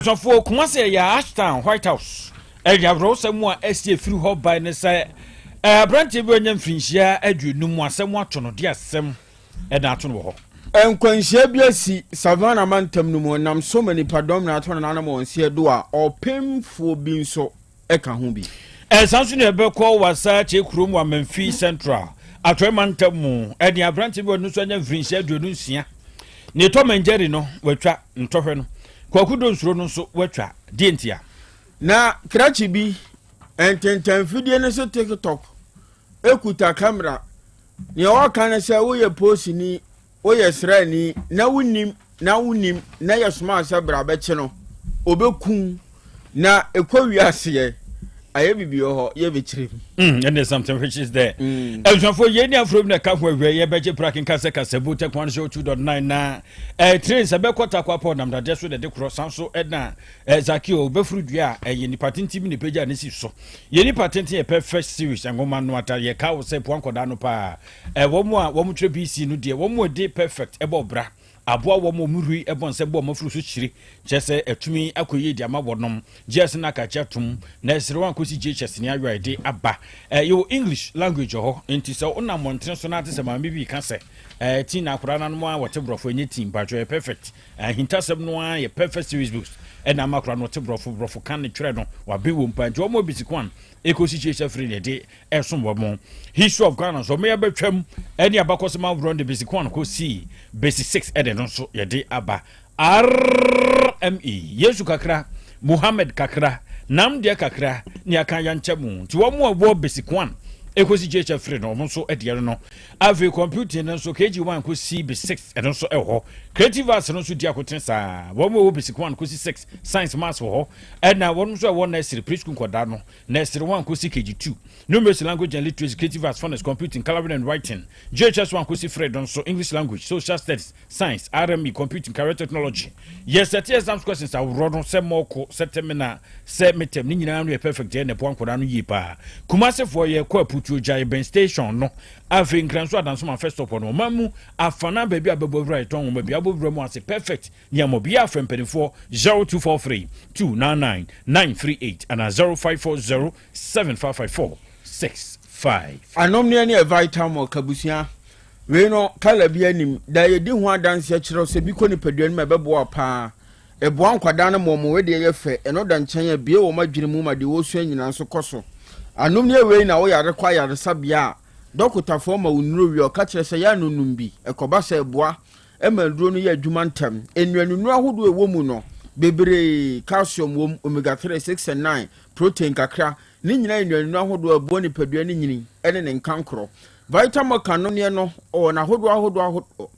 Abusuafoɔ, Kumasi ɛyɛ Ashtown White House ɛde awerɛhosɛm a ɛsi efiri hɔ bae ne sɛ aberanteɛ bi a ɔnya mfirinhyia 50 asɛm ato no de asɛm ɛna ato no wɔ hɔ. Nkwanhyia bi asi Savannah mantam no mu, ɛnam so ma nnipadɔm na ato nananom wɔn nseɛ do a ɔpemfoɔ bi nso ka ho bi. Ɛsan so na ɛbɛkɔ Wassa Kyei kurom wɔ Amenfi Central Atɔe mantam mu ɛde aberanteɛ bi a ɔno nso anya mfirinhyia 26 ne Tom and Jerry no watwa ntɔhwɛ no. Kwaku Donsuro no nso watwa. Deɛ ntia? Na krakye bi, ntentanfidie no so TikTok, kuta kamera. Nea ɔreka ne sɛ woyɛ polisini, woyɛ sraani na wonim na wonim na yɛsomaa sɛ bra bɛkye no, ɔbɛku na ɛkɔ wiaseɛ ayɛ biribi wɔ hɔ yɛbɛkyerɛ mu. And there's something which is there. Abusuafoɔ yei ne afro bi na ɛka ho awia yɛbɛgye pra kenka sɛ kasabu tɛ kwan so 2.9 na train sɛ bɛkɔ takwa pɔ nam dadeɛ so na ɛde korɔ san so ɛna Zakio bɛfuru dua a ɛyɛ nipa tenten bi na ɛpagya ne si so. Yɛ nipa tenten yɛ perfect series nwoma no ata yɛ ka wo sɛ poa nkɔdaa no paa. Wɔn a wɔn twerɛ BC no deɛ wɔn a ɛde perfect ɛbɔ bra aboa wɔn a wɔn huri bɔ nsɛm bɔ wɔn afuru so kyiri, kyerɛ sɛ atumi akɔ yie de ama wɔnom. GS no akakye atom na ɛsrɛ wɔn akɔsi JHS ne ayɔ a ɛde aba. Yɛwɔ English language wɔ hɔ, nti sɛ wonam mmɔntene so na ate sɛ maame bi reka sɛ teen na akwadaa no anom a wɔte borɔfo ɛnyɛ teen, mpakyɛw ɛyɛ perfect. Ahintasɛm no ara yɛ perfect series books ɛna ama akwadaa no ɔte borɔfo, borɔfo ka ne twerɛ no waben wɔ mu paa, nti wɔn a wɔbɛsi kwan ɛkɔsi JHS firi ne ɛde ɛsom wɔn. History of Ghana nso wɔn yɛbɛtwam ɛne abakɔsɛm ahoroɔ de basic 1 kɔsi basic 6 ɛde no nso yɛde aba. RME Yesu kakra, Muhammad kakra, nam deɛ kakra ne aka yɛnkyɛ mu. Nti wɔn a wɔwɔ basic 1 ɛkɔsi JHF 3 no wɔn nso ɛdeɛ no no. Afei computing no nso KG1 kɔsi basic 6 ɛno nso ɛwɔ hɔ. Creative arts no nso di akotene saa. Wɔn a wɔwɔ basic 1 kɔsi 6 science maths wɔ hɔ. Ɛna wɔn nso a ɛwɔ nursery preschool nkɔdaa no Nursery 1 kosi KG 2, Numeracy, Language and Literacy, Creative Arts, Phonics, Computing, Colouring and Writing, JHS 1 kosi 3 do nso, English Language, Social Studies, Science, RME, Computing, Career Technology. Yɛ sɛte exams questions ahoroɔ no sɛ mɔɔko, sɛ tɛmina, sɛ midterm, ne nyinaa no yɛ perfect deɛ na ɛboa nkwadaa no yie paa. Kumasefoɔ yɛ kɔ Aputuo gya yɛ bɛn station no, afei Nkranso Adansoma first stop hɔ no, ɔman mu afanaa baabi a bɛbɔ awura yɛtɔn nwoma bi abɔ wura mu ase perfect Nea obiara frɛ mpanimfoɔ 0243 299 938 anaa 0540 7554 65. Anomneɛ ne Vitamilk abusua. Wei no colour bi anim da yɛdi ho adanseɛ kyerɛ sɛ bi kɔ nipadua no mu ɛbɛboa wo paa. Ɛboa nkwadaa no ma wɔn wedeɛ yɛ fɛ, ɛno da nkyɛn a ɛbue wɔn adwene mu ma deɛ wɔresua nyinaa nso kɔ so. Anomneɛ wei na woyare kɔ ayaresabea a dɔkotafoɔ ma wo nnuro wie a ɔka kyerɛ sɛ yɛ a no nom bi, ɛkɔba sɛ ɛboa ma aduro no yɛ adwuma ntɛm. Nnuanennuro ahodoɔ a ɛwɔ mu no, bebree, calcium wom, omega 3, 6 and 9, protein kakra, ne nyinaa yɛ nnuanennuro ahodoɔ a ɛboa nipadua no nyini ne ne nkankorɔ. Vitamilk anonneɛ no, ɔwɔ n'ahodoɔ ahodoɔ ahodoɔ.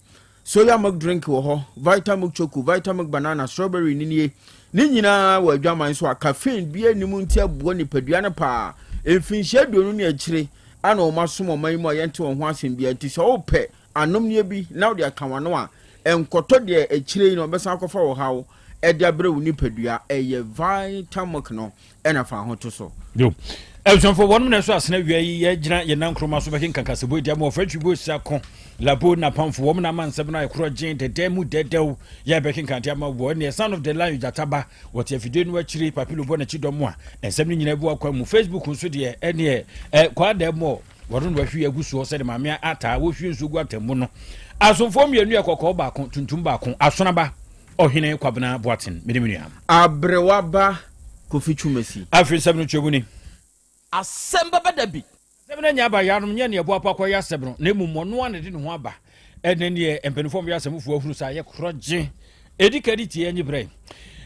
Soya milk drink wɔ hɔ, Vitamilk choco, Vitamilk banana, strawberry ne nie. Ne nyinaa wɔ adwaman so a caffeine biara nni mu nti ɛboa nipadua no paa. Mfinhyia 20 ne akyire ana wɔn asom ɔman yi mu a yɛnte wɔn ho asɛm biara nti sɛ wopɛ anomneɛ bi na wode aka w'ano a, nkɔtɔ deɛ akyire yi no ɔbɛsan akɔfa wo haw de abrɛ wo nipadua. Ɛyɛ Vitamilk no na fa ho to so. Yo. Abusuafo, wɔnom na ɛso asena wia yi yɛgyina yɛn nan nkroma so bɛkenka kasɛbɔ adi ama wɔfrɛ Twibo Siako Labo Napamfo wɔn na ama nsɛm no ayɛ korɔ gyen dɛdɛ mu dɛdɛw yɛ bɛkenka ade ama wɔ ne Son of the Lion Gyataba wɔte afidie no akyiri Papilo bɔ n'akyi dɔm a nsɛm no nyinaa bu akwan mu Facebook nso deɛ ɛneɛ ɛ kwaa dɛm mɔ Wɔde no ahwie agu soɔ sɛdeɛ maame ataa wɔhwie nsuo gu atam no. Asomfoɔ mmienu yɛ kɔkɔɔ baako, tuntum baako. Asonaba, Ɔhene Kwabena Boateng, mene me nua. Aberewa ba Kofi Twumasi. Afei nsɛm no kyerɛ mu ni. Asɛm bɛba da bi. Asɛm no nyɛ aba yaanom nyɛ nea ɛboapa kɔyɛ asɛm no, na mmom ɔno ara na ɛde ne ho aba. Ɛne neɛ mpanimfoɔ a wɔyɛ asɛmfoɔ ahunu sɛ ayɛ korɔgye. Ɛdi ka de tie anyi berɛ.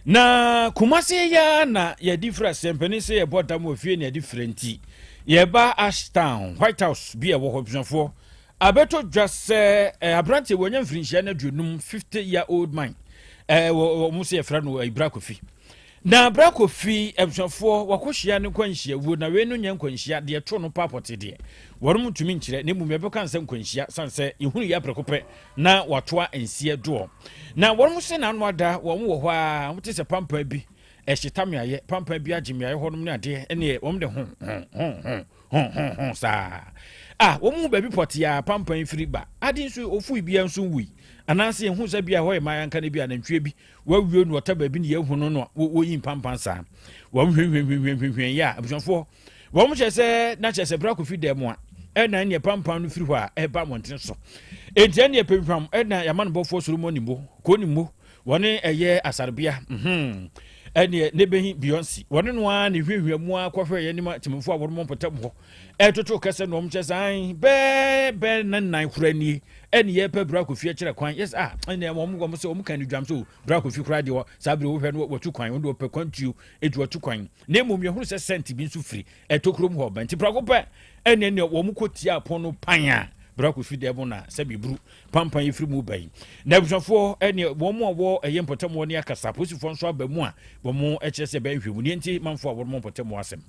Na Kumase yi ara na yɛde firi aseɛ mpanin sɛ yɛbɔ dam wɔ fie na yɛde frɛ nti yɛba Ashtown White House bi a ɛwɔ hɔ abusuafoɔ abɛtɔ dwa sɛ eh, aberanteɛ wɔanya mfirinhyia no 50, 50 year old man eh, wɔn sɛ yɛfrɛ no eh, Ibra Kofi. Na bra Kofi abusuafoɔ wakɔhyia ne nkwanhyia wuo na wei no nyɛ nkwanhyia deɛ ɛtoo no paa pɔtee deɛ wɔnom ntumi nkyerɛ na mmom yɛbɛka no sɛ nkwanhyia sane sɛ yɛhunu yɛ aprɛko pɛ na watoa nseɛ doɔ na wɔnom se n'ano ada wɔn wɔ hɔ a wɔte sɛ pampa bi ɛhyeta mmeaeɛ pampa bi agye mmeaeɛ hɔnom ne adeɛ ɛneɛ wɔn de ho ho ho ho ho ho ho saa. A wɔn hu baabi pɔtee a pampan yi firi ba. Ade nso ofui biara nso nwui. Anaasɛ yɛhu sɛ bia ɛhɔ yɛ mmaa yanka no bi anantwie bi wawie no ɔta baabi ne yɛahu no no wɔyi mpampan saa. Wɔn hwehwehwehwehwehwɛ yɛ a abusuafoɔ wɔn kyerɛ sɛ na kyerɛ sɛ bra kofi dɛm a ɛna ɛneɛ pampan no firi hɔ a ɛba mmɔntene so. Enti ɛneɛ pɛhwam ɛna yɛama no bɔfoɔ Solomon Nimmo, Ko Nimmo, wɔne ɛyɛ asarbea mhm ɛneɛ ne bɛhi Beyonce wɔne no ara ne hwehwɛ mu ara kɔhwɛ yɛn anim atemmufoɔ a wɔn mpɔtam hɔ ɛtoto kɛsɛ na wɔn kyɛ sɛ an bɛɛ bɛɛ ne nan kora nie ɛne yɛpɛ bra kofi akyerɛ kwan yes ah ɛne wɔn wɔn sɛ wɔn kan no dwam so bra kofi koraa deɛ saa bere wohwɛ no wɔtu kwan wɔn de wɔpɛ kwan tuo etu wɔtu kwan na mmom yɛhunu sɛ sɛnti bi nso firi ɛtɔ kurom hɔ bɛn nti prako pɛ ɛne ɛne wɔn kɔ tia apɔn no pan a bra kofi dɛm na sɛbi buru pampan yi firi mu ba yi. Na abusuafoɔ ne wɔn a wɔ ɛyɛ mpɔtam hɔ ne akasa, apolisifoɔ nso aba mu a wɔn kyerɛ sɛ ɛbɛyɛ nhwɛmu. Deɛ nti manfoɔ a wɔn mpɔtam hɔ asɛm.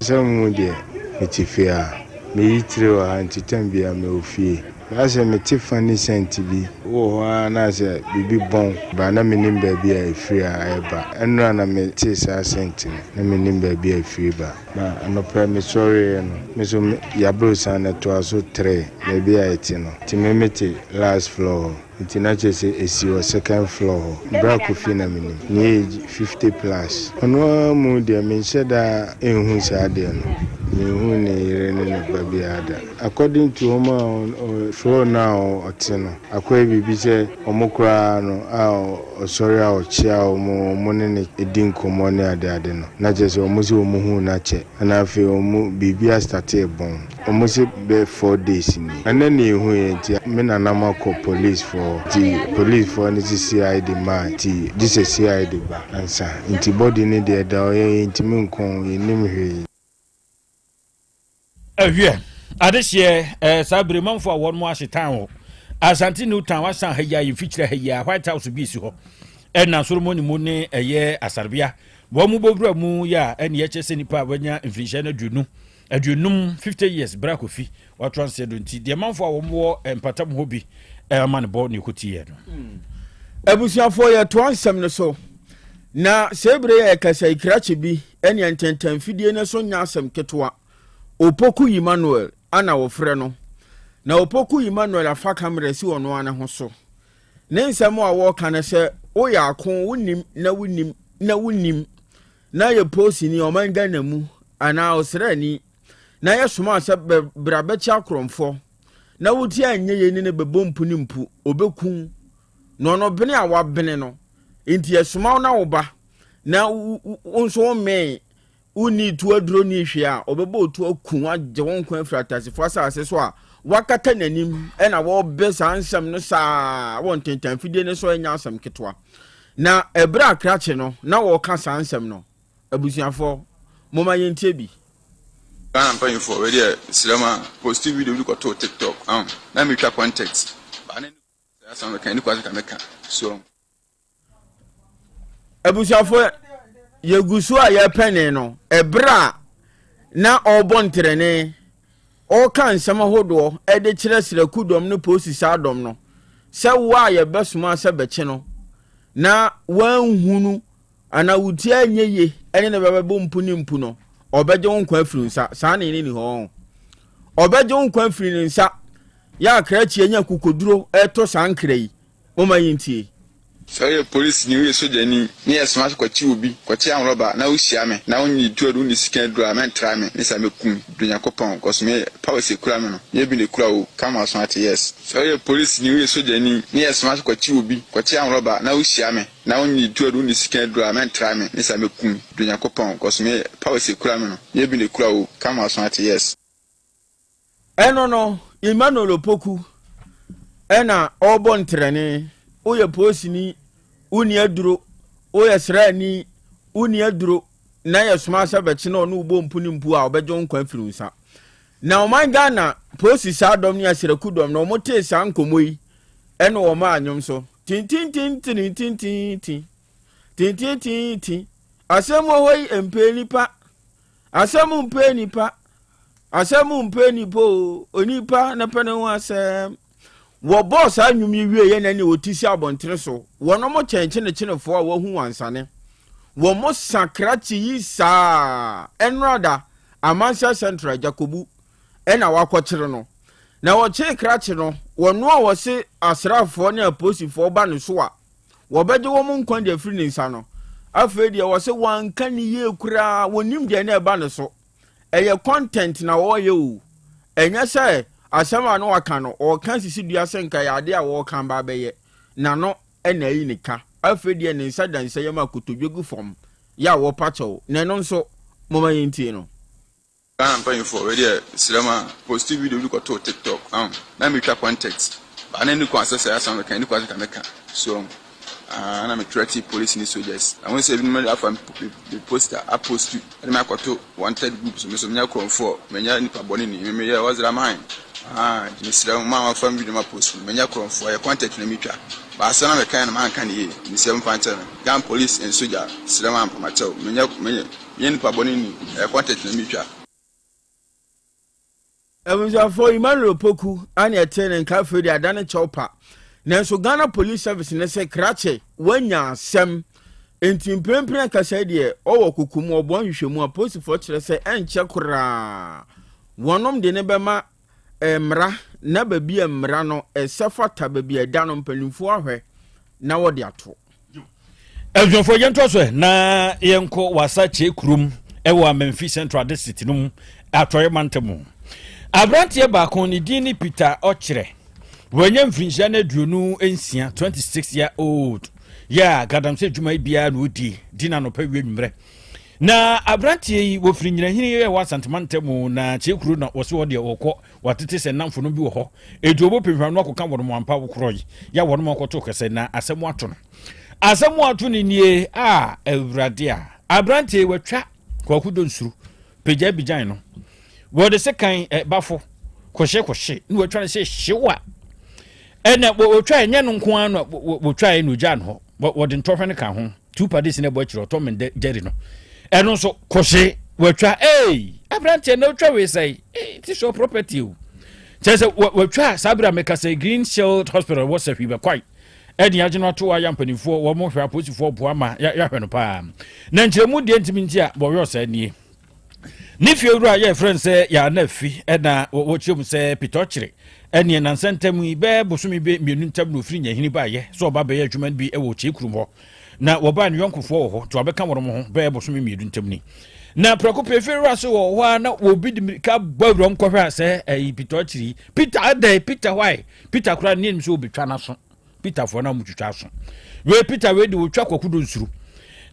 Sɛ mo deɛ mete fie a, meyi tire wɔ ha nti time biara mewɔ fie. Asɛ mete funny scent bi wɔ hɔ ara na asɛ biribi bɔn ba na mennim baabi a ɛfiri a ɛreba. Ɛnora na metee saa scent no na mennim baabi a ɛfiri ba. Na anɔpa yi mesɔreeɛ no, me nso me yɛaborosan no ɛtoa so tree baabi a yɛte no. Nti me mete last floor hɔ, nti na kyerɛ sɛ ɛsi wɔ second floor hɔ. Bra Kofi na menim, ne age 50 plus. Ɔno ara mu deɛ menhyɛ da nhu saa adeɛ no, menhuu ne yere ne ne ba biara da. According to wɔn a floor no a ɔte no, akɔyɛ biribi sɛ wɔn koraa no a ɔsɔre a ɔkyea wɔn, wɔn ne no di nkɔmmɔ ne adeade no, na kyerɛ sɛ wɔn se wɔn huu no akyɛ, ɛna afei wɔn biribi astartee bɔn. Wɔn se bɛyɛ 4 days ni. Ɛnnɛ na yɛhuiɛ nti me nana mo akɔ police foɔ hɔ nti police foɔ no se CID maa nti gye sɛ CID ba ansa nti body no deɛ ɛda hɔ yɛn yɛntumi nkɔ ho yɛnnim hwee. Ɛhwɛ, adehyeɛ ɛɛ saa bere manfo a wɔn ahye tan wɔ Asante New Town asan ha yi a yɛmfikyerɛ ha yi a White House bi si hɔ ɛna Solomon mu ne ɛyɛ asarbea wɔn mu bɔwura mu yɛ a ɛne ɛkyɛ sɛ nipa a wɔanya mfirinhyia no 50, 50 years bra kofi wato anseɛ do nti deɛ manfo a wɔn wɔ mpatam hɔ bi ɛma ne bɔ ne ɛkɔtiiɛ no. Abusuafoɔ, yɛtoa nsɛm no so na sɛ ebire yɛ kasa yi krakye bi ɛne ntɛntɛnfidie no so nyɛ asɛm ketewa. Opoku Emmanuel ana wɔfrɛ no. Na Opoku Emmanuel afa kamera si ɔno ara ne ho so. Ne nsɛm a wɔreka no sɛ woyɛ ako wonim na wonim na wonim na yɛ posini ɔman Ghana mu anaa ɔsraani na yɛsoma sɛ bra bɛkye akorɔmfoɔ na woti anyɛ yei ne ne bɛbɔ mpu ne mpu ɔbɛku na ɔno bene a wabene no nti yɛsoma wo na wo ba na wo nso wo mmɛn Wonni tu aduro nni hwee a, ɔbɛbɔ otu aku wo agye wo nkwa afiri ateasefo asase so a wakata n'anim na wɔbɛ saa nsɛm no saa wɔ ntentanfidie no so ɛnyɛ asɛm ketewa. Na ɛberɛ a krakye no na wɔka saa nsɛm no, abusuafoɔ, momma yɛntie bi. Ghana mpanyinfoɔ wei deɛ mesrɛ mo a posti video bi kɔtoo tiktok ahu na metwa content baa ne sɛ asɛm meka ɛni kwa sɛ ka meka so. Abusuafo, yɛgu so a yɛpɛne no ɛberɛ a na ɔrebɔ ntrɛne ɔreka nsɛm ahodoɔ de kyerɛ sraku dɔm ne polisi saa dɔm no sɛ wo a yɛbɛsoma sɛ bɛkye no na wanhunu anaa wo ti anyɛ yie ɛne ne bɛbɛbɔ mpu ne mpu no ɔbɛgye wo nkwa afiri nsa saa ne ne ni hɔ ɔbɛgye wo nkwa afiri ne nsa yɛ akrakyi anya kokoduro ɛto saa nkra yi Momma yentie. Sɛ woyɛ polisini, woyɛ sogyani, ne yɛsoma sɛ kɔkye obi, kɔkye anwrɔba, na wohyia me, na wonnye tuo aduru, wonni sika aduru a, mɛntra me, ne saa mɛkum, dɔ Nyankopɔn, cos me powers ekura me no, nyɛ bi na ekura wo, ka ma aso ate, yes. Sɛ woyɛ polisini, woyɛ sogyani, ne yɛsoma sɛ kɔkye obi, kɔkye anwrɔba, na wohyia me, na wonnye tuo aduru, wonni sika aduru a, mɛntra me, ne saa mɛkum, dɔ Nyankopɔn, cos me powers ekura me no, nyɛ bi na ekura wo, ka ma aso ate, yes. Ɛno no, Emmanuel Opoku ɛna ɔrebɔ ntrɛne. Woyɛ polisini, wonni aduro, woyɛ sraani, wonni aduro, na yɛsoma sɛ bɛkye na ɔne wobɔ mpu ne mpu a ɔbɛgye wo nkwa afiri wo nsa. Na ɔman Ghana polisi saa dɔm ne asraku dɔm na wɔn tee saa nkɔmmɔ yi ɛna wɔn maa nnwom so. Tintintintintintintin tintintintin asɛm wɔ hɔ yi mpɛ nipa. Asɛm mpɛ nipa. Asɛm mpɛ nipa o. Onipa na pɛ ne ho asɛm. Wɔbɔɔ saa nnwom yi wieeɛ na ne wɔti si abɔntene so. Wɔnom kyɛn kyenekyenefoɔ a wɔahu wansane. Wɔn sa krakye yi saa. Ɛnora da, Amansia Central, Jakobu. ɛna wakɔkyere no. Na wɔkyee krakye no, wɔno a wɔse asraafoɔ ne apolisifoɔ ba ne so a, wɔbɛgye wɔn nkwa de afiri ne nsa no. Afei deɛ wɔse wanka ne yie koraa, wɔnim deɛ na ɛba ne so. Ɛyɛ content na wɔreyɛ o. Ɛnyɛ sɛ asɛm a na waka no, ɔreka sisi dua sɛ nka ɛyɛ adeɛ a wɔreka ba abɛyɛ. N'ano na ayi ne ka. Afei deɛ ne nsa da nsa yam a kotodwe gu fam yɛ a wɔrepa kyɛw. Na ɛno nso, momma yɛntie no. Ghana mpanyinfoɔ wei deɛ mesrɛ mo a posti video bi kɔtoo tiktok ahu na metwa content but na ɛni kwan sɛ sɛ asɛm meka ɛni kwan sɛ nka meka so ahu ah na me threaten police ne soldiers na wɔn sɛ ebinom afa me poster apostu ɛde me akɔto wanted group so me so menyɛ korɔmfoɔ menyɛ nipa bɔne ni me meyɛ ɔzra man ah nti mesrɛ mo ma wɔafa me video ma post no menyɛ korɔmfoɔ ɛyɛ content na metwa but asɛm na meka no manka ne yie mesrɛ mo fa nkyɛ me Ghana police and soldier srɛ mo ampa makyɛw menyɛ menyɛ Menyɛ nipa bɔne ni, ɛyɛ content na metwa. Abusuafoɔ, Emmanuel Opoku ane ɛtee ne nka afei deɛ adane kyɛw pa. Nanso Ghana Police Service ne se krakye wanya asɛm nti mprempren akasa yi deɛ ɔwɔ koko mu ɔboa nhwehwɛmu. Apolisifoɔ kyerɛ sɛ ɛnkyɛ koraa wɔnom de ne bɛma mmara na baabi a mmara no ɛsɛ fata baabi a ɛda no mpanimfoɔ ahwɛ na wɔde ato. Abusuafoɔ yɛntoa so na yɛnkɔ Wasa Kyei kurom ɛwɔ Amenfi Central District no mu Atɔeɛ mantam mu. Aberanteɛ baako ne din ne Peter Ɔkyerɛ. Wanya mfirinhyia no 26, 26 year old. Yɛ a galamsey adwuma yi biara na ɔdi di na anɔpa wie nwummerɛ. Na aberanteɛ yi wɔfiri Nyinahini ɛwɔ Asante mantam mu na Kyei kuro na wɔse wɔ deɛ wɔkɔ Wɔatete sɛ nnamfonom bi wɔ hɔ, enti wɔbɛpɛ hwa no akɔka wɔn ampa wo korɔ yi, yɛ a wɔnom akɔto kɛsɛ na asɛm ato no. Asɛm ato no nie, a Awurade a, aberanteɛ yi watwa Kwaku Donsuru, pagya bigyan no, wɔde sekan eh, bafo, kɔhye kɔhye, na watwa no sɛ hyew a, ɛna wɔtwa ɛnyɛ no nko ara na wɔtwaeɛ na ogyaa no hɔ, wɔde ntɔhwɛ no ka ho. Two padis na ɛbɔ akyire ɔtɔ men jerry no ɛno nso kɔhye watwa ee aberanteɛ na otwa wei sɛe ee ti sɔ property o kyerɛ sɛ watwa saa bere a meka sɛ Green Shield Hospital wɔ sɛhwi bɛkwae ɛde agye no ato ayɛ mpanimfoɔ wɔn hwɛ apolisifoɔ boa ma yɛahwɛ no paa na nkyerɛmu deɛ ntumi nti a wɔyɛ ɔsaa nie Ne fie wura a yɛfrɛ no sɛ Yaana Fi na wɔkyerɛ mu sɛ Peter Ɔkyere ɛneɛ nansa ntam yi bɛɛ bosome bɛ mmienu ntam na ɔfiri Nyahini baeɛ sɛ ɔba bɛyɛ adwuma no bi wɔ Kyei kurom hɔ na wɔbaa ne yɔnkofoɔ wɔ hɔ nti wabɛka wɔn ho bɛɛ bosome mmienu ntam ni na prɛko pɛ fie wura so wɔ hɔ a na wɔbi de mirika bɔ awura mu kɔhwɛ a sɛ ɛyi Peter Ɔkyere yi Peter adɛn Peter why Peter koraa ne anim sɛ wɔbɛtwa n'aso Peter foɔ na wɔn twitwa aso wei Peter wei de wɔtwa kwaku do nsuru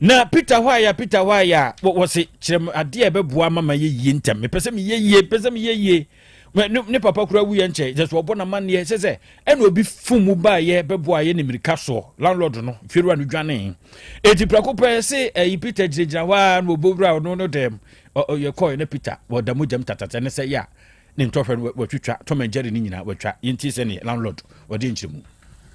na Peter hɔ a ya Peter hɔ a ya wɔse kyerɛ me adeɛ a ɛbɛboa ama ma yɛ yie ntɛm mepɛ sɛ meyɛ yie mepɛ sɛ meyɛ yie ne, ne papa kura wuyɛ nkyɛ kyɛ sɛ ɔbɔ n'amanneɛ sɛ sɛ ɛna obi fom mu baayɛ bɛboa yɛ ne mmirika soɔ landlord no fiewura no dwanee eti prɛko pɛ se ɛyi Peter gyinagyina hɔ a na wɔbɔ wura ɔno no dɛm yɛkɔɛ na Peter wɔda mogyam tatata ne sɛ yɛ a Ne ntɔhwɛ no watwitwa, Tom and Jerry no nyinaa watwa. Yɛntie sɛdeɛ landlord wɔde nkyerɛmu.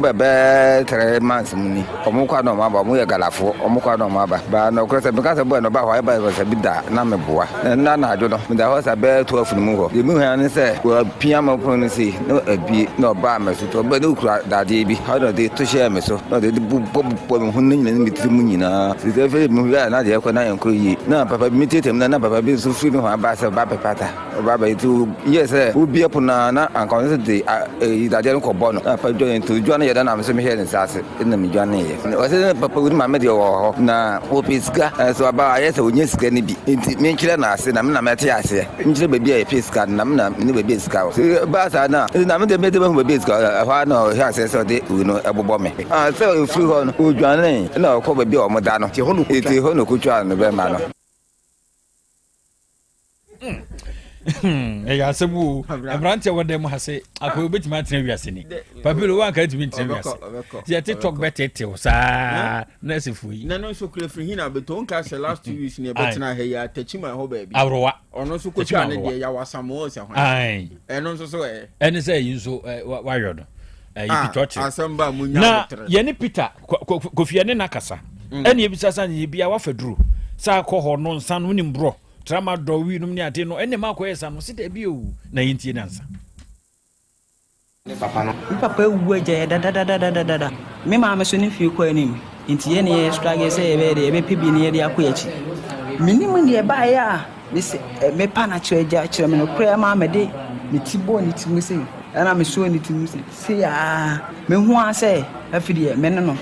Bɛ bɛɛ trɛ months mu ni ɔmo kɔ a na ɔmo aba ɔmo yɛ galafoɔ ɔmo kɔ a na ɔmo aba ba nɔkorɛ sɛ meka sɛ boy no ɔba hɔ a ɛba hɔ sɛ bi da na me boa na nna anadwo no meda hɔ sa bɛɛ 12 no mu hɔ deɛ mehu ara ne sɛ wapia me pono no sei na abie na ɔbaa me so nti ɔbaa na ɔkura dadeɛ bi na ɔde to hyɛɛ me so na ɔde bobɔ bobɔ me ho no nyina ne me tiri mu nyinaa sɛ sɛ afei mehu a na deɛ ɛkɔ na ɛnkɔ yie na papa bi meteetee mu na na papa bi nso firi ne hɔ aba sɛ ɔba bɛpata Ɔba bɛyɛ nti yɛ sɛ wobie pono a na anka ɔno nso de eyi dadeɛ no kɔbɔ no na papa dwane nti odwane yɛ dɛ na me nso mehwɛɛ ne nsa ase na medwaneeɛ. Ɔsɛ ne papa ne maame deɛ ɔwɔ hɔ na ɔpɛ sika nso aba ayɛ sɛ ɔnya sika no bi nti menkyerɛ no ase na me na mɛte aseɛ nkyerɛ baabi a yɛpɛ sika no na me na mene baabi a sika wɔ sɛ ɛbaa saa no a nti na me deɛ mɛde mahu baabi a sika wɔ ɛhɔ ara na ɔhyɛ aseɛ sɛ ɔde wei no ɛbobɔ me. Ah, sɛ ɔfiri hɔ no ɔdwanee na ɔkɔ baabi a wɔda no nti hɔ na ɔkɔtwaa no bɛma no. Ɛyɛ asɛm o mmeranteɛ wɔ dɛm ha sɛ akɔyɛ wobɛtumi atena wiase ni papilo woanka ntumi ntena wiase nti yɛte tɔk bɛtetew saa na ɛsɛfoɔ yi na no nso kura firi hin abɛtɔ nka sɛ last 2 weeks ne ɛbɛtena ha yi atakyi ma ɛhɔ baabi aworowa ɔno nso kɔtwa ne deɛ yɛawasamoɔ sɛ hwan ɛno nso so ɛ ɛne sɛ ɛyi nso wayɔ no ɛyi ah, Peter ɔkyerɛ na yɛne Peter Kofi yɛne no akasa mm. ɛne ebisa sa ne bia wafa duro sɛ akɔ hɔ no nsa no wonim borɔ tramadol wii nom ne ade no ɛne ma akɔyɛ sa no se daabi o na yɛntie nansa Ne papa no. Me papa awu agya yɛ dadadadadada. Me maame so ne mfie kɔ anim nti yɛne yɛ struggle sɛ yɛbɛyɛ dɛ yɛbɛpɛ bi ne yɛde akɔ yɛn akyi. Menim deɛ ɛbaeɛ a mese mepa no akyerɛ agya kyerɛ me nokorɛ ma mede. Me ti bɔɔ ne ti mu sei, ɛna mesɔɔ ne ti mu sei, sei aa. Mehu ara sɛ afei deɛ me ne no.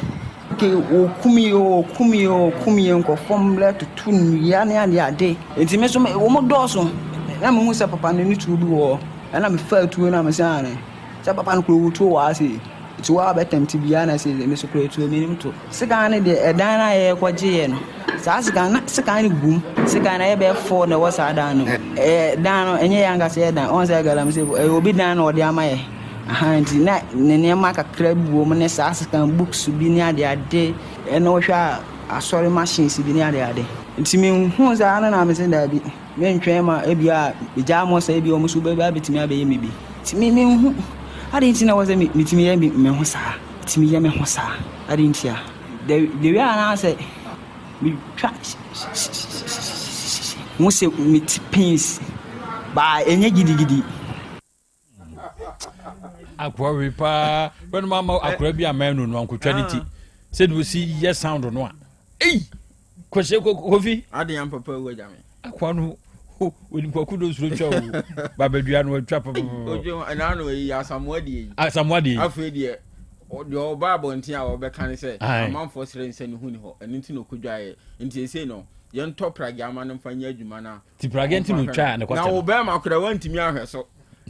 Ke wɔkum yɛ o, wɔkum yɛ o, wɔkum yɛ, nkurɔfoɔ mmerɛ toto nnua ne adeade. Nti me nso me, wɔn dɔɔso. Na mehu sɛ papa no ne tuo bi wɔ hɔ. Ɛna mefaa tuo no a mese aane. Sɛ papa no kura ɔwɔ tuo wɔ ha sei. Nti wo a wobɛtɛmte biara na sei me so kura tuo menim to. Sekan no deɛ ɛdan no a yɛkɔgyeeɛ no saa sekan na sekan no gu mu. Sekan no ɛyɛ bɛyɛ four na ɛwɔ saa dan no mu. Ɛyɛ dan no ɛnyɛ yɛn ankasa yɛ dan wɔn sɛ galamsey ɛyɛ obi dan na ɔde ama yɛ. Ahaa nti na ne nneɛma kakra bi wɔ mu ne saa sekan books bi ne adeade ɛna wohwɛ a asɔre machines bi ne adeade. Nti menhuu saa no na mese daabi. Mentwɛn ma ebia megyaa mo sɛ ebia wɔn nso bɛba abɛtumi abɛyɛ me bi. Nti me menhu. Adɛn nti na ɛwɔ sɛ metumi yɛ me ho saa? Metumi yɛ me ho saa. Adɛn nti a? The the way a na sɛ metwa ho sɛ mete pains baa ɛnyɛ gidigidi. Akoa wei paa bɛnom ama akoa bi ama ɛnu no ankotwa ne ti ah. sɛdeɛ ɔsi yɛ sound no a ei kɔhyɛ kofi adeɛ papa wu agya me akoa no onim kwaku do nsuro twa o babadua no atwa papa ɛna no yi asamoa deɛ yi asamoa deɛ yi afei deɛ deɛ ɔba abɔnten a ɔbɛka ne sɛ amanfoɔ srɛ nsɛ ne ho ni hɔ ɛno nti na ɔkɔdwaeɛ nti ɛsei no yɛntɔ pragya ama no mfa nyɛ adwuma no a Ti pragya nti na otwaa ne kɔtɛ no. Na wo bɛrima koraa wantumi ahwɛ so.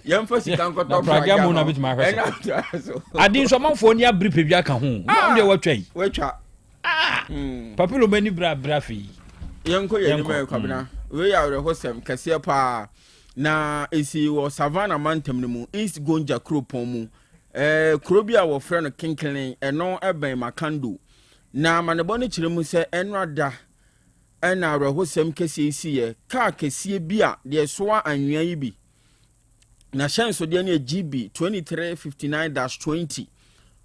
Yɛmfa sika nkɔtɔ pragya. Pragya mu na betumi ahwɛ so. Ade nso amanfoɔ ni abere pɛ bi aka ho. Ah! Wɔn deɛ watwa yi. Watwa. Ah! Hmm. Papilo ani bere abere afei. Yɛnkɔ yɛn anim yɛ kwabena. Hmm. Wei yɛ awerɛhosɛm kɛseɛ paa. Na esi wɔ Savannah mantam no mu, East Gonja kuropɔn mu. Eh, kuro bi a wɔfrɛ no Kenkelen, ɛno ɛbɛn Makando. Na amanebɔ no kyerɛ mu sɛ ɛnora da Ɛnna awerɛhosɛm kɛseɛ yi siiɛ, kaa kɛseɛ bi a deɛ ɛsoa anwea yi bi, n'ahyɛnsodeɛ no yɛ GB 2359-20.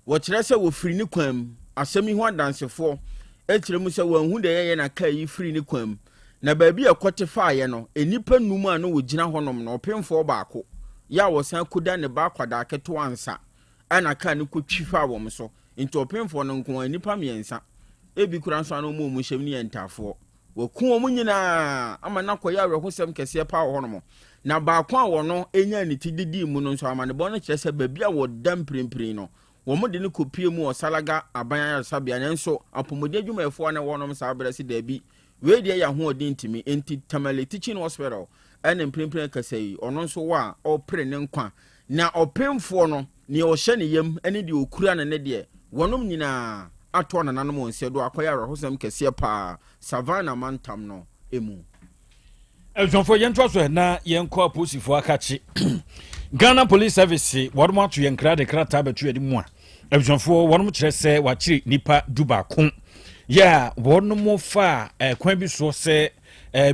Wɔkyerɛ sɛ wɔfiri ne kwan mu. Asɛm yi ho adansefoɔ kyerɛ mu sɛ wɔanhu deɛ ɛyɛeɛ na kaa yi firii ne kwan mu. Na baabi a ɛkɔte faeɛ no, nnipa nnum a na wɔgyina hɔnom no, ɔpemfoɔ baako, yɛ a wɔsan kuda ne ba akwadaa ketewa nsa, ɛna kaa no kɔtwi faa wɔn so. Nti ɔpemfoɔ no nko ara, nnipa mmiɛnsa, ebi koraa nso a na wɔn a wɔhyɛm no yɛ ntaafoɔ. Wɔaku wɔn nyinaa ama no akɔyɛ awerɛhosɛm kɛseɛ paa wɔ hɔnom. Na baako a wɔno nyaa ne ti didii mu no nso, amanebɔ no kyerɛ sɛ baabi a wɔda mprempren no, wɔde no kɔpuee mu wɔ Salaga Aban Ayaresabea, nanso apɔmuden adwumayɛfoɔ a na ɛwɔ hɔnom saa berɛ se daabi, wei deɛ yɛ ahoɔden ntumi, enti Tamale Teaching Hospital ne mprempren ɛkasa yi, ɔno nso wɔ a ɔrepere ne nkwa. Na ɔpemfoɔ no, nea ɔhyɛ ne yam ne deɛ ɔkura no no deɛ, wɔnom nyinaa atɔ nananom wɔn nsa do akɔyɛ awerɛhosɛm kɛseɛ paa Savannah mantam no mu. Abusuafoɔ yɛntoa so na yɛnkɔ apolisifoɔ akakye. Ghana Police Service wɔnom ato yɛn kra de krataa bɛto yɛde mu a abusuafoɔ wɔnom kyerɛ sɛ wɔakyere nipa du baako yɛ a wɔnom fa kwan bi soɔ sɛ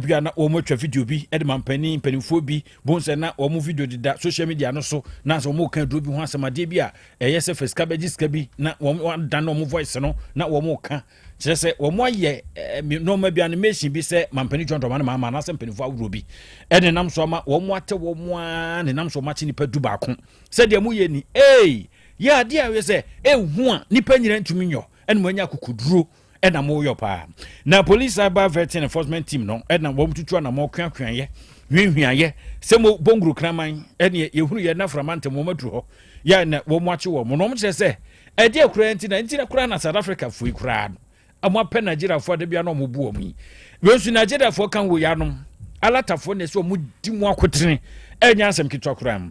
bi a na wɔn atwa video bi de ma mpanin mpanimfoɔ bi bon sɛ na wɔn video deda social media no so na sɛ wɔn reka aduro bi ho asɛm adeɛ bi a ɛyɛ sɛ fa sika bɛgye sika bi na wɔn adan wɔn voice no na wɔn reka kyerɛ sɛ wɔn ayɛ nneɛma bi animation bi sɛ mampanin John Dramani Mahama anaasɛ mpanimfoɔ ahodoɔ bi ɛna nam so ama wɔn atɛ wɔn a ne nam so wɔn akye nipa du baako sɛdeɛ mo yɛ ni ee yɛ adeɛ a yɛ sɛ ehu a nipa nyina ntumi nyɔ ɛna mo anya akokoduro ɛna mo yɔ paa na police cyber vetting enforcement team no ɛna wɔn tutu anamɔ kuakuayɛ hwinhwiayɛ sɛ mo bonguru kraman ɛne yɛhunu yɛ naframa ntɛm wɔn aduru hɔ yɛ na wɔn akye wɔn na wɔn kyerɛ sɛ ɛdeɛ koraa nti na nti na koraa na South Africa foyi koraa no wɔn apɛ Nigeriafoɔ ade bia na wɔn bu wɔn yi wɔn nso Nigeriafoɔ kan wɔ yanom alatafoɔ na ɛsɛ wɔn di mu akotene ɛnyɛ asɛm ketewa koraa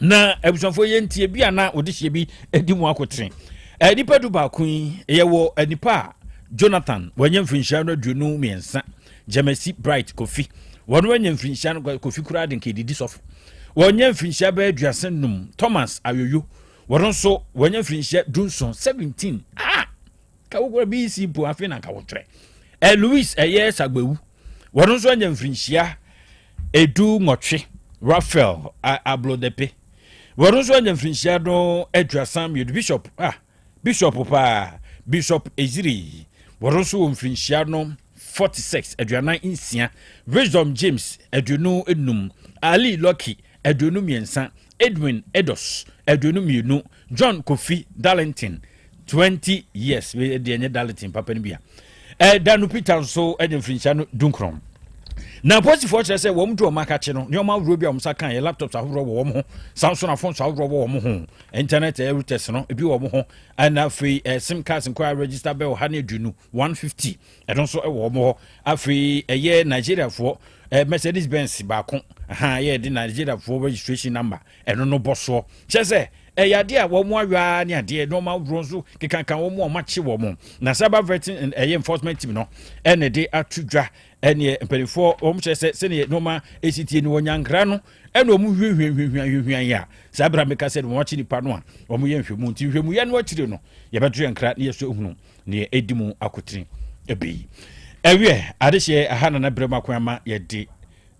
na abusuafoɔ yɛ ntie bi a na wɔde hyɛ bi di mu akotene nnipa du baako yi yɛwɔ nipa a Jonathan wɔnyɛ mfirinhyia no 23, Gyamasi Bright Kofi wɔn wɔnyɛ mfirinhyia no Kofi koraa de nka edidi sɔfo wɔnyɛ mfirinhyia bɛyɛ 35, Thomas Ayoyo wɔn nso wɔnyɛ mfirinhyia 17 17 ah ka wokura BC mpo afei na nka wotwerɛ ɛ Louis ɛyɛ Sagbawu wɔn nso anya mfirinhyia 18, Raphael Ablodepe wɔn nso anya mfirinhyia no 32, Bishop ah Bishop paa Bishop Eziri wɔn nso wɔ mfirinhyia no 46 46, Wisdom James 25, Ali Lucky 23, Edwin Edos 22, John Kofi Darlington 20 years wei deɛ ɛnyɛ Darlington papa no bia. Ɛda no Peter nso anya mfirinhyia no 19. Na apolisifoɔ kyerɛ sɛ wɔn de wɔn akakye no, nneɛma ahoroɔ bi a wɔn nsa kan yɛ laptops ahoroɔ wɔ wɔn ho, saa nso na phones ahoroɔ wɔ wɔn ho, internet ɛyɛ routers no ebi wɔ wɔn ho, ɛna afei ɛɛ sim cards nkɔ a register bɛɛ 120, 150, ɛno nso ɛwɔ wɔn hɔ. Afei ɛyɛ Nigeriafoɔ Mercedes Benz baako ha yɛ de Nigeriafoɔ registration number ɛno no bɔ soɔ, kyerɛ sɛ ɛyɛ adeɛ a wɔn awia ne adeɛ nneɛma ahoroɔ nso kekaka wɔn a wɔn akye wɔn. Na cyber vetting ɛyɛ enforcement team no ɛna de ato dwa. Ɛneɛ mpanimfoɔ wɔn kyerɛ sɛ sɛdeɛ nneɛma esi tie no, wɔnyankra no ɛna wɔn hwiahwiahwiahwia yi a saa abira meka sɛ wɔn akyi nipa no a wɔn yɛ nhwɛmu, nti nhwɛmu yɛ no akyire no yɛbɛto yɛn nkra ne yɛso ehunu neɛ edi mu akotene. Ebi ɛwiɛ adehyɛ aha nana brɛ mu akwan ama yɛde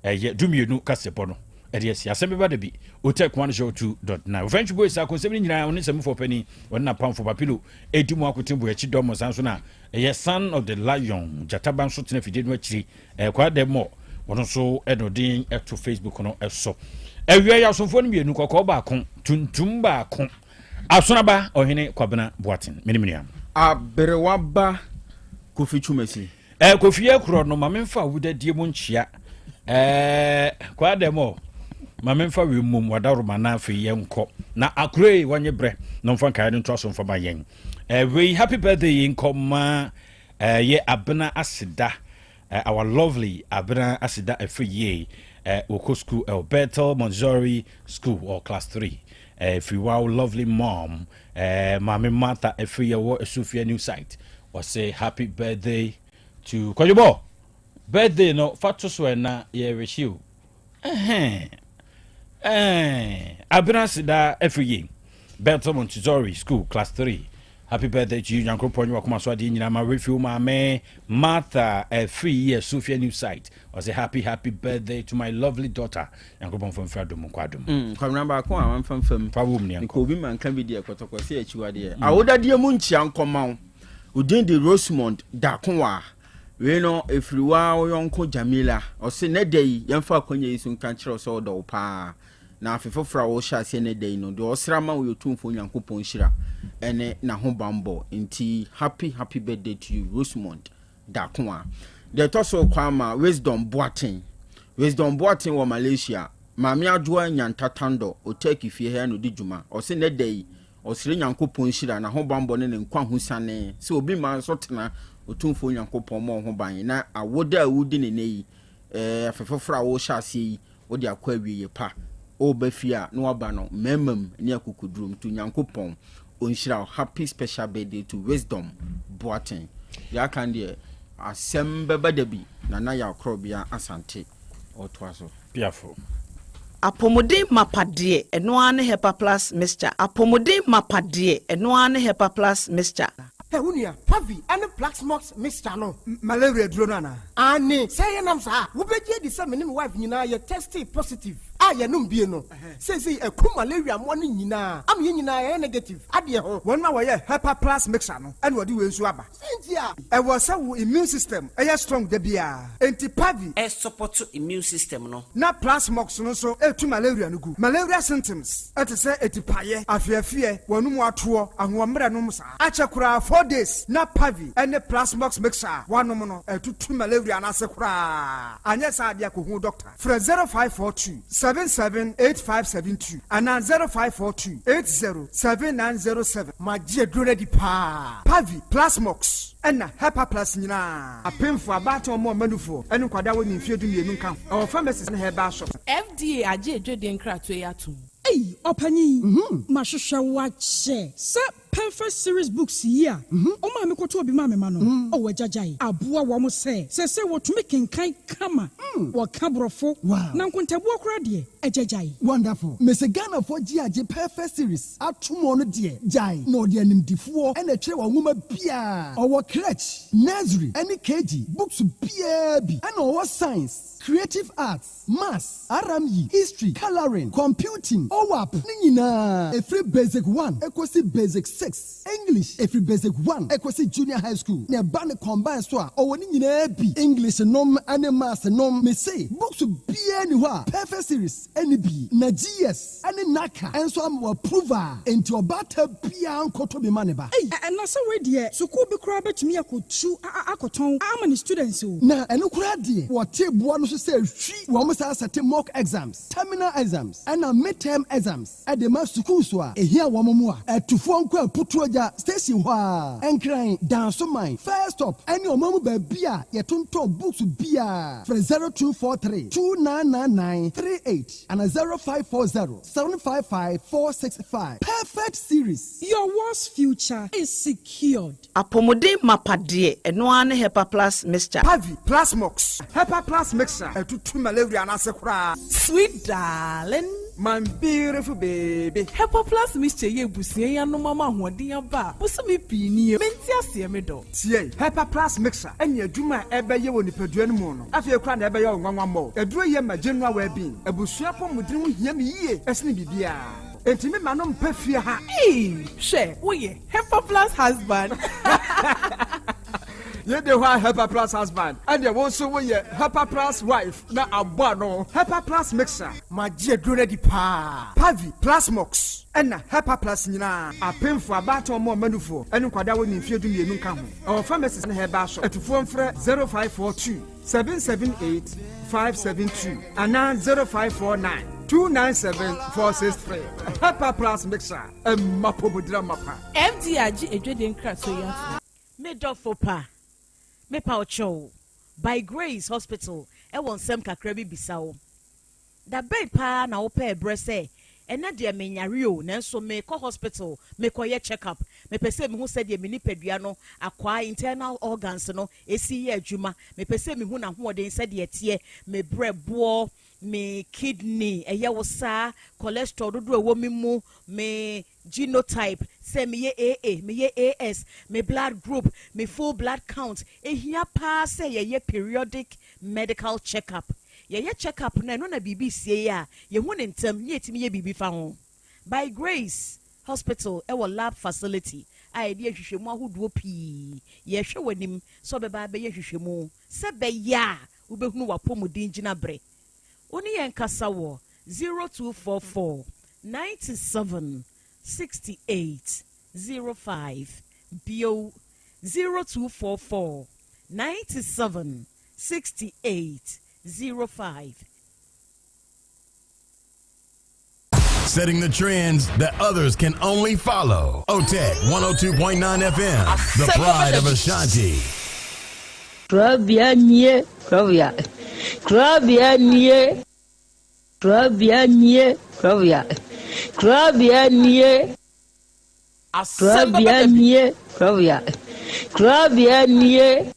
ɛyɛ 12 kasɛbɔ no ɛde asi asɛm bɛba da bi otɛ kwan no 2.9 French boys akonsɛm no nyinaa ɔne nsɛmfoɔ pani ɔne napamfo Papilo ɛdi mu akoten bɔ akyi dɔm san so na ɛyɛ Son of the Lion Gyataba nso tena fidie no akyiri ɛkwa dɛ mɔ wɔno nso ɛna ɔden ɛto Facebook no ɛso. Awia yɛ asomfoɔ no mmienu, kɔkɔɔ baako, tuntum baako, Asonaba Ɔhene Kwabena Boaten mene menua. Aberewa ba Kofi Twumasi. Kofi yɛ korɔ no ma memfa wodadie mu nkyea kwaa dɛm ɔ ma memfa wei mmom wadaroma na afei yɛnkɔ na akorɛ wɔnye berɛ na ɔmfa nkaeɛ no ntoa so mfa ma yɛn. Wei happy birthday yi nkɔma yɛ Abena Aseda, our lovely Abena Aseda ɛfiri yie wɔkɔ school Bethel Montessori School or class 3, ɛfiri wow lovely mom, Maame Martha ɛfiri yɛwɔ Asufia New Site. Wɔsɛ happy birthday to Kwadwobɔ. Birthday no fa to so ɛna yɛrehye o. Ɛhɛn ɛɛ Abena Aseda ɛfiri yie Bethel Montessori School class 3, happy birthday to you. Nyankopɔn nye wakoma so adeɛ nyinaa ma refi maame Martha ɛfiri yɛ Sophia New Site. Ɔsɛ happy happy birthday to my lovely daughter. Nyankopɔn fɔ mfiri adom nkɔ adom. Kwamina baako a wamfa mfam. Fa wom ne. Nka obi ma nka bi deɛ kɔtɔkɔ sɛ akyiwadeɛ. Awodadeɛ mu nkyia nkɔma wo. Odin de Rosemond Dakowa. Wei no ɛfiri wa wo yɔnko Jamila. Ɔse ne da yi yɛmfa akwanya yi so nka kyerɛ wo sɛ ɔdɔ wo paa. Na afe foforɔ a wɔhyɛ aseɛ ne da yi no deɛ ɔsra ma wo yɛ Tumfoɔ Nyankopɔn hyira ɛne n'ahobanbɔ. Nti happy happy birthday to you, Rosemond Dakoa. Deɛ ɛtɔ so kɔ ama Wisdom Boateng. Wisdom Boateng wɔ Malaysia. Maame Adwoa Nyantatandɔ Otɛki fie ha na ɔdi dwuma. Ɔse ne da yi ɔsrɛ Nyankopɔn hyira n'ahobanbɔ ne ne nkwa ho sane sɛ obi ma nso tena Otumfoɔ Nyankopɔn ma ɔho ban na awoda a wodi ne nɛ yi afe foforɔ a wɔrehyɛ aseɛ yi wode akɔ awieyɛ pa. Ɔreba fie a na waba no mmarima mu ne akokoduro mu to Nyankopɔn ɔnhyira wo. Happy special birthday to Wisdom Boateng. Deɛ aka no deɛ asɛm bɛba da bi Nana yɛ akorɔbea Asante ɔtoa so. Piafo. Apɔmuden mapa deɛ, ɛno ara ne Hepa Plus Mixture. Apɔmuden mapa deɛ, ɛno ara ne Hepa Plus Mixture. Ɛ wo nua, Pavi ɛne Plasmox mixture no malaria duro no anaa? Ane sɛ yɛnam saa, wobɛgye adi sɛ me ne me wife nyinaa yɛ tested positive a yɛnom bie no seesei ɛku malaria mmoa no nyinaa ama yɛn nyinaa yɛyɛ negative adeɛ ho. Wɔn a wɔyɛ Hepa Plus Mixture no ɛna wɔde wei nso aba. Sɛnti a ɛwɔ sɛ wo immune system ɛyɛ strong da biara, enti Pavi ɛsupport immune system no. Na Plasmox no nso ɛtu malaria no gu. Malaria symptoms ɛte sɛ etipaeɛ, afeafeɛ, wɔnum atoɔ, ahoɔmmerɛ nom saa akyɛ koraa 4 days na Pavi ɛne Plasmox mixture a wanom no ɛtutu malaria no ase koraa. Anyɛ saa adeɛ akɔhu doctor. Frɛ 0542 778572 anaa 0542 807907. Magye aduro no adi paa. Pavi, Plasmox ɛna Hepa Plus nyinaa apemfo, abaatan, ɔmo ɔmanufoɔ ɛne nkwadaa wɔ ne mfeɛ 12 nka ho. Ɛwɔ pharmacies ne herbal shop. FDA agye edwedie nkratoɔ yi atom. Ei, ɔpanyin, mahwehwɛ wo akyɛ sɛ Perfect Series books yi a ɔma me kɔtɔ obi ma me ma no ɔwɔ agyagyae aboa wɔn sɛ wɔtumi kenkan kama, wɔka borɔfo na nkontabuo koraa deɛ agyagyae. Wonderful. Mese Ghanafoɔ gye agye Perfect Series atom no deɛ gyae na ɔde animdifoɔ ɛna ɛtwerɛ wɔn nwoma biara. Ɔwɔ crèche, nursery ɛne KG books biara bi, ɛna ɔwɔ science, creative arts, maths, RME, history, colouring, computing, OWAP ne nyinaa ɛfiri basic one ɛkɔsi basic. 6, English, ɛfiri Basic 1 ɛkɔsi Junior High School, na ɛba no combine so a, ɔwɔ ne nyinaa bi, English nom ne Maths nom. Mese, books biara nni hɔ a Perfect Series nni bi, na GS ne NaCCA nso ama wɔ approve a, enti ɔbaatan biara nkɔtɔ bi ma ne ba. Ei, na sɛ wei deɛ, sukuu bi koraa bɛtumi akɔtu akɔtɔn ama ne students o. Na ɛno koraa deɛ, wɔte boɔ no so sɛ hwi. Wɔn saa sɛte mock exams, terminal exams, ɛna midterm exams ɛde ma sukuu so a ehia wɔn mu a ɛtufoɔ nkɔ Aputuogya station hɔ a, Nkran, Dansoman first stop, ɛne ɔman mu baabi a yɛtontɔn books biara. Frɛ 0243 2999 38 ana 0540 755 465. Perfect Series. Your world's future is secured. Apɔmuden mapa deɛ, ɛno ara ne Hepa Plus Mixture. Pavi, Plasmox, Hepa Plus Mixture ɛtutu malaria n'ase koraa. Sweet darling. My beautiful baby. Hepa Plus Mixture yɛ ebusua yi anom ama ahoɔden aba a bosome pii nie mente aseɛ me dɔ. Tie, Hepa Plus Mixture ɛne adwuma a ɛbɛyɛ wɔ nipadua no mu no, afei koraa na ɛbɛyɛ wo nwanwa mmɔ. Aduro yɛ ma general well-being. Abusua pɔmuden ho hia me yie ɛsene biribiara. Enti me ma no mpɛ fie ha. Ee, hwɛ, woyɛ Hepa Plus husband. Yɛde hɔ a Hepa Plus husband, ɛdeɛ wo nso woyɛ Hepa Plus wife na abɔ ano. Hepa Plus Mixture. Magye aduro no adi paa. Pavi, Plasmox ɛna Hepa Plus nyinaa. Apemfo, abaatan, ɔmo ɔmanufoɔ ɛne nkwadaa wɔ ne mfeɛ 12 nka ho. Ɛwɔ pharmacies ne herbal shop. Atufoɔ mfrɛ 0542 778 572 anaa 0549 297 463. Hepa Plus Mixture, ɛmma pɔmudira mapa. FDA agye edwadie nkratoɔ yi ato. Me dɔfo pa, mepa wo kyɛw, By Grace Hospital ɛwɔ nsɛm kakra bi bisa wo. Da bɛn paa na wopɛɛ berɛ sɛ ɛnɛ deɛ menyare o, nanso mekɔ hospital mekɔyɛ check up, mepɛ sɛ mehu sɛdeɛ me nipadua no akwaa, internal organs no, ɛsi yɛ adwuma, mepɛ sɛ mehu n'ahoɔden sɛdeɛ ɛteɛ, me brɛboɔ, me kidney, ɛyɛ wo saa, cholesterol dodoɔ ɛwɔ me mu, me genotype, sɛ meyɛ AA, meyɛ AS, me blood group, me full blood count? Ehia paa sɛ yɛyɛ periodic medical check up. Yɛyɛ check up no, ɛno na biribi sie a yɛhu ne ntɛm ne yɛtumi yɛ biribi fa ho. By Grace Hospital ɛwɔ lab facility a yɛde ahwehwɛmu ahodoɔ pii. Yɛhwɛ w'anim sɛ ɔbɛba abɛyɛ hwehwɛmu sɛ bɛyɛ a wobɛhunu w'apɔmuden gyina berɛ. Wo ne yɛn kasa wɔ 0244 97 68 05 bio, 0244 97 68 05. Setting the trends that others can only follow. OTEC 102.9 FM, the pride of Ashanti. Kurabea nie, kurabea, kurabea nie, kurabea nie, kurabea, kurabea nie, kurabea nie, kurabea, kurabea nie.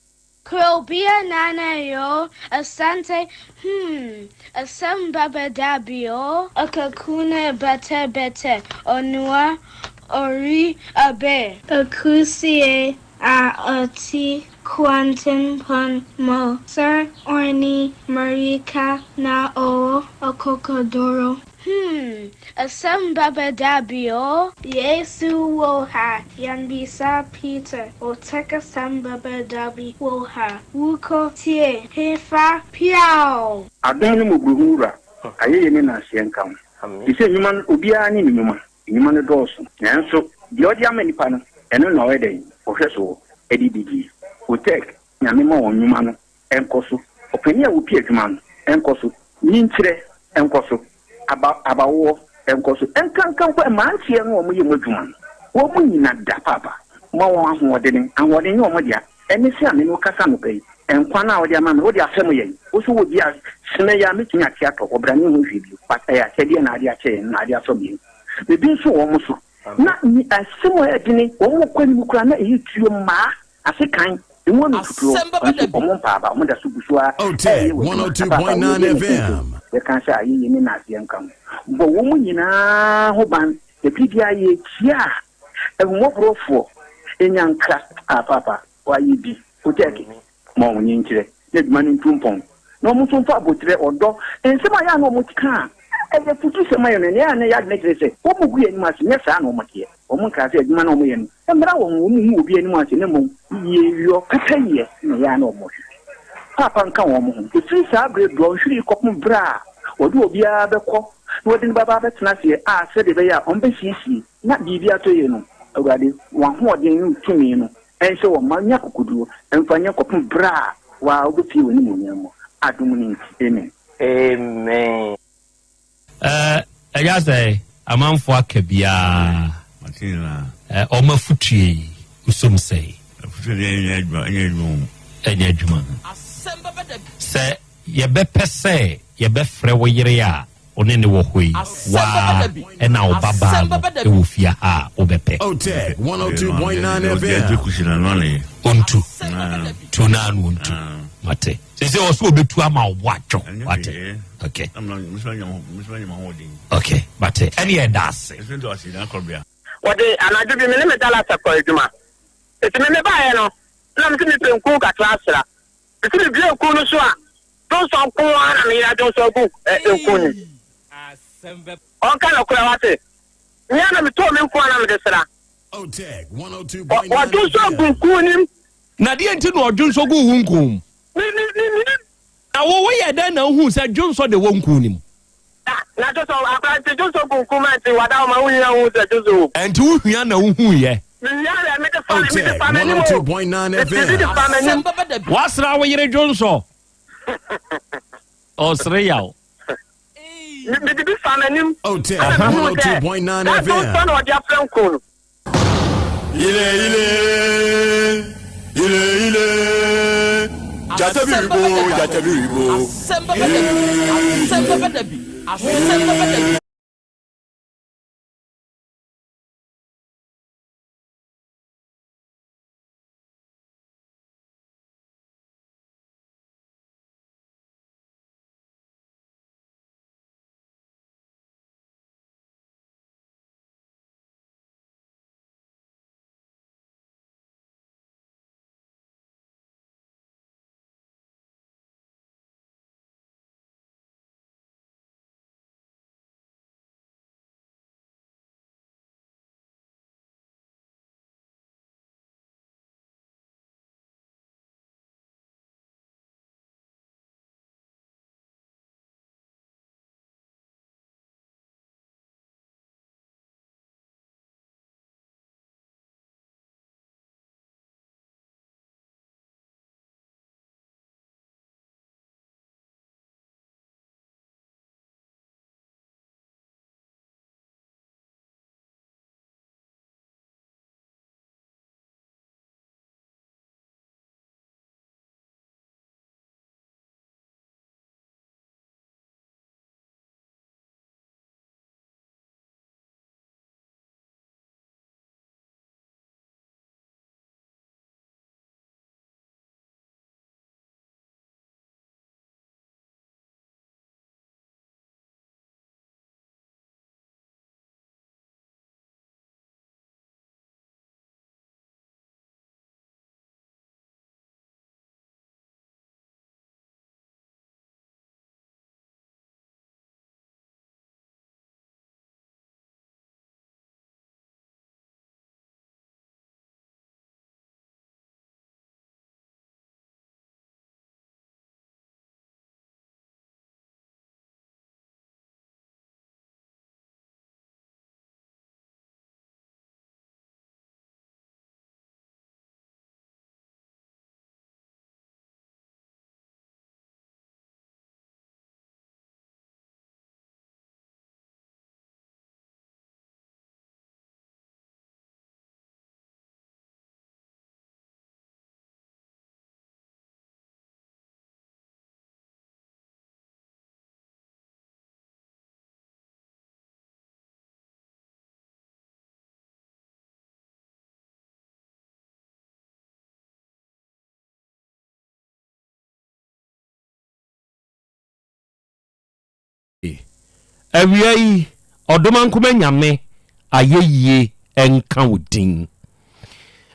Krobea Nana yo, Asante, asem baba dabio, Akakuna bete bete, Onua, Ori abe. Akusie a oti kwantenpon mo, Sir Orni Marika na o Okokodoro. Asem baba dabio, Yesu woha, Yambisa Peter, Oteka sem baba dabi woha, Wuko tie, Hefa piao. Adan no mmɔborɔhunu wura, ayɛyie ne nnanseɛ nka wo. Te sɛ nnwuma no, obiara ne ne nnwuma. Nnwuma no dɔɔso, nanso deɛ ɔde ama nnipa no, ɛno na ɔyɛ dɛn? Ɔhwɛ soɔ de didie. Otec, Nyame ma wɔn nnwuma no nkɔ so. Ɔpanin a ɔpi adwuma no nkɔ so. Nyinkyerɛ nkɔ so. Aba abawoɔ nkɔ so. Nkanka mpo mmeranteɛ no a wɔyɛ mu adwuma no, wɔn nyina da paapa. Ma wɔn ahoɔdene. Ahoɔden nyɛ wɔn dea. Ɛne sɛ a me ne wo kasa anɔpa yi, nkwa no a wode ama me, wode afɛm yɛn. Wo nso wɔ bi a, sene yi a mɛtumi ate atɔ, ɔbra ne ho hwee bio. But ɛyɛ akyɛdeɛ na ade akyɛ yɛn, na ade afɛm yɛn. Biribi nso wɔ wɔn so. Na asɛm a ɛyɛ dene, wɔn kɔ anim koraa na ɛyɛ tuo mmaa ase kan. Emu ano tutuo, nso wɔn mpaaba, wɔn da so gu so ara OTEC ɛyɛ wɔ adwuma. Paapa, 102.9 wɔyɛ ne FM. Yɛka sɛ ayɛyie ne naaseɛ nka ho. Bɔ wɔn nyinaa ho ban. Ebi biara yɛkyia a, ahummɔborɔfoɔ ɛnya nkra a paapa wayɛ bi. OTEC ma wɔn nkyerɛ na adwuma no ntu mpɔn. Na wɔn nso mfa abotire ɔdɔ nsɛm a yɛ a na wɔn ka a. Ɛyɛ afutusɛm ayɛ no nea na ɛyɛ adwene kyerɛ sɛ wɔn gu yɛn anim ase, nyɛ saa na wɔn teɛ. Wɔn nkaa sɛ adwuma no a wɔyɛ no mmra wɔn ho, wɔn nhu obi anim ase na mmom yieyɔ, pɛpɛyɛ na ɛyɛ a na wɔhwehwɛ. Paapa nka wɔn ho. Ɛfiri saa berɛ dɔnhwere yi kɔpem berɛ a wɔde obiara bɛkɔ na wɔde no bɛba abɛtena aseɛ a sɛdeɛ ɛbɛyɛ a wɔbɛsiesie na biribi atɔ yie no, Awurade, w'ahoɔden ne wo tumi no nhyɛ wɔn ma nya akokoduo mfa nyɛ kɔpem berɛ a wo ara wobɛpue w'animuonyam mu. Adom no nti, amen. Amen. Ɛɛ ɛyɛ sɛ amanfoɔ aka biara. Mate nyinaa. Ɛɛ wɔn afutuo yi wosom sɛn? Afutuo deɛ ɛnyɛ adwuma ɛnyɛ adwuma o. Ɛnyɛ adwuma. Sɛ yɛbɛpɛ sɛ yɛbɛfrɛ wo yere a wo ne ne wɔ hɔ yi waa ɛna wo ba baa no wɔ fie ha a wobɛpɛ. Otec 102.9 FM. Ontu. Tu naa no ontu. Mate. Sese wɔ so obetu ama wo bo atwo. Wate. Okay. Okay, mate. Ɛne ɛda ase. Wɔde anadwo bi me ne me dalasa kɔɔ adwuma. Enti me mebaeɛ no, na mese mepɛ nku kakra asra. Mese mebue nku no so a, dwonsɔ nko ara na me yere adwonsɔ agu nku no mu. Ɔnka nokorɛ wate. Me ara na metɔɔ me nku a na mede sra. Wadwonsɔ agu nku no mu. Na deɛ nti na ɔdwonsɔ guu wo nku mu? Me, me, me, menim. Na wo, woyɛɛ dɛn na wohuu sɛ dwonsɔ de wɔ nku no mu? Na, na dwonsɔ, akwadaa nti dwonsɔ gu nku mu a nti wada hɔ ma wohia hu sɛ dwonsɔ wɔ mu. Ɛnti wohia na wohuiɛ? Mehia yɛ, mede fa, mede fa m'anim o. Mede biribi de fa m'anim. Woasra wo yere dwonsɔ? Ɔsere yaw. Mede bi fa m'anim. Ɛna mehuu sɛ saa dwonsɔ na ɔde afra nku no. Ile ile ile ile jata biribo jata biribo. Awia yi, Ɔdomankoma Nyame ayɛyie nka wo din.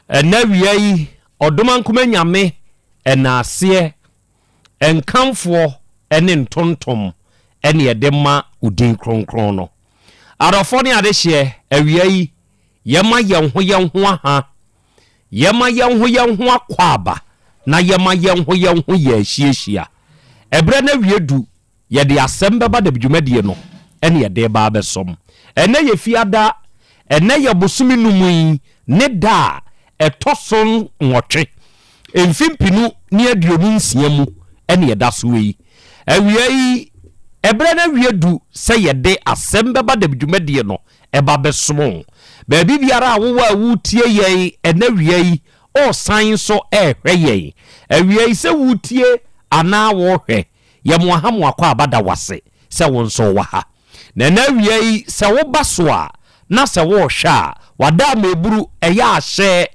Ɛnɛ awia yi, Ɔdomankoma Nyame ɛnaaseɛ, nkamfoɔ ne ntontom. ɛne yɛde ma wo din kronkron no. Adɔfoɔ ne adehyeɛ, awia yi, yɛma yɛn ho yɛn ho aha, yɛma yɛn ho yɛn ho akwaaba, na yɛma yɛn ho yɛn ho yɛ ahyiahyia. Ɛberɛ no awie du, Yɛde asɛm bɛba dɛm dwumadie no ɛne yɛde reba abɛsom. Ɛnnɛ yɛ Fiada, ɛnnɛ yɛ bosome num yi ne da a ɛtɔ so nwɔtwe, mfe mpenu ne 26 mu ɛne yɛda soɔ yi. Awia yi, ɛberɛ no awie du sɛ yɛde asɛm bɛba dɛm dwumadie no ɛba bɛsom wo. Baabi biara a wowɔ a woretie yɛn ɛnnɛ awia yi, woresan nso rehwɛ yɛn awia yi, sɛ woretie anaa worehwɛ, Yɛ mo aha mo akwaaba da wase sɛ wo nso wowɔ ha. Na ɛnɛ awia yi sɛ wo ba so a na sɛ wo rehwɛ a wada ameburu ɛyɛ a share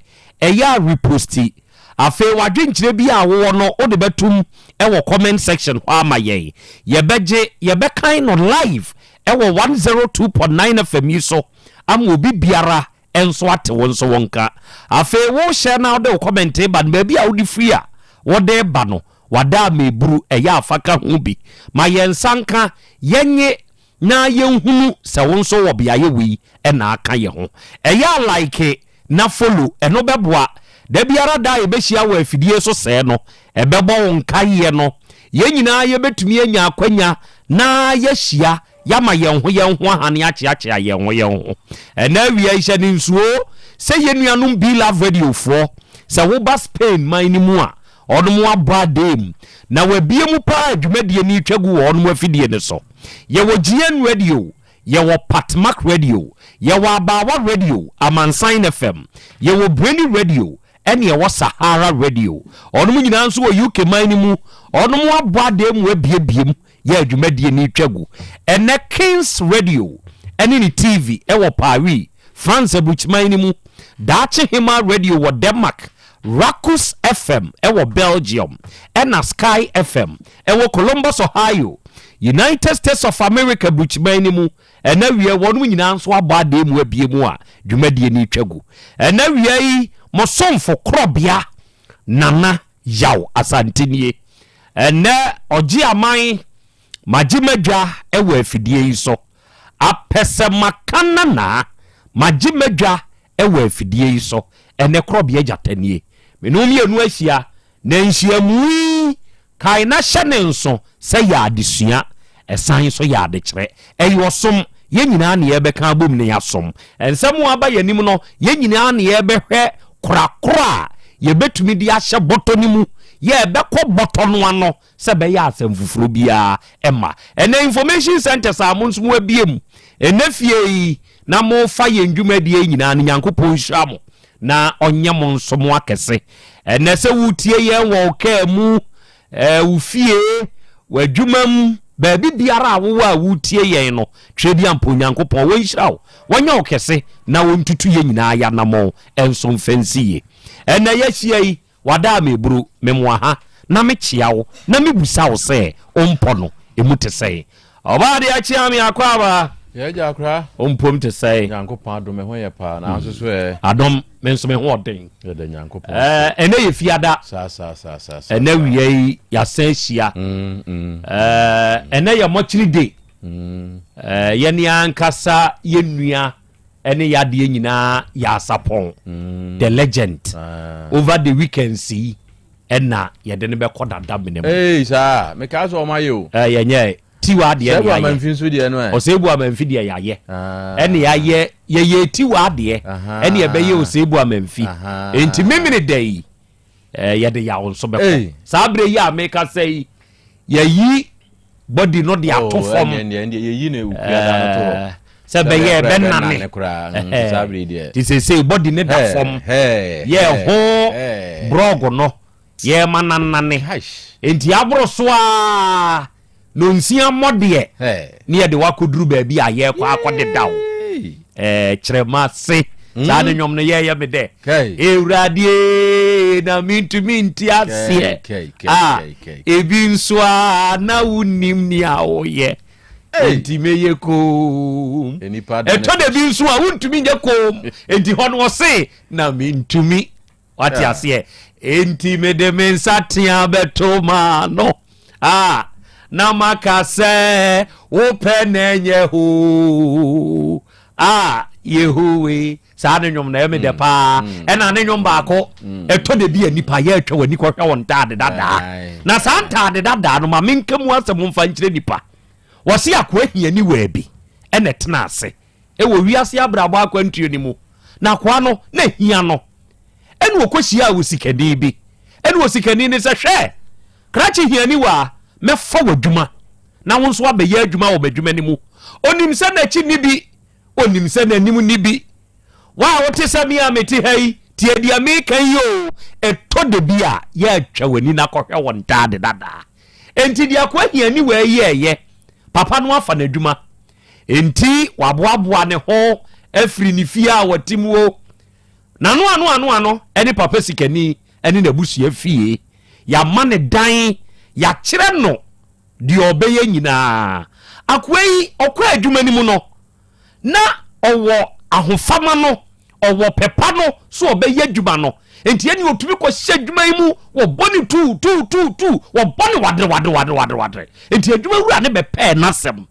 ɛyɛ a reposti. Afei wadwenkyerɛ bi a wowɔ no wode bɛtom ɛwɔ comment section hɔ ama yɛn. Yɛbɛgye yɛbɛkan no live ɛwɔ 102.9 FM yi so ama obi biara nso ate wo nso wo nka. Afei wo hyɛ na wode wo comment ba no baabi a wode firi a wode ba no wada ameburu ɛyɛ a fa ka ho bi ma yɛn nsa nka yɛnye na yɛnhunu sɛ wo nso wɔ beaeɛ wei na aka yɛ ho. Ɛyɛ a like na follow ɛno bɛboa da biara da a yɛbɛhyia wɔ afidie so sɛɛ no ɛbɛbɔ wo nkaeɛ no yɛn nyinaa yɛbɛtumi anya akwanya na yɛahyia Yɛama yɛn ho yɛn ho ahane akyeakyea yɛn ho yɛn ho. Ɛnnɛ awia yi, hyɛ no nsuo sɛ yɛn nuanom Be Love Radio foɔ, sɛ woba Spain man no mu a, wɔnom abɔ adee mu, na wɔabue mu paa a dwumadie no retwa gu wɔ wɔnom afidie no so. Yɛwɔ GN Radio, yɛwɔ Patmak Radio, yɛwɔ Abaawa Radio, Amansan FM, yɛwɔ Breni Radio, ɛne ɛwɔ Sahara Radio. Wɔnom nyinaa nso wɔ UK man no mu, wɔnom abɔ adee mu abiebie mu yɛ dwumadie no retwa gu. Ɛnnɛ Kings Radio ne ne TV wɔ Paris, France aburukyiman no mu, Daakye Hemaa Radio wɔ Denmark, Rakus FM wɔ Belgium, ɛna Sky FM wɔ Columbus, Ohio, United States of America aburukyiman no mu. Ɛnnɛ awia yi, wɔnom nyinaa nso abɔ adeɛ mu abie mu a dwumadie no retwa gu. Ɛnnɛ awia yi, mo somfo korɔbea Nana Yaw Asante nie. Ɛnnɛ ɔgye aman magye m'adwa wɔ afidie yi so. Apɛsɛ maka nanaa magye m'adwa wɔ afidie yi so. Ɛnnɛ korɔbea gyata nie. Me ne wo mmienu ahyia na nhyiamu yi kae na hyɛ ne nso sɛ yɛ adesua, ɛsan nso yɛ adekyerɛ. Ɛyɛ ɔsom, yɛn nyinaa na yɛrebɛka abom na yɛasom. Nsɛm a aba yɛn anim no, yɛn nyinaa na yɛrebɛhwɛ korakora a yɛbɛtumi de ahyɛ bɔtɔ no mu, yɛrebɛkɔ bɔtɔ no ano sɛ ɛbɛyɛ asɛm foforɔ biara mma. Ɛnnɛ information centres a mo nso moabue mu ɛnnɛ fie yi na mofa yɛn dwumadie yi nyinaa no, Nyankopɔn nhyira mo na ɔnyɛ mo nso mo akɛse. Ɛnnɛ sɛ woretie yɛn wɔ wo kaa mu, wo fie, w'adwuma mu, baabi biara a wowɔ a woretie yɛn no, Tweaduampɔ Onyankopɔn, wɔnhyira wo, wɔnyɛ wo kɛse, na wɔntutu yɛn nyinaa yɛanammɔn nso mfa nsi yie. Ɛnnɛ yɛahyia yi, wada a meburu, memoa ha, na mekyea wo, na mebusa wo sɛ, wo mpɔ no, emu te sɛn? Ɔbaa deɛ akyea me akwaaba. Yɛ agya akora. Wo mpom te sɛn? Nyankopɔn adom me ho yɛ paa na nso so ɛ. Adom me nso me ho ɔden. Yɛda Nyankopɔn ase. Ɛnɛ yɛ fiada. Saa saa saa saa saa. Ɛnɛ wia yi yɛasan ahyia. Ɛnɛ yɛ mɔkyere day. Yɛne ankasa yɛ nua ɛne yadeɛ nyinaa yɛ asapɔn. The legend. Over the weekends yi ɛna yɛde no bɛkɔ dada mene mu. Ee saa mekaa sɛ ɔma yɛ o. Ɛɛ yɛnyɛ tiwa adeɛ ne yɛayɛ. Amanfi nso deɛ no ɛ. Ɔsɛebu amanfi deɛ yɛayɛ. Ɛne yɛayɛ yɛyɛ tiwa adeɛ ɛne yɛbɛyɛ ɔsɛebu amanfi. Enti memene da yi ɛɛ yɛde yaw nso bɛkɔ. Saa berɛ yi a meka sɛ yi yɛyi body no de ato fam. Yɛyi no ewukuada no to hɔ. Sɛ bɛyɛ ɛbɛnane. Te seesei body no da fam. Yɛ ho brɔg no yɛma nanane. Enti aboro so a nonsia mmɔ deɛ ne yɛde wakɔduru baabi a yɛrekɔ akɔdeda wo. Kyerɛma se saa ne nnwom no yɛyɛ me dɛ. Ewurade na mentumi nte aseɛ. A ebi nso a na wonim nea woyɛ. Enti meyɛ koom. Ɛtɔ da bi nso a wontumi nyɛ koom. Enti hɔ no ɔse na mentumi. Wate aseɛ? Enti mede me nsa tea bɛto m'ano. Ah, na maka sɛ wopɛ na ɛnyɛ hoo a Yehowe. Saa ne nnwom na ɛyɛ me dɛ paa. Ɛna ne nnwom baako ɛtɔ da bi a nipa yɛ atwa w'ani kɔhwɛ wo ntaade dadaa. Na saa ntaade dadaa no ma menka mu asɛm mfa nkyerɛ nipa. Wɔse akoa hiani waa bi ɛna ɛtena ase ɛwɔ wiase abrabɔ akwantuo no mu. Na akoa no na hia no. Ɛna ɔkɔhyiaa osikani bi. Ɛna osikani no sɛ, Hwɛ! Krakye hiani waa, mɛfa w'adwuma na wo nso abɛyɛ adwuma wɔ m'adwuma no mu. Ɔnim sɛ n'akyi nni bi, ɔnim sɛ n'anim nni bi. Wo a wote sɛ me a mete ha yi, tie deɛ mereka yi o, ɛtɔ da bi a, yɛatwa w'ani na kɔhwɛ wo ntaade dadaa. Enti deɛ akoa hiani wei yɛeɛ, papa no afa n'adwuma. Enti waboaboa ne ho afiri ne fie a wɔte mu o. N'ano ano ano ano ne papa sikani ne n'abusua fie. Yɛama no dan, yɛakyerɛ no deɛ ɔbɛyɛ nyinaa. Akoa yi, ɔkɔ adwuma no mu no, na ɔwɔ ahofama no, ɔwɔ pɛ pa no sɛ ɔbɛyɛ adwuma no. Enti ɛnneɛ ɔtumi kɔhyɛ adwuma yi mu, wɔbɔ no tuu tuu tuu tuu, wɔbɔ no wadere wadere wadere wadere wadere. Enti adwumawura no bɛpɛɛ n'asɛm.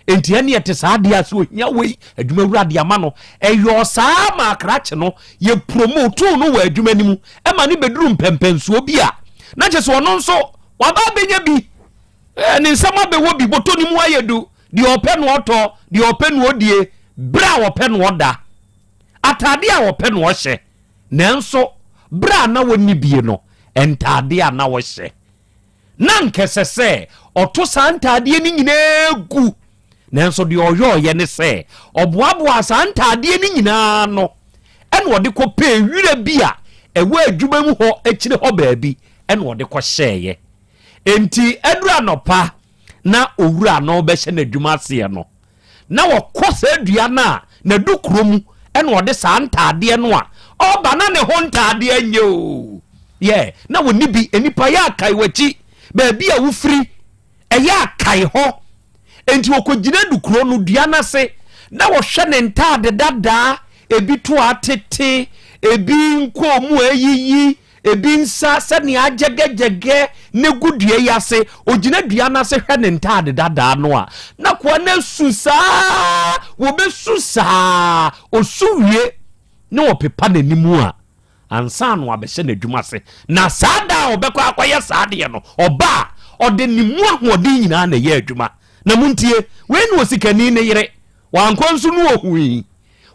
Enti ɛne ɛte saa deɛ a sɛ ohia wei adwuma wura de ama no. Ɛyɔɔ saa maa krakye no yɛ promotuu no wɔ adwuma no mu ma no bɛduru mpɛmpɛnsoɔ bi a na kyerɛ sɛ ɔno nso waba abɛnya bi. Ne nsam abɛwɔ bi, bɔtɔ no mu ayɛ du, deɛ ɔpɛ no ɔtɔ, deɛ ɔpɛ no ɔdie, berɛ a ɔpɛ no ɔda, ataadeɛ a ɔpɛ no ɔhyɛ. Nanso berɛ a na wɔnni bie no, ntaadeɛ a na ɔhyɛ. Na anka ɛsɛ sɛ ɔto saa ntaadeɛ no nyinaa gu. Nanso deɛ ɔyɔeɛ ne sɛ, ɔboaboaa saa ntaadeɛ no nyinaa ano, ɛna ɔde kɔpɛɛ wira bi a ɛwɔ adwuma mu hɔ akyire hɔ baabi, ɛna ɔde kɔhyɛeɛ. Enti ɛduru anɔpa na owura no rebɛhyɛ n'adwuma aseɛ no, na ɔkɔ saa dua no a n'adukuro mu ɛna ɔde saa ntaadeɛ no a ɔba na ne ho ntaadeɛ nyɛ o yɛ na wɔni bi. Nnipa yɛ akae w'akyi baabi a wofiri, ɛyɛ akae hɔ. Enti ɔkɔgyina dukuro no dua no ase na wɔhwɛ ne ntaade dadaa, ebi to atete, ebi nkɔn mu ayiyi, Ebi nsa sɛnea agyɛgɛgyɛgɛ na egu dua yi ase. Ogyina dua no ase hwɛ ne ntaade dadaa no a, na koa no asu saa. Wɔbɛsu saa. Osu wie na ɔpepa n'anim a, ansa na wabɛhyɛ n'adwuma ase. Na saa da a ɔbɛkɔ akɔyɛ saa adeɛ no, ɔba a, ɔde ne mu ahoɔden nyinaa na ɛyɛ adwuma. Na montie, wei na osikani no yere, wankɔ nso no ohui.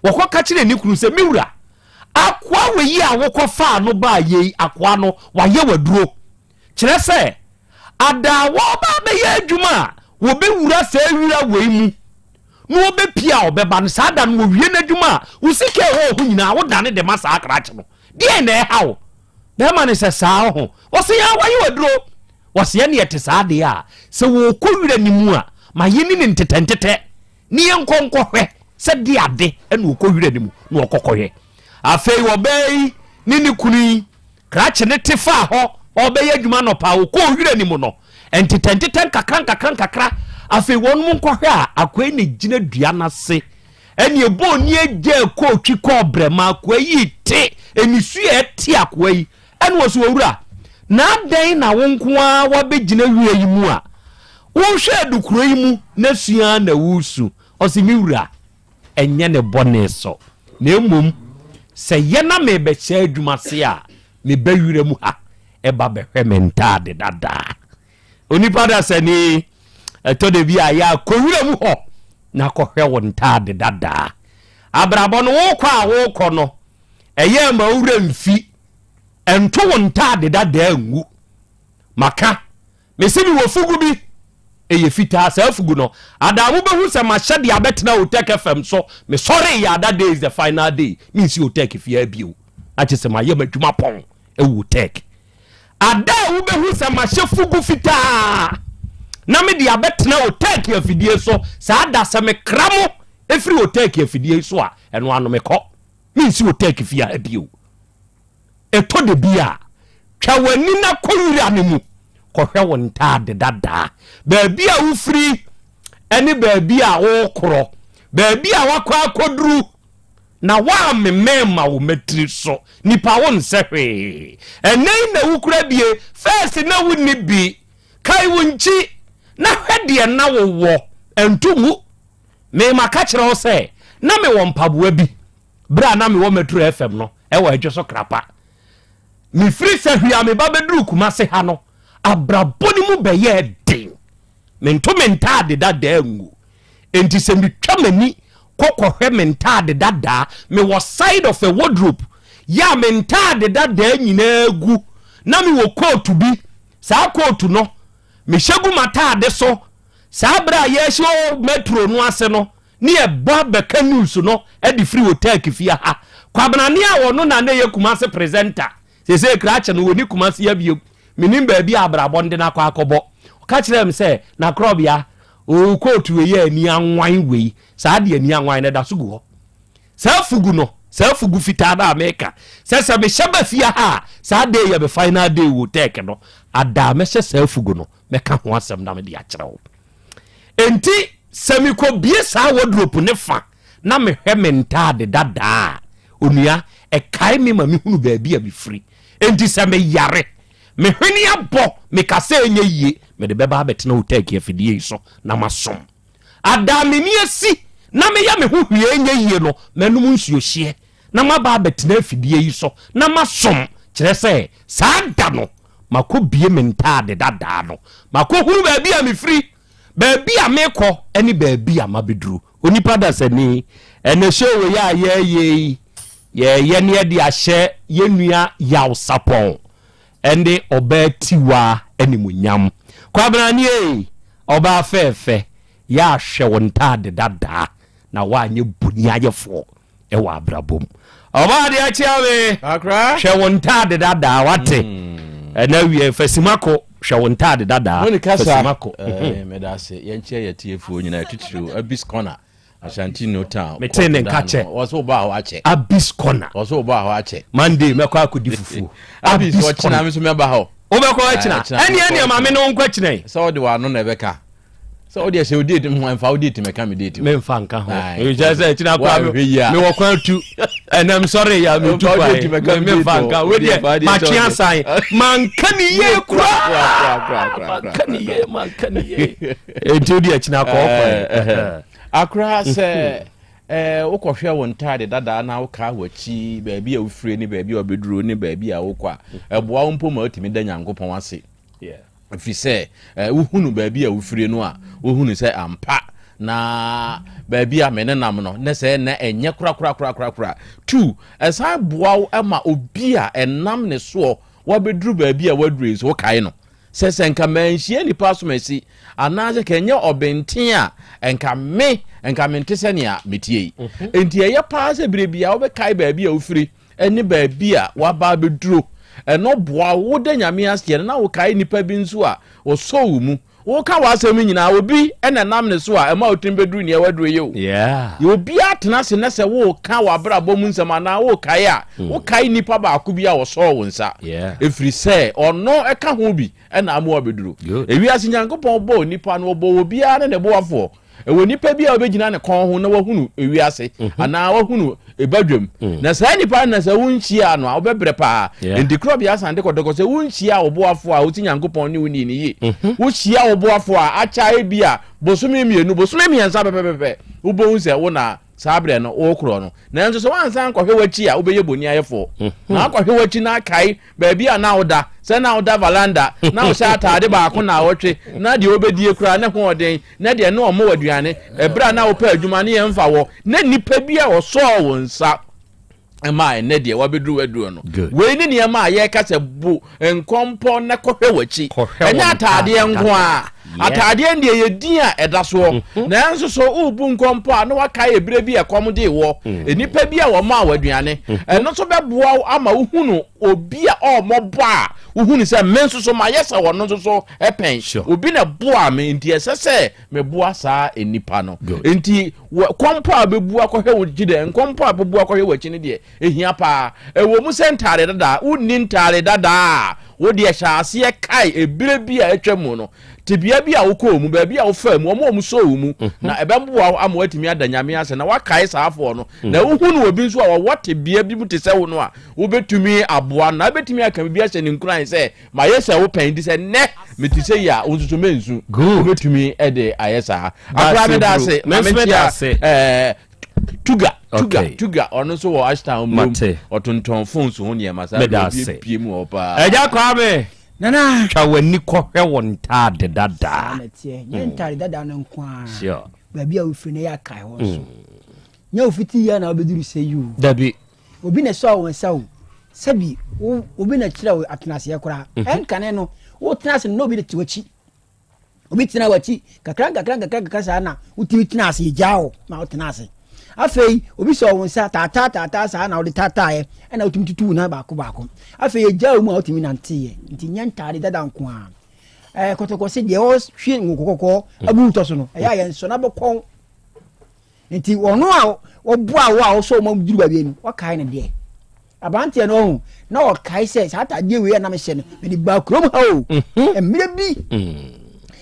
Wɔkɔka kyerɛɛ ne kunu sɛ, Me wura, akoa wei a wokɔfaa no baa yei, akoa no, wayɛ w'aduro. Kyerɛ sɛ, ada a wɔreba abɛyɛ adwuma a wɔbɛwura saa wira wei mu na wɔbɛpie a ɔbɛba no, saa da no wɔwie n'adwuma a, wo sika a ɛwɔ wo ho nyinaa wodane de ma saa krakye no. Deɛn na ɛha wo? Bɛrima no sɛ, Saa ɔho. Wɔse, Aa, wayɛ w'aduro. Wɔse, Ɛnneɛ ɛte saa deɛ a, sɛ wɔrekɔ wira no mu a, ma yɛnni no ntetɛntetɛ. Ne yɛnkɔ nkɔhwɛ sɛ de ade na ɔkɔ wira no mu na ɔkɔ kɔhwɛ. Afei ɔbaa yi ne ne kunu yi, krakye no te faa hɔ ɔrebɛyɛ adwuma anɔpa a ɔkɔɔ wira no mu no, ntetɛntetɛ nkakra nkakra nkakra. Afei wɔnom nkɔhwɛ a, akoa yi na gyina dua no ase ɛne ɛbɔɔ ni agya kɔɔ twi kɔɔ brɛ ma akoa yi te anisu a ɛte akoa yi. Ɛna ɔse, Owura, na adɛn na wo nko ara woabɛgyina wira yi mu a worehwɛ adukuro yi mu na su ara na woresu? Ɔse, Me wura, ɛnyɛ ne bɔne so, na mmom sɛ yɛ na merebɛhyɛ adwuma ase a, meba wira mu ha ɛba bɛhwɛ me ntaade dadaa. Onipa dasani, ɛtɔ da bi a yɛ a kɔ wira mu hɔ na kɔhwɛ wo ntaade dadaa. Abrabɔ no wokɔ a wokɔ no, ɛyɛ ma wo werɛ mfi. Nto wo ntaade dadaa ngu. Maka, mese mewɔ fugu bi, ɛyɛ fitaa, saa fugu no, ada mobɛhu sɛ mahyɛ de abɛtena Otec FM so, mesɔree yɛ ada day is the final day, mensi Otec fie ha bio, na kyerɛ sɛ mayɛ m'adwuma pɔn wɔ Otec. Ada a wobɛhu sɛ mahyɛ fugu fitaa na mede abɛtena Otec afidie so, saa da sɛ mekra mo ɛfiri Otec afidie yi so a, ɛno ano mekɔ. Mensi Otec fie ha bio. Ɛtɔ da bi a, twa w'ani na kɔ wira no mu kɔhwɛ wo ntaade dadaa, baabi a wofiri ne baabi a worekorɔ, baabi a woakɔ akɔduru, na woamemɛn ma wo mmatiri so. Nipa wonsɛ hwee. Ɛnnɛ yi na wokura bie, first na wonni bi. Kae wo nkyi. na hwɛ deɛ na wowɔ, ɛnto ngu. Me maka kyerɛ wo sɛ na mewɔ mpaboa bi berɛ a na mewɔ Metro FM no ɛwɔ Adwo so Krapa. Mefiri Sahwi a meba bɛduruu Kumase ha no, abrabɔ no mu bɛyɛɛ den. Mento me ntaade dadaa ngu. Enti sɛ metwa m'ani kɔ kɔhwɛ me ntaade dadaa, mewɔ side of a wardrobe yɛ a me ntaade dadaa nyinaa gu, na mewɔ kootu bi, saa kootu no mehyɛ gu m'ataade so saa berɛ a yɛrehyɛ wɔ metro no ase no, ne yɛbɔ abɛka news no de firi Otek fie ha. Kwabena ne a ɔno na na ɛyɛ Kumase presenter, seesei krakye no wɔnni Kumase ha bio, mennim baabi a abrabɔ no de no akɔ akɔbɔ. Ɔka kyerɛɛ me sɛ, Nakorɔbea, oo kootu wei a ani anwan wei, saa deɛ ani anwan no ɛda so gu hɔ. Saa fugu no, saa fugu fitaa no a meka sɛ sɛ mehyɛ ba fie ha a, saa day yɛ me final day wɔ Otek no, ada a mɛhyɛ saa fugu no, mɛka ho asɛm na mede akyerɛ wo. Enti sɛ mekɔbue saa wardrobe no fa na mehwɛ me ntaade dadaa a, onua, ɛkae me ma mehunu baabi a mefiri. Enti sɛ meyare, me hwene abɔ, meka sɛ ɛnyɛ yie, mede bɛba abɛtena wo turkey afidie yi so na masom. Ada a m'ani asi na meyɛ me ho hwee ɛnyɛ yie no, mɛnom nsuohyeɛ na maba abɛtena afidie yi so na masom, kyerɛ sɛ, saa da no, makɔbue me ntaade dadaa no, makɔhunu baabi a mefiri, baabi a mekɔ ne baabi a mabɛduru. Onipa dasani, ɛnɛ show wei a yɛreyɛ yi, yɛreyɛ ne yɛde ahyɛ yɛn nua Yaw Sapɔn ne ɔbaa Tiwa animuonyam. Kwabena nie, ɔbaa fɛɛfɛ, yɛ ahwɛ wo ntaade dadaa na woanyɛ boniayɛfoɔ. ɛwɔ abrabɔ mu. Ɔbaa deɛ akyea me. Hwɛ wo ntaade dadaa wate. Ɛna wie fasimako hwɛ wo ntaade dadaa. Mone kasa. Fasimako. Eh, meda ase. Yɛnkyɛ yɛ tiefoɔ nyinaa titiriw Abis Corner. Ashanti New Town. Mete ne nka kyɛ. Wɔsɛ wobaa hɔ akyɛ. Abis Corner. Wɔsɛ wobaa hɔ akyɛ. Monday mɛkɔ akɔdi fufuo. Abis ɔkyena me nso mɛba hɔ. Wobɛkɔ akyina. Ɛne ɛne maame ne wo nkɔ akyina yi. Sɛ wode w'ano na ɛbɛka. sɛ wode ɛhyɛ wo date ho ɛmfa wo date mɛka me date memfa nka ho ɛkyɛ sɛ ɛkyina koraa mewɔ kwan tu ɛnam sɔre ya metu kwan memfa nka wedeɛ matwe asan manka ne yie koraa manka ne yie manka ne yie ɛnti wode akyina kɔɔ kwan akora sɛ wokɔhwɛ wo ntaade dadaa na wokaa w'akyi baabi a wofire ne baabi a wobɛduro ne baabi a wokɔ a ɛboa wo mpo ma wotumi da Nyankopɔn ase. Ɛfiri sɛ wohunu baabi a wofire no a, wohunu sɛ ampa na baabi a me nenam no ne sɛ na ɛnyɛ korakorakorakorakora. Tu, ɛsan boa wo ma obi a ɛnam ne soɔ wabɛduru baabi a waduru yi nso wokae no. Sɛ sɛ nka manhyia nnipa asomasi anaasɛ ka ɛnyɛ ɔbenten a nka me nka mente sɛnea metie yi. Mhm. Enti ɛyɛ paa sɛ berɛ biara wobɛkae baabi a wofiri ne baabi a waba abɛduro. Ɛno boa wo woda Nyame aseɛ no na wokae nnipa bi nso a wɔsɔ wo mu. Woka w'asɛm nyinaa obi na ɛnam ne so a ɛma wotumi bɛduru nea waduro yi o. Yeah. Yɛ obiara tena ase na sɛ woka w'abrabɔ mu nsɛm anaa wokae a, hmm. wokae nnipa baako bi a wɔsɔɔ wo nsa. Ɛfiri sɛ ɔno ɛka ho bi ɛna ama wabɛduro. Ewiase Nyankopɔn bɔɔ nnipa no ɔbɔɔ obiara ne ne boafoɔ. Ɛwɔ nipa bi a ɔbɛgyina ne kɔn ho na wahunu ewiase mhm. anaa wahunu ebadwam mm. na saa nipa no na sɛ wonhyia no a wobɛbrɛ paa nti korɔbea asante kɔtɔkɔ sɛ wonhyia wo boafoɔ a wosi Nyankopɔn ne wo nii ne yie mhm. wohyia wo boafoɔ a akyɛ bi a bosome mmienu bosome mmiɛnsa pɛpɛpɛpɛ wobɛhu sɛ wo na saa berɛ no wokorɔ no nanso sɛ woansan kɔhwɛ w'akyi a wobɛyɛ bɔni ayɛfoɔ mhm. na akɔhwɛ w'akyi na akae Baabi a na woda, sɛ na woda valanda, na wohyɛ ataade baako naawɔtwe, na deɛ wobɛdie koraa ne ho ɔden, na deɛ ne ɔmmɔ w'aduane, ɛberɛ a na wopɛ adwuma ne yɛmfa wɔ, na nnipa bi a wɔsɔɔ wo nsa ma ɛnnɛ deɛ wabɛduru waduro no. Wei ne nneɛma a yɛreka sɛ bu nkɔmpɔ na kɔhwɛ w'akyi. Ɛnyɛ ataadeɛ nko a. Ataadeɛ no deɛ yɛ din a ɛda soɔ. Mhm. Nanso so worebu nkɔmpɔ a na wakae ɛberɛ bi a ɛkɔm dee wɔ, mm. nnipa bi a wɔmaa wɔ aduane. Mhm. Ɛno nso bɛboa wo ama wohunu obi a ɔmmɔbɔ a wohunu sɛ me nso so mayɛ sɛ ɔno nso so pɛn. Obi na ɛboaa me nti ɛsɛ sɛ meboa saa nnipa no. Nti kɔmpɔ a bɛbu akɔhwɛ wo gyi dɛ nkɔmpɔ a bɛbu akɔhwɛ w'akyi no deɛ ɛhia paa. Ɛwɔ mu sɛ ntaade dadaa, wonni ntaade dadaa a Wo deɛ hyɛ aseɛ kae ebire bi a atwa mu no, tebea bi a wokɔɔ mu, baabi a wofaa mu, wɔn a wɔsɔɔ wo mu, mhm. na ɛbɛboa wo ama woatumi ada Nyame ase na woakae saa afoɔ no. Mm. Na wohu no obi nso a wɔwɔ tebea bi mu te sɛ wo no a, wobɛtumi aboa no na wobɛtumi aka biribi ahyɛ ne nkuran sɛ mayɛ sɛ wo pɛn nti sɛ nnɛ mete sɛ yi a wo nso so mɛnsu. Wobɛtumi de ayɛ saa. Akora meda ase, ma menkyea eh, Tuga, Tuga, okay. Tuga, ɔno nso wɔ Ashtown mu. Ɔtontɔn phones ho nneɛma saa. Meda ase. Pie mu wɔ paa. Ɛgya Kwame. Nana. Twa w'ani kɔhwɛ wɔ ntaade dada. Saa na ɛteɛ. Nyɛ mm. ntaade dada no nko ara. Sure. Baabi a wofiri no yɛ akae hɔ nso. Mm. Nyɛ ofiti yɛ na wobɛduru sɛ yi o. Dabi. Obi na ɛsɔɔ wo nsa o. Sɛbi obi na kyerɛ wo atenaseɛ koraa. Mhm. Ɛnkane no wotena ase no na obi de te w'akyi. Obi tena w'akyi kakra nkakra nkakra nkakra saa na wotumi tena ase yɛgyaa wo ma wotena ase. Afei obi sɔ wo nsa taataa taataa saa na wode taataaeɛ ɛna wotumi tutu wo nan baako baako. Afei yɛgyaa wo mu a wotumi nanteeɛ. Nti nyɛ ntaade dada nko ara. Ɛɛ kɔtɔkɔse deɛ ɔhwie ngo kɔkɔkɔɔ agu wotɔ so no ɛyɛ a yɛn nsɔ n'abɔkɔn. Nti ɔno a ɔboa wo a ɔsɔ wɔn duru baabi no, ɔkae no deɛ. Aberanteɛ no ɔho na ɔkae sɛ saa ataadeɛ wei a na mehyɛ no mede baa kurom ha o. Mhm. Mmerɛ bi mm.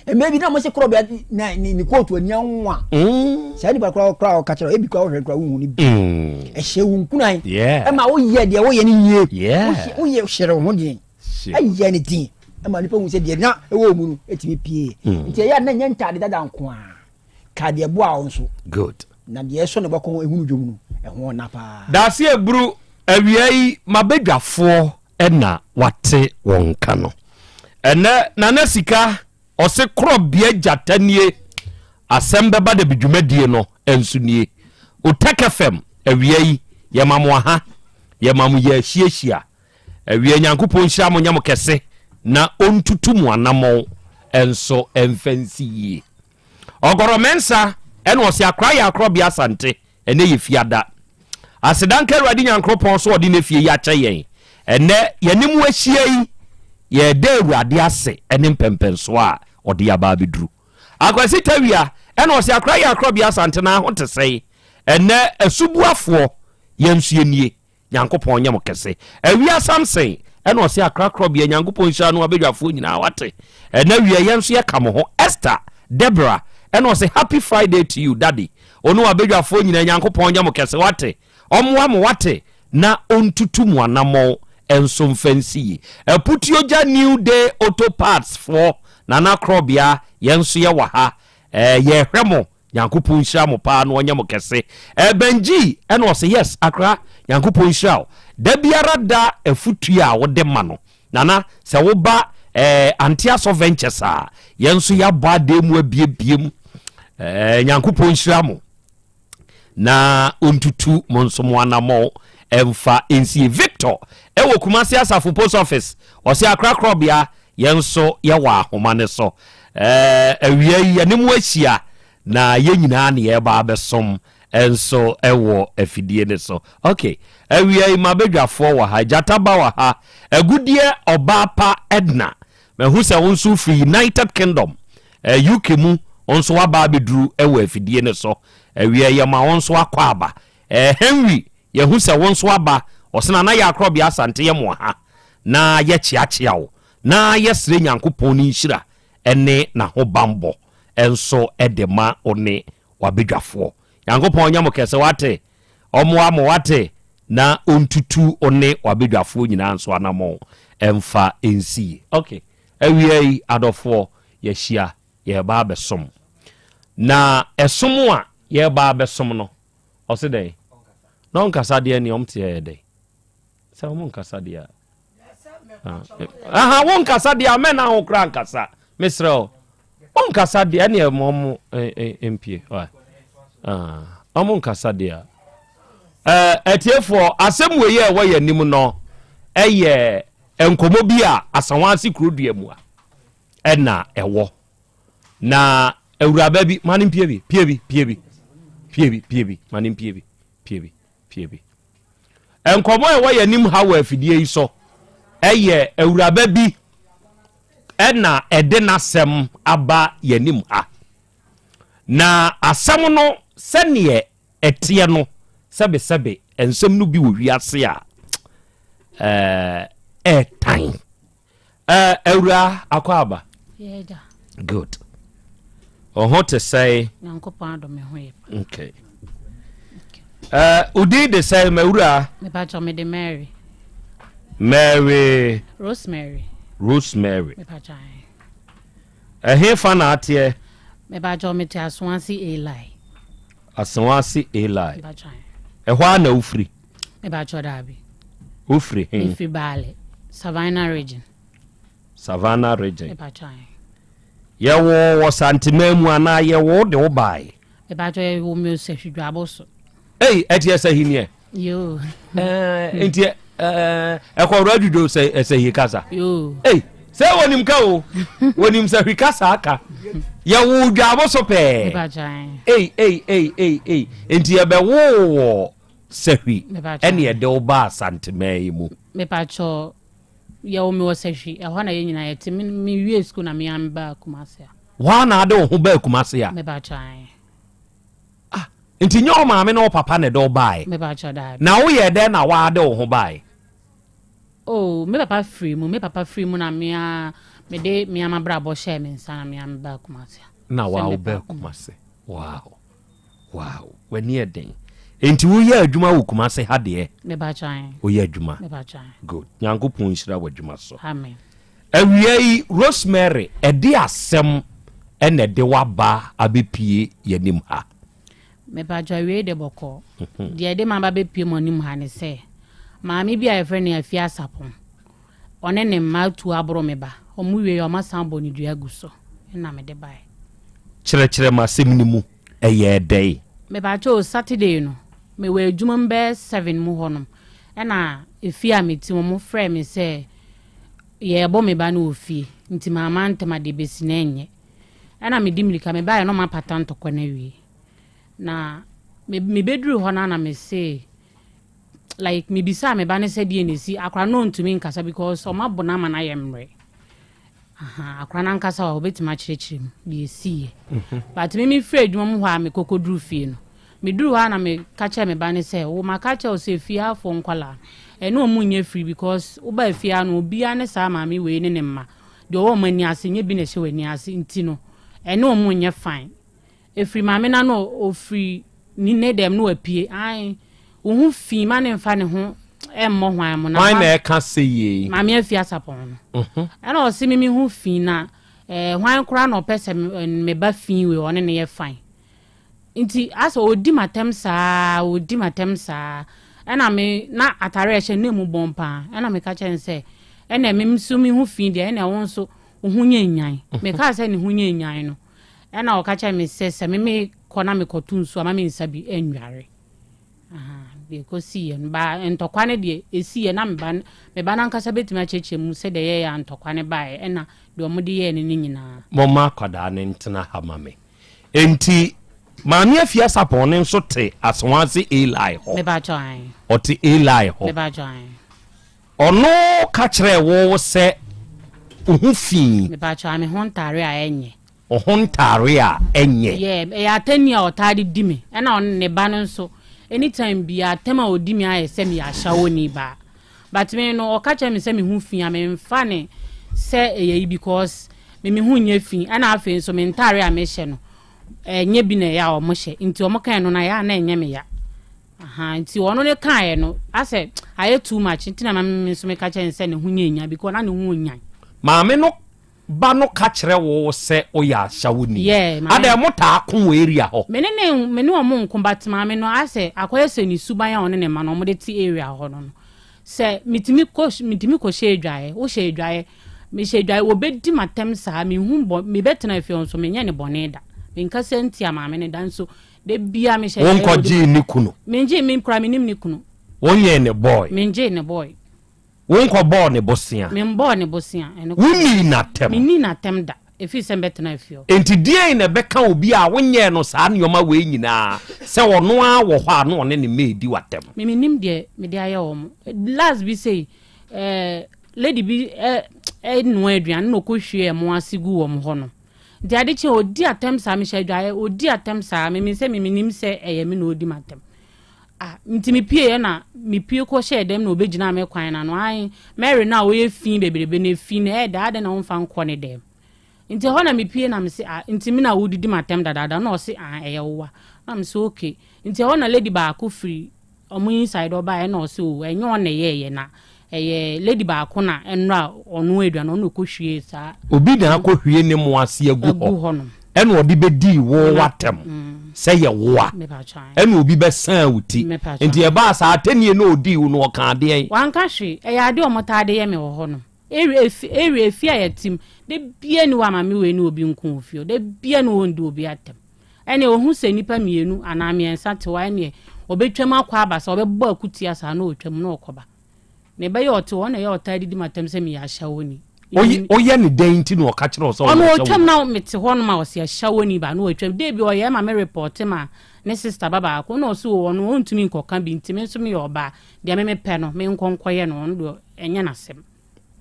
mmerɛ bi na mo se korɔbea na ne ne kootu ani anwa. Mm. Saa nipa koraa koraa ɔka kyerɛ ebi koraa wohwɛ koraa wohu no bi. Mm. Ɛhyɛ wo nkuran. Ɛma woyɛ deɛ woyɛ no yie. Woyɛ hyerɛ wo ho den. Ɛyɛ ne den. Ɛma nipa hu sɛ deɛ na ɛwɔ mu no ɛtumi pie. Nti ɛyɛ a na nyɛ ntaade dada nko ara. Ka deɛ ɛboa wo nso. Good. Na deɛ ɛsɔ ne bɔkɔn ehunu dwom no, ɛho ɔna paa. Daase aburu, awia yi m'abadwafoɔ na wate wɔn nka no. Ɛnɛ Nana Sika ɔse korɔbea gyata nie, asɛm bɛba dabi dwumadie no nso nie. Otek FM awia yi yɛma mo aha, yɛma mo yɛahyiahyia. Awia Nyankopɔn nhyira mo nyɛ mo kɛse na ɔntutu mo anamɔn nso mfa nsi yie. Ɔgɔrɔ Mensah ɛna ɔse akora yɛ akorɔbea Asante ɛnɛ yɛ fiada. Aseda nka Awurade Nyankoropɔn so ɔde nefie yi akyɛ yɛn. Ɛnɛ yɛne mo ahyia yi yɛda Awurade ase ɛne mpɛmpɛnsoɔ a ɔde yɛ aba abɛduru. Akwasi Tawia ɛna ɔse akora yɛ akorɔbea Asante na ho te sɛn? Ɛnɛ asubuafoɔ yɛn nso yɛnie. Nyankopɔn nyɛ mo kɛse. Awia Samson ɛna ɔse akra korɔbea Nyankopɔn nhyira no abadwafoɔ nyinaa wate. Ɛna awia yɛn nso yɛka mo ho. Esther Deborah ɛna ɔse happy Friday to you daddy. One wabadwafoɔ nyinaa Nyankopɔn nyɛ mo kɛse wate. Ɔmoa mo wate na ɔntutu mo anamɔn nso mfa nsi yie. Aputuogya New Day Auto Parts foɔ Nana Korɔbea yɛn nso yɛwɔ ha ɛɛ yɛhwɛ mo Nyankopɔn nhyira mo paa na ɔnyɛ mo kɛse. Eh Benji ɛna ɔse yes akra Nyankopɔn nhyira wo da biara da afutuo a wode ma no Nana sɛ woba eh Ante Asɔ Ventures a yɛn nso yɛabɔ adeɛ mu abiebie mu eh Nyankopɔn nhyira mo na ɔntutu mo nso mo anamɔn ɛmfa nsie Victor ɛwɔ Kumasi Asafo Post Office ɔse akra korɔbea Yɛn nso yɛwɔ ahoma no so. Ɛɛ, awia yi yɛne mo ahyia, na yɛn nyinaa na yɛreba abɛsom nso wɔ afidie no so. Ok, awia yi m'abadwafoɔ wɔ ha, Gyata ba wɔ ha, Agudeɛ ɔbaa pa Edna, mahu sɛ wo nso wofiri United Kingdom, eh, UK mu, wo nso woaba abɛduru wɔ afidie no so. Awia yi yɛma wo nso akɔ aba. Eh, Henry, yɛhu sɛ wo nso aba, ɔsena na yɛ Akorɔbea Asante yɛ mo ha. na yɛkyeakyea wo na yɛsrɛ Nyankopɔn ne nhyira ne n'ahobanbɔ nso de ma wo ne w'abadwafoɔ. Nyankopɔn nyɛ mo kɛse wate, ɔmoa mo wate, na ɔntutu wo ne w'abadwafoɔ nyinaa nso anamɔn mfa nsi yie. Ok, awia yi adɔfoɔ yɛahyia yɛreba abɛsom. Na ɛsom a yɛreba abɛsom no, ɔse dɛn? Na ɔnkasa deɛ neɛ ɔmteɛ yɛ dɛn? Sɛ wɔn nkasa deɛ a. Aha wo nkasa deɛ a mɛna ho koraa nkasa. Mesrɛ wo. Wo nkasa deɛ ɛne ɛmo ɔmo mpie. Ɔmo nkasa deɛ a. Atiefoɔ asɛm wei a ɛwɔ yɛn anim no ɛyɛ nkɔmɔ bi a Asawase kuro dua mu a ɛna ɛwɔ. Na awuraba bi ma ne mpie bi pie bi pie bi pie bi pie bi ma ne mpie bi pie bi pie bi. Nkɔmmɔ a ɛwɔ yɛn anim ha wɔ afidie yi so yɛ awuraba bi na ɛde n'asɛm aba yɛn anim ha. Na asɛm no sɛdeɛ ɛteɛ no, sɛbesɛbe nsɛm no bi wɔ wiase a ɛɛtan. Eh, awura akɔ aba. Yeah, agya. Good. Ɔho te sɛe. Nyankopɔn adɔ me ho yɛ pa. Okay. Eh, udi de sɛe mawura? Mepakyɛ me de Mary. Mary. Rosemary. Rosemary. Mepakyɛ. Ɛhe fa na ateɛ? Mepakyɛ me te Asoase Eli. Asoase Eli. Mepakyɛ. Ɛhɔ a na wofiri? Mepakyɛ daabi. Wofiri he? Mefiri Baale, Savannah Region. Savannah Region. Mepakyɛ. Yɛwoo wɔ Santeman mu anaa yɛwoo de wo bae? Mepakyɛ yɛwoo me Osahwi Dwabo so. Ei, ɛte Asahi neɛ? Yoo. Ɛɛ, nti ɛɛ, ɛkɔwura dwudwo sɛ Asahi kasa? Yoo. Ei, sɛ wɔnim ka o, wɔnim sahwi kasa aka. Yɛwoo Dwabo so pɛɛ. Mepakyɛ. Ei, ei, ei, ei, ei, nti yɛbɛwoo wɔ Sahwi ɛne ɛde wo baa Asanteman yi mu? Mepakyɛ yɛwoo me wɔ Sahwi, ɛhɔ na yɛn nyinaa yɛte. Me me wie sukuu na me ara me baa Kumasi a. Hɔ ara na ade wo ho baa Kumasi a? Mepakyɛ ae. Ah, nti nyɛ wo maame ne wo papa na ɛde wo baae? Mepakyɛ daabi. Na wo yɛɛ dɛn na woade wo ho baae? Oh, me papa firi mu, me papa firi mu na me ara me de me ara m'abrabɔ hyɛɛ me nsa na me ara me baa Kumasi a. Na wo ara wo baa Kumasi, wow. Wow, w'ani yɛ den. Enti woyɛ adwuma wɔ Kumase ha deɛ? Woyɛ adwuma. Good. Nyankopɔn nhyira w'adwuma so. Amen. Awia yi, Rosemary, ɛde asɛm ɛna ɛde w'aba abɛpie yɛnim ha? Mepatwa awiei de bɔkɔɔ. Deɛ ɛde m'aba bɛpie mo anim ha ne sɛ, maame bi a yɛfrɛ no Afia Asapong, ɔne ne mma atu aboro me ba. Wɔn wie a, wɔasan abɔ no dua agu so. Ɛna mede baeɛ. Kyerɛkyerɛ m'asɛm no mu. Ɛyɛɛ dɛn? Mepakyɛ o, Saturday no, mewɔ adwuma mu bɛyɛ seven mu hɔnom, ɛna efie a mete mu, wɔfrɛɛ me sɛ yɛrebɔ me ba no wɔ fie, nti mamma ntɛm a deɛ ɛbɛsi no ɛnyɛ. Ɛna medi mmirika, mebaeɛ na wɔapata ntɔkwa no awie. Na me mebɛduruu hɔ no ara na mese, like mebisaa me ba no sɛ deɛ na ɛsi, akwadaa no ɔntumi nkasa because wɔabɔ no ama no ayɛ mmerɛ. Ahaa akora no ankasa a ɔbɛtumi akyerɛkyerɛ mu deɛ ɛsiiɛ. But me mefiri adwuma mu hɔ a mekɔkɔduru fie no, meduru hɔ a na meka kyerɛ me ba no sɛ, wo maka akyerɛ wo sɛ fie hafoɔ nkwadaa no, ɛne wɔn nyɛ free because woba fie ha no obiara ne saa maame wei ne ne mma, deɛ ɔwɔ wɔn ani ase nyɛ bi na ɛhyɛ w'ani ase nti no ɛne wɔn nyɛ fine. Ɛfiri maame no ano ɔfiri ne ne dɛm no wapue ae wo ho fi ma ne nfa ne ho mmɔ hwan mo na Hwan na ɛka sɛ yei? Maame afi asapɔn no ɛna ɔse me me ho fi na eh, hwan koraa na ɔpɛ sɛ me ba fi wei ɔne ne yɛ fine nti asɛ ɔdi m'atɛm saa ɔdi m'atɛm saa ɛna me na atare a ɛhyɛ no na emu bɔn paa ɛna meka kyerɛ no sɛ ɛna me nso me ho fi deɛ ɛna wo nso wo ho nyɛ nyan mekaa sɛ ne ho nyɛ nyan no Ɛna ɔka kyerɛɛ me sɛ, sɛ me mekɔ na mekɔto nsuo a, ma me nsa bi nnware. Ahaa, deɛ ɛkɔsiiɛ no, ba ntɔkwa no deɛ, ɛsiiɛ na me ba no, me ba no ankasa bɛtumi akyerɛkyerɛ mu sɛdeɛ ɛyɛeɛ a ntɔkwa no baeɛ, ɛna deɛ wɔde yɛɛ no no nyinaa. Momma akwadaa no ntena ha ma me. Enti Maame Afia Sarpong no nso te Asawase Eli hɔ. Mepakyɛw, ae. Ɔte Eli hɔ. Mepakyɛw, ae. Ɔno ka kyerɛɛ wo sɛ wo ho fi. Mepakyɛw, ae, me ho ntaare a ɛnyɛ. Wo ho ntaare a ɛnyɛ. Yeah, ɛyɛ atɛnni a ɔtaa de di me. Ɛna ɔno ne ba no nso, anytime biara atɛm a ɔdi me ayɛ sɛ meyɛ ashawoni baa. But me no, ɔka kyerɛ me sɛ me ho fi a, memfa ne sɛ ɛyɛ yi because me me ho nyɛ fi. Ɛna afei nso me ntaare a mehyɛ no, ɛnyɛ bi na ɛyɛ a wɔhyɛ. Nti wɔka ɛno no a, ɛyɛ a na ɛnyɛ me ya. Ahaa, nti ɔno ne kaeɛ no, asɛ ayɛ too much nti na ma me nso meka kyerɛ no sɛ ne ho nyɛ nya because na ne ho nyan. Maame no ba no ka kyerɛ wo sɛ woyɛ ashawoni? Yeah, maame. Adɛn mo taa ko wɔ area hɔ? Me ne ne me ne wɔn nko but maame no asɛ akɔyɛ sɛ ne suban a ɔne ne mma no wɔn de te area hɔ no no sɛ metumi kɔ metumi kɔ hyɛ adwaeɛ wo hyɛ adwaeɛ me hyɛ adwaeɛ wɔbɛdi m'atɛm saa me hu bɔ me bɛtena fie hɔ nso menyɛ ne bɔne da me nkasa ntia maame no da nso da bia me hyɛ adwaeɛ Wonkɔ gyee ne kunu? Me gyee me kura me nim ne kunu. Wonyee ne boy? Me gyee ne boy. Wonkɔbɔɔ ne bosea? Membɔɔ ne bosea. Ɛno Wonnii n'atɛm? Mennii n'atɛm da, ɛfiri sɛ mebɛtenaa fie hɔ. Enti deɛn na ɛbɛka obi a wonyɛɛ no saa nneɛma wei nyinaa sɛ ɔno ara wɔ hɔ a na ɔne ne mma redi w'atɛm? Me mennim deɛ mede ayɛ wɔn. Last bi sei, eh, lady bi eh, noa aduane na ɔkɔhwie ɛmo ase guu wɔn hɔ no. Nti ade kye a, ɔdi atɛm saa, mehyɛ adwaeɛ, ɔdi atɛm saa, me me sɛ me mennim sɛ ɛyɛ me na ɔredi m'atɛm. Ah, nti mepieeɛ na mepue kɔhyɛɛ dɛm na ɔbɛgyinaa me kwan no ano. Ae, Mary no a ɔyɛ fi bebrebe no, efi no ɛyɛ dɛ, adɛn na womfa nkɔ ne dɛm? Nti ɛhɔ na mepue na mese, ah, nti me na wodidi m'atɛm dadaada? Na ɔse, ah, ɛyɛ wowa. Na mese, okay. Nti ɛhɔ na lady baako firi ɔmo inside ɔbaeɛ na ɔse, oh, ɛnyɛ ɔno na ɛyɛɛyɛ na ɛyɛ lady baako na ɛnora ɔno aduane, ɔno na ɔkɔhwiee saa. Obi na akɔhwie ne mo ase agu hɔ ɛna ɔde bɛdii wo w'atɛm sɛ yɛ woa ɛna obi bɛsaa wo ti nti ɛbaa saa atɛnie na ɔdii wo no ɔkaa deɛn? Wanka hwee, ɛyɛ adeɛ a wɔtaa de yɛ me wɔ hɔ nom. Area efi area efie a yɛte mu, da biara nni hɔ a maame wei ne obi nko wɔ fie hɔ, da biara nni hɔ a ɔndi obi atɛm. Ɛnneɛ ɔhu sɛ nnipa mmienu anaa mmiɛnsa te hɔ a ɛnneɛ ɔbɛtwam akɔ aba saa, ɔbɛbɔ akutia saa na ɔtwam na ɔkɔba. Na ɛbɛyɛ ɔte hɔ, ɔno na ɛyɛ a ɔtaa didi m'atɛm sɛ meyɛ ahyɛwoni. Oye oyɛ ne dɛn nti na ɔka kyerɛ wo sɛ ɔyɛ Ɔno ahyɛwoni? ɔtwam na mete hɔ nom a ɔse ahyɛwoni ba na watwam. Day bi ɔyɛɛ ma me repɔte ma ne sister ba baako na ɔse oo ɔno ɔntumi nkɔka bi nti me nso meyɛ ɔbaa deɛ me mepɛ no menkɔ nkɔyɛ no ɔno deɛ ɛnyɛ n'asɛm.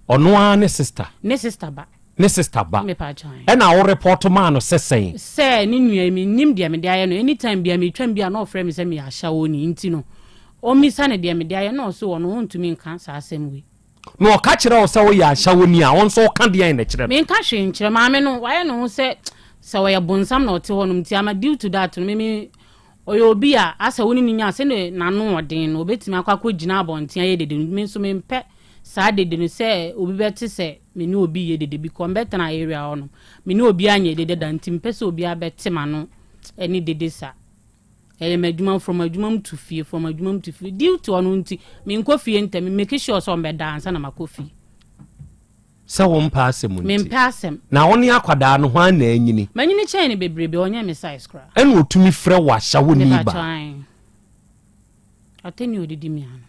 Ɔno ara ne sister? Ne sister ba. Ne sister ba. Mepatwa ae. Ɛna wo repɔto maa no sɛ sɛn? Sɛ ne nua yi mennim deɛ mede ayɛ no anytime biara metwam bi a na ɔfrɛ me sɛ meyɛ ahyɛwoni nti no ɔmmisa no deɛ mede ayɛ na ɔse ɔno ɔntumi nka saa asɛm wei. Na ɔka kyerɛ wo sɛ woyɛ ahyɛwoni a, wo nso woka deɛn na kyerɛ no? Menka hwee nkyerɛ maame no, wayɛ ne ho sɛ sɛ ɔyɛ bonsam na ɔte hɔnom nti ama due to that no me me ɔyɛ obi a asɛ wo ne no nya a sɛdeɛ n'ano ɔden no ɔbɛtumi akɔ akɔgyina abɔnten ayɛ dede no me nso mempɛ saa dede no sɛ obi bɛte sɛ me ne obi yɛ dede because mebɛtena area hɔnom me ne obiara nyɛ dede da nti mempɛ sɛ obiara bɛte m'ano ne dede saa. Ɛyɛ m'adwuma from adwuma mu to fie from adwuma mu to fie due to ɔno nti menkɔ fie ntɛm me make sure sɛ ɔmbɛda ansa na makɔ fie. Sɛ wompɛ asɛm nti. Mempɛ asɛm. Na wo ne akwadaa no hwan na anyini? Manyini kyɛn no bebrebe ɔnyɛ me size koraa. Ɛna ɔtumi frɛ wo ahyɛwoni ba. Mepakyɛw ae. Atɛni odidi me ano.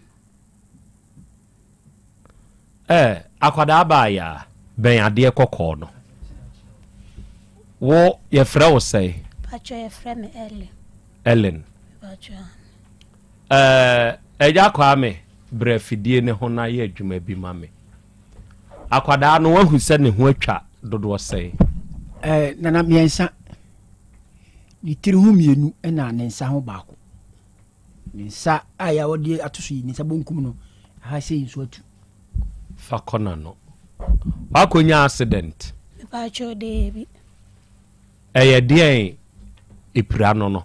Eh, akwadaa baayaa, bɛn adeɛ kɔkɔɔ no. Wo, yɛfrɛ wo sɛe? Pacho yɛfrɛ me Ellen. Ellen. Pacho. Eh, Agya Kwame, brɛ afidie ne ho na yɛ adwuma bi ma me. Akwadaa no, wahu sɛ ne ho atwa dodoɔ sɛe? Eh, nana mmiɛnsa. Ne tiri ho mmienu ɛna ne nsa ho baako. Ne nsa a yɛ a wɔde ato so yi, ne nsa bonkum no, aha sei nso atu. Fa kɔ n'ano. Wakɔnya accident. Mepaakyɛw deebi. Ɛyɛ deɛn epira no no?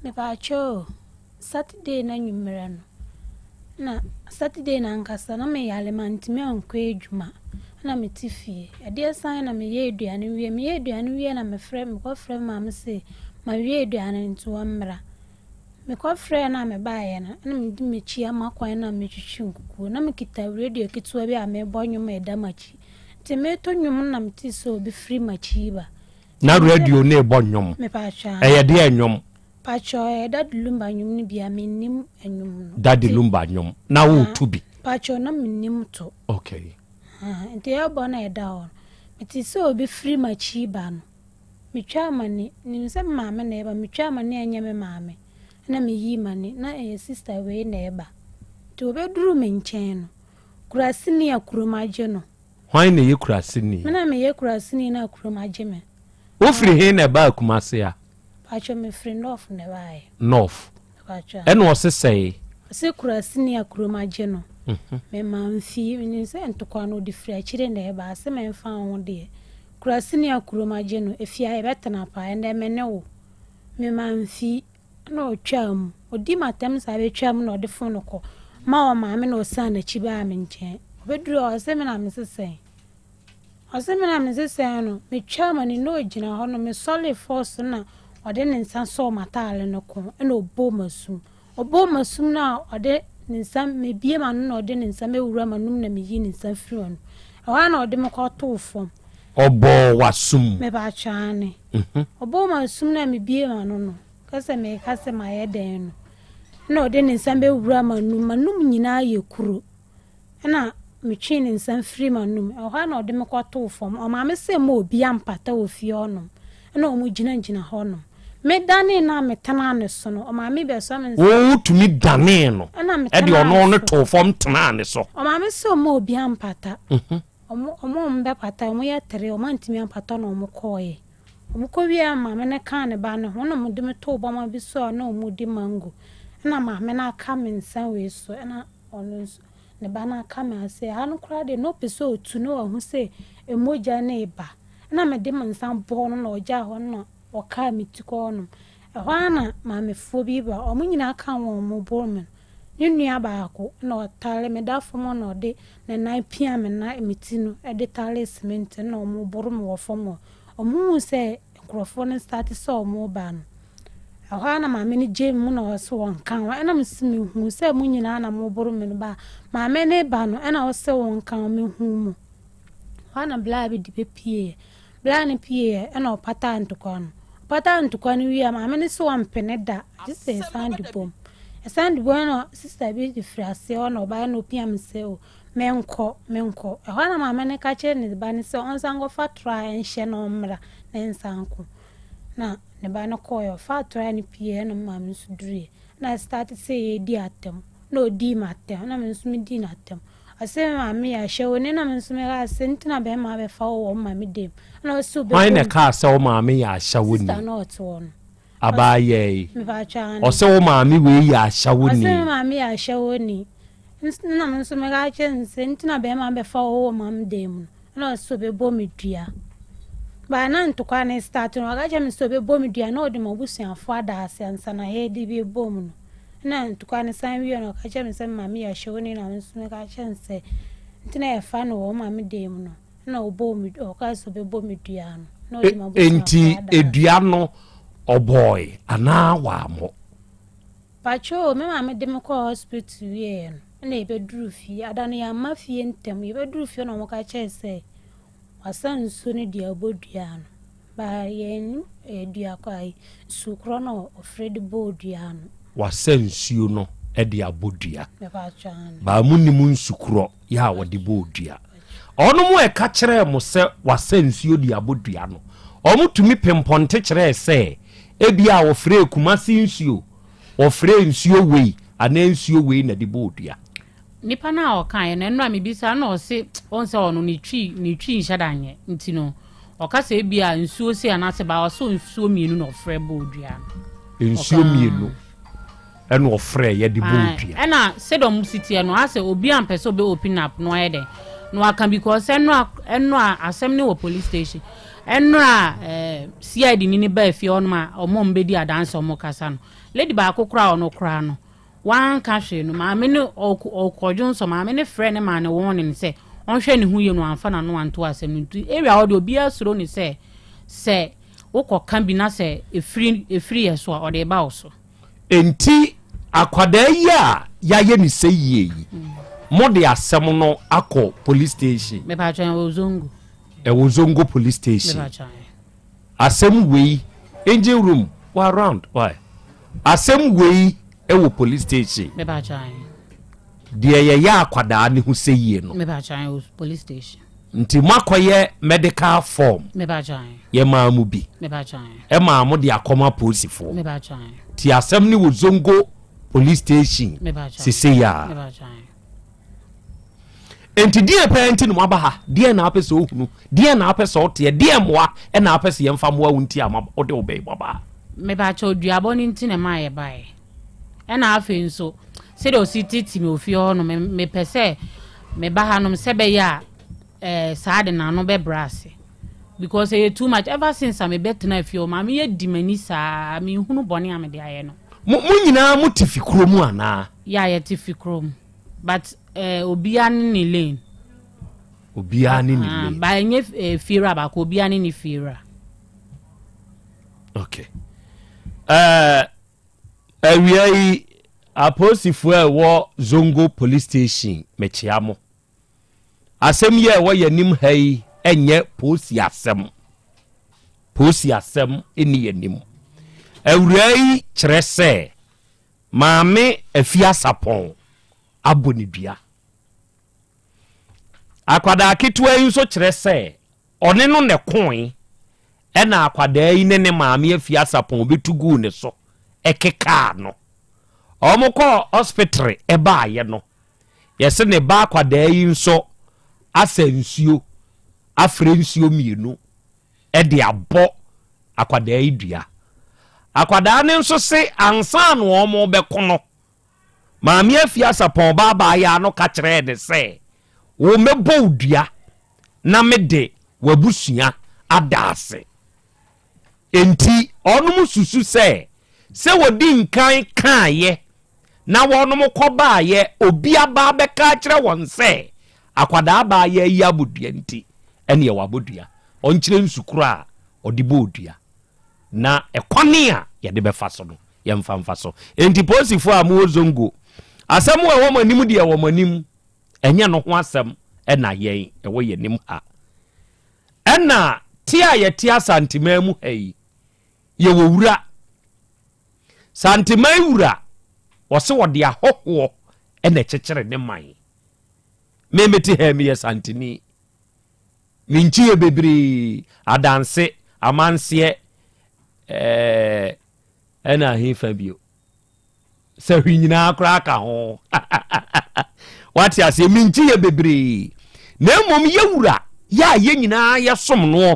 Mepaakyɛw Saturday no anwummerɛ no, na Saturday no ankasa na meyare mantumi ankɔ adwuma na mete fie. Adeɛ san na meyɛ aduane wie. Meyɛ aduane wie na mefrɛ mekɔfrɛ maame se mawie aduane no nti wɔmmra. Mekɔfrɛɛ no a mebaeɛ no, na mede m'akyi ama kwan na metwitwi nkukuo. Na mekita radio ketewa bi a mebɔ nnwom a ɛda m'akyi. Nti meto nnwom no na metee sɛ obi firi m'akyi reba. Na radio no rebɔ nnwom? Mepatwɔ. Ɛyɛ deɛ nnwom? Patwɔ, ɛyɛ Daddy Lumba nnwom no bi a, mennim nnwom no. Daddy Lumba nnwom, na woreto bi? Patwɔ, na mennim to. Okay. Nti ɛrebɔ na ɛda hɔ no, metee sɛ obi firi m'akyi reba no. Metwaa m'ani, menim sɛ me maame na ɛreba, metwaa m'ani a ɛnyɛ me maame, ɛna meyii m'ani, na ɛyɛ sista wei na ɛreba. Nti ɔbɛduruu me nkyɛn no, kuraseni a kurom agye no. Hwan na ɛyɛ kuraseni? Me na meyɛ kuraseni no a kurom agye me. Wofiri he na ɛbaa Kumase a? Paatwɔ mefiri North na ɛbaeɛ. North. Paatwɔ. Ɛna ɔse sɛe? Ɔse kuraseni a kurom agye no. Mema mfii, menim sɛ ntokwa no ɔde firi akyire na ɛba, ase memfa ho deɛ. Kuraseni a kurom agye no, efie ha yɛbɛtena paa, ɛnnɛ me ne wo. Mema mfii, ɛna ɔtwaa mu. Ɔdii m'atɛm saa bɛtwaa mu na ɔde fon no kɔ ma ɔmaame na ɔsan n'akyi baa me nkyɛn. Ɔbɛduru hɔ ɔse me na mese sɛn? Ɔse me na mese sɛn no, metwaa m'ani na ɔgyina hɔ no, mesɔree fɔɔ so na ɔde ne nsa sɔɔ m'ataare no kɔn ɛna ɔbɔɔ m'asum. Ɔbɔɔ m'asum no a ɔde ne nsa, mebue m'ano na ɔde ne nsa mɛwura m'anom na meyii ne nsa firii m'anom. Ɛhɔ ara na ɔde me kɔtoo fam. Ɔbɔɔ w'asum? Mepakyɛ aane. Ɔbɔɔ m'asum no a mebue m'ano no, ka sɛ meka sɛ mayɛ dɛn no, ɛna ɔde ne nsa bɛwura m'anom, m'anom nyinaa yɛ kuro. Ɛnna metwee ne nsa firii m'anom. Ɛhɔ ara na ɔde me kɔtoo fam. Ɔmaa me sɛ mma obiara mpata wɔ fie hɔnom. Ɛnna wɔgyinagyina hɔnom. Medanee no a metenaa ne so no, ɔmaa me bɛsɔ me nsa. Wotumi danee no Ɛnna de metenaa ɔno ne no so. too fam tenaa ne so. Ɔmaa me sɛ mma obiara mpata. Wɔn a wɔbɛpata, wɔyɛ tere, wɔantumi ampata na wɔkɔeɛ. Wɔkɔwieeɛ a, maame no kaa ne ba no ho na wɔde me too bɔmma bi so a na wɔredi mango. Ɛna maame no aka me nsa wei so ɛna ɔno nso ne ba no aka me ase. Ɛha no koraa deɛ na ɔpɛ sɛ ɔtu na wahu sɛ mogya no reba. Ɛna mede me nsa bɔɔ no na ɔgyaa hɔ no na ɔkaa me ti kɔɔ hɔnom. Ɛhɔ ara na maamefoɔ bi ba, wɔn nyinaa ka wɔn ho boro me no. Ne nua baako na ɔtare me da fam hɔ na ɔde ne nan pia me nan me ti no de taree cement no na wɔboro me wɔ fam hɔ. Wɔhuu sɛ nkurɔfoɔ no starte sɛ wɔreba no, ɛhɔ ara na maame no gyee me mu na ɔse wɔnka ho. Ɛna mese mehuu sɛ mo nyinaa na moboro me no ba a, maame no reba no ɛna ɔse wɔnka ho, mehuu mo. Ɛhɔ ara na braa bi de bɛpieeɛ. Braa no pieeɛ ɛna ɔpataa ntokwa no. Ɔpataa ntokwa no wie a, maame no se ɔmpene da, gye sɛ yɛsan de bom. Yɛsan de bom na sista bi de firi aseɛ hɔ na ɔbaeɛ na ɔpia me sɛ o, menkɔ, menkɔ. Ɛhɔ ara na maame no ka kyerɛɛ ne ba no sɛ ɔnsan nkɔfa toa a ɛnhyɛ na ɔmmra na ɛnsan nko. Na ne ba no kɔeɛ, ɔfaa toa no pieeɛ na me maame nso duruiɛ. Na ɛstarte sɛ yɛredi atɛm, na ɔdii me atɛm, na me nso medii no atɛm. Ɔse me maame yɛ ahyɛwoni na me nso mekaa sɛ nti na bɛrima abɛfa wo wɔ wo maame dam. Na ɔse wobɛbɔ Hwan na mu. ɛkaa sɛ wo maame yɛ ahyɛwoni? Sister no a ɔte hɔ no. Abaayaa yi. Mepatwa aane. Ɔse wo maame wei yɛ ahyɛwoni. Ɔse me maame yɛ ahyɛwoni. Nna me nso meka kyerɛ no sɛ nti na bɛrima bɛfa wo wɔ maame dan mu no. Ɛna ɔse ɔbɛbɔ me dua. But na ntokwa no start no ɔka kyerɛ me sɛ ɔbɛbɔ me dua na ɔde m'abusuafoɔ ada ase ansa na yɛde bɛbɔ mu no. Ɛna ntokwa no san wie no ɔka kyerɛ me sɛ me maame yɛ ahyɛwoni na me nso meka kyerɛ no sɛ nti na yɛfa no wɔ maame dan mu no. Ɛna ɔbɔɔ me ɔka sɛ ɔbɛbɔ me dua no. Na ɔde m'abusuafoɔ Enti ada ase. dua no ɔbɔe anaa wammɔ? Pakyoo, me maame de me kɔɔ hospital wieɛ no, ɛna yɛbɛduruu fie. Ada no yɛamma fie ntɛm. Yɛbɛduruu fie na wɔka kyerɛɛ sɛ wasa nsuo no de abɔ dua no. Ba yɛnnim ɛyɛ dua kɔ ayi, nsuo korɔ na ɔfrɛ de bɔɔ dua no. Wasa nsuo no de abɔ dua. Mepakyɛw aane. Ba monnim nsu korɔ yɛ a wɔde bɔɔ dua. Wɔnom a ɛka kyerɛɛ mo sɛ wɔasa nsuo de abɔ dua no, wɔtumi pempɔnte kyerɛɛ sɛ ebia wɔfrɛɛ Kumasi nsuo, wɔfrɛɛ nsuo wei anaa nsuo wei na ɛde bɔɔ dua. Nipa no a ɔkaeɛ no, ɛno a mebisa no na ɔse ɔhu sɛ ɔno ne twi ne twi nhyɛ da nyɛ nti no ɔka sɛ ebia nsuo sei anaasɛ baa ɔse nsuo mmienu na ɔfrɛ bɔɔ dua no. Nsuo mmienu. Ɛna ɔfrɛɛ yɛ de bɔɔ dua. Ɛna sɛdeɛ ɔmo si teɛ no asɛ obiaa mpɛ sɛ ɔbɛ open up na wayɛ dɛn na waka because ɛnora ɛnora asɛm no wɔ police station ɛnora ɛɛ CID ni no baa fie hɔnom a ɔmo a ɔmo bɛdi adanse ɔmo kasa no lady baako koraa ɔno koraa no wanka hwee no maame no ɔkɔ ɔkɔdwonsɔ maame no frɛ ne maa no warning sɛ ɔnhwɛ ne ho yie no wamfa n'ano anto asɛm no nti area hɔ deɛ obiaa suro no sɛ sɛ wokɔ ka bi na sɛ ɛfiri ɛfiri yɛ so a ɔde ba wo so. Enti akwadaa yi a yɛayɛ no sɛ yie yi, mode asɛm no akɔ police station? Mepakyɛ ɛwɔ Zongo. Ɛwɔ Zongo police station. Mepakyɛ. Asɛm wei, engine room wɔ around why? Asɛm wei ɛwɔ police station. Mepakyɛ. Deɛ yɛyɛ akwadaa no ho sɛ yie no. Mepakyɛ ɛwɔ police station. Nti moakɔyɛ medical form? Yɛmaa mo bi. Ɛmaa mo de akɔma apolisifoɔ. Nti asɛm no wɔ Zongo police station sesei ara. Nti deɛn paa nti na moaba ha? Deɛn na apɛ sɛ ohunu? Deɛn na apɛ sɛ ɔteɛ? Deɛn mmoa na apɛ sɛ yɛmfa mmoa wo nti a wode wo bɛyi moaba ha? Mepakyɛw, duabɔ no nti na ɛmaa yɛbaeɛ. Ɛna afei nso, sɛdeɛ ɔsi tete me wɔ fie hɔ no, me, mepɛ sɛ meba hanom sɛ ɛbɛyɛ a eh, saa de n'ano bɛbrɛ ase. Because ɛyɛ too much. Ever since a mebɛtena fie hɔ, maame yɛ di m'ani saa, menhunu bɔne a mede ayɛ no. Mo, mo nyinaa mote fi kuro mu anaa? Yeah, yɛte fi kuro mu. But eh, obiara ne ne lane. Obiara ne ne Ah, lane. ba ɛnyɛ eh, fiewura baako, obiara ne ne fiewura. Okay. Eh, Awia yi, apolisifoɔ a ɛwɔ Zongo Police Station, mekyea mo. Asɛm yi a ɛwɔ yɛn anim ha yi nyɛ polisi asɛm. Polisi asɛm nni yɛn anim. Awuraa yi kyerɛ sɛ Maame Afia Sapɔn abɔ ne dua. Akwadaa ketewa yi nso kyerɛ sɛ Ɔne no na ɛkoe, ɛnna akwadaa yi ne ne maame afie asapɔn bɛtu guu ne so kekaa no. Wɔkɔɔ ɔspitre baeɛ no, yɛse ne ba akwadaa yi nso asa nsuo, afrɛ nsuo mmienu de abɔ akwadaa yi dua. Akwadaa no nso se ansa na wɔrebɛko no. Maame Afie Asapɔn ba abaayaa no ka kyerɛɛ no sɛ, Wo mɛbɔ wo dua na mede w'abusua ada ase. Enti wɔnom susu sɛ, sɛ wɔdi nkan kaeɛ na wɔnom kɔbaeɛ obi aba abɛka akyerɛ wɔn sɛ akwadaa abaayaa yi abɔ dua nti, ɛneɛ wabɔ dua. Ɔnkyerɛ nsu korɔ a ɔde bɔɔ dua na ɛkwane a yɛde bɛfa so no, yɛmfa mfa so. Enti polisifoɔ a mowɔ Zongo, asɛm a ɛwɔ mo anim deɛ ɛwɔ mo anim, ɛnyɛ no ho asɛm na yɛn ɛwɔ yɛn anim ha. Ɛna te a yɛte Asanteman mu ha yi, yɛwɔ wura. Santeman wura, wɔse wɔde ahɔhoɔ na ɛkyekyere ne man. Me mete ha yi, meyɛ Santeni. Me nkyi yɛ bebree, Adanse, Amanseɛ, ɛɛ, ɛna ahefa bio. Sahwi nyinaa koraa ka ho. Wate aseɛ, me nkyi yɛ bebree. Na mmom yɛ wura, yɛ a yɛ nyinaa yɛsom noɔ.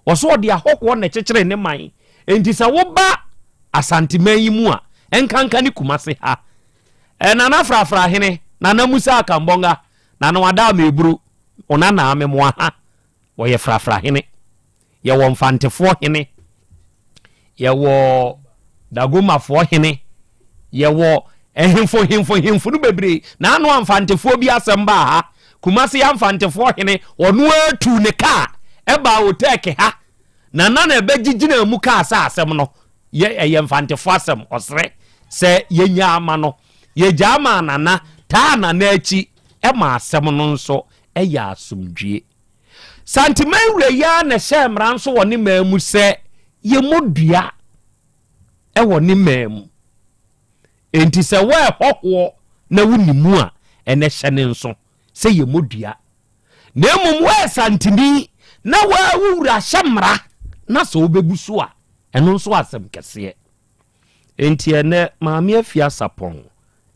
Ɔsɛ ɔde ahɔhoɔ na ɛkyekyere ne man. Enti sɛ woba Asanteman yi mu a, ɛnkanka ne Kumase ha. Ɛ Nana Frafra Hene, Nana Musa Akambɔnga, Nana Wada Ameburu, Onana Amemoa ha, wɔyɛ Frafra Hene. Yɛwɔ Mfantefoɔ hene, yɛwɔ Dagomafoɔ hene, yɛwɔ nhemfo hemfo hemfo no bebree. Na ano a Mfantefoɔ bi asɛm baa ha, Kumasi ha Mfantefoɔ hene, ɔno ara tuu ne kaa ɛbaa Otɛɛke ha, na na na ɛbɛgyegyinaa mu kaa sɛ asɛm no yɛ ɛyɛ Mfantefoɔ asɛm, ɔsrɛ sɛ yɛnyaa ma no. Yɛgyaa maa Nana, taa Nana akyi ma asɛm no nso yɛ asomdwie. Santeman wura yi ara na ɛhyɛɛ mmara nso wɔ ne man mu sɛ yɛmmɔ dua wɔ ne man mu. Enti sɛ woyɛ hɔhoɔ na wonni mu a, ɛnɛ hyɛ ne nso sɛ yɛmmɔ dua. Na mmom woyɛ Santeni na woa wo wura hyɛ mmara na sɛ wobɛbu so a, ɛno nso asɛm kɛseɛ. Enti ɛnɛ Maame Afia Sarpong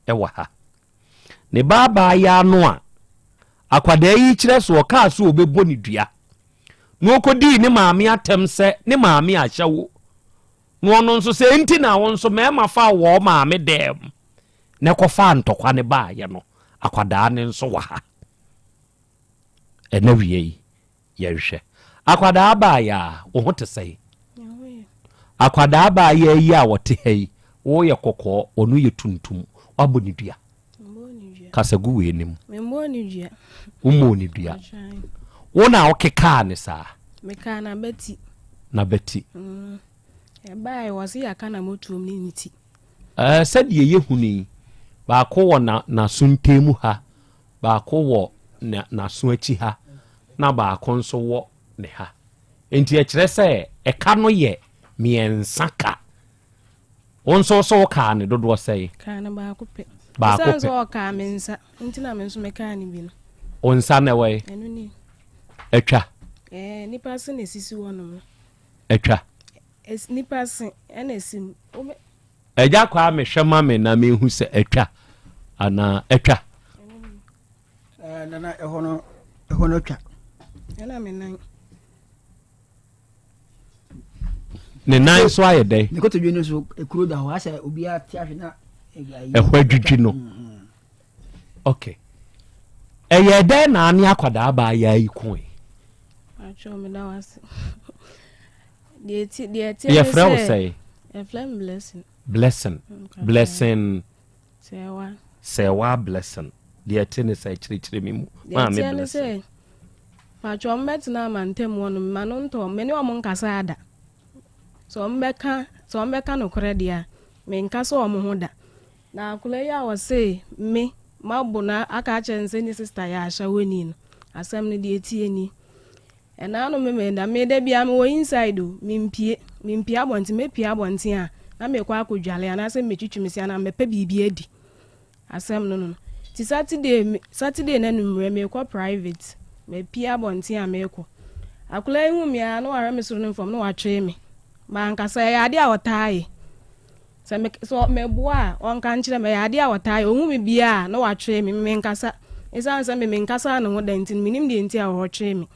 wɔ ha. Ne ba abaayaa no a akwadaa yi kyerɛ so ɔkaa sɛ ɔbɛbɔ ne dua na ɔkɔdii ne maame atɛm sɛ ne maame ahyɛ wo na ɔno nso sɛ enti na wo nso mmarima fa wɔ maame dɛm na ɛkɔfaa ntɔkwa ne baayɛ no akwadaa ne nso wɔ ha ɛna wie yi Yɛnhwɛ. Akwadaa abaayaa, wo ho te sɛn? Akwadaa abaayaa yi a ɔte ha yi, woyɛ kɔkɔɔ, ɔno yɛ tuntum. Woabɔ ne dua? Kasa gu wei anim. Memmɔɔ ne dua. Wommɔɔ ne dua. Wo na wokekaa ne saa? Mekaa n'abati. N'abati. Mm. Ɛbaeɛ wɔ se yɛaka na motuom ne ne ti. Ɛɛ sɛdeɛ yɛhunu yi, baako wɔ na n'aso ntam ha, Baako wɔ n'aso akyi ha na baako nso wɔ ne ha. Enti ɛkyerɛ sɛ ɛka no yɛ mmiɛnsa ka. Wo nso so wokaa ne dodoɔ sɛn? Kaa no baako pɛ. Baako pɛ. Ɛsiane sɛ ɔkaa me nsa nti na me nso mekaa ne bi no. Wo nsa na ɛwɔ yi? Ɛno ni. Atwa. Ɛɛ nipa se na esisi hɔ nom. Atwa. Nipa se ɛna esi mu. Agya Kwame hwɛ ma me na menhu sɛ atwa anaa atwa. Eh, nana ɛhɔ no ɛhɔ no atwa. Ɛna me nan. Ne nan so ayɛ dɛn? Ne kotodwe no so ekuro da hɔ asɛ obiara te ahwɛ na. Ɛhɔ adwidwi no. Mm-hmm. Okay. Ɛyɛ dɛn na ane akwadaa baa yɛ ayi koe? Atwa me da wase. Yɛfrɛ wo sɛn? Blessing. Blessing. Sɛwa Blessing. Deɛ ɛte ne sɛ kyerɛkyerɛ me mu. Maame Blessing. Patro ɔmo bɛtena amantam hɔ no ma no ntɔ me ne ɔmo nkasa ada. Sɛ ɔmo bɛka sɛ ɔmo bɛka nokorɛ deɛ a menka sɛ ɔmo ho da. Na akwadaa yi a ɔse me mabo no aka akyerɛ no sɛ ne sista yɛ ahyɛwani no asɛm no deɛ ɛtie ni. Ɛna ano me meda me da biara mewɔ inside o mempie mempie abɔnten mɛpie abɔnten a na mekɔ akɔdwale anaasɛ mɛtwitwi me se anaa mɛpɛ biribi adi asɛm no no nti Saturday Saturday no anummerɛ mekɔ private mapie abɔnten a mekɔ akwadaa yi hu me a na wahwɛ me soro ne fam na watwee me mankasa ɛyɛ adeɛ a ɔtaa yɛ Sɛ me sɛ meboa a, ɔnka nkyerɛ me. Ɛyɛ adeɛ a ɔtaa yɛ. Ɔhu me biara a, na watwee me. Me menkasa. Ɛsiane sɛ me menkasaa ne ho da nti no, mennim deɛ nti a ɔtwee me.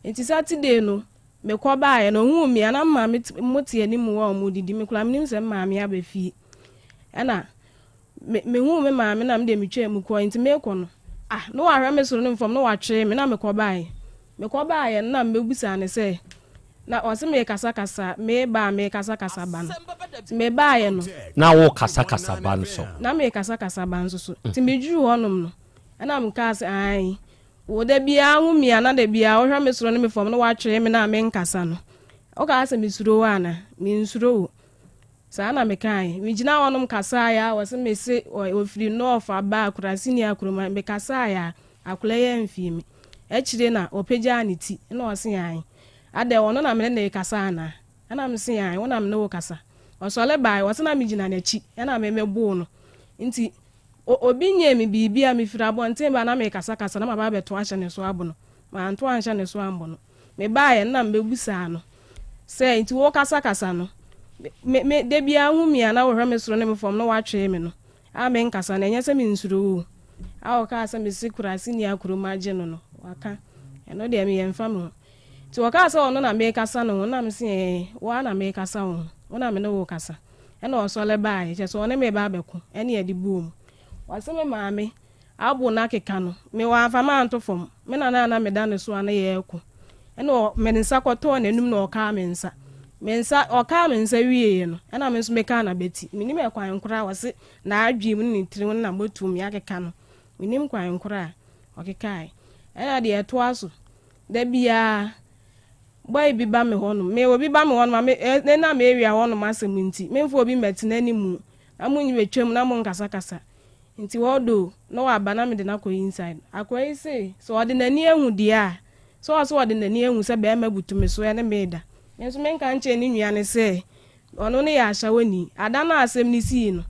Nti Saturday no, mekɔ baeɛ no, ɔhuu me a, na me maame mo te anim hɔ a wɔredidi. Me koraa mennim sɛ me maame aba fie. Ɛna. Me mehuu me maame na me deɛ metwaa mu kɔe nti meekɔ no ah na wahwɛ me soro ne me fam na watwee me na mekɔ baeɛ. Mekɔ baeɛ no na mebɛbusaa no sɛ na ɔse meekasakasa meeba a meekasakasa ba no nti mebaeɛ no. Na wokasakasa ba nso? Na meekasakasa ba nso so nti meduruu hɔnom no ɛna mekaa sɛ ae wo da biara wo mia na da biara wohwɛ me soro ne me fam na watwee me na menkasa no wokaa sɛ mesuro wo anaa? Mensuro wo. Saa na mekaae. Megyinaa hɔnom kasaae a wɔse mese ɔfiri North aba akurase ni akuroma. Mekasaae a akwadaa yi amfie me. Akyire na ɔpagyaa ne ti na ɔse ae. Adɛn ɔno na mene no rekasa anaa? Ɛna mese ae wo na mene wo kasa. Ɔsɔre bae ɔse na megyina n'akyi ɛna me meboo no. Nti obi nyɛɛ me biribi a mefiri abɔnten ba na mekasakasa na maba abɛto ahyɛ ne so abo no. Manto anhyɛ ne so ambɔ no. Mebaeɛ no na mebɛbusaa no sɛ, Nti wokasakasa no, me, me, da biara wohu me a na wohwɛ me soro ne me fam na woatwee me no, a menkasa no, ɛnyɛ sɛ mensuro wo o. A ɔkaa sɛ mese kuraseni a kurom agye no no, waka. Ɛno deɛ meyɛ mfa me ho. Nti ɔkaa sɛ ɔno na mekasa ne ho, na mese ɛɛ, wo ara na mekasa wo ho, wo na me ne wo kasa. Ɛna ɔsɔre baeɛ, kyerɛ sɛ ɔne me reba abɛko, ɛne yɛde bɔɔ mu. Ɔse me maame Abo no akeka no, me wamfa me anto fam. Me nana a na meda ne so a na yɛreko. Ɛna ɔ, me nsa kɔtɔɔ n'anum na ɔkaa me nsa. Me nsa, ɔkaa me nsa wieeɛ no, ɛna me nso mekaa n'abati. Mennim ɛkwan korɔ a ɔse n'adwene mu ne ne tiri ho ne n'abɔtuo mu yɛakeka no. Mennim kwan korɔ a ɔkekaeɛ. Ɛna deɛ ɛtoa so, da biara, boy bi ba me hɔnom. Me, obi ba me hɔnom a, me, ɛ, ɛnam area hɔnom asɛm nti, memfa obi mmɛtena anim na monyi bɛtwam na monkasakasa. Nti although na waba na mede no akɔ inside. Akoa yi se sɛ ɔde n'ani ahu deɛ a, sɛ ɔse ɔde n'ani ahu sɛ bɛɛma butu me so ɛne me reda. Me nso menka nkyerɛ ne nua no sɛ ɔno no yɛ ashawani. Ada no a asɛm no sii no,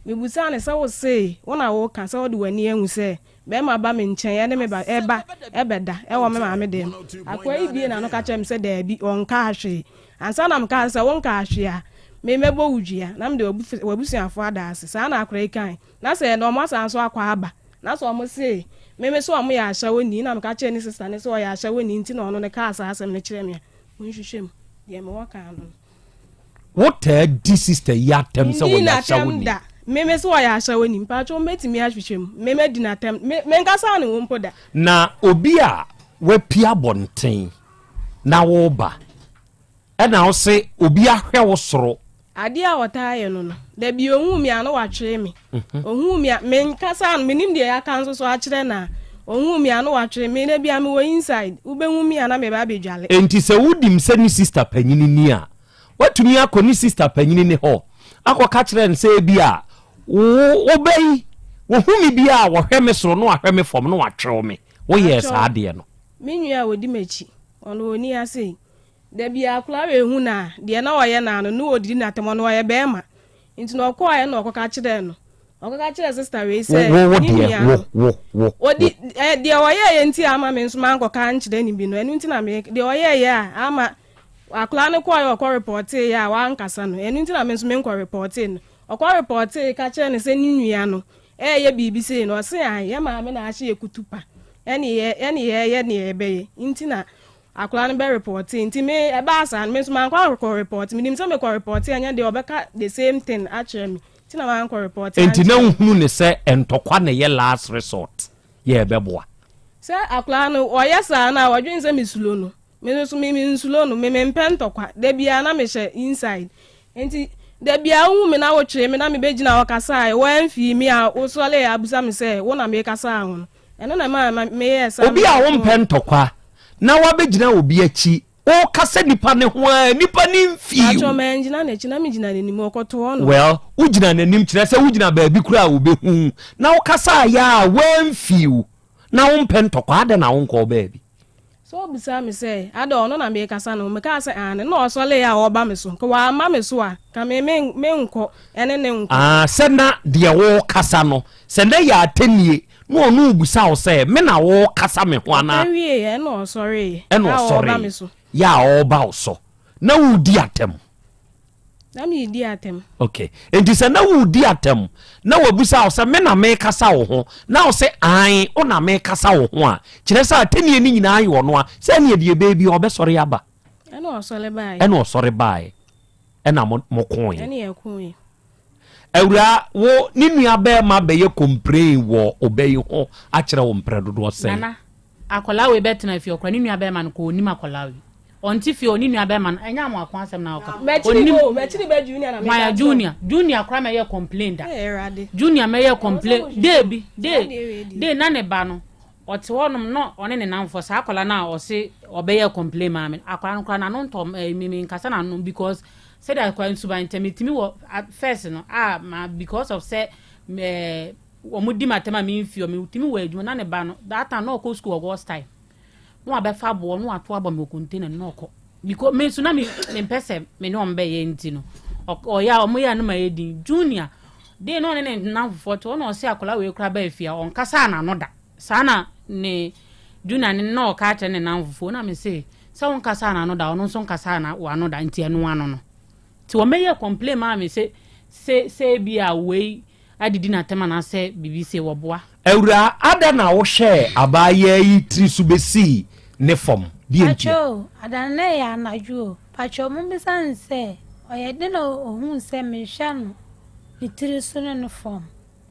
mebusaa no sɛ wo se wo na woka sɛ wode w'ani ahu sɛ bɛɛma ba me nkyɛn ɛne me ba ɛba ɛbɛda ɛwɔ me maame dɛm. Akoa yi bue n'ano ka kyerɛ me sɛ daabi ɔnkaa hwee. Ansa na mekaa sɛ wonkaa hwee a, me mɛbɔ wo dua na mede w'abusuafoɔ ada ase. Saa na akora yi kae. Na sɛ ɛnnɛ wɔn asan nso akɔ aba, na sɛ wɔn se me me se wɔn yɛ ahyɛwoni, na meka kyerɛɛ ne sista no sɛ ɔyɛ ahyɛwoni nti na ɔno no kaa saa asɛm no kyerɛɛ me a, monhwehwɛ mu. Deɛ mewɔ ka ano no. Wotaa di sista yi atɛm sɛ Mennii ɔyɛ n'atɛm ahyɛwoni? da. Me me se ɔyɛ ahyɛwoni. Mpakyɛw mɛtumi ahwehwɛ mu. Me madi n'atɛm. Me menkasaa ne ho mpo da. Na obi a wapue abɔnten na woreba ɛna wo se obi ahwɛ wo soro. Adeɛ a ɔtaa yɛ no no, da bi ɔhuu me a na watwee me. Ɔhuu me a, menkasa no, menim deɛ yɛaka nso so akyerɛ no a, ɔhuu me a na watwee me. Da bi a mewɔ inside, wobɛhu me a na meba abɛdwale. Enti sɛ wonim sɛ ne sista panyini ni a, woatumi akɔ ne sista panyini no hɔ akɔka kyerɛ no sɛ ebia wo wo ba yi, wɔhu me bi a wɔhwɛ me soro na wahwɛ me fam na watwew me. Woyɛɛ saa adeɛ no? Me nua a ɔdi m'akyi, ɔno ɔnni ha sei. Da biara akwadaa wei hu no a, deɛ na ɔyɛ no ara no, na ɔdidi no atɛm, ɔno ɔyɛ barima. Nti na ɔkɔeɛ na ɔkɔka kyerɛɛ no. Ɔkɔka kyerɛɛ sista wei sɛ Wo, wo ne deɛ, nua wo, no. wo, wo, Ɔdi, wo. ɛ, deɛ ɔyɛeɛ nti a ama me nso mankɔka ankyerɛ no bi no, ɛno nti na me, deɛ ɔyɛeɛ a ama akwadaa no kɔeɛ ɔkɔ repɔteeɛ a wankasa no, ɛno nti na me nso menkɔ repɔtee no. Ɔkɔ repɔtee ka kyerɛɛ no sɛ ne nua no reyɛ biribi sei no, ɔse ae, yɛ maame na ahyɛ yɛ kutupa, ɛne yɛ, ɛne yɛyɛ deɛ yɛbɛyɛ nti na Akwadaa no bɛ repɔtee nti me ɛbaa saa no me nso mankɔ ankɔ repɔte menim sɛ mekɔ repɔte a ɛnyɛ deɛ ɔbɛka the same thing akyerɛ me nti na mankɔ repɔte Enti na ankyerɛ no. wohunu no sɛ ntɔkwa na ɛyɛ last resort yɛ ɛbɛboa? Sɛ akwadaa no ɔyɛ saa no a ɔdwene sɛ me sulo no me nso me mensulo no me mempɛ ntɔkwa da biara na mehyɛ inside nti da biara wohu me na wotwee me na mebɛgyina hɔ kasaeɛ woamfii me a wosɔreeɛ abusa me sɛ wo na mekasaa ho no Ɛno na ɛmaa meyɛɛ saa. Obi a wompɛ ntɔkwa na wabɛgyina obi akyi wokasa nipa ne ho a nipa ne mfii wo. Patrɔ mangyina n'akyi na megyina n'anim ɔkɔtoɔ no. Well wogyina n'anim kyerɛ sɛ wogyina baabi koraa a obehu na wokasa ayɛ a wamfii wo na wompɛ ntɔkwa adɛn na wonkɔɔ baabi. So obisaa me sɛ, Adɛn, ɔno na merekasa ne ho? Mekaa sɛ, Aane. Ɛnna ɔsɔreeɛ a ɔreba me so. Nka wamma me so a, nka me me menkɔ ne no nkɔ. Ah, sɛ na deɛ worekasa no, sɛ na ɛyɛ atɛnnie, na ɔno rebisa wo sɛ, me na worekasa me ho anaa? Ɔka wieeɛ, ɛnna ɔsɔreeɛ Ɛnna a ɔreba me ɔsɔreeɛ, so. yɛ a ɔreba wo so, na woredi atɛm. Na meredi atɛm. Ok. Enti sɛ na woredi atɛm, na wabisa wo sɛ, me na merekasa wo ho, na wo se, aane, wo na merekasa wo ho a, kyerɛ sɛ atɛnnie no nyinaa yɛ ɔno a, sɛ ɛneɛ deɛ ɛbɛyɛ biara ɔbɛsɔre aba. Ɛna ɔsɔre baeɛ. Ɛna ɔsɔre baeɛ. Ɛna mo, mokoeɛ. Ɛna yɛkoeɛ. Awuraa, wo ne nua bɛɛma bɛyɛ complain wɔ ɔbɛ yi ho akyerɛ wo mprɛ dodoɔ sɛn? Nana, akwadaa wei bɛtena fie ɔkora ne nua bɛɛma no kɔ ɔnim akwadaa wei. Ɔnte fie ɔne nua bɛɛma no ɛnyɛ amoako asɛm na ɔka. Ɔnim hwan a junior junior koraa mɛyɛ complain da. Junior mɛyɛ complain day bi day day na ne ba no ɔte hɔnom na ɔne ne namfoɔ saa akwadaa no a ɔse ɔbɛyɛ complain maa me akwadaa no koraa n'ano ntɔ ɛɛ mi nkasa n'ano because sɛdeɛ akwadaa nsuban ntɛm etimi wɔ first no a ma because of sɛ ɛɛ wɔn di ma tɛm a mi nfi ɔmo timi wɔ adwuma na ne ba no that time na ɔkɔ school wɔ God's time. na wabɛfa aboɔ na wato abɔ me wɔ container no na ɔkɔ because me nso na me mempɛ sɛ me ne wɔn bɛyɛ nti no ɔyɛ a wɔn yɛ a no ma yɛ din junior de na ɔne ne nnamfofoɔ te ɔna ɔsɛ akwadaa wei koraa baa fie a ɔnkasa n'ano da saa na ne junior ne na ɔka akyerɛ ne nnamfofoɔ na me se sɛ wɔnkasa n'ano da ɔno nso nkasa na wano da nti ɛno ano no nti wɔn bɛyɛ complain maa me se se sɛ ebi a wei adidi n'atɛm anaasɛ biribi sei, wɔboa. Awuraa, adɛn na wohwɛɛ abaayaa yi tiri so bɛsii ne fam? Deɛ ntia? Pakyɛ o, ada no na ɛyɛ anadwo o, pakyɛ o mommisa no sɛ ɔyɛ dɛn na ohuu sɛ mehwɛ no ne tiri so ne ne fam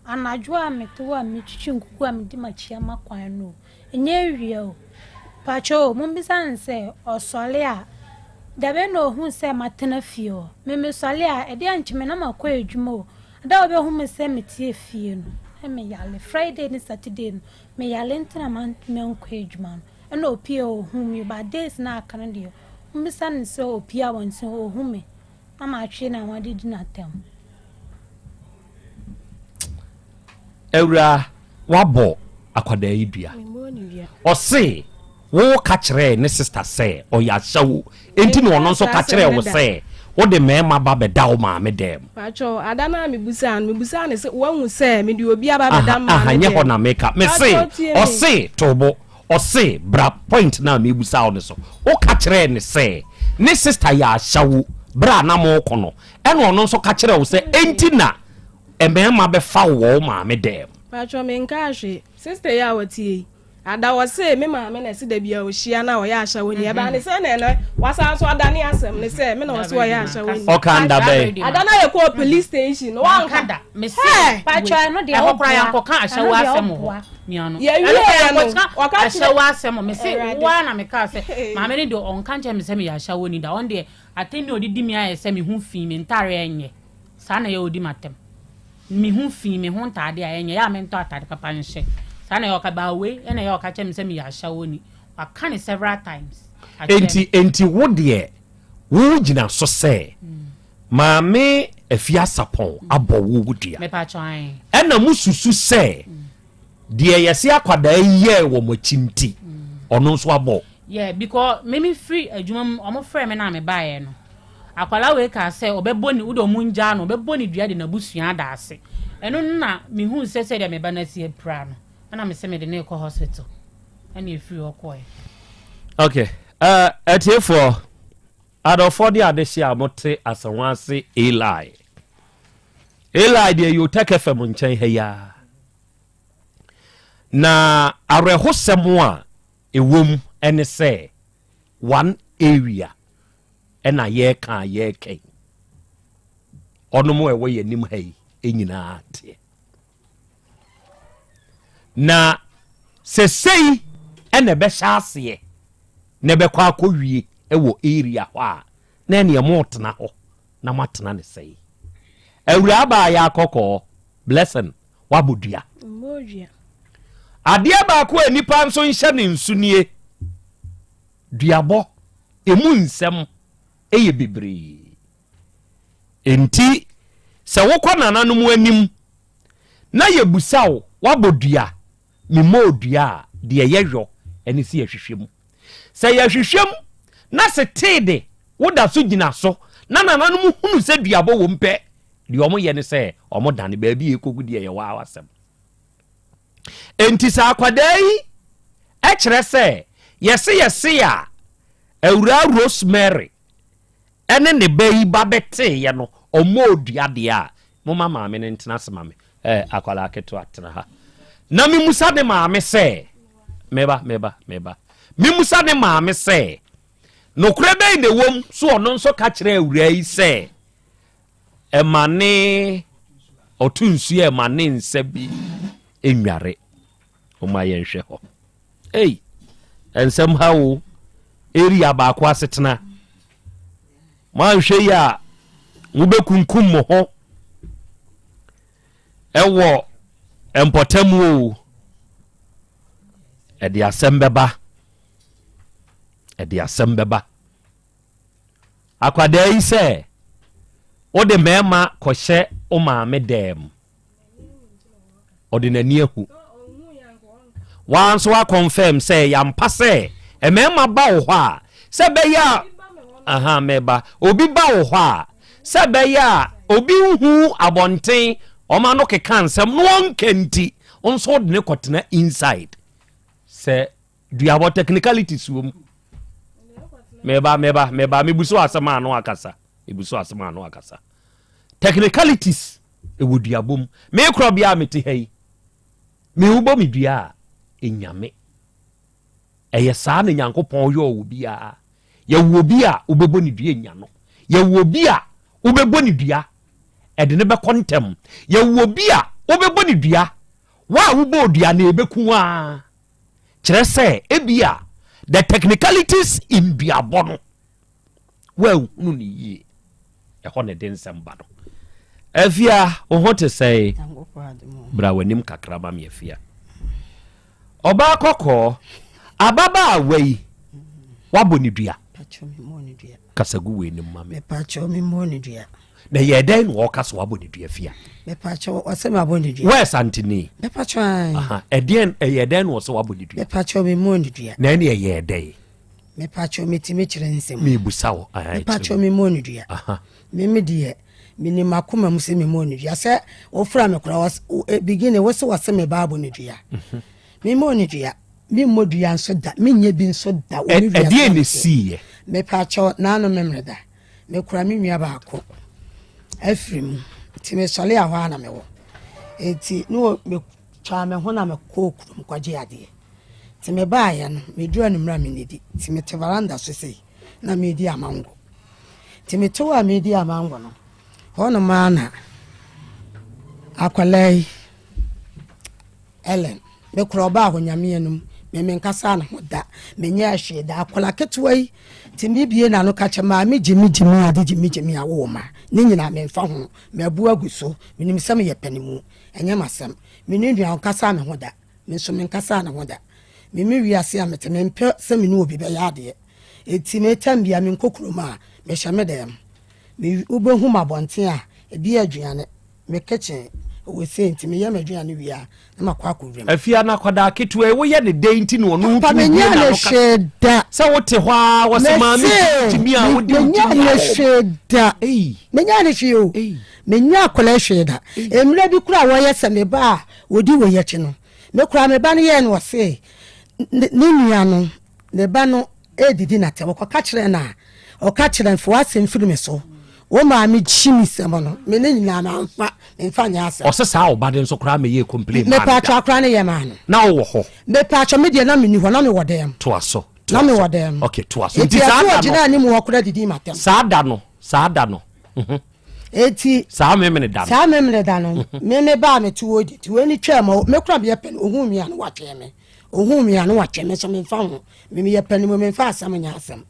anadwo a mete hɔ a metwitwi nkuku a medi m'akyi ama kwan no o. Ɛnyɛ awia o. Pakyɛ o, mommisa no sɛ ɔsɔre a, dabɛn na ɔhu sɛ matena fie hɔ? Me mesɔre a, ɛdeɛ nkye me na makɔ adwuma o. Da a ɔbɛhu me sɛ mete fie no, na meyare. Friday ne Saturday no, meyare nti na mantumi ankɔ adwuma no. Ɛna ɔpie a ɔhu me but days no a aka no deɛ, mommisa no sɛ ɔpie abɔnten ɔhu me na matwe ne ho adidi no atɛm. Awuraa, woabɔ akwadaa yi dua. Ɔse wo ka kyerɛɛ ne sister sɛ ɔyɛ ahyɛwo enti na ɔno nso ka kyerɛɛ wo sɛ wode mmarima ba bɛda wo maame dɛm. Pakyɛw, ada no a mebusaa no, mebusaa no sɛ wahu sɛ mede obi aba abɛda me maame dɛm? Aha, nyɛ hɔ na meka. Mese, ɔse, to bo, ɔse bra point no a mebusa wo no so. Woka kyerɛɛ no sɛ ne sister yɛ ahyɛwo berɛ a na mooko no, ɛna ɔno nso ka kyerɛɛ wo sɛ enti na mmarima bɛfa wo wɔ wo maame dɛm. Paatwɔ me nkaa hwee. Sister yi a ɔte yi, ada ɔse me maame na ɛse dabi a ɔhyia no a ɔyɛ ahyɛwoni. Ɛbaa ne sɛn na ɛnɛ wasan nso adane asɛm no sɛ me na ɔse ɔyɛ ahyɛwoni. Ɔkaa nda bɛn? Ada no a yɛkɔɔ police station no wanka da. Hɛɛ! Paatwɔ ɛno deɛ Ɛhɔ koraa woboa. yɛankɔka Ɛno ahyɛwo deɛ asɛm wɔ hɔ. woboa. Miano. Yɛwieɛ Ɛno koraa no, yɛankɔka ɔka kyerɛ ahyɛwo asɛm wɔ. Mese Awurade. wo ara na mekaa sɛ maame no deɛ ɔnka nkyerɛ me sɛ meyɛ ahyɛwoni da. Ɔno deɛ atɛnni a ɔde di me ayɛ sɛ me ho fi, me ntaareɛ nyɛ. Saa na ɛyɛ a ɔdi m'atɛm. Me ho fi, me ho ntaade a ɛnyɛ, ɛyɛ a mentɔ ataade papa nhyɛ. Saa na ɛyɛ a ɔka, but wei ɛna ɛyɛ a ɔka kyerɛ me sɛ meyɛ ahyɛwoni. Waka no several times akyerɛ me. Enti, enti wo deɛ, wo gyina so sɛ Maame Afia Sarpong abɔ wo wo dua. Mepakyɛw, ae. Ɛna mo susu sɛ Deɛ yɛse akwadaa yi yɛɛ wɔ mo akyi nti, ɔno nso abɔ. Yeah, because me me firi adwuma mu, ɔmo frɛ me na me baeɛ no, akwadaa wei kaa sɛ ɔbɛbɔ ne, wode ɔmo ngyaa no, ɔbɛbɔ ne dua de n'abusua ada ase. Ɛno no na me huu sɛ sɛdeɛ me ba no asi apira no, ɛna me se mede no rekɔ hospital, ɛna ɛfiri hɔ kɔeɛ. Okay, uh, atiefoɔ, adɔfoɔ de adehye a mote Asawase Eli. Eli deɛ Yotec FM nkyɛn ha yi ara. Na awerɛhosɛm a ɛwom ne sɛ one area ɛna yɛreka a yɛreka yi ɔnom a ɛwɔ yɛn anim ha yi nyinaa teɛ na sɛsɛi ɛna ɛbɛhyɛ aseɛ na ɛbɛkɔ akɔwie wɔ area hɔ a na ɛneɛ motena hɔ na moatena ne sɛe awuraa baa yɛ akɔkɔɔ blessing Woabɔ dua. Adeɛ baako a nnipa nso nhyɛ ne nso nie, duabɔ, ɛmu nsɛm yɛ bebree. Enti sɛ wokɔ nananom anim na yɛbusa wo, woabɔ dua, memmɔɔ dua a, deɛ yɛyɔ ne sɛ yɛhwehwɛ mu. Sɛ yɛhwehwɛ mu na se tee de woda so gyina so na nananom hunu sɛ duabɔ wom pɛ, deɛ wɔyɛ ne sɛ wɔdane baabi a ɛkɔgu deɛ ɛyɛ waa asɛm. Enti sɛ akwadaa yi kyerɛ sɛ yɛse yɛse a Awuraa Rosemary ne ne ba yi ba bɛteeɛ no, ɔmmɔɔ dua deɛ a, momma maame no ntena ase ma me. Eh, akwadaa ketewa, tena ha. Na memusa ne maame sɛ, meba, meba, meba. Memusa ne maame sɛ, nokorɛ bɛn na ɛwom so ɔno nso ka kyerɛ awuraa yi sɛ, ɛma ne. Ɔto nsuo a ɛma ne nsa bi nnware. Momma yɛnhwɛ hɔ. Ei, nsɛm ha o. Area baako asetena. Moanhwɛ yi a, mobɛkunkum mo ho ɛwɔ mpɔtam o. Ɛde asɛm bɛba. Ɛde asɛm bɛba. Akwadaa yi sɛ wode mmarima kɔhyɛ wo maame dɛm. Ɔde n'ani ahu. Waa nso akɔnfɛm sɛ yɛampa sɛ mmarima ba wo hɔ a sɛ bɛyɛ a aha mɛba obi ba wo hɔ a sɛ bɛyɛ a obi nhu abɔnten ɔma no keka nsɛm na ɔnka nti nso wode ne kɔtena inside sɛ Duabɔ technicalities wɔ mu. Meba meba meba mebu so asɛm a ano akasa. Mebu so asɛm a ano akasa. Technicalities ɛwɔ duabɔ mu. Me korɔ bia a mete ha yi. Me wobɔ me dua a ɛnyame. Ɛyɛ saa na Nyankopɔn yɔɔ wɔ biara. Yɛwɔ obi a wobɛbɔ ne dua nya no. Yɛwɔ obi a wobɛbɔ ne dua ɛde ne bɛkɔ ntɛm. Yɛwɔ obi a wobɛbɔ ne dua wo a wobɔɔ dua no ɛbɛku a. Kyerɛ sɛ ebia the technicalities in duabɔ no woanhunu no yie. Ɛhɔ na ɛde nsɛm ba no. Afia, wo ho te sɛe? Bra w'anim kakra ma me Afia. Ɔbaa kɔkɔɔ, ababaawa yi, woabɔ ne dua? Kasa gu w'anim ma me. Mepakyɛw me mmɔ ne dua. Na yɛ dɛn na ɔka so wabɔ ne dua fia? Mepakyɛw ɔsɛ mabɔ ne dua. Wɛ santini. Mepakyɛw ayi. Aha ɛdeɛn ɛyɛ dɛn na ɔsɛ wabɔ ne dua? Mepakyɛw me mmɔ ne dua. Na ɛne ɛyɛ dɛn? Mepakyɛw metumi kyerɛ nsɛm. Mebusa wo. Mepakyɛw me mmɔ ne dua. Aha. Me me deɛ menim makoma mu sɛ me mmɔ ne dua sɛ wofra me kora eh, beginning wo sɛ wɔsɛ me ba abɔ ne dua. Mhm. Me mmɔ ne dua. Me mmɔ dua nso da. Menyɛ bi nso da. Ɛdeɛn na ɛsiiɛ? Mepakyɛw naano memmerɛ da. Mekura me nua baako afiri mu nti mesɔre a hɔ ara na mewɔ. Nti ne wɔ metwaa me ho na mekɔɔ kurom kɔgye adeɛ. Nti mebaeɛ no meduru anwummerɛ a mennidi nti mete veranda so sei na meredi amango. Nti mete hɔ a meredi amango no hɔnom ara na akwadaa yi Ellen, me kora ɔbaa hɔ Nyame anim, me menkasaa ne ho da, menyɛɛ hwee da, akwadaa ketewa yi tumi bie n'ano ka kyɛ maame gyimi gyimi ade gyimi gyimi a wowɔ ma ne nyinaa memfa ho, mabu agu so, menim sɛ meyɛ panimu, ɛnyɛ m'asɛm, me ne nua ɔnkasaa me ho da, me nso menkasaa ne ho da, me me wiase a mete mempɛ sɛ me ne obi bɛyɛ adeɛ, enti me tam bia menkɔ kurom a mehyɛ me dɛm, me wobɛhu m'abɔnten a ebi yɛ aduane. Me kitchen wɔ sei nti meyɛ m'aduane wie a na makɔ akɔwura mu. Afia no akwadaa ketewa yi woyɛ ne dɛn nti na ɔno Papa wotumi bue menyɛɛ ne n'ano ka hwee da. sɛ wote hɔ ara wɔse maame Mese gyimi a wode wo menyɛɛ gyimi ne a hwee da. Ei. Menyɛɛ ne hwee o. Ei. Menyɛɛ akwadaa yi hwee da. Mmerɛ bi koraa a wɔyɛ sɛ me ba a ɔdi wei akyi no, me koraa me ba no yɛɛ no ɔse ne nua no ne ba no redidi no atɛm. Ɔkɔka kyerɛɛ no a, ɔka kyerɛɛ no, fa w'asɛm firi me so. Wo maame gyi me sɛm no, me ne nyinaa mamfa, memfa nyɛ asɛm. Ɔse saa ɔba de nso koraa meyɛɛ complain maa no da. Mepatwɔ akora no yɛ maa no. Na wowɔ hɔ? Mepatwɔ me deɛ na menni hɔ, na mewɔ dɛm. Toa so, Na toa so. mewɔ dɛm. Okay, toa so. Nti Nti saa ɛso da no. ɔgyina anim hɔ koraa didi m'atɛm. Saa da no, saa da no. Mhm. Eti. Saa memene da no. Saa memene da no, me me baa me te hɔ di, nti wei ni twaa mu, me koraa meyɛ pɛ no, ohuu me a na watwɛn me. Ohuu me a na watwɛn me nso memfa ho. Me meyɛ panin mu memfa asɛm nyɛ asɛm.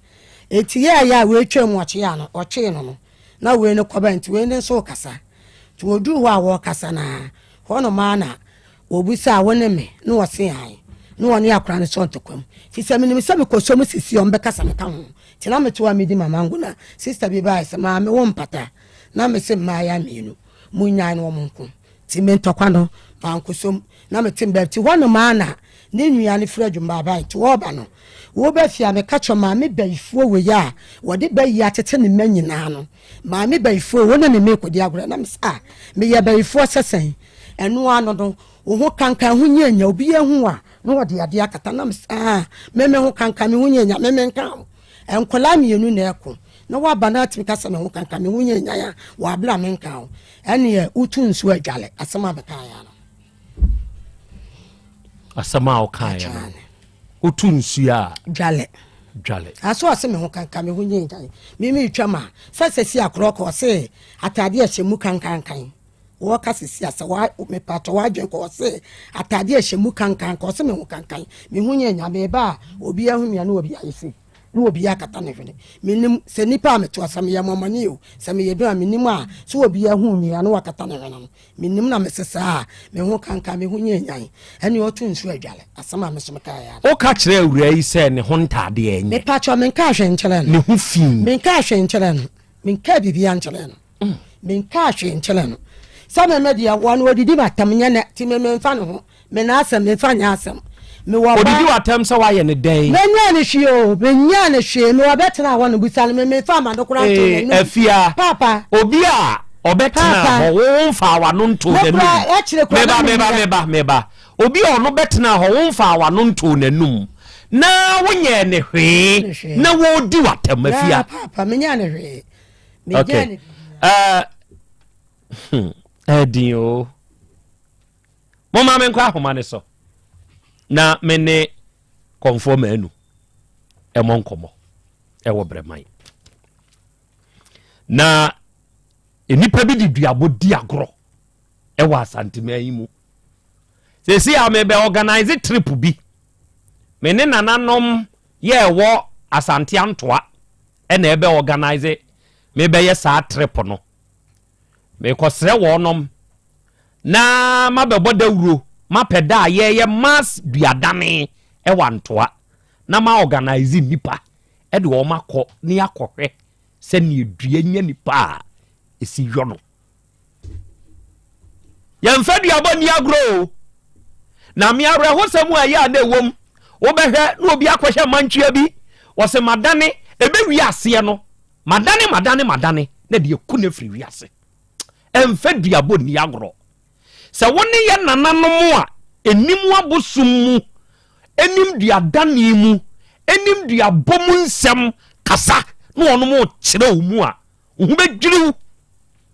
Enti yɛɛyɛ a wei twaa mu ɔkyee ano, ɔkyee no no, na wei no kɔba nti wei no nso rekasa. Nti wɔduu hɔ a wɔrekasa no ara, hɔnom ara na wɔbisaa wo ne me na wɔse ae. Na wɔne akwadaa no sɔ ntɔkwa mu. Nti sɛ menim sɛ mekɔsɔ mu sisi a wɔbɛka sɛ meka ho. Nti na mete hɔ a medi m'amango na sista bi baeɛ sɛ maame wo mpata. Na mese mmaayea mmienu, monnyae na wɔnko. Nti me ntɔkwa no, mankɔsɔ mu. Na mete me baabi. Nti hɔnom ara na ne nua no firi adwuma baeɛ. Nti ɔreba no, woba fie a, meka kyerɛ maame bayifoɔ wei a wɔde bayi atete ne mma nyinaa no, maame bayifoɔ wo ne ne mma rekɔdi agorɔ. Na mese, ah, meyɛ bayifoɔ sɛ sɛn? Ɛno ano no, wo ho kankan ho nyɛ nya, obiara hu wo a, na wɔde adeɛ akata. Na mese, ah, me me ho kankan, me ho nyɛ nya, me menka ho. Nkwadaa mmienu na ɛko, na woaba na atumi ka sɛ me ho kankan, me ho nyɛ nya a, wɔ abere a menka ho. Ɛneɛ wotu nsuo adwale, asɛm a mekaeɛ ano. Asɛm a wokaeɛ no, wotu nsuo a. Dwale. Dwale. Aso ɔse me ho kankan, me ho nyɛ nyan. Me metwa ma sɛ sɛ si akorɔ kɔ ɔse ataadeɛ ɛhyɛ mu kankankan. Wɔka sisi a sɛ wa mepatɔ w'adwen kɔ ɔse atade a ɛhyɛ mu kankan kɔ ɔse me ho kankan me ho nyɛ nya meba a obi ahu me a na obi ayɛ sei na obi akata ne hwene menim sɛ nipa a meto sɛ meyɛ mɔmɔne o sɛ meyɛ dun a menim a sɛ obi ahu me a na wakata ne hwene no menim na mese saa a me ho kankan me ho nyɛ nyan ɛne ɔto nsuo adwale asɛm a meso mekaeɛ a. Woka kyerɛ awuraa yi sɛ ne ho ntaadeɛ nyɛ. Mepatwɔ menkaa hwee nkyerɛ no. Ne ho fi. Menkaa hwee nkyerɛ no. Menkaa biribiara nkyerɛ no. Menkaa hwee nkyerɛ no. Sɛ me me deɛ wɔn odidi m'atam nyɛ nɛ ti me menfa ne ho me n'asɛm menfa nyɛ asɛm. Mewɔ ba. Odidi w'atam sɛ woayɛ no dɛn? Menyaa no hwee o, menyaa no hwee. Mewɔ bɛtena hɔ no busa no me menfa ama no koraa ntoo Ee, n'anum. Afia, Paapa. obi a ɔbɛtena Paapa. hɔ, wo womfaa w'ano ntoo Me n'anum. koraa akyire koraa Meba, na meba, mennya. meba, meba. Obi a ɔno bɛtenaa hɔ, womfaa w'ano ntoo n'anum, na wonyɛɛ no hwee, Ne hwee. na wɔredi w'atam, Daa, Afia. paapa, menyaa no hwee. Menyaa Okay. no Uh, hmm, ɛdin o. Momma menkɔ ahoma no so na me ne kɔmfoɔ maanu ɛmɔ nkɔmmɔ ɛwɔ brɛman. Na nnipa bi de duabɔ di agorɔ ɛwɔ Asanteman yi mu. Seesei a mebɛ organize trip bi, me ne nananom yɛ ɛwɔ Asante Antoa ɛna ɛbɛ organize mebɛyɛ saa trip no. Mekɔsrɛ wɔnom na mabɛbɔ dawuro mapɛ da a yɛyɛ mass duadane ɛwɔ Antoa na ma organize nnipa ɛde wɔn akɔ ne akɔhwɛ sɛdeɛ dua nya nipa a ɛsi yɔ no. Yɛmfa duabɔ nni agorɔ o. Na me awerɛhosɛm a ɛyɛ a na ɛwom, wobɛhwɛ na obi akɔhyɛ mantwea bi, wɔsɛ madane, ɛbɛwie aseɛ no, madane, madane, madane, na deɛ ku no afiri wiase. Ɛmfa duabɔ nni agorɔ. Sɛ wo ne yɛ nananom a ɛnim abosom mu, ɛnim duadane mu, ɛnim duabɔ mu nsɛm kasa na wɔnom kyerɛ wo mu a, wo ho bɛdwiri wo.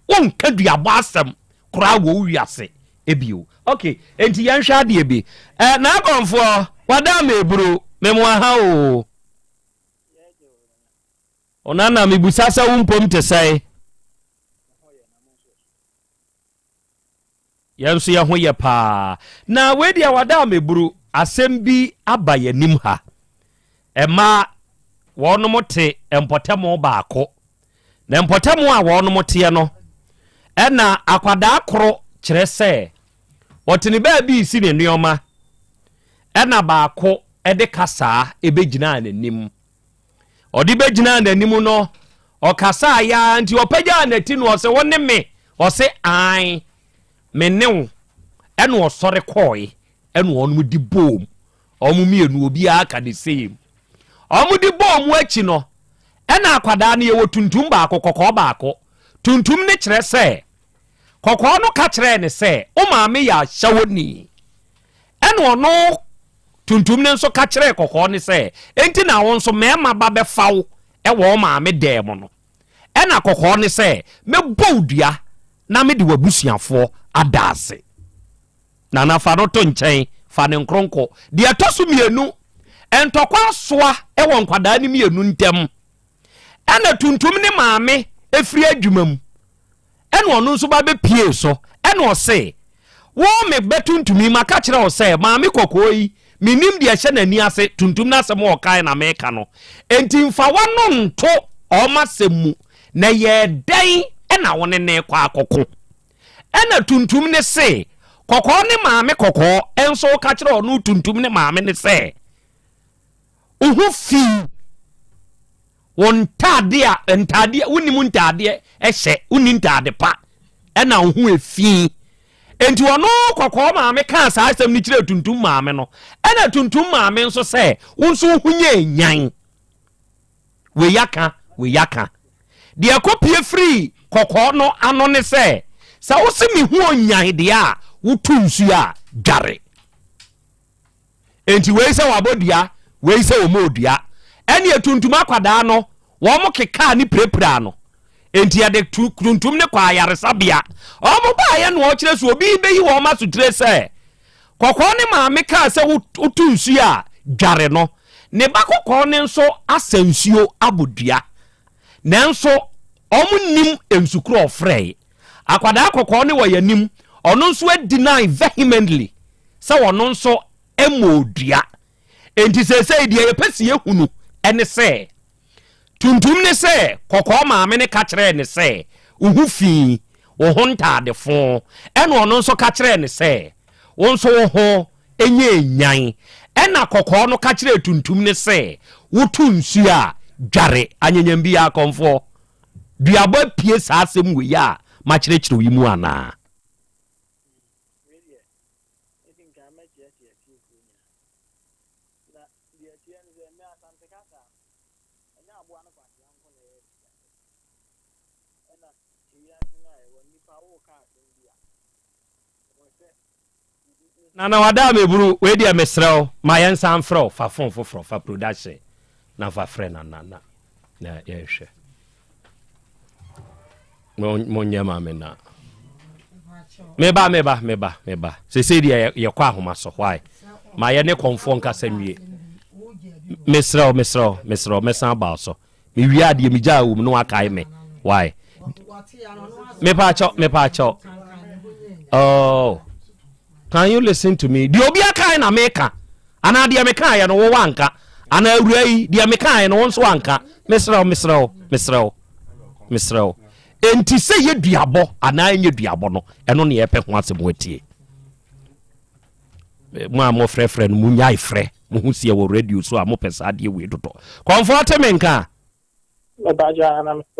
Wonka duabɔ asɛm koraa wɔ wo wiase bio. Ok, enti yɛnhwɛ adeɛ bi. Eh, N'akɔmfoɔ, wada ama eburo, memoa ha o. Onana, mebusa sɛ wo mpom te sɛn? Yɛn nso yɛn ho yɛ paa. Na wei deɛ wada ameburu. Asɛm bi aba yɛn anim ha. Ɛma wɔnom te mpɔtamu baako. Na mpɔtamu a wɔnom teɛ no, ɛna akwadaa koro kyerɛ sɛ ɔte ne baabi resi ne nneɛma, ɛna baako de kasaa ɛbɛgyinaa n'anim. Ɔde bɛgyinaa n'anim no, ɔkasaeɛ ara nti ɔpagyaa n'ati no ɔse, wo ne me? Ɔse, ae, me ne wo. Ɛna ɔsɔre kɔɔe, ɛna wɔnom di boom. Wɔn mmienu obiara ka the same. Wɔn di boom akyi no, ɛna akwadaa no yɛwɔ tuntum baako, kɔkɔɔ baako. Tuntum no kyerɛ sɛ, kɔkɔɔ no ka kyerɛɛ no sɛ, wo maame yɛ ahyɛwoni. Ɛna ɔno Tuntum no nso ka kyerɛɛ kɔkɔɔ no sɛ, Enti na wo nso mmarima ba bɛfa wo wɔ wo maame dan mu no? Ɛnna kɔkɔɔ no sɛ, Mɛbɔ wo dua na mede w'abusuafoɔ ada ase. Nana, fa no to nkyɛn, fa no nkronko. Deɛ ɛtɔ so mmienu, ntɔkwa asoa wɔ nkwadaa no mmienu ntam. Ɛnna tuntum ne maame firi adwuma mu. Ɛna ɔno nso ba bɛpiee so, ɛna ɔse, Wo me bɛ tuntum yi, maka kyerɛ wo sɛ, maame kɔkɔɔ yi, mennim deɛ ɛhyɛ n'ani ase, tuntum no asɛm a ɔkae na meka no, enti mfa w'ano nto wɔn asɛm mu, na ɛyɛɛ dɛn na wo ne no rekɔ akɔko? Ɛna tuntum no se, Kɔkɔɔ ne maame kɔkɔɔ nso ka kyerɛ ɔno tuntum ne maame no sɛ, Wo ho fi wo ntaade a ntaadeɛ wonim ntaadeɛ hyɛ wonni ntaade pa ɛna wo ho efi nti ɔno kɔkɔɔ maame kaa saa asɛm no kyerɛ tuntum maame no ɛna tuntum maame nso sɛ wo nso wo ho nyɛ nyan wei aka wei aka deɛ ɛkɔpie firi kɔkɔɔ no ano ne sɛ sɛ wo se me ho onyan deɛ a woto nsuo a dware Enti wei sɛ wabɔ dua, wei sɛ wɔmmɔɔ dua. Ɛnneɛ tuntum akwadaa no, wɔkekaa ne pirapiraa no. Enti yɛde tuntum no kɔɔ ayaresabea. Wɔbaeɛ na wɔkyerɛ sɛ obi bɛyi wɔn asotire sɛ, kɔkɔɔ ne maame kaa sɛ woto nsuo a, dware no. Ne ba kɔkɔɔ no nso asa nsuo abɔ dua. Nanso wɔnnim nsu korɔ a ɔfrɛe. Akwadaa kɔkɔɔ no wɔ yɛn anim, ɔno nso adeny vehemently sɛ ɔno nso mmɔɔ dua. Enti seesei deɛ yɛpɛ sɛ yɛhunu ne sɛ, tuntum ne sɛ kɔkɔɔ maame no ka kyerɛɛ no sɛ, Wo ho fi, wo ho ntaade fo. Ɛna ɔno nso ka kyerɛɛ no sɛ, Wo nso wo ho nyɛ nyan. Ɛna kɔkɔɔ no ka kyerɛɛ tuntum no sɛ, Woto nsuo a, dware. Anyanyam biara akɔmfoɔ, duabɔ apue saa asɛm wei a makyerɛkyerɛ wo yi mu anaa? Wei deɛ, mɛdi nkan mɛkyeakyea atiefoɔ nyinaa. Na deɛ ɛteɛ ne sɛ, nnɛ Asante kasa no, ɛnyɛ aboa no kwasea nko na ɛyɛ atua. Ɛna ewiase no a yɛwɔ, nnipa woreka asɛm bi a, ɛwɔ sɛ Nana wada me buru wei deɛ mesrɛ wo ma yɛnsan mfrɛ wo fa phone foforɔ fa production na fa frɛ nana na na yɛnhwɛ monyɛ ma me na meba meba meba meba sesei deɛ yɛkɔ ahoma so why ma yɛ ne kɔmfoɔ nkasa nwie mesrɛ wo mesrɛ wo mesrɛ wo mɛsan aba so Mewie a deɛ megyaa wɔ mu no wakae me. Why? Mepaakyɛw, mepaakyɛw. Oh, can you listen to me? Deɛ obi akae na meka. Anaa deɛ mekaeɛ no wo wanka. Anaa awura yi deɛ mekaeɛ no wo nso wanka. Mesrɛ wo, mesrɛ wo, mesrɛ wo, mesrɛ wo. Enti sɛ yɛ duabɔ anaa ɛnyɛ duabɔ no, ɛno ne yɛpɛ ho asɛm atie. Mo a mofrɛfrɛ no, monyae frɛ. Mo ho si wɔ radio so a mopɛ saa adeɛ wei dodɔ. Kɔmfoɔ te me nka.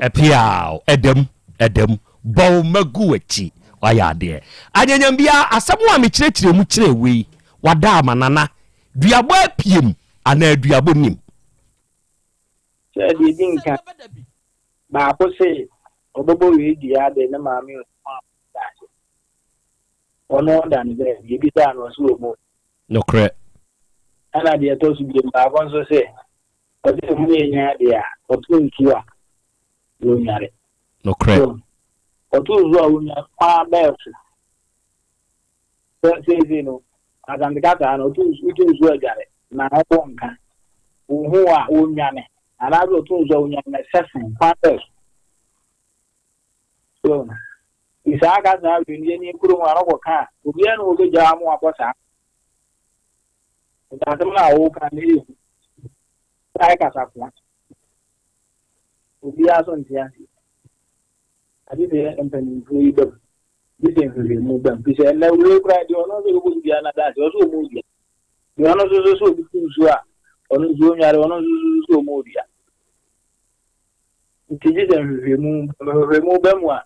Ɛpiaw, ɛdam, ɛdam. Bɔ wo mma gu w'akyi. Wayɛ adeɛ. Anyanyam biara, asɛm a mekyerɛkyerɛ mu kyerɛ wei, wada ama nana. Duabɔ apiem anaa duabɔ nim? Sɛ deɛ ɛdi nka, baako se ɔbɛbɔ wei dua de ne maame ɔmu a ɔda ase. Ɔno ɔda no baabi, yɛbisaa no ɔse ɔmu. Nokorɛ. Ɛna deɛ ɛtɔ so biom, baako nso se, ɔse ɔmu yɛ nya adeɛ a, ɔto nsuo a, wɔnnware. Nokorɛ. So, ɔto nsuo a wɔnnware kwan bɛɛ so. Sɛ seesei no, Asante kasa no, ɔto nsuo, woto nsuo adware, na ɔwɔ nka. Wohu a, wɔnnwane. Anaasɛ ɔto nsuo a wɔnnwane na ɛsɛ sen, kwan bɛɛ so. So, nti saa kasa wei no yɛn kurom a ɔkɔ ka a, obiara na ɔbɛgya ama wakɔ saa. Nti asɛm no a wɔka no ɛyɛ hu. Sɛ ayɛ kasakoa. Obiara so nte aseɛ. Agye sɛ mpanimfoɔ yi bam. Gye sɛ nhwehwɛmu bam. Fi sɛ ɛnɛ wei koraa deɛ ɔno nso ɔbɛbɔ dua no adanse ɔso ɔmu dua. Deɛ ɔno nso so sɛ obi tu nsuo a ɔno nso ɔnware ɔno nso so sɛ ɔmu dua. Nti gye sɛ nhwehwɛmu nhwehwɛmu ba mu a,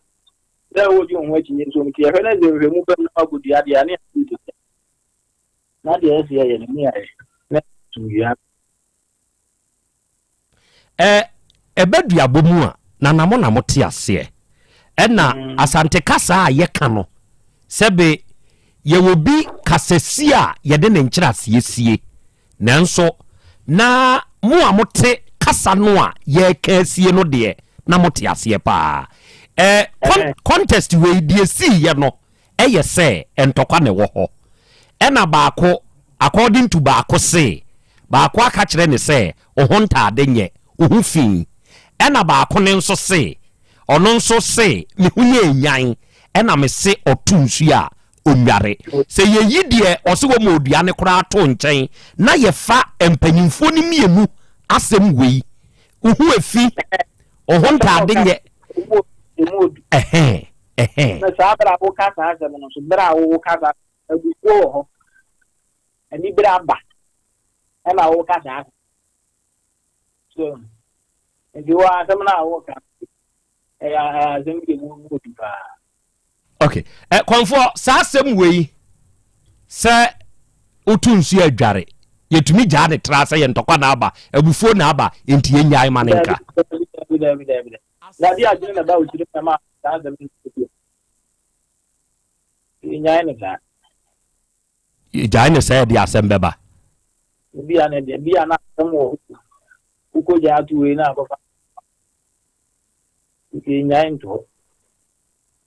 sɛ wogye wo ho akyinnye nso nti yɛhwɛ na sɛ nhwehwɛmu ba mu na wabɔ dua deɛ a ne yɛabɔ dua. Na deɛ ɛsɛ yɛyɛ no ne yɛayɛ na asomdwoeɛ aba. Ɛ ɛba duabɔ mu a, nana mo na mote aseɛ. Ɛna Asante kasa a yɛka no, sɛbe yɛwɔ bi kasasie a yɛde ne nkyerɛaseɛ sie. Nanso na mo a mote kasa no a yɛreka asie no deɛ, na mote aseɛ paa. Ɛ, con, contest wei, deɛ ɛsiiɛ no, ɛyɛ sɛ ntɔkwa na ɛwɔ hɔ. Ɛna baako, according to baako se, baako aka kyerɛ ne sɛ, wo ho ntaade nyɛ, wo ho fi. Ɛna baako no nso se, ɔno nso se, me ho nyɛ nyan, ɛna me se ɔto nsuo a, ɔnnware. Sɛ yɛyi deɛ ɔse wɔma odua no koraa to nkyɛn na yɛfa mpanyimfoɔ no mmienu asɛm wei, wo ho afi, wo ho ntaade nyɛ, ɛhɛn, ɛhɛn. Na saa berɛ a woka saa asɛm no nso, berɛ a woka saa abufuo wɔ hɔ, anibere aba, ɛna woka saa asɛm. So, nti wɔ asɛm no a woka Ɛyɛ asɛm bi mu mu odu paa. Okay. Eh, kɔnfoɔ, saa asɛm wei sɛ wotu nsuo adware yɛtumi gyaa ne tra sɛ yɛ ntɔkwa na aba abufuo na aba nti yɛnyae ma ne nka. Dabi dabi dabi dabi. Dabi adwene na ba wo tirim na ma saa asɛm no bi. Yɛnyae ne saa. Yɛgyae ne saa ɛde asɛm bɛba. Bi a na deɛ bi a na asɛm wɔ hɔ. Wokɔgyaa to wei na akɔfa Nti nnyae nto hɔ.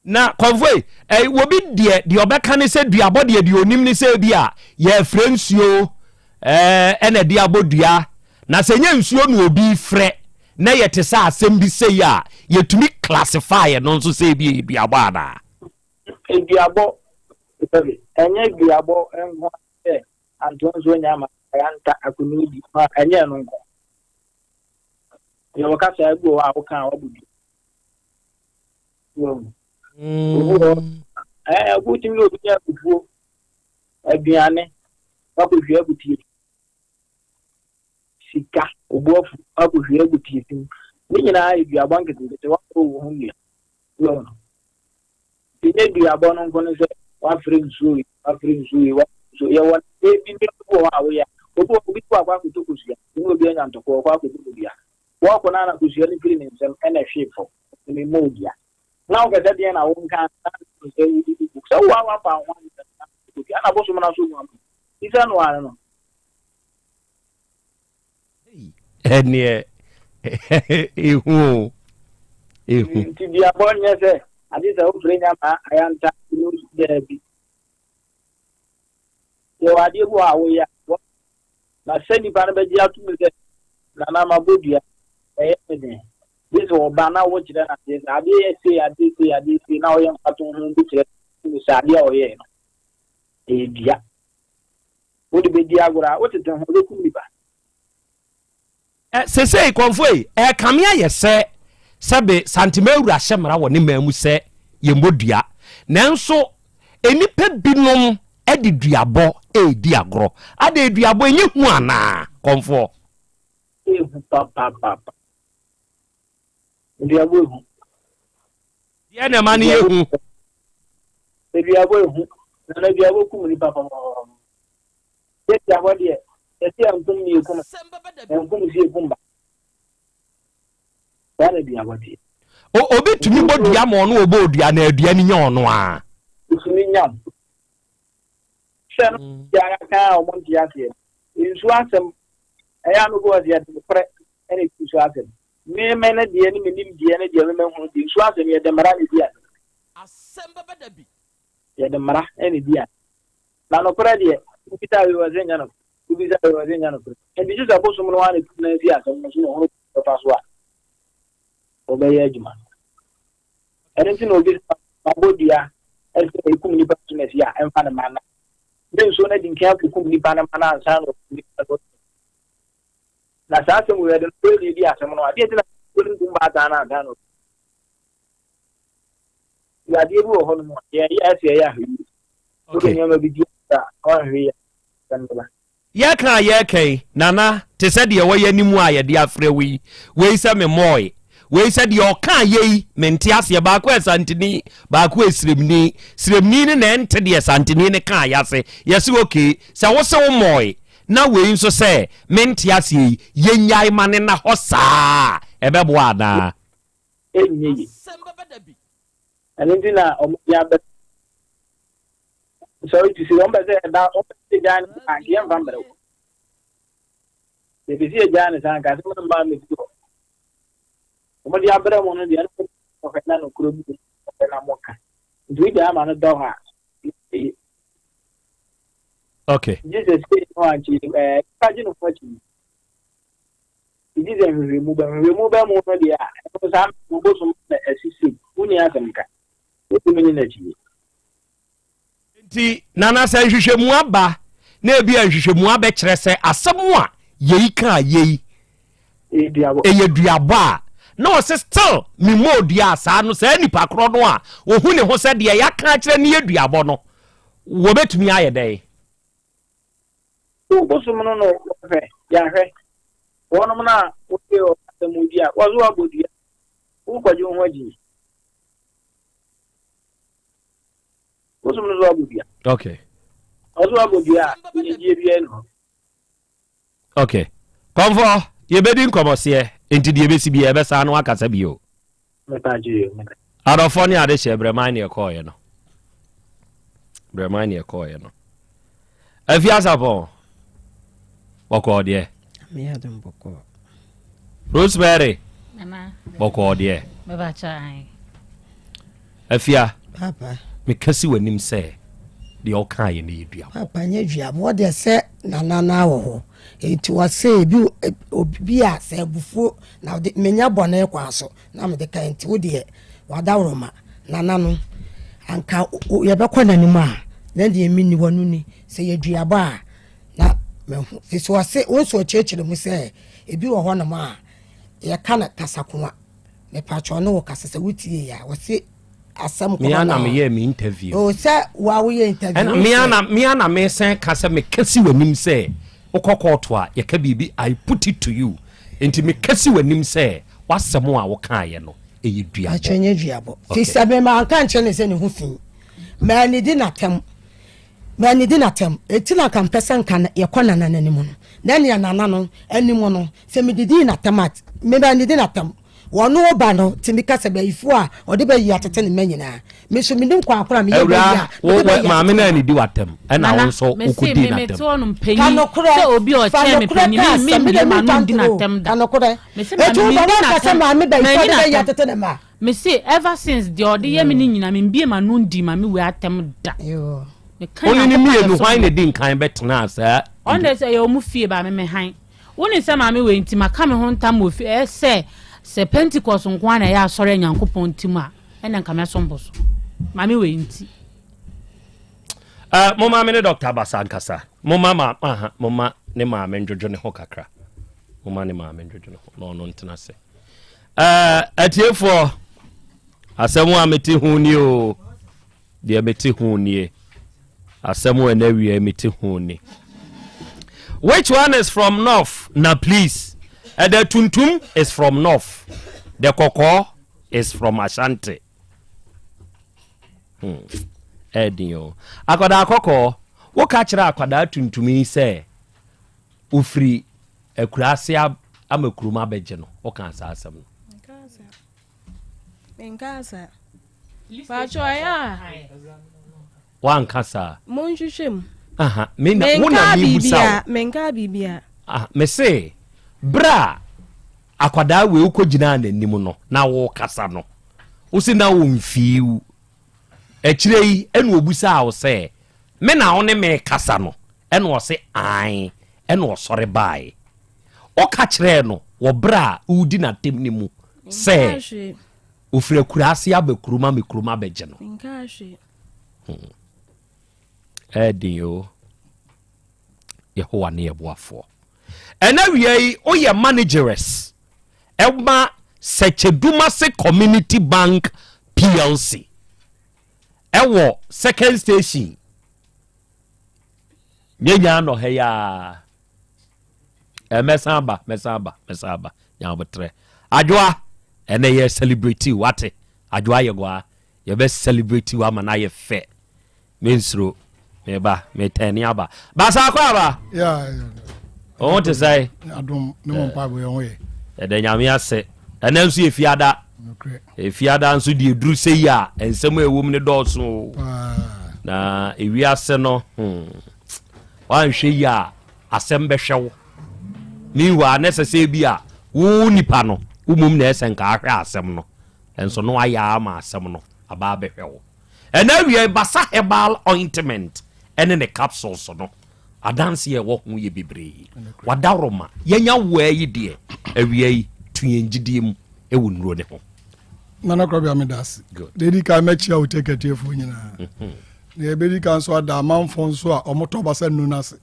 Na convoy eh, obi deɛ deɛ ɔbɛka ne sɛ duabɔ deɛ deɛ onim ne sɛ bi a yɛfrɛ nsuo eh, ɛna ɛde abɔ dua na sɛ nyɛ nsuo na obi frɛ. na yɛte sɛ asɛm bi sei a, yɛtumi classify ɛno nso sɛ ebi yɛ duabɔ anaa? Duabɔ, ɛnyɛ duabɔ nko ara sɛ antoa nsuo nyɛ ama ayanta akonii di ma ɛnyɛ ɛno nko. Yɛwɔ kasa bi wɔ hɔ a woka a wabɔ dua. Obi wɔ ɛɛ obi tumi ne obi nya abufuo aduane wakɔhwie agu tie sika obu afu wakɔhwie agu tie sim ne nyinaa yɛ duabɔ nketenkete wakɔ wo ho nnua. Ɛnyɛ duabɔ no nko ne sɛ woafrɛ nsuo wei, woafrɛ nsuo wei, woafrɛ nsuo wei. Yɛwɔ ebi nneɛma bi wɔ hɔ a woyɛ a, obi wɔ obi tu akɔ akɔtɔ kosua, ne obi anya ntɔkwa ɔkɔ akɔbɔ no dua. Wɔkɔ no ara na kosua no firi ne nsam ɛna ɛhwee fam, ɔse memmɔ wo dua. Na wopɛ sɛ deɛn na wonka na sɛ wodi wo sɛ wo a woafa wo ho ade sɛ na kosua na bosom no aso mu ama wo. Bisa no ara no. Ɛneɛ ehu o ehu. Nti duabɔ nyɛ sɛ ade sɛ wofrɛ nya ma ayanta no daabi. Yɛwɔ adeɛ bi wɔ a woyɛ a na sɛ nipa no bɛgye ato mu sɛ nana mabɔ dua ɛyɛ ne den. Gye sɛ ɔba na wokyerɛ no adeɛ sɛ adeɛ yɛ sei adeɛ sei adeɛ sei na ɔyɛ mfato ho bi kyerɛ no sɛ adeɛ a ɔyɛɛ no ɛyɛ dua. Wode bɛdi agorɔ a, wotete ho, wobɛkum nnipa. Sesei kɔmfoɔ yi, ɛrekame ayɛ sɛ sɛbe Santemawura ahyɛ mmara wɔ ne man mu sɛ yɛmmɔ dua. Nanso nnipa binom de duabɔ redi agorɔ. Adɛn, duabɔ ɛnyɛ hu anaa, kɔmfoɔ? Ɛhu papaapa. Aduabɔ ehu. Deɛ na ɛma no yɛ hu. Aduabɔ ehu. Na aduabɔ kum nipa papaapa. Aduabɔ deɛ, yɛsi ɛnkum ne ekum. Ɛnkum si ekum ba. Saa na aduabɔ teɛ. Obi tumi bɔ dua ma ɔno ɔbɔ odua na adua no nya ɔno a. Otumi nya wo. Sɛ no deɛ ayaka a wɔn nte aseɛ. Nsuo asɛm ɛyɛ ano bi wɔ sɛ yɛde nokorɛ ɛna ɛdi nsuo asɛm. Me me ne deɛ ne me nimdeɛ ne deɛ me mahunu deɛ nsuo asɛm yɛde mmara na ɛdi asɛm. Yɛde mmara na ɛdi asɛm. Na nokorɛ deɛ wobisa wei wɔ sɛ nyɛ nokorɛ wobisa wei wɔ sɛ nyɛ nokorɛ. Nti gye sɛ bosom no ara na ɛtu nan si asɛm no so na ɔhunu bɛfa so a wɔbɛyɛ adwuma. Ɛno nti na obi sɛ mabɔ dua sɛ ɛkum nipa asumasi a ɛmfa ne mma nna. Ne nsuo no adi nkan akɔkum nipa no mma no ansa na ɔkum nipa no. Na saa asɛm wei ɛde nokorɛ na ɛdi asɛm no adeɛ nti na nsuo no nkum baatan no ansa na ɔkum. Adeɛ bi wɔ hɔ nom a yɛyɛ ɛsɛ yɛyɛ ahwɛ yie. Wode nneɛma bi di a ɔnhwɛ yie a asɛm bɛba. Yɛka a yɛreka yi, Nana, te sɛ deɛ ɛwɔ yɛn anim a yɛde afrɛ wo yi, wei sɛ memmɔɔe, wei sɛ deɛ ɔkaa yɛ yi, mente aseɛ, baako yɛ Santini, baako yɛ Siremni, Siremni no na ɛnte deɛ Santini no kaa yɛ ase, yɛse okay, sɛ wo se wommɔɔe, na wei nso sɛ mente aseɛ yi, yɛnnyae ma no nna hɔ saa a, ɛbɛboa anaa? Ɛnyɛ yie. Ɛno nti na wɔde abɛ Sorry to say, wɔn pɛ sɛ ɛda wɔn pɛ sɛ egyaa ne saa nka yɛn nfa mbrɛ wo. Yɛpɛ sɛ egyaa ne saa nka asɛm no mmaa mɛsi hɔ. Wɔn de abrɛ mo no deɛ ɛno ɔhwɛ na nokoro bi ɔhwɛ na mo ka. Nti wogyaa ama no dɔ hɔ a ɛyɛ. Okay. Jesus sei no ankye ɛɛ nipa gye ne ho akyi. Gye sɛ nhwehwɛmu bɛ nhwehwɛmu bɛ mu no deɛ a ɛno saa bosom na ɛsisi wonni asɛm ka. Wotumi ne n'akyi. Enti, Nana, sɛ nhwehwɛmu aba na ebia nhwehwɛmu abɛkyerɛ sɛ asɛm a yei kaa yei ɛyɛ duabɔ a, na ɔse still memmɔɔ dua a saa no saa nipa korɔ no a ɔhu ne ho sɛ deɛ yɛaka akyerɛ no yɛ duabɔ no, wɔbɛtumi ayɛ dɛn? So bosom no no wɔhwɛ yɛahwɛ wɔnom no a wɔde wɔn asɛm di a wɔso abɔ dua wokɔgye wo ho akyi. Bosom no so abɔ dua. Okay. Ɔso abɔ dua a, nyɛgyie biara ni hɔ. Okay. Kɔmfɔ, yɛbɛdi nkɔmmɔseɛ, nti deɛ ɛbɛsi biara yɛbɛsan no akasa bio. Adɔfoɔ ne adehyeɛ, brɛman ne ɛkɔɔeɛ no. Brɛman ne ɛkɔɔeɛ no. Afi Asapɔn, bɔkɔɔ deɛ. Rosemary, bɔkɔɔ deɛ. Afia, meka si w'anim sɛ. Deɛ ɔkaeɛ no yɛ duabɔ. Papa nyɛ duabɔ deɛ sɛ nana no wɔ hɔ nti wɔsɛ ebi obi a sɛ abufuo na ɔde menya bɔne kwan so na mede ka nti wo deɛ wadaworoma nana no anka yɛbɛkɔ n'anim a na deɛ menni hɔ no ni sɛ yɛ duabɔ a na mahu fi so ɔse wo nso ɔkyerɛkyerɛ mu sɛ ebi wɔ hɔnom a yɛka no kasakoa mepakyɛ ɔne wo kasa sɛ wotie a wɔse asɛm korɔ na meyɛ me interview o sɛ wa woyɛ interview ɛna mea na mea na mesan ka sɛ meka si w'anim sɛ wokɔ kɔɔto a yɛka biribi I put it to you nti meka si w'anim sɛ w'asɛm a wokaeɛ no ɛyɛ duabɔ akyɛ nyɛ duabɔ fi sɛ mema anka nkyerɛ ne sɛ ne ho fi manidi n'atɛm manidi n'atɛm eti na nka mpɛ sɛ nka yɛkɔ nana n'anim no na nea nana no anim no sɛ medidi n'atɛm a mema nidi n'atɛm. Wɔno ba no tumi ka sɛ bayifoɔ a ɔde bayi atete ne mma nyinaa. Me nso menim kwan koro a meyɛ bayi a mede bayi Awuraa, maame atete no me mma. anidi w'atɛm, ɛna wo Nana, nso mese wokɔdii me n'atɛm. mete hɔnom Ka panyin nokorɛ, sɛ obi a fa ɔkyɛn me nokorɛ panyin ka me asɛm, me membue deɛ m'ano mentwa ndi ntoro o, n'atɛm da. ka nokorɛ. Mese Enti maame wo ba mendi woanka sɛ n'atɛm, maame bayifoɔ manni de bayi n'atɛm. atete ne mma? Mese ever since deɛ ɔde yɛ me no nyinaa membue m'ano ndii maame wei atɛm da. Meka Wo ne no Nyankopɔn a mmienu yɛsom hwan no. na ɛdi nkan bɛtenaa saa? Ɔno deɛ sɛ ɛyɛ wɔn fie ba me me hann. Wonim sɛ maame wei nti maka me ho ntam wɔ fie ɛ sɛ sɛ Pentecost nko ara na ɛyɛ asɔre a Nyankopɔn te mu a, ɛnna nka mɛsom bo so. Maame wei nti. Uh, moma me ne Dr. Abasa nkasa. Moma ma aha, moma ne maame ndwodwo ne ho kakra. Moma ne maame ndwodwo ne ho na ɔno ntena ase. Uh, atiefoɔ, asɛm a mete ho ni o. Deɛ mete ho nie. Asɛm a ɛna awia mete ho ni. Which one is from north? Na please. Uh, the tuntum is from north. The kɔkɔɔ is from Ashanti. Hmm. Ɛdin o. Akwadaa kɔkɔɔ, woka kyerɛ akwadaa tuntum yi sɛ ofiri akuraase ama kurom abɛgye no. Woka saa asɛm no. Menkaa saa. Paatwo ɛyɛ a. Wanka saa. Monhwehwɛ mu. Aha, me na wo na mebusa wo. Menkaa biribiara. Ah, me se berɛ a akwadaa wei wokɔgyinaa n'anim no na wokasa no, wo se na wɔmfii wo. Akyire yi ɛna ɔbusaa wo sɛ me na wo ne me kasa no, ɛna ɔse ae, ɛna ɔsɔre baeɛ. Woka kyerɛɛ no wɔ berɛ a woredi n'atɛm no mu sɛ ɔfiri akuraase aba kurom ama kurom abɛgye no. Hmm. Ɛden o. Yehowa ne yɛboafoɔ. Ɛna wia yi woyɛ manageress ɛma Sɛkyɛdumase Community Bank PLC ɛwɔ second station nyɛ nɔ ha yi aa. Eh, mɛsan aba, mɛsan aba, mɛsan aba. Nyabotrɛ. Adwoa, ɛnɛ yɛ celebrate wate. Adwoa yɛ goa. Yɛbɛ celebrate wo ama no ayɛ fɛ. Mensuro. Meba, metɛne aba. Basa akɔ aba. Yeah, yeah. Wo te sɛ? Adom ne mo mpaebɔ yɛ ho yɛ. Yɛda Nyame ase. Ɛnɛ nso yɛ fiada. Efiada nso deɛ duru sɛ yi a nsɛm a ɛwɔ mu no dɔɔso o. Na ewiase no, hmm, wanhwɛ yi a asɛm bɛhwɛ wo. Meanwhile, na ɛsɛ sɛ ebi a wo nipa no, wo mmom na ɛsɛ nka ahwɛ asɛm no. Nso no ayɛ ama asɛm no aba abɛhwɛ wo. Ɛna awia Basa herbal ointment ɛne ne capsules no, adanse a ɛwɔ ho yɛ bebree. Wadaworoma, yɛnya woa yi deɛ, awia yi, to yɛn gyidie mu ɛwɔ nnuro ne ho. Nana Korabea meda ase. Deɛ ɛdi kan mɛkyia wo tɛkɛtiefoɔ nyinaa. Mhm. Na yɛbɛdi kan nso ada amanfoɔ nso a wɔtɔ basa nnuro no ase.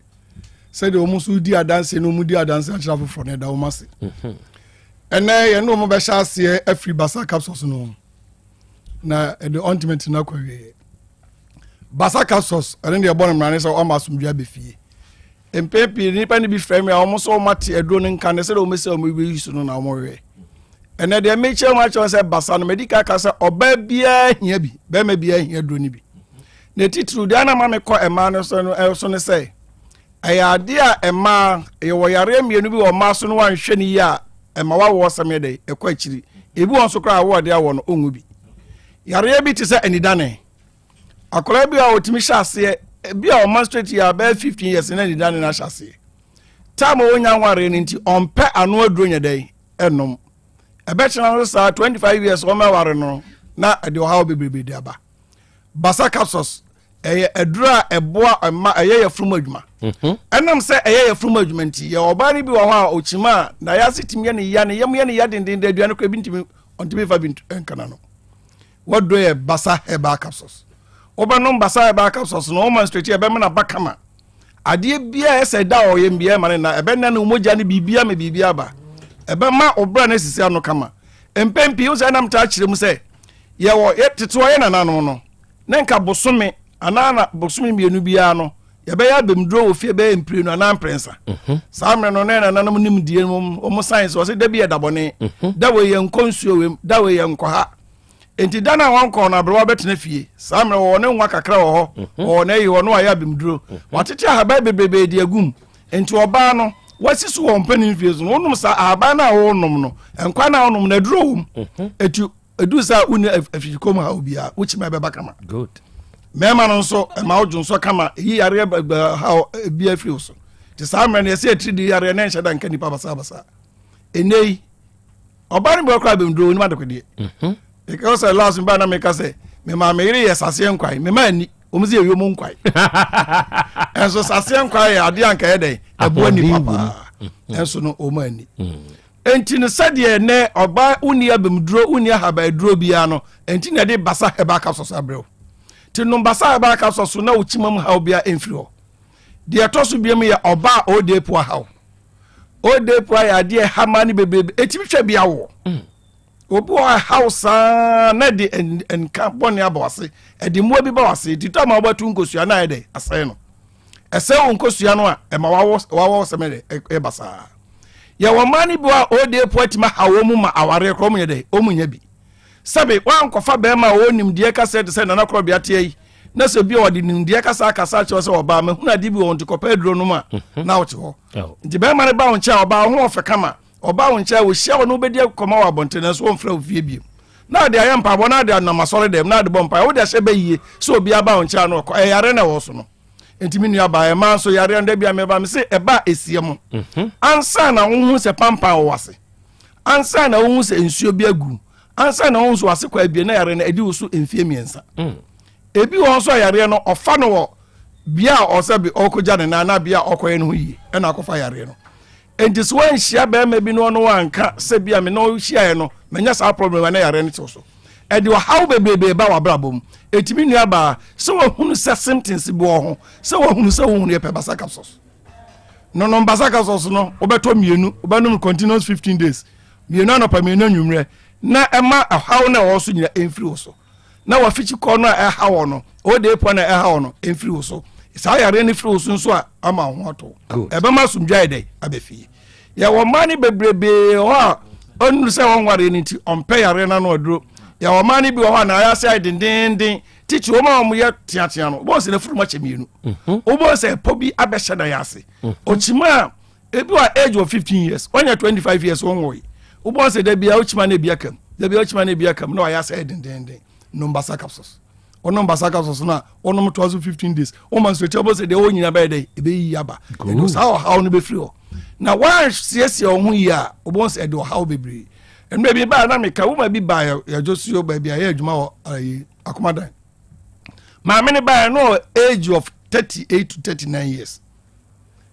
Sɛdeɛ wɔn nso di adanseɛ na wɔn di adanseɛ akyerɛ afoforɔ no ɛda wɔn ase. Mhm. Ɛnɛ yɛne wɔn bɛhyɛ aseɛ afiri basa capsules no ho na ɛde ointment no akɔ awieɛ. Basa capsules ɛno deɛ ɛbɔ no mmara ne sɛ ɔma asomdwoeɛ abɛfie. Mpɛn pii nnipa no bi frɛ me a wɔn nso wɔn ate aduro no nka ne sɛdeɛ wɔn sɛ wɔn bɛyi so no na wɔn hwɛ. Ɛnɛ deɛ mekyerɛ wɔn akyerɛ sɛ basa no madi ka ka sɛ ɔbaa biara hia bi, bɛrima biara hia aduro no bi. Na titiriw deɛ anam ma mekɔ mmaa no so no ɛso ne sɛ ɛyɛ adeɛ a mmaa yɛwɔ yareɛ mmienu bi wɔ mmaa so no wanhwɛ no yie a ɛma wawoɔ sɛm yɛ dɛ ɛkɔ akyiri. Ebi wɔn nso koraa awoɔ de awɔ no ɔnwu bi. Yareɛ bi te sɛ anidane. Akwadaa bi a ɔtumi hyɛ aseɛ bi a ɔma straight yɛ abɛyɛ 15 years na anidane no ahyɛ aseɛ. Time a ɔnya nwareɛ no nti ɔmpɛ ano aduro nyɛ dɛn ɛnom. Ɛbɛkyena no saa 25 years ɔmɛware no na ɛde ɔhaw bebrebe de aba. Basa capsules. Ɛyɛ aduro a ɛboa ɛma ɛyɛ yafunu mu adwuma. Mhm. Ɛnam sɛ ɛyɛ yafunu mu adwuma nti, yɛ ɔbaa no bi wɔ hɔ a ɔkyima a na yɛase tumi yɛ ne ya, ne yam yɛ ne ya dendenden, aduane kora bi ntumi ɔntumi fa bi nkana no. Waduro yɛ Basa Herbal Capsules. Wobɛnom Basa Herbal Capsules no, woma nsuo ɛbɛma no aba kama. Adeɛ biara ɛsɛ da a ɔyɛ mbiara ma ne na ɛbɛna ne mogya ne biribiara ma biribiara aba. Ɛbɛma ɔbra no asisi ano kama. Mpɛn pii wo sɛ ɛnam taa kyerɛ mu sɛ yɛwɔ yɛ tete ɔyɛ nananom no na nka bosome anaa na bosome mmienu biara no yɛbɛyɛ abɛmduro wɔ fie bɛyɛ mprenu anaa mprɛnsa. Mhm. Saa mmerɛ no na yɛ nananom nimdeɛ mu wɔn science wɔ sɛ da bi yɛ dabɔne, mhm. da wei yɛ nkɔ nsuo wei da wei yɛ nkɔ ha. Enti da no a wɔnkɔɔ no aberewa bɛtena fie. Saa mmerɛ wɔwɔ ne nwa kakra wɔ hɔ, mhm. wɔwɔ n'ayi hɔ na wɔayɛ abemduro. Mhm. Wɔatete ahaban bebrebe de agum. Enti ɔbaa no, wasi so wɔ mpanin fie so no, wonom saa ahaban no a wonom no, nkwa no a wonom no, aduro wom. Mhm. Enti ɛduru sɛ wonni afikyikɔ mu ha obiara, wokyima ɛbɛba kama. Mmarima no nso, ɛma wodwo nso kama, ɛyi yareɛ haw bi afiri wo so. Nti saa mmerɛ no, yɛsɛ atiridii yareɛ na ɛnhyɛ da nka nnipa basabasa. Ɛnnɛ yi, ɔbaa no bi wɔ koraa bɛmduro onim adekodeɛ mhm. because sɛ last ba na meka sɛ mema me yere yɛ saseɛ nkwae mema ani wɔn sɛ yɛ mu nkwae ɛnso saseɛ nkwae yɛ adeɛ anka yɛ dɛn ɛboa nipa paa mhm. ɛnso no wɔn ani mhm. nti no sɛdeɛ nɛ ɔbaa wonni abɛmduro wonni ahaba aduro biara no nti na ɛde basa hɛba aka sɔsɔ abrɛw te nom basa hɛba aka sɔsɔ na wokyima mu haw biara ɛmfiri hɔ deɛ ɛtɔ so biam yɛ ɔbaa ɔde po ahaw Old po ayɛ adeɛ ɛha mmaa no bebrebe ɛtumi hwɛ bi awoɔ mm. obi wɔ ɛhaw saa na ɛde nka bɔne aba wase ɛde mmoa bi ba wase nti tɔ ma wobɛto nkosua na ayɛ dɛ asɛe no ɛsɛ wo nkosua no a ɛma wawɔ wawɔ sɛmɛ dɛ ɛba saa yɛwɔ mmaa no bi a old po atumi ha wɔn mu ma awareɛ korɔ wɔn yɛ dɛ wɔn nyɛ bi sɛbe wankɔfa bɛrima a ɔwɔ nimdeɛ kasa te sɛ nana korɔbea teɛ yi na sɛ bi a ɔde nimdeɛ kasa akasa akyerɛ sɛ ɔbaa mahunu adeɛ bi wɔ nti kɔpɛ aduro nom a mhm. na wote hɔ nti bɛrima no ba wo nkyɛn a ɔbaa ho ɔfɛ kama ɔba wo nkyɛn a wɔhyia wɔ no wobɛdi akɔma wɔ abɔnten nanso wɔmfrɛ wo fie bio na ade ayɛ mpaebɔ na ade anam asɔre dɛm na ade bɔ mpae wode ahyɛ bɛ yie sɛ obi aba wo nkyɛn a na ɔkɔ ɛyare na ɛwɔ so no nti me nua baa ɛma nso yareɛ no da bi a meba me se ɛba a ɛsie mo mhm. ansa na wohu sɛ pampan wɔ wase ansa na wohu sɛ nsuo bi agu ansa na wohu sɛ wase kɔ abie na yareɛ no adi wo so mfie mmiɛnsa mm. ebi wɔ nso a yareɛ no ɔfa no wɔ bea a ɔsɛ bi ɔkɔgya ne nan na bea a ɔkɔyɛ no ho yie ɛna akɔfa yareɛ no nti sɛ wanhyia bɛrima bi no ɔno wanka sɛ bi a me na ɔhyiaeɛ no manya saa problem na yareɛ no tew so ɛde ɔhaw bebrebe ba w'abrabɔ mu ɛtumi nua baa sɛ wahunu sɛ symptoms bi wɔ ho sɛ wahunu sɛ wohunu yɛ pɛ basa capsules nonom basa capsules no wobɛtɔ mmienu wobɛnom continuous 15 days mmienu anɔpa mmienu anwummerɛ na ɛma ɔhaw no a ɛwɔ so nyina ɛmfiri wo so na wafikyi kɔ no a ɛha wɔ no ode pɔ no a ɛha wɔ no ɛmfiri wo so saa yareɛ no firi wo so nso a ama wo ho ato ɛbɛma asomdwa yɛ dɛ aba fie yɛwɔ mmaa no bebrebee hɔ a ɔnuru sɛ wɔnwareɛ no nti ɔmpɛ yareɛ no ano aduro yɛwɔ mmaa no bi wɔ hɔ a na ayɛ ase ayɛ dendenden titi wɔn a wɔyɛ teatea no wobɛhu sɛ n'afuru mu akyɛ mmienu mhm. wobɛhu sɛ ɛpɔ bi abɛhyɛ na yɛ ase mhm. ɔkyima a ebi wɔ age of 15 years wɔnyɛ 25 years wɔn wɔyi wobɛhu sɛ dabi a wokyima no ebi akam dabi a wokyima no ebi akam na wayɛ asɛ dendenden nom basa capsules wɔnom basa capsules no a wɔnom toa so 15 days wɔma nso kyɛ wobɛhu sɛ deɛ wɔn nyinaa bɛyɛ dɛ ɛbɛyiyi aba ɛde saa ɔhaw no bɛfiri hɔ na wɔansiesie wɔn ho yie a wobɛhu sɛ ɛde ɔhaw bebree mmerɛ bi baa na meka woma bi baa yɛdwo suo baabi a yɛ adwuma wɔ ayi akomadan maame no baa no age of 38 to 39 years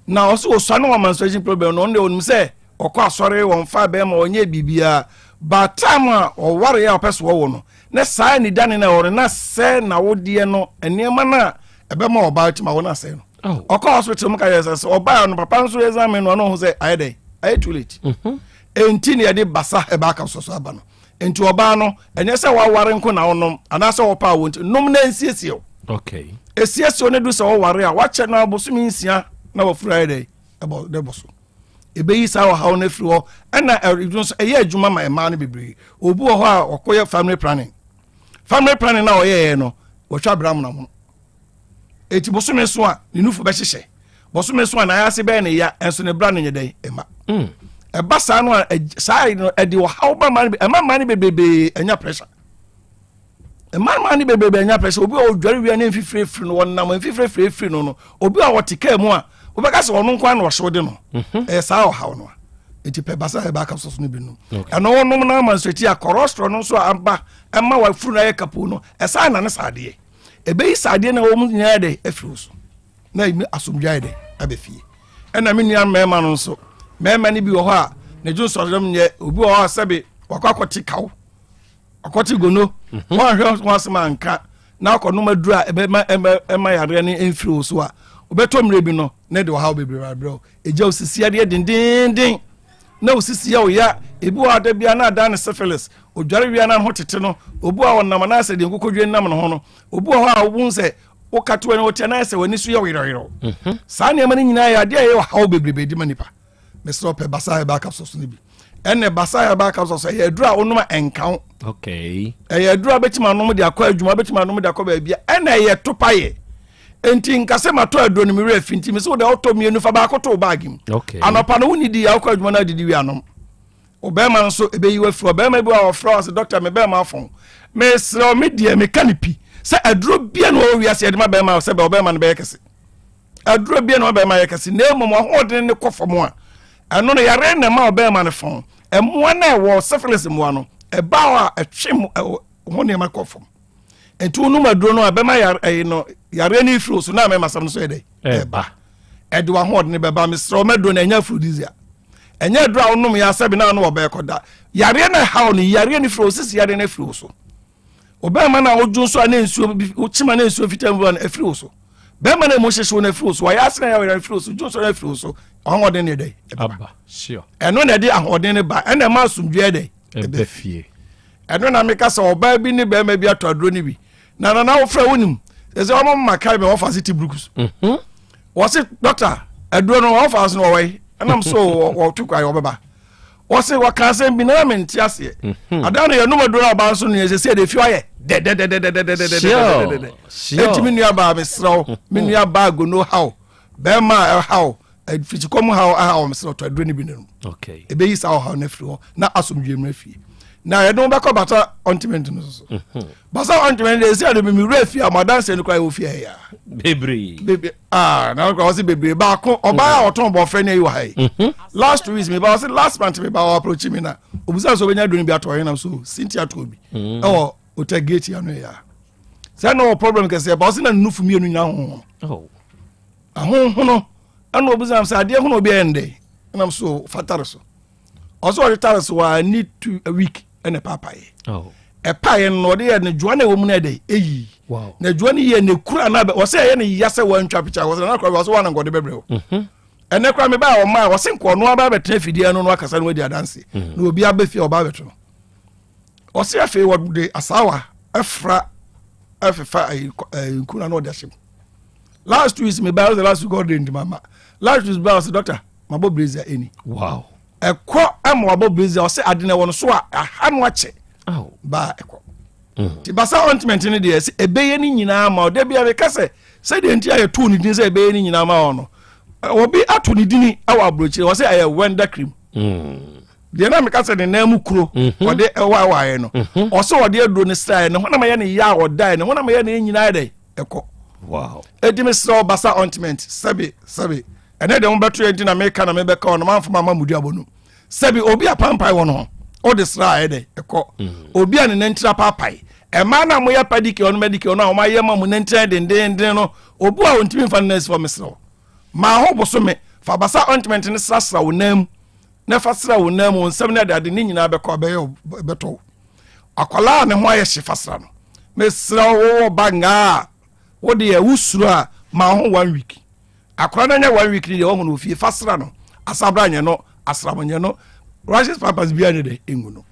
na ɔsɛ ɔsua no wɔ menstruation problem no ɔno deɛ ɔnim sɛ ɔkɔ asɔre wɔn fa bɛrima ɔnyɛ biribiara but time a ɔware a ɔpɛ so ɔwɔ no na saa anidane na ɛwɔ no na sɛ na wodeɛ no nneɛma no a ɛbɛma ɔbaa tumi awɔ no asɛe no oh. ɔkɔ hospital mu ka yɛ sɛ sɛ ɔbaa no papa nso examine no ɔno ho sɛ ayɛ dɛn ayɛ too late mhm. enti na yɛde basa ɛba aka sɔsɔ aba no nti ɔbaa no ɛnyɛ sɛ waware nko na wonom anaasɛ wɔpa a wɔnti nom na nsiesie wo okay. esiesie wo ne du sɛ wɔware a wakyɛ no abosome nsia na wafuru ayɛ dɛ ɛbɔ dɛ bɔ so ebeyi saa ɔhaw no afiri hɔ ɛna ɛno nso ɛyɛ adwuma ma mmaa no bebree obi wɔ hɔ a ɔkɔyɛ family planning family planning na ɔyɛɛ no wɔtwa abira amonamono eti bosome so a ne nufu bɛhyehyɛ bosome so a n'ayase bɛyɛ ne ya ɛnso ne bra no nyɛ dɛn ɛma mm. ɛba saa no a saa no ɛde ɔhaw ba ma no ɛma mmaa no bebrebe ɛnya pressure ɛma mmaa no bebrebe ɛnya pressure obi a ɔdware wia ne mfifire firi no wɔnam mfifire firi firi no no obi a ɔte kaa mu a wobɛka sɛ ɔno nko ara na ɔhyew de no mhm. ɛyɛ saa ɔhaw no a eti pɛ basa ɛba aka soso no bi nom ɛno wɔnom no ama nso eti a cholesterol no nso a aba ɛma wafuru no ayɛ kapo no ɛsan na ne saa adeɛ. Ɛbɛyi saa adeɛ na wɔn nyinaa dɛ afiri wo so na ɛmi asomdwa ayɛ dɛ abɛ fie. Ɛna me nua mmarima no nso, mmarima no bi wɔ hɔ a ne dwo nsɔdɔm nyɛ, obi wɔ hɔ a sɛbe wakɔ akɔte kaw, akɔte gono, mhm. wɔanhwɛ ho asɛm anka na akɔnom aduru a ɛbɛma ɛma yareɛ no mfiri wo so a, wobɛtɔ mmerɛ bi no na ɛde ɔhaw bebree abrɛ wo. Ɛgya wo sisi adeɛ dendenden na wo sisi yɛ wo ya. Ebi wɔ ada bia na adan ne syphilis. Odware wia na ho tete no. Obi wɔ ɔnam anaasɛ deɛ nkokodwe nam ne ho no. Obi wɔ hɔ a wohu sɛ wokatoa ne wote anaasɛ w'ani so yɛ yerɛyerɛw. Mhm. Saa nneɛma no nyinaa yɛ adeɛ a ɛyɛ ɔhaw bebrebe di ma nipa. Mesrɛ pɛ basa herbal capsules no bi. Ɛnna basa herbal capsules ɛyɛ aduru a wonom a ɛnka wo. Okay. Ɛyɛ aduru a bɛtumi anom de akɔ adwuma, bɛtumi anom de akɔ baabi a ɛnna ɛyɛ topa yɛ. Nti nka sɛ matɔ aduro no me werɛ fi nti mesɛ wode wotɔ mmienu fa baako to wo baage mu. Okay. Anɔpa no wonni di a wokɔ adwuma no adidi wie anom. Ɔbɛrima nso ɛbɛyi wafiri ɔbɛrima bi a ɔfrɛ wo sɛ dɔkta me bɛrima afɔn. Mesrɛ wo me deɛ meka ne pi sɛ aduro bia na ɔwɔ wiase yɛde ma bɛrima sɛ ɔbɛrima no bɛyɛ kɛse. Aduro bia na ɔbɛrima yɛ kɛse na mmom ɔhoɔden ne kɔ fam a ɛno no yare na ɛma ɔbɛrima no fɔn. Mmoa no a ɛwɔ syphilis mmoa no ɛba hɔ a ɛtwe ho nneɛma kɔ fam. Nti wonom aduro no a bɛma yare ɛyi no yareɛ no efiri so na mɛma asɛm no so yɛ dɛ ɛba ɛde w'ahoɔden bɛba. Mesrɛ wo mɛduro no ɛnyɛ aphrodisiac, ɛnyɛ aduro a wonom yɛ asɛbi na ano ɔbɛɛ kɔda yareɛ no ɛhaw no yareɛ no firi wo sisi yareɛ no afiri wo so. Ɔbɛrima no a wodwo nso a ne nsuo bi wokyima ne nsuo fitaa mu no afiri wo so. Bɛrima no emu hyehye wo no afiri wo so. Wɔyɛ asena yɛ afiri wo so. Dwo nso no afiri wo so. Ahoɔden ne dɛ ɛba. Ɛno na ɛde ahoɔden no ba. Ɛna ɛma asomdwoeɛ dɛ ɛbɛ fie. Ɛno na meka sɛ ɔbaa bi ne bɛrima bi atɔ aduro no bi na nana wofrɛ wonim sɛ sɛ ɔma ma kae me wɔfa se ti brukus mhm. wɔse dɔkta aduro no wɔfa so no wɔwɔ yi ɛnam so wɔto kwae wɔbɛba wɔse wɔka asɛm bi na mente aseɛ mhm. adan no yɛnom aduro no ɔbaa nso no yɛ sɛ sɛ ɛde fi ayɛ dɛdɛdɛdɛdɛdɛdɛdɛdɛdɛdɛ enti me nua baa mesrɛ wo me nua baa gono haw bɛrima a ɛhaw afikyikɔm haw aha wɔn sɛ ɔtɔ aduro no bi nom ɛbɛyi saa ɔhaw no afiri hɔ na asomdwe mmra fie na yɛde wo bɛkɔ bata ɔntiment no so mhm. basa ɔntiment deɛ ɛsi ade mi wura fie a mo adanseɛ no koraa ɛwɔ fie ɛyɛ bebree bebree aa na ɔkora ɔsi bebree baako ɔbaa a ɔtɔn bɔfrɛ ne ayi wɔ ha yi mhm. last 2 weeks mi ba ɔsi last month mi ba ɔ approach mi na obusa sɛ ɔbɛnya aduro no bi atɔ ɔyɛ nam so Cynthia atɔ bi mhm. ɛwɔ hotel gate ano yɛ a sɛ na ɔwɔ problem kɛseɛ ba ɔsi na nufu mmienu nyinaa ho oh. Ahonhono ɛna obisa sɛ adeɛ hono obi ayɛ no dɛ ɛnam so fa tare so ɔsɛ ɔde tare so a ne tu a week ɛna ɛpaapaeɛ oh. ɛpaeɛ no ɔde yɛ ne dwoa na ɛwɔ mu no ɛdɛ ɛyi na dwoa no yɛ ne kura na ɔsɛ ɛyɛ ne ya sɛ wantwa pikya ɔsɛ na kora ɔsɛ wana nkɔde bɛbrɛ o mhm. ɛnɛ kora mebaa ɔma a ɔsɛ nkɔ ɔno aba bɛtena afidie no no akasa no wadi adanse mhm. na obi abɛfie ɔba abɛto no ɔsɛ afei wɔde asaawa ɛfra ɛfefa nkura na ɔde ahyɛ mu last 2 weeks me ba ɔsɛ last week ɔde nti mama last 2 weeks ba ɔsɛ doctor ma bɔ brazier ɛni wow ɛkɔ ɛma wabɔ brazier ɔsɛ ade na ɛwɔ no so a aha no akyɛ ba ɛkɔ mm. ti basa ointment no deɛ sɛ ɛbɛyɛ ne nyinaa ma ɔda bi a meka sɛ sɛdeɛ nti a yɛtoo ne din sɛ ɛbɛyɛ ne nyinaa ma ɔ no obi ato ne dini ɛwɔ aburokyire wɔ sɛ ɛyɛ wenda cream mm. deɛ na meka sɛ ne nan mu kuro mhm. ɔde ɛwaewaeɛ no mhm. ɔsɛ ɔde aduro no sraeɛ ne honam yɛ ne yɛ a ɔdaeɛ ne honam yɛ ne nyinaa dɛ ɛkɔ edi mi srɛ ɔbasa ointment sɛbi sɛbi ɛnɛ deɛ mobɛto yɛ nti na meka na mebɛka ɔno manfo ma ma mudi abɔ no sɛbi obi a pampan wɔ no ho ɔde sra ayɛ dɛ ɛkɔ mm. obi a ne nantiri apaapae ɛmaa na moyɛ pedicure no medicure no a wɔayɛ ma mo nantiri dendenden no obi a ɔntumi nfa ne nan si fam mesrɛ wo maa ho bosome fa basa ointment no srasra wo nan mu na fa sra wo nan mu wo nsɛm ne adeade ne nyinaa bɛkɔ abɛyɛ bɛtɔ wo akwadaa a ne ho ayɛ hye fa sra no mesrɛ wo wowɔ ba ngaa a wode yɛ wosuro a ma ho one week akwadaa no anya one week ne deɛ wahu no ofie fa sra no asabra nyɛ no asram nyɛ no rashes pampers biara ne dɛ engu no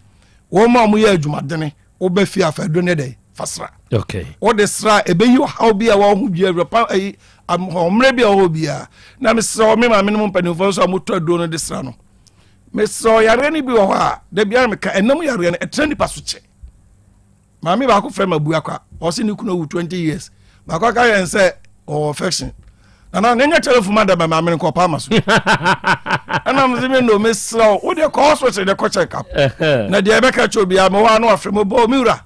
wɔn a wɔyɛ adwumadene wobɛ fie afa aduro ne dɛ fa sra okay wode sra ɛbɛyi ɔhaw bi a wɔho bi awura pa ayi mmerɛ bi a wɔhɔ biara na mesrɛ wo me maame no mu mpanimfoɔ nso a motɔ aduro no de sra no mesrɛ wo yareɛ no bi wɔ hɔ a da biara meka ɛnam yareɛ no ɛtena nipa so kyɛ maame baako frɛ ma bua kwa ɔse ne kunu awu 20 years baako aka yɛn sɛ ɔwɔ infection nana ne nyɛ telephone ma daba maame no nkɔ paama so ɛna mese me no mesrɛ wo wodeɛ kɔ hospital de kɔ check up na deɛ ɛbɛka kyɛ obiara mewɔ ano afrɛ mu bɔ me wura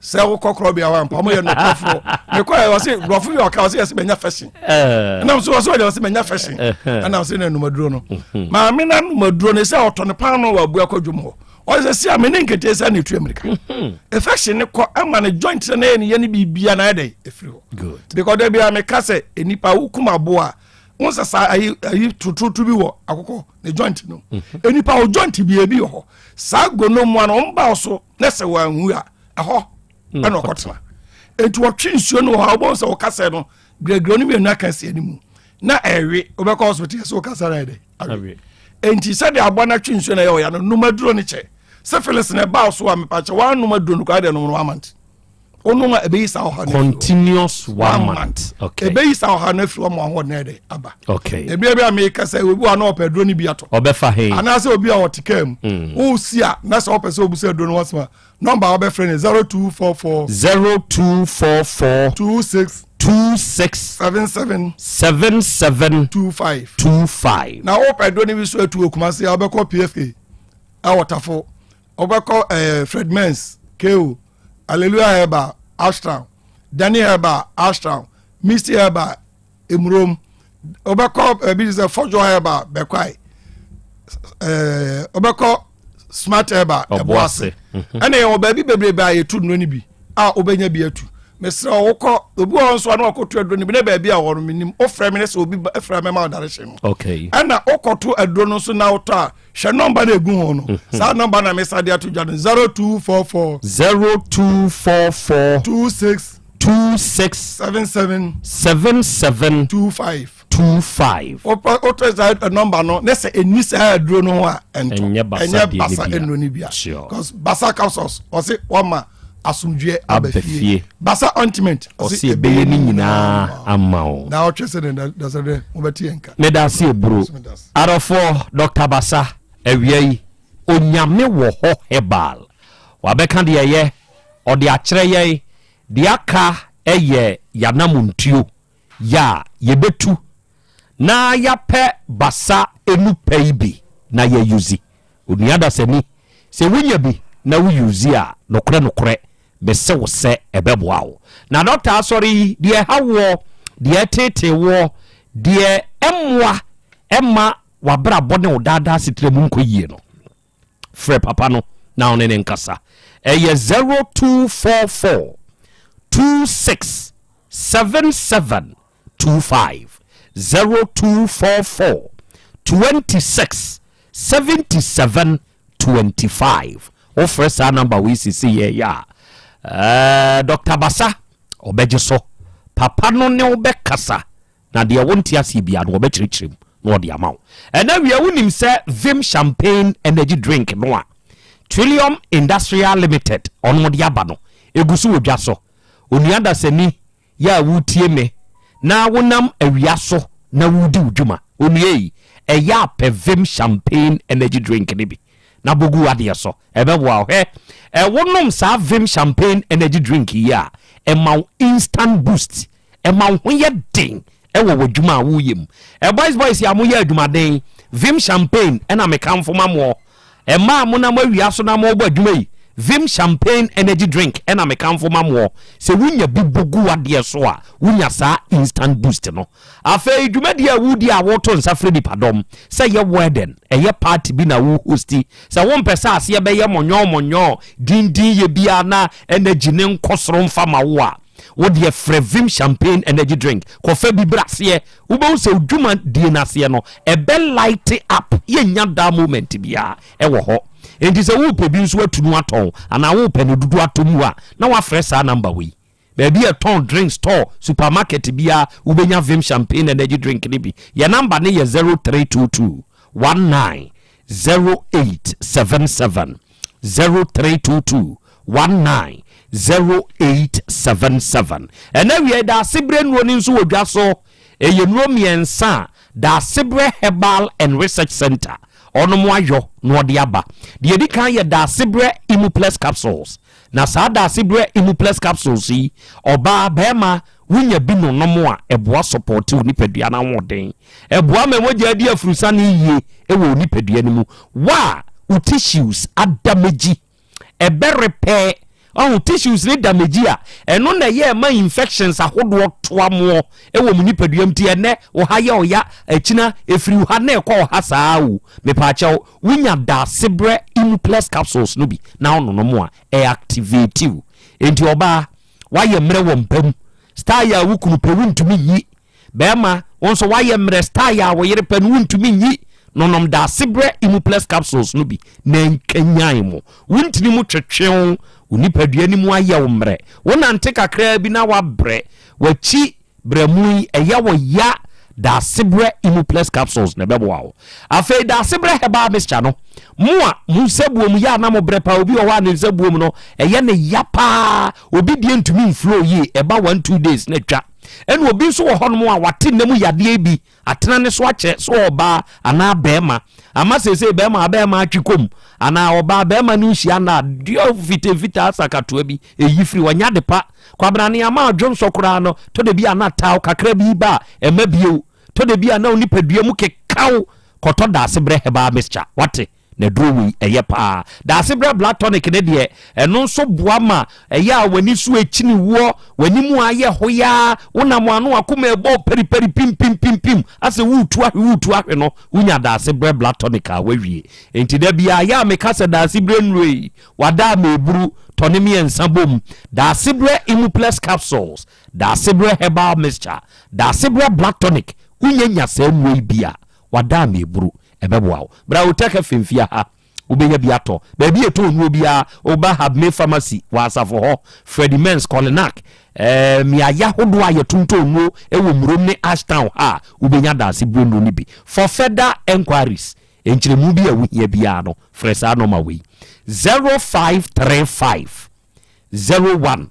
sɛ wokɔ korɔ bia wampa moyɛ nɔkɔfoɔ mekɔ ɛ ɔse borɔfo bi ɔka ɔse yɛse manya fashion ɛnam so ɔse ɔde ɔse manya fashion ɛnam se na numaduro no mhm. maame na numaduro no sɛ ɔtɔ ne paano wɔ abua kɔ dwom hɔ. Ɔsɛ si a me ne nketee sɛ na etu amirika. Infection ne kɔ ɛma ne joint na yɛ ne yɛ ne biribia na ayɛ dɛ efiri hɔ. Because da bi a meka sɛ nipa wokum aboa a wɔn sɛ saa ayi ayi tututu bi wɔ akokɔ ne joint no. Nipa wɔ joint bi ebi wɔ hɔ. Saa gonomoa no wɔn ba so na sɛ wɔn anwu a ɛhɔ ɛna ɔkɔtena. Nti wɔtwe nsuo no wɔ hɔ a wɔbɛn sɛ wɔkasa no grɛgrɛ no mmienu aka si anim na ɛwe wobɛkɔ hospital yɛ sɛ wokasa no ayɛ dɛ awe enti sɛdeɛ aboa no atwe nsuo no ɛyɛ ɔya no nom aduro no kyɛ syphilis na ɛbaa so a mepakyɛ woanom aduro no koraa deɛ nom no one month wonom a ɛbɛyi saa ɔha no continuous one month okay ɛbɛyi saa ɔha no afiri ɔmo ahoɔden ɛdɛ aba okay ebi ebi a meka sɛ obi wa na ɔpɛ aduro no bi atɔ ɔbɛfa he anaasɛ obi a ɔte kaa mu wosi a na sɛ ɔpɛ sɛ obu sɛ aduro no wasɛm a Nɔmba a wobɛfrɛ ne 0244. 0244. 26. 26. 77. 77. 25. 25. Na wopɛ do no bi so atu wɔ Kumasi a wobɛkɔ PFK ɛwɔ Tafo, wobɛkɔ ɛɛ eh, Fred Mens, KO, Hallelujah Herbal, Ashtown, Danny Herbal, Ashtown, Misty Herbal, Emurom, wobɛkɔ baabi te sɛ Fɔdwo Herbal, Bɛkwae, ɛɛ wobɛkɔ Smart Herbal, Ɛboase. Mhm. Ɛna yɛwɔ baabi bebrebe a yɛtu nnuro no bi a wobɛnya bi atu. Mesrɛ wokɔ obi wɔ hɔ nso a na wakɔtu aduro no bi na baabi a wɔ no menim wofrɛ me ne sɛ obi frɛ mɛma ɔdarehyɛ no. Okay. Ɛna wokɔto aduro no nso na wotɔ a hwɛ nɔmba no ɛgu ho no. Mhm. Saa nɔmba na mesa de ato dwa no 0244 0244 26 26 77 77 25 25. Wotɔ saa nɔmba no ne sɛ ɛnni saa aduro no ho a ɛntɔ ɛnyɛ basa nnuro no bia because basa capsules ɔse wama asomdwoeɛ aba fie basa ointment ɔse ɛbɛyɛ ne nyinaa ama wo na ɔtwe sɛ ne dasɛ dɛ mobɛte yɛn nka meda ase eburo adɔfoɔ Dr. Basa awia yi onyame wɔ hɔ herbal wabɛka deɛ ɛyɛ ɔde akyerɛ yɛn Deɛ aka yɛ y'anamontuo yɛ a yɛbɛtu na y'apɛ basa enu pɛ yi bi na yɛ use. Onua dasani, sɛ wonya bi na wo use a, nokorɛ nokorɛ mese wo sɛ ɛbɛboa wo. Na dɔkta asɔre yi, deɛ ɛha woɔ, deɛ ɛteetee woɔ, deɛ ɛmmoa ɛmma w'abrabɔ ne wo daadaa asetena mu nkɔ yie no, Frɛ papa no na wo ne no nkasa. Ɛyɛ 0244 26 77 25. 0244 26 77 25. Wofrɛ saa namba wei sisi yɛ yɛ a, ɛɛ Dr. Basa ɔbɛgye so. Papa no ne wo bɛkasa Na deɛ wonte aseɛ biara no, wɔbɛkyerɛkyerɛ mu na wɔde ama wo. Ɛnɛ awia, wonim sɛ Vim Champagne Energy Drink no a Trillium Industrial Limited ɔno de aba no, ɛgu so wɔ dwa so. Onua dasani yɛ a woretie me na wonam awia so na woredi wo dwuma, onua yi, ɛyɛ a pɛ Vim Champagne Energy Drink no bi na bɔ gu w'adeɛ so. Ɛbɛboa wo. Hwɛ, ɛ, wonom saa Vim Champagne Energy Drink yi a, ɛma wo instant boost. Ɛma wo ho yɛ den wɔ w'adwuma a woreyɛ mu. Ɛ boys boys a moyɛ adwumaden, Vim Champagne na mekamfo ma moɔ. Mmaa a monam awia so na morebɔ adwuma yi, Vim Champagne Energy Drink na mekamfo ma moɔ. Sɛ wonya bi bɔ gu w'adeɛ so a, wonya saa instant boost no. Afei dwumadie a woredi a woreto nsa frɛ nnipadɔm, sɛ ɛyɛ wedding, ɛyɛ party bi na worehosti, sɛ wompɛ sɛ aseɛ bɛyɛ mɔnyɔɔmɔnyɔɔ, dindin yɛ biara na energy no nkɔ soro mfa ma wo a, Wo deɛ frɛ Vim Champagne Energy Drink kɔfa bi bra aseɛ. Wobɛhu sɛ wo dwumadie no aseɛ no, ɛbɛ light up. Yɛnnya dull moment biara ɛwɔ hɔ. Enti sɛ worepɛ bi nso atu no atɔn anaa worepɛ no dodoɔ atɔ mu a, na woafrɛ saa number wei. Baabi a yɛtɔn drinks, store, supermarket biara, wobɛnya Vim Champagne Energy Drink no bi. Yɛn number no yɛ 0322 19 0877. 0322 19 0877. Ɛna wiɛ Daasebrɛ nnuro no nso wɔ dwa so. Ɛyɛ nnuro mmiɛnsa a Daasebrɛ Herbal and Research Center ɔnom ayɔ na ɔde aba. Deɛ ɛdi kan yɛ Daasebrɛ Imuplex Capsules. Na saa Daasebrɛ Imuplex Capsules yi, ɔbaa, barima, wonya bi nonom a, ɛboa sɔpɔte wo nipadua no ahoɔden. Ɛboa ma mogya di afurusane yie wɔ wo nipadua no mu. Wo a wo tissues adamegyi, ɛbɛ repɛɛ. Ɔho tissues ne damage a, ɛno na ɛyɛ ɛma infections ahodoɔ toa moɔ ɛwɔ mo nipadua mu. Nti ɛnɛ wo ha yɛ ɔya, akyina ɛfiri wo ha na ɛkɔ wo ha saa o. Mepaakyɛw, wonya Daasebrɛ Imuplus capsules no bi na wononom a, ɛ activate wo. Enti ɔbaa, woayɛ mmerɛ wɔ mpa mu, style a wo kunu pɛ wontumi nyi. Bɛɛma, wo nso woayɛ mmerɛ, style a wo yere pɛ no wontumi nyi. Nonom Daasebrɛ Imuplus capsules no bi na ɛnkanyan mo. Wo ntini mu twetwe wo, wo nipadua no mu ayɛ wo mmerɛ, wonante kakraa bi na woabrɛ, w'akyi berɛmo yi ɛyɛ wo ya, Daasebrɛ Imuplus capsules na ɛbɛboa wo. Afei Daasebrɛ Herbal Mixture no, mo a mo nsabuo mu yɛ a na mobrɛ paa, obi wɔ hɔ a ne nsabuo mu no ɛyɛ ne ya paa, obi deɛ ntumi mflow yie, ɛba one two days na atwa. Ɛna obi nso wɔ hɔnom a wate nna mu yadeɛ bi atena ne so akyɛ, so ɔbaa anaa bɛrima. Ama seesei bɛrima a bɛrima atwe kɔm anaa ɔbaa bɛrima ne nhyia nna a, deɛ mfitamfitaa asakatoa bi ɛyi firi hɔ, nyɛ ade pa. Kwabena ne ama adwonsɔ koraa no, tɔ da bi a na taw kakra bi ba a, ɛmma bio. Tɔ da bi a na wo nipadua mu keka wo, kɔtɔ Daasebrɛ Herbal Mixture, wate? Na aduro wei ɛyɛ paa. Daasebrɛ blood tonic no deɛ, ɛno nso boa ma ɛyɛ a w'ani so ɛkyini woɔ, w'ani mu ayɛ hoyaa, wonam ano akoma ɛbɔ periperi pimpimpim, asɛ woretu ahwe woretu ahwe no, wonya daasebrɛ blood tonic a wawie. Enti da biara yɛ a meka sɛ daasebrɛ nnuro yi, wada a meburu, tɔ ne mmiɛnsa bom. Daasebrɛ Imuplus capsules, daasebrɛ herbal mixture, daasebrɛ blood tonic, wonya nya saa nnuro yi bi a, wada a meburu. Ɛbɛboa wo. Bra Hotel Cafe mfia ha, wobɛnya bi atɔ. Baabi a yɛtɔn nnuro biara, woba Habme Pharmacy wɔ Asafo hɔ, Freddie Mens, Kolinak, eh, mmeaeɛ ahodoɔ a yɛtontɔn nnuro wɔ Murom ne Ashtown ha a, wobɛnya Daase Buro nnuro no bi. For further enquiries, nkyerɛmu bi a wohia biara no, frɛ saa nɔma wei, 0535 01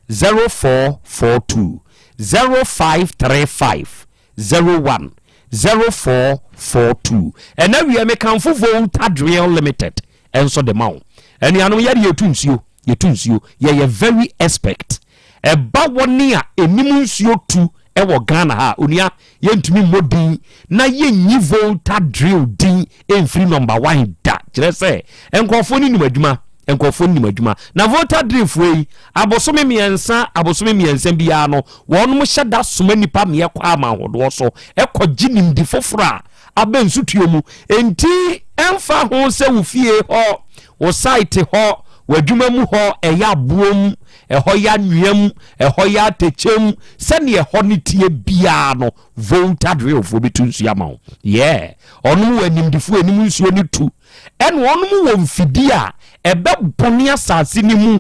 0442, 0535 01 0442. Ɛna wiɛ mekamfo Volta Drill Limited nso de ma wo. Anuanom yɛde yɛtu nsuo, yɛtu nsuo, yɛyɛ very expert. Ɛba wɔne a ɛnim nsuo tu ɛwɔ Ghana ha, onua yɛntumi mmɔ din na yɛnyi Volta Drill din ɛmfiri number one da. Kyerɛ sɛ nkurɔfoɔ no nim adwuma, nkurɔfoɔ no nim adwuma. Na Volta Drill foɔ yi, abosome mmiɛnsa, abosome mmiɛnsa biara no, Wɔnom hyɛ da soma nnipa meɛ kɔ aman hodoɔ so kɔ gye nimde foforɔ a aba nsutuo mu. Enti ɛmfa ho sɛ wo fie hɔ, wo site hɔ, w'adwuma mu hɔ ɛyɛ aboɔ mu, ɛhɔ yɛ anwea mu, ɛhɔ yɛ atɛkyɛ mu, sɛdeɛ ɛhɔ no teɛ biara no, Volta Drillfoɔ bɛtu nsuo ama wo. Yeah! Wɔnom wɔ animdefoɔ a ɛnim nsuo no tu. Ɛna wɔnom wɔ mfidie a ɛbɛbɔne asase no mu,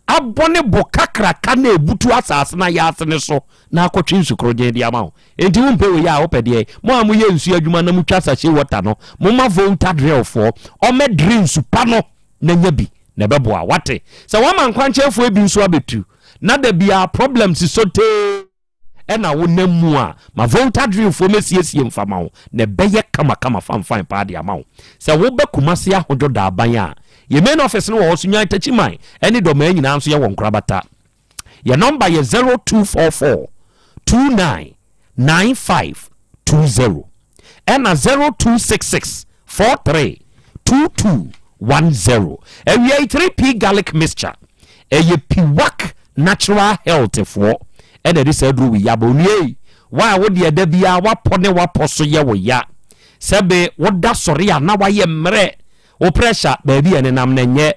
abɔne bo kakraka na ɛbutu asase no ayaase no so na akɔtwe nsu korogyen de ama wo. Enti wompɛ wei a, wopɛ deɛn? Mo a moyɛ nsuo adwuma na motwa sachet water no, momma Volta Drill foɔ ɔmmɛdre nsu pa no na nya bi na ɛbɛboa. Wate? Sɛ woama nkwankyɛnfoɔ bi nso abɛtu na da biara problems sotee na wo nam mu a, ma Volta Drillfoɔ mmɛsiesie mfa ma wo, na ɛbɛyɛ kamakama fanfan paa de ama wo. Sɛ woba Kumasi Ahodwo Daaban a, yɛn main office no wɔ hɔ, Sunyani Takyiman ne Dɔmaa nyinaa nso yɛwɔ nkorabata. Yɛn nɔmba yɛ 0244 29 95 20 ɛna 0266 43 22 10. Awia yi 3P garlic mixture ɛyɛ Piwak Natural Health foɔ ɛna ɛde saa aduro wei aba. Onua yi, wo a wo deɛ da biara wapɔ ne wapɔ so yɛ wo ya, sɛbe woda sɔre a na wayɛ mmerɛ, wo pressure baabi a ɛnenam no ɛnyɛ,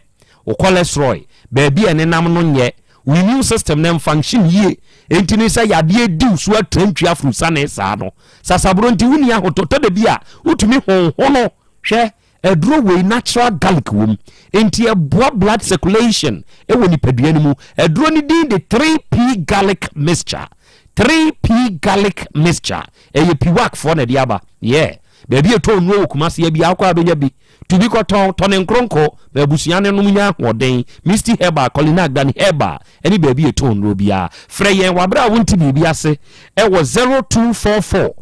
wo cholesterol baabi a ɛnenam no nyɛ, wo immune system no ɛnfunction yie, enti ne sɛ yadeɛ di wo so atrantwi afurusane saa no, sasaboro nti wonni ahotɔ, tɔ da bi a wotumi honhono, hwɛ aduro wei natural garlic wom, enti ɛboa blood circulation wɔ nipadua no mu. Aduro no din de 3P garlic mixture, 3P garlic mixture, ɛyɛ Piwak foɔ na ɛde aba, yeah, baabi a ɛtɔn nnuro wɔ Kumasi ha biara wokɔ a bɛnya bi. Tu bi kɔtɔn, tɔ ne nkronko ma abusua no nom nya ahoɔden. Misty Herbal, Colinag, Dani Herbal ne baabi a yɛtɔn nnuro biara. Frɛ yɛn wɔ aberɛ a wonte biribi ase wɔ 0244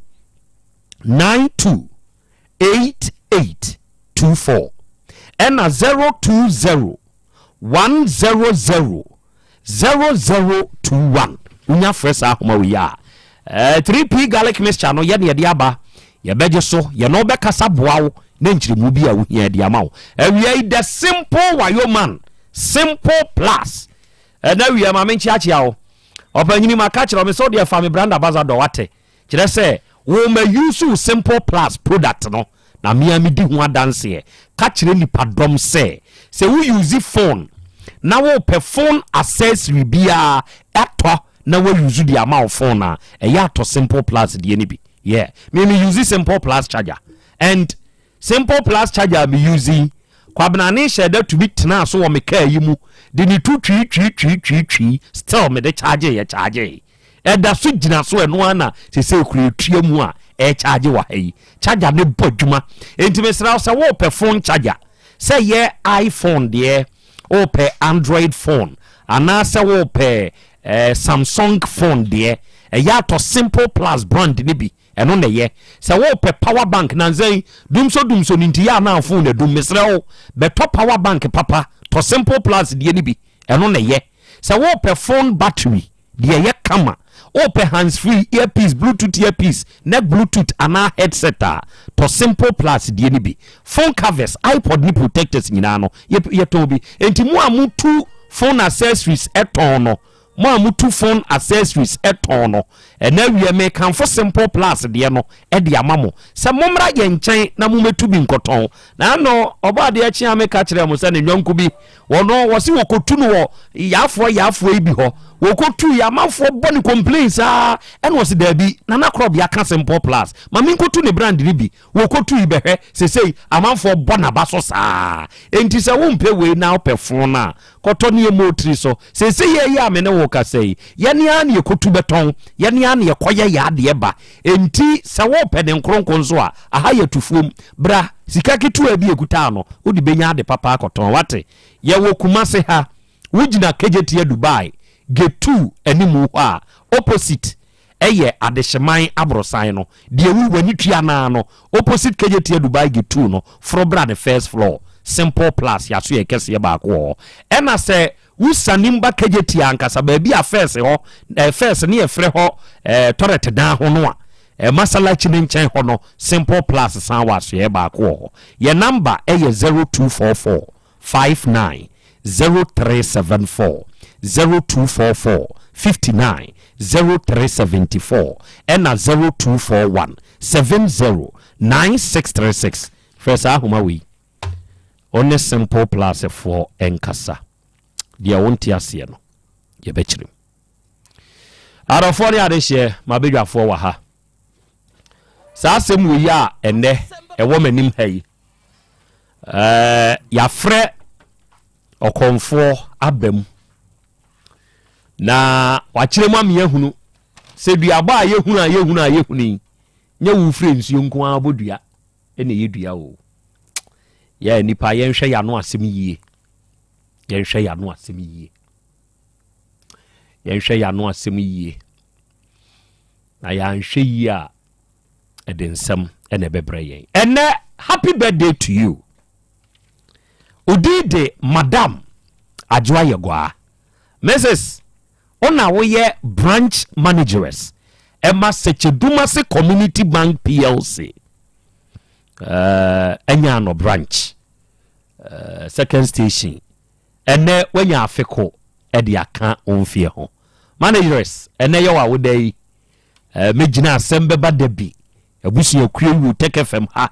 92 88 24 ɛna 020 100 0021 wonya frɛ saa ahoma wei a 3P garlic mixture no yɛne yɛde aba yɛbɛgye so yɛne wo bɛkasa boa wo na nkyerɛmu bi a wohia de ama wo awia yi the simple wayo man simple plus. Ɛna wia ma menkyeakyea wo. Ɔpanyini maka kyerɛ wo me sɛ wodeɛ fa me brand ambassador wate. Kyerɛ sɛ wo ma use wo simple plus product no na me ara medi ho adanseɛ. Ka kyerɛ nipa dɔm sɛ sɛ wo use phone na wopɛ phone accessory biara atɔ na wa use de ama wo phone a ɛyɛ atɔ simple plus deɛ no bi. Yeah me me use simple plus charger and Simple plus charger a me use yi, Kwabena ne hyɛɛ da tumi tenaa so wɔ me car yi mu de ne to twii twii twii twii twii still mede charge yɛ charge. Ɛda so gyina so ɛno ara na sesei kura etua mu a ɛrecharge wɔ ha yi. Charger no bɔ adwuma. Enti mesrɛ wo sɛ wopɛ phone charger sɛ yɛ iPhone deɛ, wopɛ Android phone anaasɛ wopɛ eh, Samsung phone deɛ, ɛyɛ atɔ Simple Plus brand no bi. Ɛno na ɛyɛ. Sɛ wopɛ power bank nansa yi, dumso dumso no nti yɛ a na phone adum. Mesrɛ wo, bɛtɔ power bank papa, tɔ Simple Plus deɛ no bi. Ɛno na ɛyɛ. Sɛ wopɛ phone battery, deɛ ɛyɛ kama, wopɛ hands free, earpiece, bluetooth earpiece, neck bluetooth anaa headset a, tɔ Simple Plus deɛ no bi. Phone covers, iPod ne protectors nyinaa no, yɛtɔn bi. Enti mo a motu phone accessories tɔn no, Mo a motu phone accessories tɔn no, ɛnnɛ awia merekamfo Simple Plus deɛ no de ama mo sɛ mommra yɛn nkyɛn na mommɛtu bi nkɔtɔn. Na ano Ɔbɔadeɛ Kyeame ka kyerɛɛ mo sɛ ne yɔnko bi, wɔno wɔse wɔkɔtu no wɔ Yaafoɔ Yaafoɔ yi bi hɔ. Wɔkɔtu yi amanfoɔ bɔ no complain saa, ɛna ɔse daabi, Nana Korɔbea ka Simple Plus, ma menkɔtu ne brand no bi. Wɔkɔtu yi bɛhwɛ, sesei amanfoɔ bɔ n'aba so saa. Enti sɛ wompɛ wei na wopɛ phone a, Kɔtɔ nneɛma otiri so. Seesei yɛ yi a me ne wo rekasa yi, yɛn ara na yɛkɔtu bɛtɔn, yɛn ara na yɛkɔyɛ yɛn adeɛ ba. Enti sɛ worepɛ ne nkronko nso a, aha yɛ tufuom. Bra, sika ketewa bi a ɛkutaa no, wode bɛnya ade papa akɔtɔn. Woate? Yɛwɔ Kumase ha. Wogyina Kejetia Dubai, Gate 2 animu hɔ a, opposite ɛyɛ Adehyeman aborosan no, deɛ wo w'ani tua no ara no, opposite Kejetia Dubai Gate 2 no, foro bra ne first floor, Simple Plus yɛaso yɛn kɛseɛ baako wɔ hɔ. Ɛna sɛ wo sanim ba Kejetia ankasa, baabi a first hɔ, eh, first ne yɛfrɛ hɔ eh, Toilet dan ho no a, eh, Masalachi no nkyɛn hɔ no, Simple Plus san wɔ asoɛɛ baako wɔ hɔ. Yɛn number ɛyɛ 0244 59 0374 0244 59 0374 ɛna 0241 70 9636 Frɛ saa ahoma wei wo ne Simple Plus foɔ nkasa. Deɛ wonte aseɛ no yɛbɛkyerɛ mu. Adɔfoɔ ne adehyeɛ, m'abadwafoɔ wɔ ha. Saa asɛm wei a ɛnnɛ ɛwɔ m'anim ha yi, Ɛɛ, yɛafrɛ ɔkɔmfoɔ aba mu na wakyerɛ mu ama yɛahunu sɛ duabɔ a yɛhunu a yɛhunu a yɛhunu yi nyɛ wo firi nsuo nko ara bɔ dua ɛna ɛyɛ dua o. Yɛ nipa yɛnhwɛ yɛn ano asɛm yie. Yɛnhwɛ yɛn ano asɛm yie. Yɛnhwɛ yɛn ano asɛm yie. Na yɛanhwɛ yie a ɛde nsɛm na ɛbɛbrɛ yɛn. Ɛnɛ happy birthday to you. Odin de Madam Adwoa Yɛguaa. Mrs. Wo na woyɛ branch manageress ɛma Sekyedumase Community Bank PLC. Ɛnya ano branch second station. Ɛnɛ wanya afeko ɛde aka wo mfeɛ ho. Manageress, ɛnɛ yɛ wɔ awoda yi. Eh, mɛgyina asɛm bɛba da bi, abusuakuo yi wɔ Tech FM ha,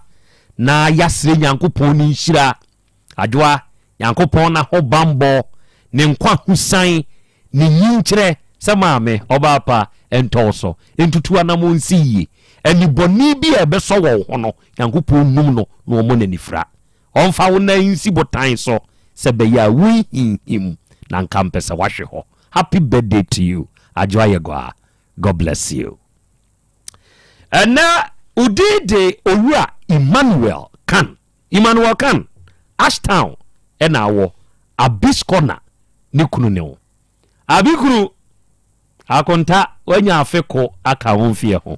na yɛasrɛ Nyankopɔn ne nhyira, Adwoa, Nyankopɔn n'ahobanbɔ, ne nkwa husan, ne nyinkyerɛ, sɛ maame, ɔbaa pa, ɛntɔ wo so, ntutu anamɔ nsi yie, anibɔne bi a ɛbɛsɔ wɔ wo ho no, Nyankopɔn num no na ɔmmɔ no anifira. Ɔmfa wo nan nsi botan so, sɛ ɛbɛyɛ a wonhinhim, na nka mpɛ sɛ woahwe hɔ. Happy birthday to you, Adwoa Yɛguaa. God bless you. Ɛnɛ odin de Owura Emmanuel Kan. Emmanuel Kan, Ashtown ɛna awɔ Abis Corner ne kunu ne wo. Abi kunu akonta wanya afe ko aka wo mfeɛ ho.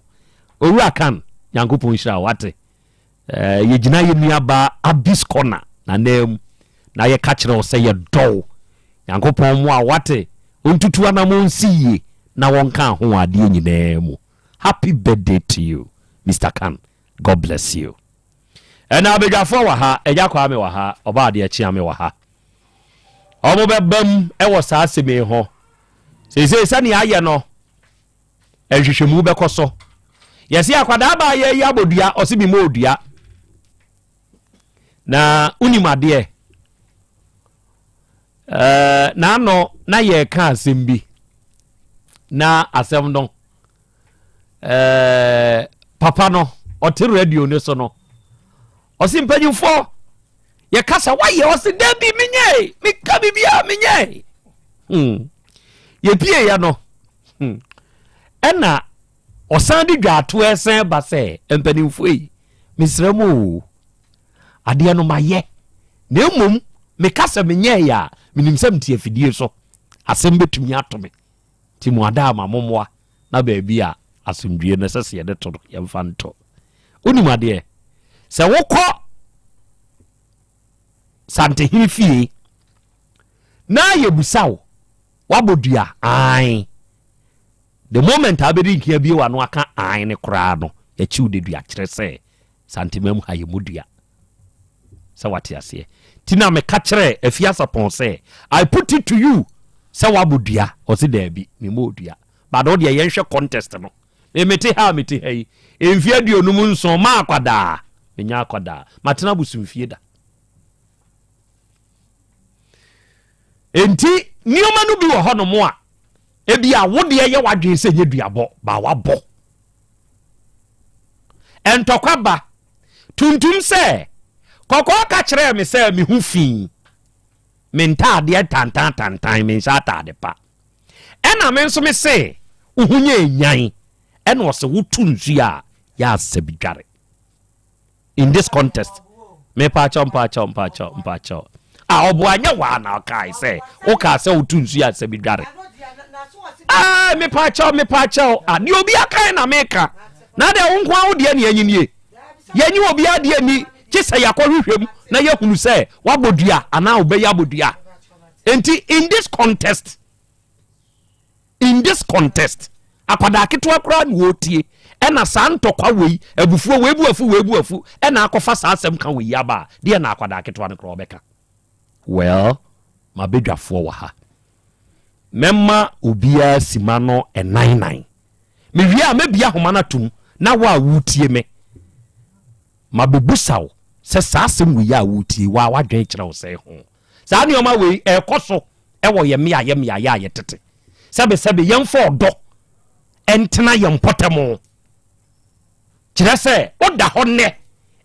Owura Kan, Nyankopɔn nhyira wo wate. Eh, yɛgyina yɛ nuabaa Abis Corner n'ananmu na yɛka kyerɛ wo sɛ yɛdɔ wo. Nyankopɔn mmoa wo wate, ɔntutu anamɔn nsi yie na wɔnka ho wɔ adeɛ nyinaa mu. Happy birthday to you Mister Khan, God bless you. Ɛna abadwafoɔ wɔ ha, Agya Kwame wɔ ha, Ɔbaa Adeɛ Kyeame wɔ ha. Wɔbɛba mu wɔ saa asɛm yi ho. Seesei sɛnea ayɛ no, nhwehwɛmu bɛkɔ so. Yɛse akwadaa baa yɛ yi abɔ dua, ɔse mi mɔ dua. Na wonim adeɛ, ɛɛ n'ano na yɛreka asɛm bi, na asɛm no ɛɛ papa no ɔte radio no so no, ɔse mpanyinfoɔ yɛka sɛ wayɛ ɔse dabi menyɛe meka biribiaa menyɛe hmm. Yɛpieeɛ no hmm. Ɛna ɔsan de dwaatoɔ ɛsɛn ba sɛ mpanimfoɔ yi mesrɛ mu o adeɛ no mayɛ na mmom meka sɛ menyɛeɛ a menim sɛ mete afidie so asɛm bɛtumi ato me nti mo ada ama mommoa na baabi a asomdwie no ɛsɛ sɛ yɛde to no yɛmfa nto Wonim adeɛ? Sɛ wokɔ Santehene fie na yɛbusa wo, woabɔ dua? Ae. The moment a wobɛdi nka abie w'ano aka ae no koraa no, yɛakyi wo dedua kyerɛ sɛ Santema mu ha yɛmmɔ dua. Sɛ wate aseɛ. Nti na meka kyerɛ Afiasapɔn sɛ, I put it to you sɛ woabɔ dua. Ɔse daabi, memmɔɔ dua. But wo deɛ yɛnhwɛ contest no. Me mete ha a mete ha yi, mfeɛ 57 ma akwadaa, menya akwadaa, matena abosomfie da. Enti nneɛma no bi wɔ hɔnom a, ebi a wo deɛ yɛ w'adwene sɛ nyɛ duabɔ, ba wabɔ. Ntɔkwa ba, tuntum sɛ, kɔkɔɔ ka kyerɛɛ me sɛ me ho fi, me ntaadeɛ tantan tantan, menhyɛ ataade pa. Ɛna me nso me se wo ho nyɛ nyan ɛna ɔse wo to nsuo a yɛ asɛ bi dware in this contest me paakyɛw mpaakyɛw mpaakyɛw mpaakyɛw a ɔboa nyɛ waa na ɔkae sɛ wokaa sɛ woto nsuo a sɛ bi dware ɛɛ me paakyɛw me paakyɛw a deɛ obi akae na meka na deɛ wo nko a wo deɛ ne anyi nie yɛnyi obi adeɛ ni gye sɛ yɛakɔhwehwɛ mu na yɛhunu sɛ wabɔ dua anaa wobɛyɛ abɔ dua Enti in this contest, in this contest, akwadaa ketewa koraa na wɔretie, ɛna saa ntɔkwa wei, abufuo wei bu afu, wei bu afu, ɛna akɔfa saa asɛm ka wei aba a, deɛ na akwadaa ketewa no koraa ɔbɛka. Well, mabedwafoɔ wɔ ha. Mɛma obiara sima no ɛnan nan. Mewie a mɛbia ahoma no atom na wo a woretie me, mabɛbusa wo sɛ saa asɛm wei a woretie, wo a w'adwene kyerɛ wo sɛ ho. Saa nneɛma wei ɛrekɔ so wɔ yɛn mmeaeɛ mmeaeɛ a yɛtete. Sɛbesɛbe yɛmfa ɔdɔ ntena yɛn mpɔtam. Kyerɛ sɛ woda hɔ nnɛ,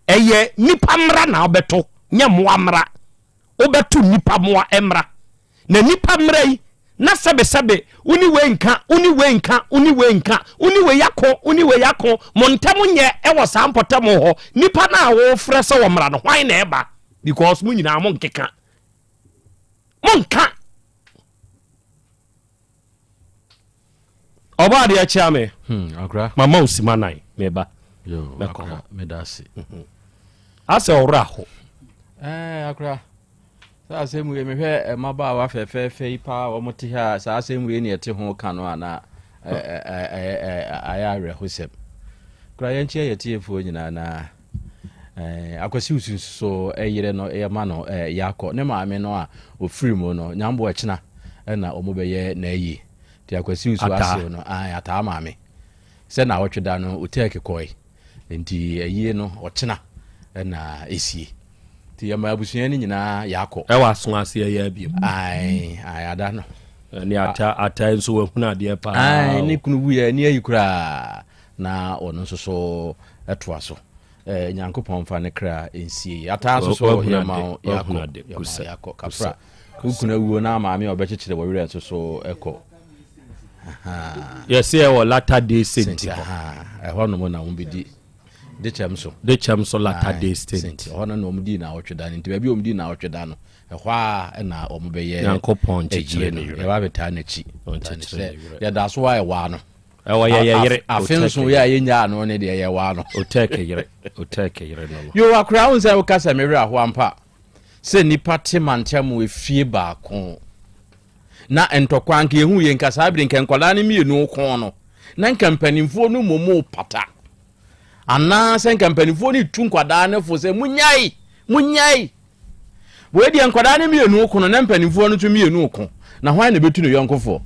ɛyɛ nnipa mmara na wobɛto, nyɛ mmoa mmara. Wobɛto nnipa mmoa mmara. Na nnipa mmara yi, na sɛbesɛbe wo ne wei nka, wo ne wei nka, wo ne wei nka, wo ne wei ako, wo ne wei ako, mo ntam nyɛ wɔ saa mpɔtam hɔ. Nnipa no a wofrɛ sɛ wɔmmra no, hwan na ɛba? Because mo nyinaa mo nkeka. Mo nka. Ɔbɔ adeɛ kyea me. Hmm, akora. Mama wo sima nan, meba. Yo, Mɛkɔ hɔ. akora, meda ase. Mhm. Asɛ ɔwerɛ aho. Eh, akora. Saa asɛm wei mehwɛ mmabaawa fɛfɛɛfɛ yi paa wɔn te ha saa asɛm wei ne ɛte ho ka no a na ayɛ awerɛhosɛm. Kora yɛnkyerɛ yɛ tiefoɔ nyinaa na Akwasi Wusu nso so yere no yɛma no yɛakɔ ne maame no a ɔfiri mu no nyambo ɛkyena na wɔn bɛyɛ n'ayi. Nti Akwasi Wusu asew no ataa maame sɛ na awɔtwe da no otɛɛke kɔe. Nti ayie no ɔkyena na esie. Nti yɛma abusua no nyinaa yɛakɔ. Ɛwɔ aso ase ɛyɛ abiem. Ae, ae ada no. Ɛne ata ata nso wahunu adeɛ paa. Ae, ne kunu wuiɛ ne ayi koraa na ɔno nso so ɛtoa so. Eh, Nyankopɔn mfa ne kra nsie. Ata nso so yɛma wo yɛakɔ. Yɛma yɛakɔ. Kafra. Wo kunu awuo na maame a ɔbɛkyekyere wɔ werɛ nso so ɛkɔ. Yɛsɛ yɛwɔ latter day saint hɔ. Ɛhɔ nom na wɔn bɛdi de kyɛm so. De kyɛm so latter day saint. Ɛhɔ no na wɔn di naawɔtwe da no nti baabi a wɔn di naawɔtwe da no ɛhɔ a na wɔn bɛyɛ. Nyankopɔn nkyekyere ne werɛ. Yɛba abɛtaa n'akyi. Ɔnkyekyere ne werɛ. Yɛda so a ɛwɔ ano. Ɛwɔ yɛ yɛ yere. Afe nso yɛ a yɛnya ano ne deɛ yɛwɔ ano. Otɛɛke yere. Otɛɛke yere no no. Yo akora wo sɛ woka sɛ me werɛ aho ampa sɛ nnipa te mantam efie baako. Na ntɔkwa anka yɛhu yɛ nka saa bere nka nkwadaa no mmienu ko no na nka mpanimfoɔ no mmom pata anaasɛ nka mpanimfoɔ no tu nkwadaa no fo sɛ munyae munyae. Wei deɛ nkwadaa no mmienu ko no na mpanimfoɔ no nso mmienu ko na hwan na ɛbɛtu ne yɔnkofoɔ?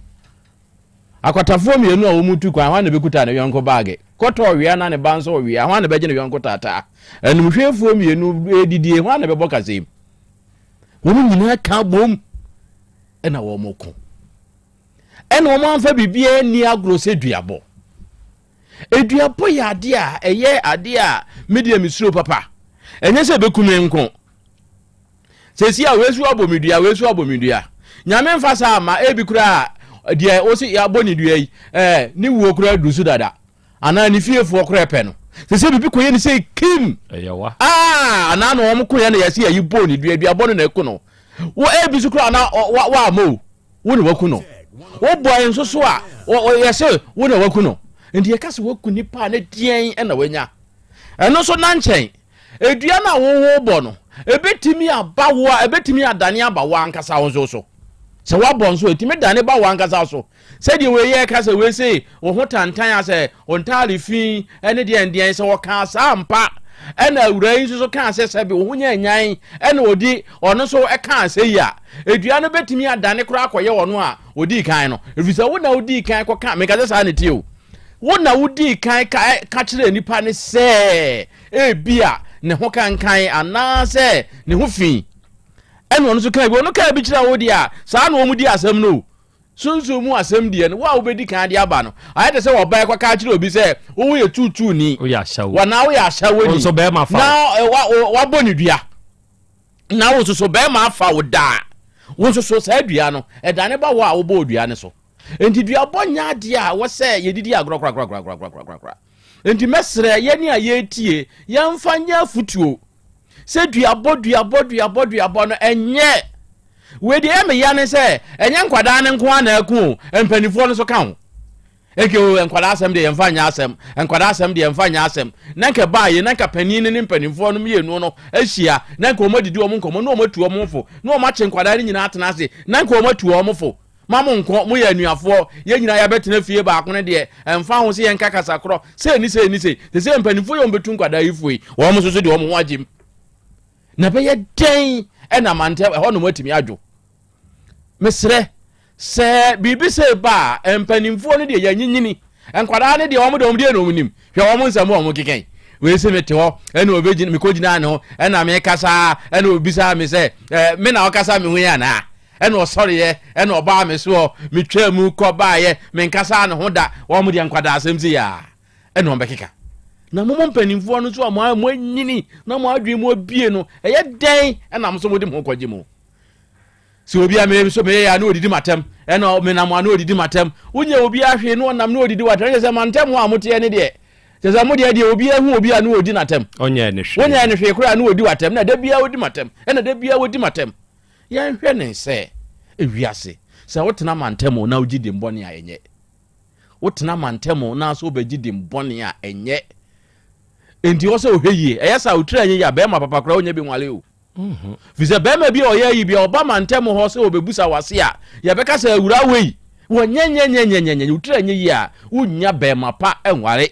Akwatafoɔ mmienu a wɔretu kwan, hwan na ɛbɛkuta ne yɔnko baage? Kɔtɔ ɔwea na ne ba nso ɔwea, hwan na ɛbɛgye ne yɔnko taataa? Animhwɛfoɔ mmienu redidie, hwan na ɛbɛbɔ kasɛm? Wɔn nyinaa ka bom ɛna wɔn ko. Ɛna wɔn amfa biribiara nni agorɔ sɛ duabɔ. Eduabɔ yɛ adeɛ a ɛyɛ adeɛ a me deɛ mesuro papa. Ɛnyɛ sɛ ɛbɛku me nko. Sɛsi a wei so abɔ me dua, wei so abɔ me dua. Nyame mfa saa ma ebi koraa deɛ wosi abɔ ne dua yi, ɛɛ ne wuo koraa duru so dada. Anaa ne fiefoɔ koraa pɛ no. Sɛ sɛ biribi kɔyɛ ne sɛ kim. Ɛyɛ wa. Aa anaa na wɔn koyɛ na yɛsi yɛyi bɔɔ ne dua, dua bɔ no na ɛku no. Wo ebi so koraa na wa wa ama o. Wo na waku no. Wo bɔe nso so a, yɛse wo na waku no. Nti yɛka sɛ waku nipa a ne deɛn na wanya. Ɛno nso na nkyɛn, edua no a wowo bɔ no, ebetumi aba wo a, ebetumi adane aba wo ankasa wo nso so. Sɛ woabɔ nso, etumi dane ba wo ankasa so. Sɛdeɛ wei yɛ ka sɛ wei se wo ho tantan a sɛ wo ntaare fi ne deɛn deɛn, sɛ wɔkaa saa ampa, ɛna awuraa yi nso so kaa sɛ sɛbe wo ho nyɛ nyan, ɛna ɔdi ɔno nso kaa sɛ yi a, edua no bɛtumi adane koraa akɔyɛ ɔno a ɔdii kan no, ɛfiri sɛ wo na wodii kan kɔka, meka sɛ saa ne tie o, wo na wodii kan ka, ka kyerɛɛ nipa no sɛ ebia ne ho kankan anaasɛ ne ho fi, ɛna ɔno nso kaa bi, ɔno kaa bi kyerɛ wo deɛ a, saa na wɔn di asɛm no o. Sunsum mu asɛm deɛ no, wo a wobɛdi kan de aba no, ayɛ te sɛ ɔbaa kɔka akyerɛ obi sɛ, wo ho yɛ tuutuuni, Woyɛ ahyɛwo. anaa woyɛ ahyɛwoni, Wo nso bɛrima fa wo. na eh, wa- wo- wabɔ ne dua, na wo nso so bɛrima afa wo daa. Wo nso so saa dua no, ɛdane ba wo a wobɔɔ dua no so. Enti duabɔ nyɛ adeɛ a ɛwɔ sɛ yɛdidi agorɔ korakorakorakorakorakorakora. Enti mɛsrɛ yɛne a yɛretie, yɛmfa nyɛ afotuo. Sɛ duabɔ duabɔ duabɔ duabɔ no ɛnyɛ. Wei deɛ ɛyɛ me ya ne sɛ ɛnyɛ nkwadaa no nko ara na ɛko o, mpanimfoɔ no nso ka ho. Eke o, nkwadaa asɛm deɛ yɛmfa nyɛ asɛm, nkwadaa asɛm deɛ yɛmfa nyɛ asɛm. Na nka ɛbaa yei, na nka panin no ne mpanimfoɔ no mmienu no ahyia, na nka wɔn adidi wɔn nkɔmmɔ, na wɔn atu wɔn fo, na wɔn akye nkwadaa no nyinaa atena ase, na nka wɔn atu wɔn fo. Ma mo nkɔ, moyɛ anuafoɔ, yɛn nyinaa yɛabɛtena fie baako no deɛ, ɛmfa ho sɛ yɛnka kasa korɔ, sei ne sei ne sei. Te sɛ mpanimfoɔ yi a wɔbɛtu nkwadaa yi fo yi, wɔn nso so deɛ wɔn ho agyem. Na ɛbɛyɛ dɛn ɛna mantam ɛhɔnom atumi adwo? Mesrɛ, sɛ biribi sɛ ba a, mpanimfoɔ no deɛ yɛanyinyini. Nkwadaa no deɛ wɔn deɛ wɔn deɛ na wɔn nim. Hwɛ wɔn nsɛm a wɔn keka yi. Wei sɛ mete hɔ ɛna ɔbɛgyina mekɔgyinaa ne ho ɛna mekasa ɛna ɔbisaa me sɛ ɛɛ me na ɔkasa me ho yi anaa? Ɛna ɔsɔreɛ ɛna ɔbaa me soɔ metwaa mu kɔ baeɛ menkasaa ne ho da. Wɔn deɛ nkwadaa asɛm sei a ɛna wɔn bɛkeka. Na mo mo mpanimfoɔ no nso a mo anyini na mo adwene mu abie no ɛyɛ dɛn ɛna mo nso mode mo ho kɔgye mu? Sɛ obi a me nso meyɛ a na odidi m'atɛm, ɛna menam a na odidi m'atɛm. Wonyɛ obi ahwee na ɔnam na odidi w'atɛm. Kyerɛ sɛ mantam hɔ a moteɛ ne deɛ, kyerɛ sɛ mo deɛ deɛ obi ahu obi a na odi n'atɛm. Ɔnyɛɛ ne hwee. Wonyɛɛ ne hwee koraa na odi w'atɛm, na da biara odi m'atɛm, ɛna da biara odi m'atɛm. Yɛnhwɛ ne sɛ ewiase, sɛ wotena mantam na wogye dimmɔne a ɛnyɛ. Wotena mantam na nso wobɛgye dimmɔne a ɛnyɛ. Enti wɔ sɛ wohwɛ yie. Ɛyɛ saa wotiri anyɛ yie a bɛrima papa koraa wonya bi nwale o. Firi sɛ barima bi a ɔyɛ ayi bi a ɔba mantam hɔ sɛ ɔbɛbusa w'ase a, yɛbɛka sɛ awuraa wei, wɔnyɛnyɛnyɛnyɛnyɛ, wo tiri anyɛ yie a, wonnya barima pa nware,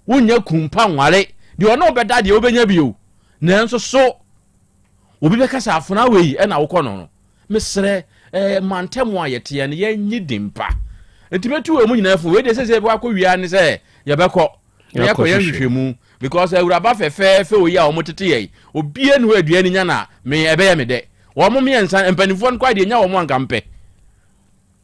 wonnya kun pa nware, deɛ ɔne wo bɛda deɛ wobɛnya bi o. Nanso so obi bɛka sɛ afena wei ɛna wokɔ no no? Mesrɛ eh, mantam a yɛteɛ no yɛnye din pa. Nti mɛtu wɔ mu nyinaa fo, wei deɛ sɛ sɛ yɛbɛkɔ akɔwia ne sɛ yɛbɛkɔ. Na yɛkɔ yɛ nhwehwɛmu because awuraba fɛfɛɛfɛ oyi a wɔn tete yɛ yi obie ne hɔ aduane nya na me ɛbɛyɛ me dɛ wɔn mmiɛnsa mpanimfoɔ no kɔ deɛ nya wɔn anka mpɛ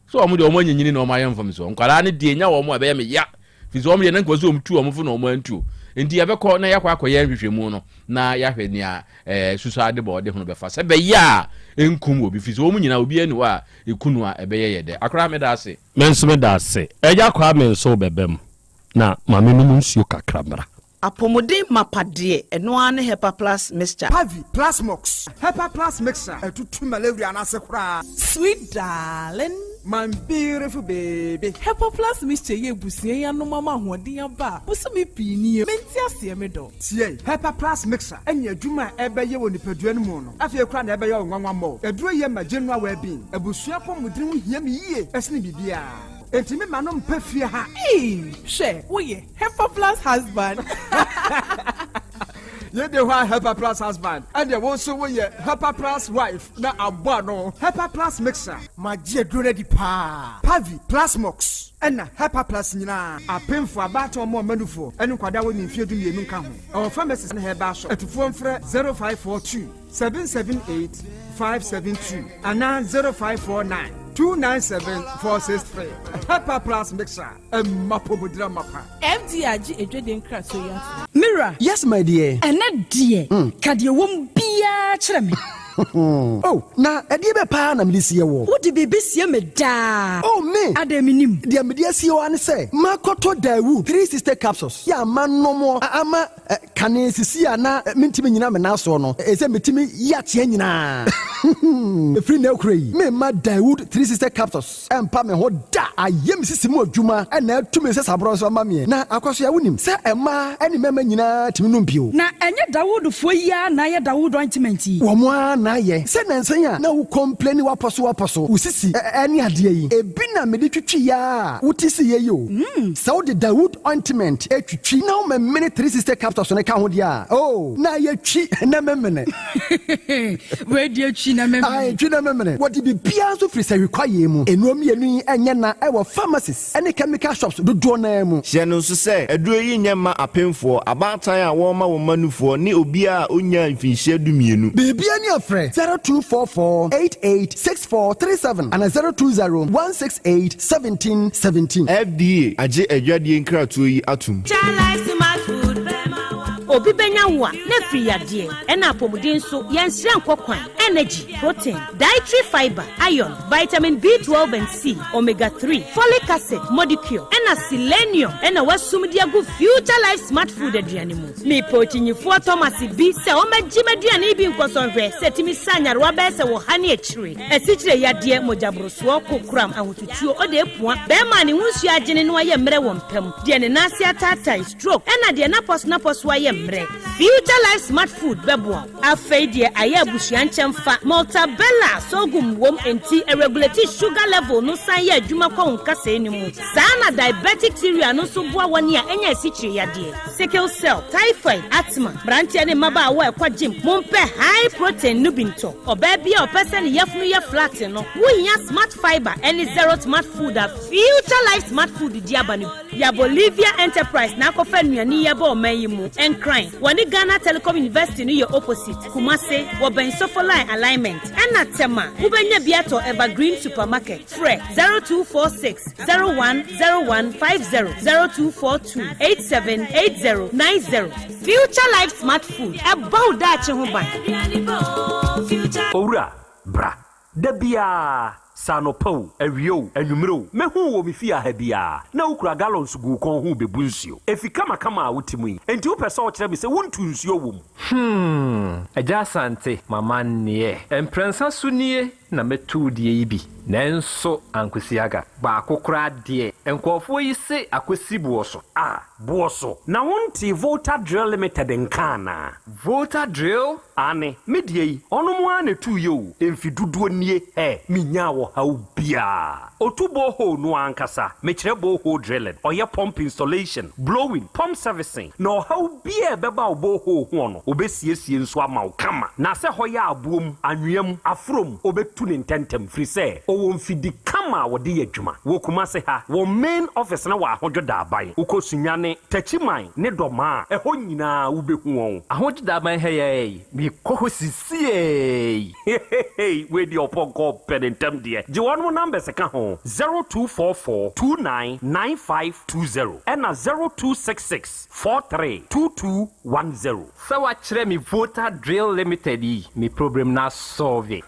so wɔn deɛ wɔn anyinyini na wɔn ayɛ mfomsoɔ nkwadaa no deɛ nya wɔn a ɛbɛyɛ me ya fi so wɔn deɛ na nkɔ so wɔn tu wɔn fo na wɔn antuo nti yɛbɛkɔ na yɛakɔ akɔyɛ nhwehwɛmu no na yɛahwɛ nea ɛɛ susu ade bɔ ɔde ho bɛfa sɛ bɛyɛ a nkum obi fi so wɔn nyinaa obi ani hɔ a ekunu a ɛbɛyɛ yɛ dɛ akora meda ase. Me nso meda ase. Agya Kwame nso bɛba mu. Na ma mennom nsuo kakra mmra. Apɔmuden mapa deɛ, ɛno ara ne Hepa Plus Mixture. Pavi, Plasmox. Hepa Plus Mixture, ɛtutu malaria no ase koraa. Sweet darling. My beautiful baby. Hepa Plus Mixture yi abusua yi anom ama ahoɔden aba a bosome pii nie. Mente aseɛ me dɔ. Tie, Hepa Plus Mixture ne adwuma a ɛbɛyɛ wɔ nipadua no mu no, afei koraa na ɛbɛyɛ wo nwanwa mmɔ. Aduro yi ma general well-being. Abusua apɔmuden ho hia me yie sene biribiara. Enti me ma no mpɛ fie ha. Eii hwɛ wo yɛ Hepa plus husband. Yei de hɔ a Helper Plus husband, ɛnneɛ wo nso woyɛ Helper Plus wife na abɔ ano. Helper Plus mixer. Magye aduro no adi paa. Pavi, Plasmox, ɛna Helper Plus nyinaa. Apemfoɔ, abaatan a wɔn mma nufoɔ, ne nkwadaa a wɔnni mfeɛ dumienu nka ho. Ɛwɔ pharmacies ne herbal shop. Atufoɔ mfrɛ 0542 778 572 anaa 0549 297 463. Helper Plus mixer, ɛma apɔmuden amapa. FDA agye adwadie nkratoɔ yi atom. Me wura. Yes my dear. Ɛnɛ deɛ, ka deɛ ɛwɔ mu biara kyerɛ me. Oh, na ɛdeɛ bɛ paa na mede sie woɔ? Wode biribi sie me daa. Oh, me! Adɛn mennim? Deɛ mede asie wo ara ne sɛ, makɔtɔ Daewoo 360 capsules yi a manom ama kane sisi a na mentumi nnyina me nan soɔ no, ɛsɛ metumi yi akyea nyinaa. Ɛfiri nnɛ rekora yi, meremma Daewoo 360 capsules Ɛmpa me ho da. Ayɛ me sisi mu adwuma na atu me nsasaborɔ nso ama meɛ. Na Akwasoa, wonim sɛ mmaa ne mmarima nyinaa tumi nom bio. Na ɛnyɛ Dawoodfoɔ yi ara na ayɛ Dawood ointment yi? Wɔn ara na ayɛ. Sɛ nnansa yi a na wo complaini w'apɔso w'apɔso, wo sisi ne adeɛ yi, ebi na mede twitwi a wote siiɛ yi o. Sɛ wode Dawood ointment twitwi na womemene 360 capsules no ka ho deɛ a, oh, na ayɛ twi na memene. Wei deɛ twi na memene. Ae, twi na memene. Wɔde biribiara nso firi sahwi kwaeɛ mu. Nnuro mmienu yi nyɛ na wɔ pharmacies ne chemical shops dodoɔ no ara mu. Hyɛ no nso sɛ, aduro yi nyɛ mma apemfoɔ, abaatan a wɔrema wɔn mma nufoɔ, ne obiara a ɔnnyaa mfinhyia dumienu. Biribiara ni a frɛ 0244 88 64 37 anaa 020 168 17 17. FDA agye adwadie nkratoɔ yi atom. Obi bɛnya wo a, na afiri yadeɛ, ɛna apɔmuden nso, yɛnsrɛ nkɔ kwan, energy, protein, dietary fibre, iron, vitamin B12 and C, omega 3, folic acid, modicure, ɛna selenium ɛna wasum de agu Future Life Smart Food aduane mu. Mepɛ okyinyifoɔ Thomas bi sɛ ɔmmɛgye m'aduane yi bi nkɔsɔ nhwɛ sɛ ɛtumi sa nyarewa bɛyɛ sɛ wɔ ha ne akyire, asikyire yadeɛ, mogyaborosoɔ, kokoram, ahotutuo, ɔde apua, bɛrima a ne ho nsuo agyene na wayɛ mmerɛ wɔ mpa mu, deɛ ne nan ase ataatae, stroke, ɛna deɛ n'apɔso-n'apɔso ayɛ mmerɛ. Future Life Smart Food bɛboa wo. Afei deɛ ayɛ abusua nkyɛmfa, Maltabella sorghum wom enti ɛregulate sugar level no san yɛ adwuma kɔ wo nkasɛɛ no mu. Saa na diabetic cereal no nso boa wɔn a anya asikyire yadeɛ, sickle cell, typhoid, asthma. Mmeranteɛ ne mmabaawa a ɛkɔ gym, mompɛ high protein no bi ntɔ. Ɔbaa bi a ɔpɛ sɛ ne yafunu yɛ flat no, wohia Smart Fibre ne Zero Smart Food a Future Life Smart Food de aba no bi. Ya Bolivia Enterprise na akɔfa nnuane yi aba ɔman yi mu. Nkran, wɔne Ghana Telecom University no yɛ opposite. Kumase, wɔbɛn Sofoline Alignment. Ɛna Tema, wobɛnya bi atɔ Evergreen Supermarket. Frɛ 0246 01 01 50, 0242 87 80 90. Future Life Smart Food, ɛbɔ wo daakye ho ban. Owura, bra. Da biara, sɛ anɔpa o, awia o, anwummere o, mɛhu wo wɔ me fie ha biara, na wokura gallons gu wo kɔn ho rebebu nsuo. Efi kamakama a wote mu yi, enti wopɛ sɛ wokyerɛ me sɛ wontu nsuo wɔ mu? Hmm, Agya Asante, m'amanneɛ. Mprɛnsa so nie na mɛtu wo deɛ yi bi, nanso ankosi aga. Baako koraa deɛ, nkurɔfoɔ yi se akɔsi boɔ so. Ah, boɔ so. Na wontee Volta Drill Limited nka anaa? Volta Drill? Aane, me deɛ yi, ɔnom ara na ɛtuiɛ o, mfe dodoɔ nie, hɛ, menyaa ɔhaw biara. Ɔtu borehole no ara ankasa, mekyerɛ borehole drilling, ɔyɛ pump installation, blowing, pump servicing, na ɔhaw biara a ɛbɛba wo borehole hoɔ no, ɔbɛsiesie nso ama wo kama. Na sɛ hɔ yɛ aboɔ mu, anwea mu, aforɔ mu, ɔbɛtu no ntɛntɛm, firi sɛ ɔwɔ mfidi kama a wɔde yɛ adwuma. Wɔ Kumase ha, wɔn main office no wɔ Ahodwo Daaban. Wokɔ Sunyani, Techiman ne Dɔmaa a, ɛhɔ nyinaa wobɛhu wɔn. Ahodwo Daaban ha yi ara yi, mekɔ hɔ sisiei. Hehehe wei deɛ ɔpɔnkɔ pɛ ne ntɛm deɛ. Gye wɔnom numbers ka ho, 0244 29 9520 ɛna 0266 43 2210. Sɛ wakyerɛ me Volta Drill Limited yi, me problem no asɔlve.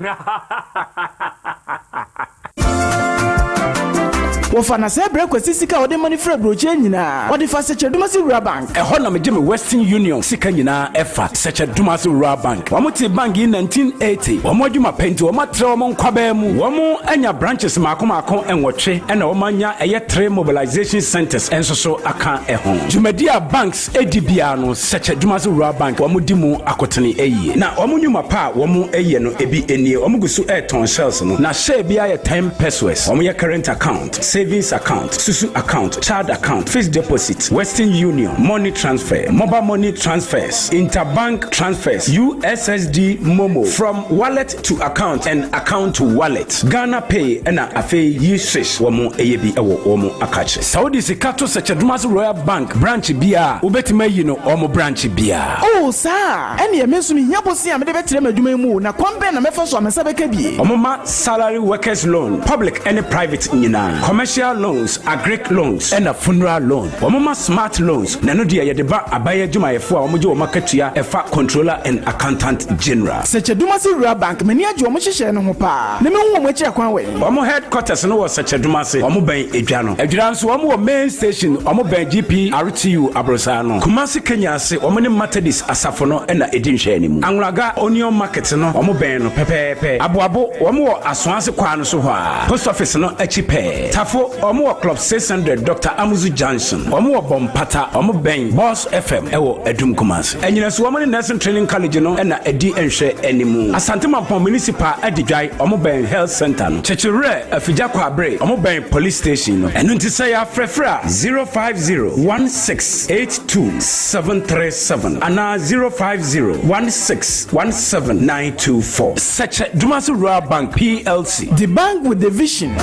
Wɔfa na sɛɛ brɛ Kwasi sika a ɔde ma no firi aburokyire nyinaa. Ɔde fa Sɛkyɛ Dumasi Rural Bank. Ɛhɔ na megye me Western Union sika nyinaa ɛfa Sɛkyɛ Dumasi Rural Bank. Wɔn tee bank yi 1980. Wɔn adwuma pɛ nti wɔn atrɛ wɔn nkwabaa mu. Wɔn anya branches mmaako mmaako nwɔtwe ɛna wɔn anya ɛyɛ three mobilization centers nso so aka ɛho. Dwumadi a banks ɛdi biara no Sɛkyɛ Dumasi Rural Bank wɔn di mu akotene yie. Na wɔn nnwuma pa a wɔn yɛ no ebi nie, wɔn gu so retɔn shells no, na share biara yɛ ten pesewas. Wɔn yɛ current account, savings. Savings account, Susu account, Child account, Fixed deposit, Western Union, Money transfer, Mobile money transfers, Interbank transfers, USSD Momo, from wallet to account and account to wallet, Ghana Pay ɛna afei Yi-Swish wɔn yɛ bi wɔ wɔn akakye. Sɛ wode sika to Sɛkyɛdomase Royal Bank branch biara a, wobɛtumi ayi no wɔn branch biara. Oh, saa a? Ɛnneɛ me nso mehia bosea a mede bɛtrɛ m'adwuma yi mu o, na kwan bɛn na mɛfa so a me nsa bɛka bi? Wɔma salary workers loan, public ne private nyinaa, commercial loans, agric loans ɛna funeral loan. Wɔma smart loans, na ɛno deɛ yɛde ba aban adwumayɛfoɔ a wɔgye wɔn akatua ɛfa Controller and Accountant General. Sɛkyɛdumase Rural Bank, m'ani agye wɔn nhyehyɛɛ no ho paa, na mehu wɔn akyiri akwan wɛn? Wɔn headquarters no wɔ Sɛkyɛdumase, wɔn bɛn Edwa no. Adwira nso wɔn wɔ main station, wɔn bɛn GPRTU aborosaa no. Kumasi Kenya ase, wɔn ne Methodist asafo no na ɛdi nhwɛanimu. Anwulaga Onion Market no, wɔn bɛn no pɛpɛɛpɛ. Aboabo, wɔn wɔ Asoase kwan no so hɔ ara, Post Office no akyi pɛɛ. Tafo, wɔn wɔ Club 600 Doctor Amuzu Junction. Wɔn wɔ Bompata, wɔn bɛn Boss FM wɔ Adum Kumasi. Anyinaso, wɔn ne Nursing Training College no na ɛdi nhwɛanimu. Asante Mampong Municipal Adidwae, wɔn bɛn Health Centre no. Kyekyewerɛ, Afigya Kwabre, wɔn bɛn Police Station no. Ɛno nti sɛ yɛafrɛfrɛ a, 050 1682 737 anaa 050 1617 924. Sɛkyɛ Dumasi Rural Bank PLC. The bank with the vision.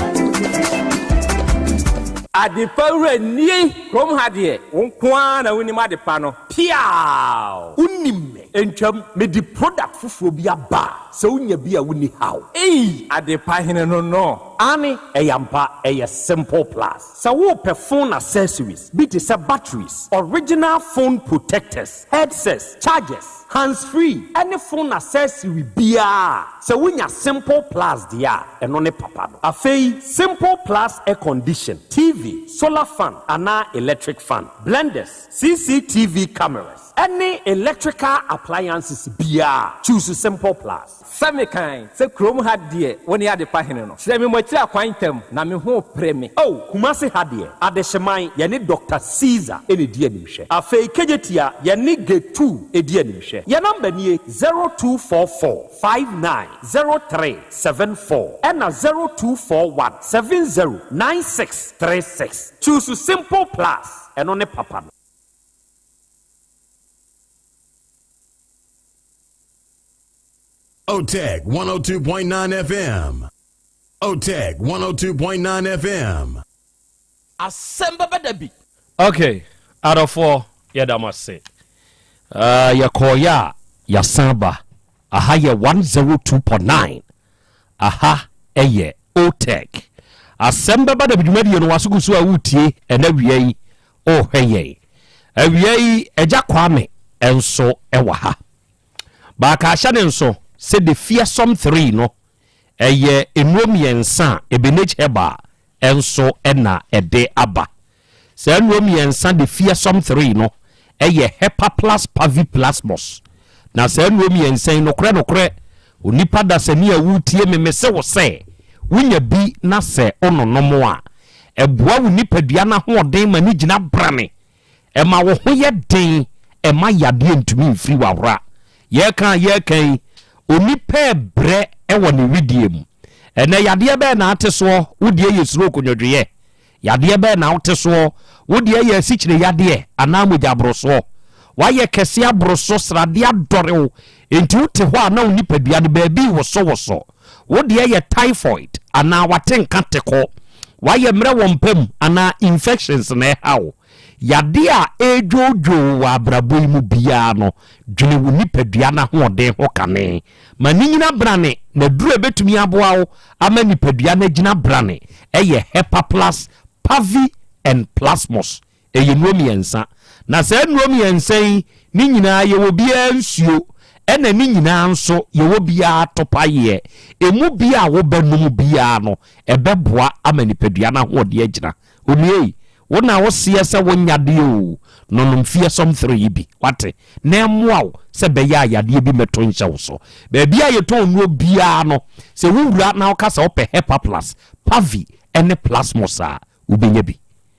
Adepa wura nie! Kurom ha deɛ, wo nko ara na wonim adepa no. Piaaw! Wonim me. Ntwam, mede product foforɔ bi aba a, sɛ wonya bi a wonni haw. Ei! Adepa hene no no. Aane, ɛyɛ ampa, ɛyɛ Simple Plus. Sɛ worepɛ phone accessories bi te sɛ batteries, original phone protectors, headsets, chargers, hands free ne phone accessory biara a, sɛ wonya Simple Plus deɛ a, ɛno ne papa no. Afei Simple Plus air condition, TV, solar fan anaa electric fan, blenders, CCTV cameras ne electrical appliances biara a, choose Simple Plus. Sɛ mekan sɛ kurom ha deɛ wo ne adepa hene no. Kyerɛ me mo akyiri akwan ntɛm na me ho repere me. Oh, Kumasi ha deɛ, Adehyeman, yɛne Doctor Caesar na ɛdi animhwɛ. Afei Kejetia, yɛne Getu di animhwɛ. Yɛn number nie, 0244 59 03 74 ɛna 0241 70 96 36. Choose Simple Plus, ɛno ne papa no. OTEC 102.9 FM. OTEC 102.9 FM. Asɛm bɛba da bi. Ok adɔfoɔ yɛda mo ase uh, yɛkɔɔyɛ a yɛasan ba aha yɛ 102.9 aha ɛyɛ OTEC asɛm bɛba da bi dwumadie no waso gu so a wotie ɛna wia yi ɔhwɛ yɛn awia yi agya Kwame nso ɛwɔ ha Baaka ahyɛ ne nso sɛ The Fearsome Three no, ɛyɛ nnuro mmiɛnsa a Ebenage Herbal nso na ɛde aba. Saa nnuro mmiɛnsa The Fearsome Three no yɛ Hepaplus Paviplasmus. Na saa nnuro mmiɛnsa yi, nokorɛ nokorɛ, onipa dasani a woretie me, mese wo sɛ, wonya bi na sɛ wononom a, ɛboa wo nipadua no ahoɔden ma no gyina brane. Ɛma wo ho yɛ den, ɛma yadeɛ ntumi mfiri w'ahora. Yɛreka a yɛreka yi, onipa rebrɛ wɔ ne wedeɛ mu. Ɛnnɛ yadeɛ bɛn na ate soɔ? Wo deɛ yɛ stroke nwodwoeɛ. Yadeɛ bɛn na wote soɔ? Wo deɛ yɛ asikyire yadeɛ anaa mogya aborosoɔ. Woayɛ kɛse aboro so, sradeɛ adɔre wo, enti wote hɔ a na wo nipadua no baabi rewosowoso. Wo deɛ yɛ typhoid anaa w'atenka te kɔ. Woayɛ mmerɛ wɔ mpa mu anaa infections na ɛha wo. Yadeɛ a ɛredwoodwoo wo wɔ abrabɔ yi mu biara no, dwene wo nipadua no ahoɔden ho kane. Ma no nyina brane, na aduro a ɛbɛtumi aboa wo ama nipadua no agyina brane yɛ Hepaplus, Pavi and Plasmos. Ɛyɛ nnuro mmiɛnsa. Na saa nnuro mmiɛnsa yi, ne nyinaa yɛwɔ biara nsuo, ɛna ne nyinaa nso yɛwɔ biara topaeɛ. Ɛmu bi a wobɛnom biara no, ɛbɛboa ama nipadua no ahoɔden agyina. Onua yi, wo na woseɛ sɛ wonyɛ adeɛ oo, nonom Fearsome 3 yi bi, wate, na ɛmmoa wo sɛ ɛbɛyɛ a yadeɛ bi mmɛto nhyɛ wo so. Baabi a yɛtɔn nnuro biara no, sɛ wowura na woka sɛ wopɛ Hepaplus, Pavi ne Plasmos a, wobɛnya bi.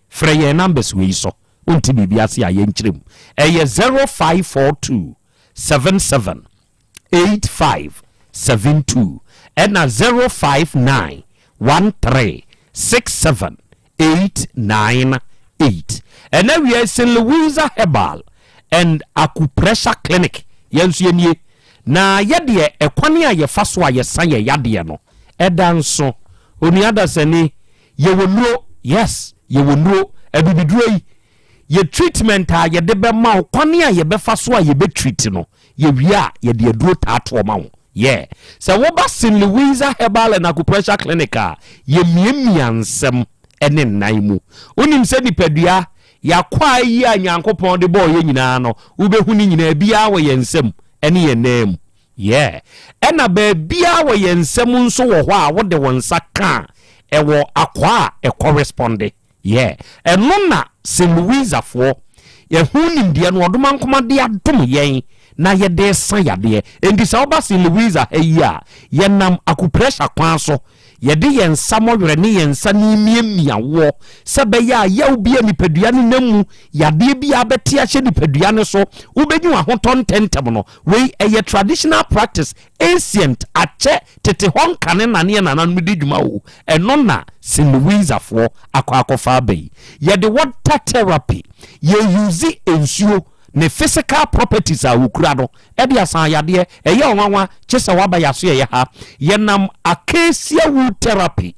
Frɛ yɛn numbers wei so, wonte biribi ase a yɛnkyerɛ mu. Ɛyɛ 0542 77 85 72 ɛna 059 13 67. 898. Ɛnɛ wia yi St. Louisa Herbal and Acupressure Clinic yɛn nso yɛnie. Na yɛdeɛ ɛkwane a yɛfa so a yɛsa yɛn yadeɛ no ɛda nso. Onua dasani yɛwɔ nnuro, yes yɛwɔ nnuro, abibiduro yi yɛ treatment a yɛde bɛma wo, kwane a yɛbɛfa so a yɛbɛ treat no, yɛwie a yɛde aduro taa toɔ ma wo. Yeah. Sɛ woba St. Louisa Herbal and Acupressure Clinic a, yɛmiamia nsɛm ne nnan mu. Wonim sɛ nipadua, yɛakwaa yi a Nyankopɔn de bɔɔ yɛn nyinaa no, wobɛhu ne nyinaa biara wɔ yɛn nsam ne yɛn nan mu. Yeah. Ɛna baabiara wɔ yɛn nsam nso wɔ hɔ a wode wo nsa ka a, ɛwɔ akwaa a ɛkɔresponde. Yeah, ɛno na Saint Louisafoɔ, ɛho nimdeɛ no Ɔdomankoma de adom yɛn na yɛde resa yadeɛ. Enti sɛ woba Saint Louisa ha yi a, yɛnam acupressure kwan so, yɛde yɛn nsa mɔwerɛ ne yɛn nsa no remiamia woɔ sɛ ɛbɛyɛ a yaw bi a nipadua no nam mu, yadeɛ bi a abɛte ahyɛ nipadua no so, wobɛnya w'ahotɔ ntɛmntɛm no. Wei ɛyɛ traditional practice Ancient, akyɛ, tete hɔ nkane na ne yɛn nananom di dwuma o, ɛno na St. Louisafoɔ akɔ akɔfa aba yi. Yɛde water therapy, yɛ use nsuo, ne physical properties a ɔkura no de asan yadeɛ. Ɛyɛ ɔnwanwa, kyesɛ waba yɛasoɛeɛ ha. Yɛnam acacia wood therapy,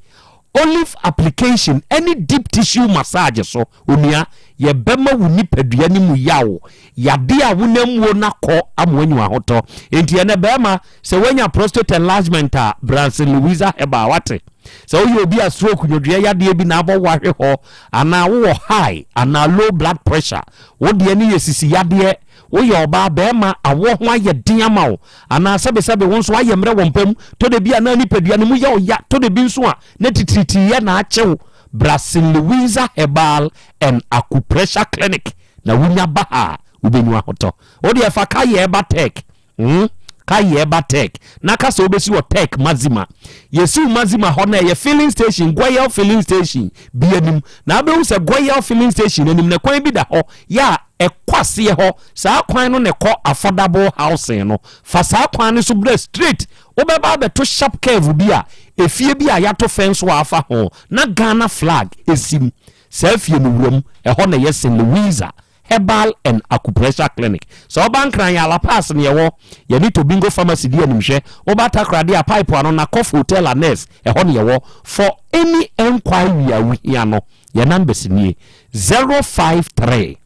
olive application ne deep tissue massage so, onua, yɛbɛma wo nipadua no mu yaw, yadeɛ a wonam muo no akɔ ama woanya w'ahotɔ. Enti ɛnɛ barima, sɛ woanya prostate enlargement a, bra St. Louisa Herbal, wate? Sɛ woyɛ obi a stroke, nwodwoeɛ yadeɛ bi na abɔ wo ahwe hɔ, anaa wowɔ high anaa low blood pressure, wo deɛ no yɛ sisi yadeɛ, woyɛ ɔbaa, barima, awoɔ ho ayɛ den ama wo, Anaa sɛbesɛbe wo nso ayɛ mmerɛ wɔ mpa mu, tɔ da bi a na nipadua no mu yɛ wo ya, tɔ da bi nso a na titiritiriyɛ na akye wo. Bra St. Louisa Herbal and Acupressure Clinic na wonya ba ha a, wobɛnya ahotɔ. Wo deɛ fa ka yɛɛ ba Tech, hmm, ka yɛɛ ba Tech, na ka sɛ wobɛsi wɔ Tech Mazima. Yɛsi wo Mazima hɔ no ɛyɛ filling station, Goyal filling station bi anim. Na wobɛhu sɛ Goyal filling station anim no kwan bi da hɔ, yɛ a ɛkɔ aseɛ hɔ, saa kwan no na ɛkɔ affordable housing no, fa saa kwan no so bra straight, wobɛba abɛto sharp curve bi a efie bi a yɛato fence a afa ho na Ghana flag si mu, saa fie no wura mu, ɛhɔ na ɛyɛ St. Louisa Herbal and Acupressure Clinic. Sɛ woba Nkran yɛ La Paz na yɛwɔ, yɛne Tobingo Pharmacy di animhwɛ, woba Takoradi a Pipe ano Nakoff Hotel Annex, ɛhɔ na yɛwɔ. For any enquiry a wohia no, Yɛn numbers nie, 053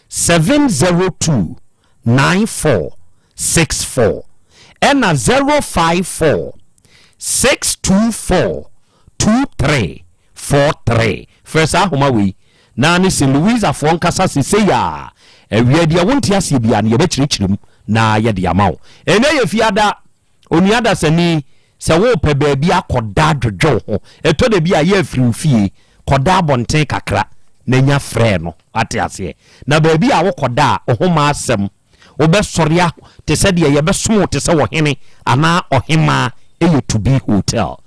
702 9464 ɛna 054 624 2343. Frɛ saa ahoma wei na ne St. Louisafoɔ nkasa sesei a awia deɛ wonte aseɛ biara no yɛbɛkyerɛkyerɛ mu na yɛde ama wo. Ɛnnɛ yɛ Fiada. Onua dasani, sɛ worepɛ baabi akɔda adwodwo wo ho, ɛtɔ da bi a yɛ firi wo fie kɔda abɔnten kakra na nya frɛ no. Wate aseɛ? Na baabi a wokɔda a, wo ho mma asɛm. Wobɛsɔre a te sɛ deɛ yɛbɛsom wo te sɛ ɔhene anaa ɔhemmaa. Ɛyɛ To Be Hotel.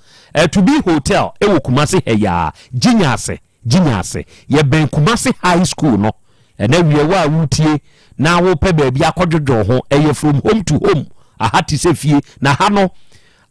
To Be Hotel wɔ Kumasi ha yi ara, Gyinya ase. Gyinya ase. Yɛbɛn Kumasi High School no. Ɛnɛ wia wo a woretie na wopɛ baabi akɔdwodwo wo ho, ɛyɛ from home to home. Aha te sɛ fie. Na ha no,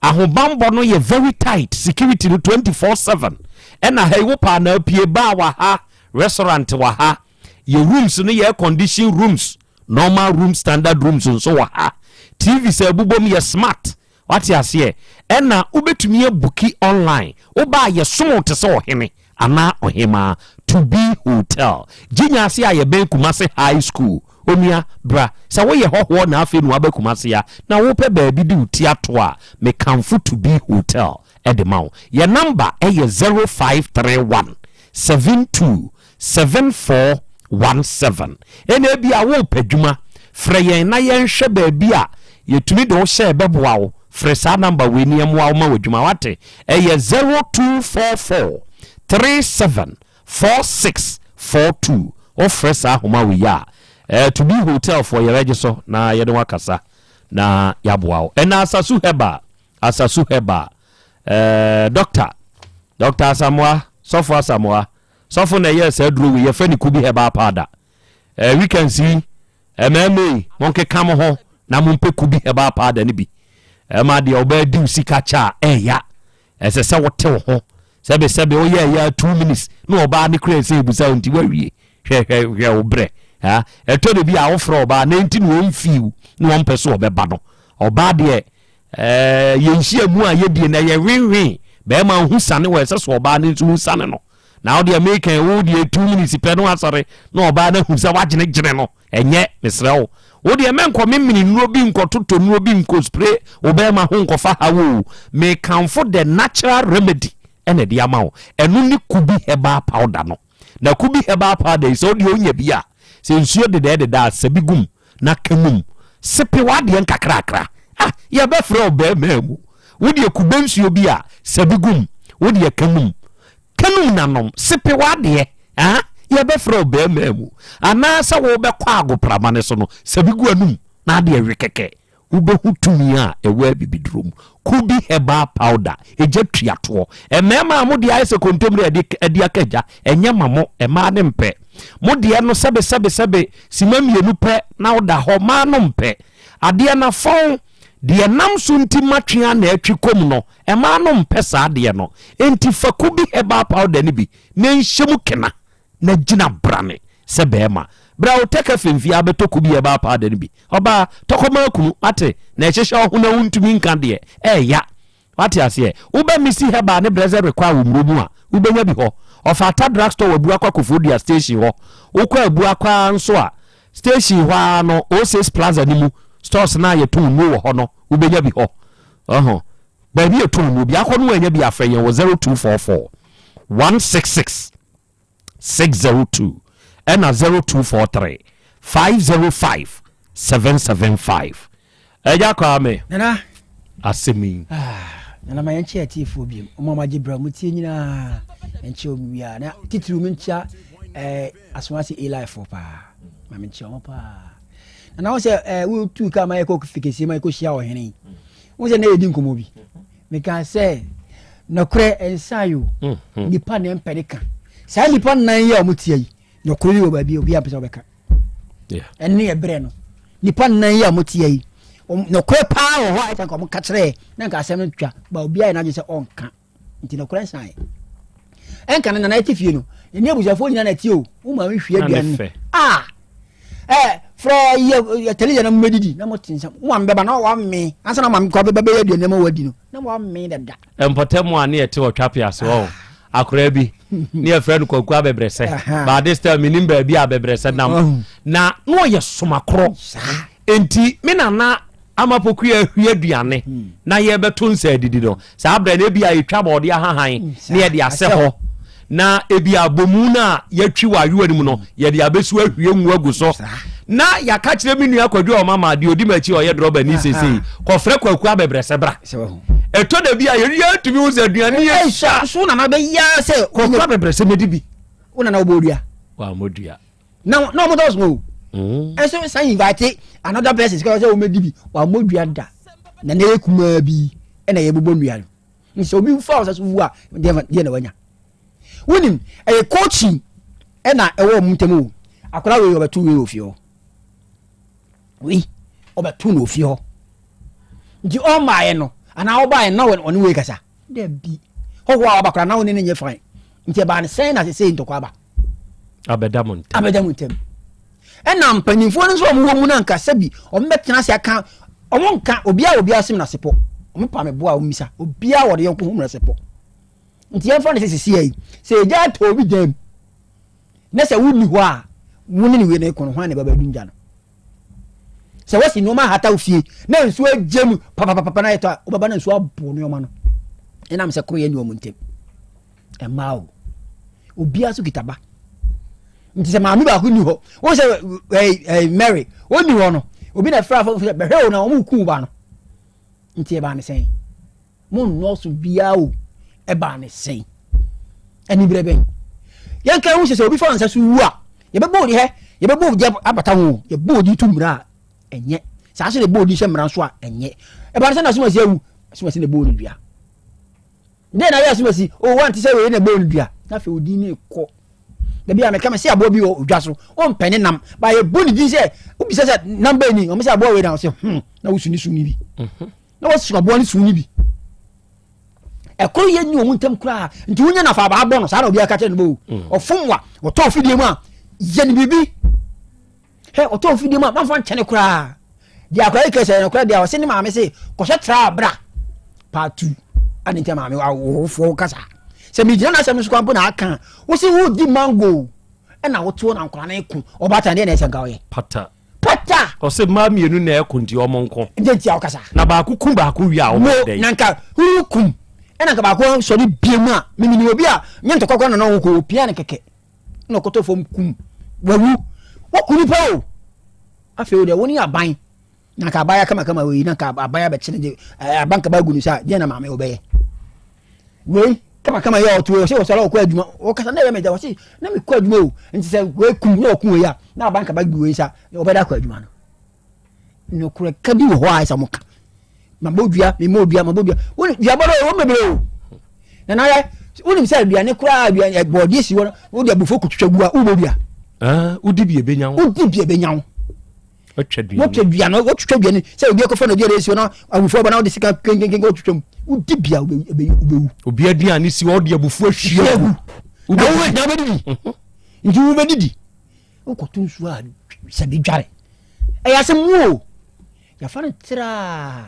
ahobanbɔ no yɛ very tight, security no 24/7. Ɛna ha yi wopɛ a na apue, bar wɔ ha, restaurant wɔ ha. Yɛ rooms no yɛ air condition rooms, normal rooms, standard rooms nso wɔ ha. TV sɛ ɛbobom yɛ smart. Wate aseɛ? Ɛna wobɛtumi abuki online. Woba a yɛsom wo te sɛ ɔhene anaa ɔhemaa. To be hotel. Gyinya ase a yɛbɛn Kumasi High School. Onua, bra. Sɛ woyɛ hɔhoɔ na afei na woaba Kumasi a, na wopɛ baabi de wo ti ato a, mekamfo To be Hotel de ma wo. Yɛn number yɛ 0531 72 7417. Ɛna ebia worepɛ adwuma, frɛ yɛn na yɛnhwɛ baabi a yɛtumi de wo hyɛ ɛbɛboa wo. Frɛ saa namba wei na yɛmmoa wo ma w'adwuma, wate? Ɛyɛ 0244 37 4642. Wofrɛ saa ahoma wei a, eh, To Be Hotel foɔ yɛbɛgye so na yɛne wo akasa na yɛaboa wo. Ɛna Asasu Herbal, Asasu Herbal, eh, Doctor, Doctor Asamoah, Sɔfo Asamoah, Sɔfo na ɛyɛɛ saa aduro wei, yɛfrɛ no Kubi herbal powder. Eh, weekends yi, mmarima yi, monkeka mo ho na mompɛ Kubi herbal powder no bi. Ɛma deɛ ɔbaa di wo sika kyɛ a, ɛya. Ɛsɛ sɛ wote wo ho. Sɛbe sɛbe woyɛ ɛyɛ a 2 minutes na ɔbaa ne kura ɛsɛ ebusa wo nti wawie. Hwɛ hwɛ hwɛ wo brɛ. Ha ɛtɔ de bi a wofrɛ ɔbaa na nti na ɔmfiw na ɔmpɛ so ɔbɛba no. Ɔbaa deɛ ɛɛ yɛnhyia mu a yɛdie na ɛyɛ hwenhwen. Bɛrima ho sane wɔ ɛsɛ so ɔbaa no nso ho sane no. Na wo deɛ meka wo deɛ 2 minutes pɛ no asɔre na ɔbaa no ahu sɛ wagyene no. Ɛnyɛ, mesrɛ wo. Wo deɛ mɛnkɔ memene nnuro bi nkɔtotɔ nnuro bi nkɔ spray wo bɛrima ho nkɔfa ha wo. Mekamfo the natural remedy ɛna ɛde ama wo. Ɛno ne Kubi herbal powder no. Na Kubi herbal powder yi sɛ wo deɛ wonya bi a, sɛ nsuo dedɛɛ deda a sɛ bi gum na ka mum. Sepe w'adeɛ nkakrakra. Ah, yɛbɛfrɛ wo bɛrima mu. Wo deɛ kube nsuo bi a sɛ bi gum, wo deɛ ka mum. Kanum nanom, sepe w'adeɛ, ah, yɛbɛfrɛ wo bɛrima mu. Anaasɛ wobɛkɔ agoprama no so no, sɛ bi gu anum na adeɛ we kɛkɛ. Wobɛhu tumi a ɛwɔ abibiduro mu. Kubi herbal powder, ɛgya tuatoɔ. Mmarima a mo deɛ ayɛ sɛ kontomire a ɛde aka gya, ɛnyɛ ma mo, mmaa ne mpɛ. Mo deɛ no sɛbe sɛbe sɛbe sima mmienu pɛ na woda hɔ, mmaa no mpɛ. Adeɛ no afɔn, deɛ nam so nti matwe a na atwi kɔm no, mmaa no mpɛ saa adeɛ no. Enti fa Kubi herbal powder no bi na nhyɛ mu kena na gyina brane sɛ bɛrima. Bra wo tɛkɛ fɛmfie abɛtɔ Kubi herbal powder no bi. Ɔbaa, tɔkɔma akunu, wate, na ɛhyehyɛ wo ho na wontumi nka deɛ, ɛɛya. Wate aseɛ? Wobɛ Missy Herbal ne Blessed Require wɔ mmuro mu a, wobɛnya bi hɔ. Ɔfata Drugstore wɔ Abuakwa Koforidua station hɔ. Wokɔ Abuakwa nso a, station hɔ ara no, O6 Plaza no mu, stores no a yɛtɔn nnuro wɔ hɔ no, wobɛnya bi hɔ. Ɔho. Baabi yɛtɔn nnuro bi akɔ no woannya bi a, frɛ yɛn wɔ 0244 166 602 ɛna 0243 505 775. Agya Kwame. Nana. Asɛm yi. Ah, Nana ma yɛnkyɛ atiefoɔ biom. Ɔmo a magye berɛ ɔmo tie nyinaa nkyɛ ɔmo wia. Na titiriw me nkyia eh, Asomase A-Life paa. Ma me nkyia ɔmo paa. Nana wo sɛ eh, wotu kaa ma yɛkɔ fikesie ma yɛkɔhyia ɔhene yi. Wo sɛ na yɛdi nkɔmmɔ bi. Meka sɛ nɔkorɛ nsa yo. Mm-hmm. Nipa na ɛmpɛ ne ka. Saa nipa nnan yi a ɔmo tia yi, nɔkorɛ bi wɔ baabi a obi ampɛ sɛ ɔbɛka. Ɛne ɛberɛ no. Nipa nnan yi a ɔmo tia yi, nɔkorɛ paa wɔ hɔ a ɛsɛ nka ɔmo ka kyerɛ na nka asɛm no twa, ba obiara yɛ n'adwene sɛ ɔnka. Nti nɔkorɛ nsa yɛ. Ɛnka no nana ɛte fie no, ɛne abusuafoɔ nyinaa na ɛte o. Wo maame hwie aduane no. Ah! Ɛ frɛ yɛ tɛlɛ na mo na mo te nsɛm. Wo maame bɛba na wame ansa na maame kɔ bɛba bɛyɛ aduane ma wadi no na wame dada. Mpɔtam a ne yɛte wɔ Twapia ase hɔ akoraa bi ne yɛfrɛ no Kwaku Abɛbrɛsɛ. But this time menim baabi a Abɛbrɛsɛ nam. Na na ɔyɛ somakorɔ. Enti me nana ama Pokuya ahwie aduane na yɛbɛto nsa adidi no, saa berɛ no ebi a yɛtwa bɔɔde ahahan na yɛde asɛ hɔ na ebi a bomu no a yɛatwi wɔ ayowa no mu no yɛde abɛsu ahwie ngu agu so na yɛaka kyerɛ me nua Kwadwo a ɔma ma deɛ ɔdi m'akyi a ɔyɛ drɔba ni seesei kɔfrɛ Kwaku abɛbrɛsɛ bra. Ɛtɔ da bi a yɛntumi hu sɛ aduane yɛ sua. So nana bɛyɛ sɛ Kwaku abɛbrɛsɛ mɛdi bi. Wo nana wobɔ dua? Wammɔ dua. Na na ɔmo dɔɔso o. Ɛnso san invite another person sɛ ɔsɛ ɔmo di bi wammɔ dua da. Na na yɛ kumaa bi ɛna yɛbobɔ nnua no. Nti sɛ obi fa ɔsɛ so wu a deɛ deɛ na wanya. Wonim ɛyɛ coaching ɛna ɛwɔ ɔmo ntam o. Akwadaa wei ɔbɛto wei wɔ fie hɔ. Wei ɔbɛto no wɔ fie hɔ. Nti ɔmmaeɛ no anaa ɔbaeɛ no na ɔne wei kasa. Dabi. Hɔhoɔ a waba koraa na wo ne no nyɛ fine. Nti ɛbaa no sɛn na sesei ntɔkwa aba? Abɛda mo ntam. Abɛda mo ntam. Ɛna mpanimfoɔ no nso a wɔwɔ mu no anka sɛbi wɔn bɛtena ase aka wɔn nka obiara obiara sem n'asepɔ. Wɔn pa me boa wɔn misa obiara wɔde yɔnko ho mmerɛsepɔ. Nti yɛmfa no sɛ sisi yi sɛ egya atɔ obi dan mu na sɛ wonni hɔ a wo ne ne wei no kɔn hwan na ɛbɛba adum gya no. Sɛ wɔsi nneɛma ahata wo fie na nsuo agye mu papapapa na yɛtɔ a wobɛba na nsuo abo nneɛma no ɛnam sɛ koro yɛ ne wɔn ntɛm ɛmaa o obiara so kita ba nti sɛ maame baako ni hɔ wɔn sɛ ɛɛ ɛɛ Mary wɔn ni hɔ no obi na ɛfra fam sɛ bɛhwɛ o na wɔn ku ba no nti ɛbaa ne sɛn mo nnɔɔso biara o ɛbaa ne sɛn anibrɛ bɛn yɛn kan ho sɛ sɛ obi fa nsa so wu a yɛbɛbɔ odi hɛ yɛbɛbɔ odi abata ho yɛbɔ odi to mmira a ɛnyɛ saa so na ɛbɔ odi hyɛ mmara nso a ɛnyɛ ɛbaa ne sɛ na asomasi awu asomasi na ɛbɔ odi dua dɛn na ayɛ asomasi o wa nte sɛ wei na ɛbɔ odi dua na afei odi ne kɔ dabi a meka me sɛ aboa bi wɔ odwa so ɔmpɛ ne nam ba yɛbɔ ne din sɛ wobisa sɛ nam bɛn ni ɔmo sɛ aboa wei na ɔsɛ hmm na wosu ne su ne bi mhm. na wɔsu aboa ne su ne bi. Ɛkoro yɛ nni wɔn ntam koraa. Nti wonya no afa abaa bɔ no saa na obiara ka kyerɛ no bɔ o. Ɔfom wa ɔtɔ fidie mu a yɛ no biribi. Hɛ ɔtɔ fidie mu a mamfa nkyɛne koraa. Deɛ akora yi kɛsɛ no koraa deɛ ɔse ne maame se kɔhyɛ tra bra part 2. Ade nti maame awofoɔ kasa. Sɛ megyina n'asɛm no so koraa mpo na aka wo se wodi mango ɛna wotoɔ na nkora no ko ɔbaatan deɛ na ɛsɛ nka ɔyɛ. Pata. Pata. Ɔsɛ mmaa mmienu na ɛko nti ɔmo nko. Deɛ nti a ɔkasa. Na baako kum baako wie a ɔmo yɛ dɛn. Na nka huru kum ɛna nka baako sɔre bie mu a mimini obi a nyɛ ntɔkwa koraa na na ɔko opia no kɛkɛ na ɔkɔtɔ fam kum wawu wɔku nipa o afei o deɛ wɔn ni aban na nka abaya kamakama wei na nka aban abɛkyene de aban kaba agu ne sa deɛ na maame wɔbɛyɛ wei kamakama yɛ ɔto ɔsɛ ɔsɔre ɔkɔ adwuma ɔkasa na ɛyɛ mɛgya ɔsɛ na mekɔ adwuma o nti sɛ wei kum na ɔku wei a na aban kaba gu wei sa ɔbɛda akɔ adwuma no nokorɛ ka bi wɔ hɔ a ɛsɛ mo ka mabɔ dua memmɔ dua mabɔ dua wone duabɔ no ɛwɔ bebree o na na yɛ wonim sɛ aduane koraa aduane bɔɔdeɛ si hɔ no wode abufuo kotwitwa gu a wobɔ dua wodi bi ebenya wo wodi bi ebenya wo Watwa dua Watwa dua no, watwitwa dua no sɛ obi akɔfa no aduane asi hɔ na abufuo aba na wode sika kenkenken watwitwa mu. Wodi bia wobɛwu. Obi aduane si hɔ ɔde abufuo ahwie agu. Na wobɛdidi. Mhm. Nti wobɛdidi. Wokɔto nsuo a sɛbi dware. Ɛyɛ asɛm mu o. Yɛfa no traa.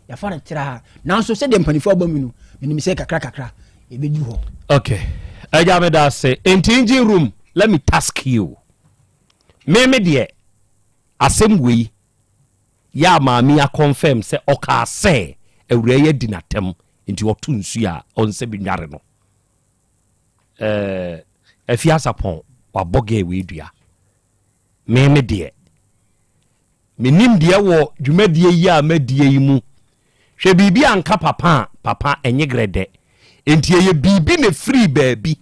Yɛfa no traa. Nanso sɛdeɛ mpanimfoɔ abɔ mu no, menim sɛ kakra kakra yɛbɛdu hɔ. Okay. Agya meda ase. Nti engine room, let me task you. Me me deɛ asɛm wei yɛ a maame yi akɔnfɛm sɛ ɔkaa sɛ awuraa yi adi n'atɛm nti ɔto nsuo a ɔnsɛ bi nware no. Ɛɛ Afie Asapɔn wabɔ gɛɛ wei dua. Me me deɛ menim deɛ wɔ dwumadie yi a madie yi mu. Hwɛ biribi anka papa a papa ɛnye grɛdɛ. Nti ɛyɛ biribi na ɛfirii baabi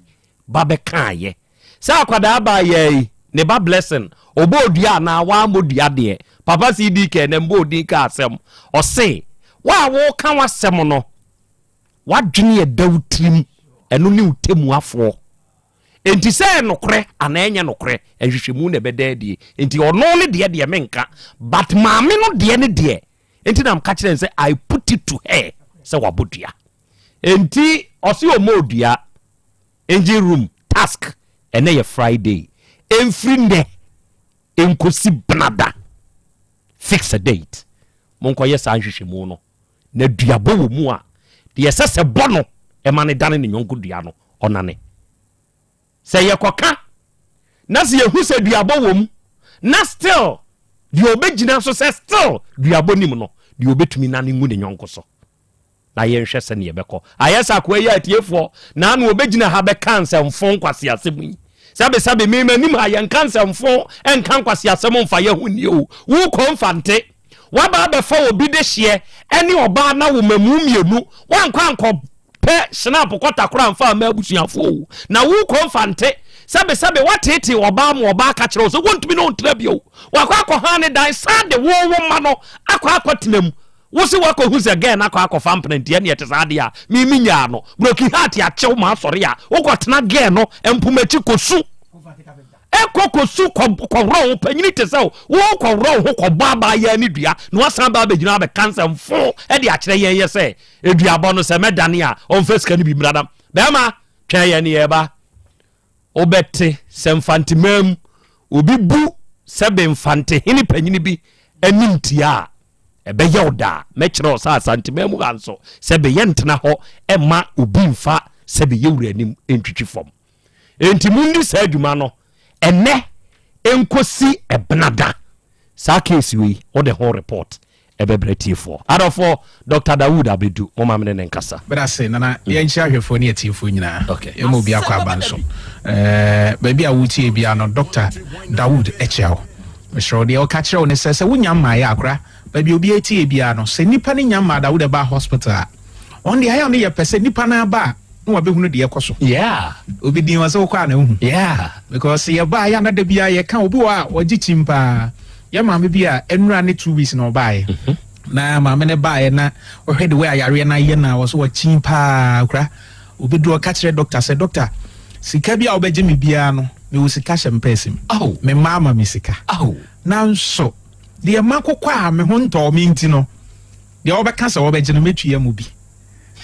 ba bɛkaeɛ. Sɛ akwadaa baa yɛɛ yi ne ba Blessing ɔbɔɔ dua anaa wammɔ dua deɛ, Papa CD kɛɛ na mbɔɔ din kaa asɛm. Ɔse, wo a woka w'asɛm no, w'adwene a ɛda wo tirim, ɛno ne wo tɛmmuafoɔ. Enti sɛ ɛyɛ nokorɛ anaa ɛnyɛ nokorɛ, nhwehwɛmu na ɛbɛda adie. Enti ɔno ne deɛ deɛ menka, but maame no deɛ ne deɛ, enti na meka kyerɛ no sɛ I put it to her sɛ wabɔ dua. Enti ɔse ɔmmɔɔ dua. Engine room task ɛnɛ yɛ Friday ɛmfiri nnɛ ɛnkɔsi benada fix a date monkɔyɛ saa nhwehwɛmu no na duabɔ wɔ mu a deɛ ɛsɛ sɛ bɔ no ɛma no dane ne yɔnko dua no ɔnane sɛ yɛkɔka na sɛ yɛhu sɛ duabɔ wɔ mu na still deɛ ɔbɛgyina so sɛ still duabɔ nim no deɛ ɔbɛtumi nane ngu ne yɔnko so. na yɛnhwɛ sɛnea ɛbɛkɔ. Ayɛ sɛ akoa yi a atiefoɔ na ano ɔbɛgyina ha bɛka nsɛmfo nkwaseasɛm yi. Sɛbesɛbe, me m'anim ha yɛnka nsɛmfo nka nkwaseasɛm mfa yɛ ho nni o. Wokɔ mfante. Waba abɛfa obi dehyeɛ ɛne ɔbaa na wo mamu mmienu. Wankɔ ankɔ pɛ snap kɔta koraa mfa ama abusuafoɔ o. Na wokɔ mfante. Sɛbesɛbe, wateetee ɔbaa ma ɔbaa ka kyerɛ wo sɛ wontumi ne wo ntena bio. Wakɔ akɔhan ne dan san de wo wo mma no akɔ akɔtena mu. Wo se woakɔhu sɛ girl no akɔ akɔfa mpena nti ɛneɛ ɛte saa deɛ a me me nyaa no. Broken heart akyew ma asɔre a wokɔtena girl no mpoma akyi kɔsu. Ɛkɔ kɔsu kɔworɔ wo panyini te sɛ wo wokɔworɔ wo ho kɔbɔ abaayaa ne dua na wasan ba abɛgyina abɛka nsɛmfo de akyerɛ yɛn yɛ sɛ aduabɔ no sɛ mɛdane a ɔmfa sika no bi mmra na bɛrima twɛn yɛn ne yɛba. Wobɛte sɛ Mfanteman mu obi bu sɛbe Mfantehene panyini bi animtia a, ɛbɛyɛ wo da a mɛkyerɛ wo sɛ Asanteman mu ha nso sɛbe yɛntena hɔ mma obi mfa sɛbe yɛ wura anim ntwitwi fam. Enti monni saa adwuma no ɛnnɛ nkosi ɛbenada. Saa case wei wode ho report ɛbɛbrɛ tiefoɔ. Adɔfoɔ, Doctor Dawood abɛdu, momma me ne no nkasa. Medase Nana, yɛnkyia ahwɛfoɔ ne atiefoɔ nyinaa. Yɛma obi akɔ aba nso. Eh, baabi a wotie biara no, Doctor Dawood kyia wo. Mesrɛ wo, deɛ ɔka kyerɛ wo ne sɛ, sɛ wonya mmaeɛ akora, baabi a obi atie biara no, sɛ nipa no nya mmaa Dawood ɛbaa hospital a, ɔno deɛ ayɛ a no yɛpɛ sɛ nipa no aba a, na wabɛhunu deɛ ɛkɔ so. Yeah. Obi din wɔ sɛ wokɔ a na wohu. Yeah. Because yɛba a yɛ anada biara yɛka obi wɔ a ɔgye kyim paa. Yɛ maame bi a ɛnura ne 2 weeks na ɔbaeɛ. Na maame no baeɛ na ɔhwɛ de wei ayareɛ no ayɛ na wɔ so wɔkyin paa kora. Obɛduru ɔka kyerɛ doctor sɛ doctor sika bi a wobɛgye me biara no mewɔ sika hyɛ mpɛɛsɛ mu. Oh. Me mma ama me sika. Oh. Nanso deɛ makokɔ a me ho ntɔɔ me nti no deɛ wɔbɛka sɛ wɔbɛgye no mɛtua mu bi.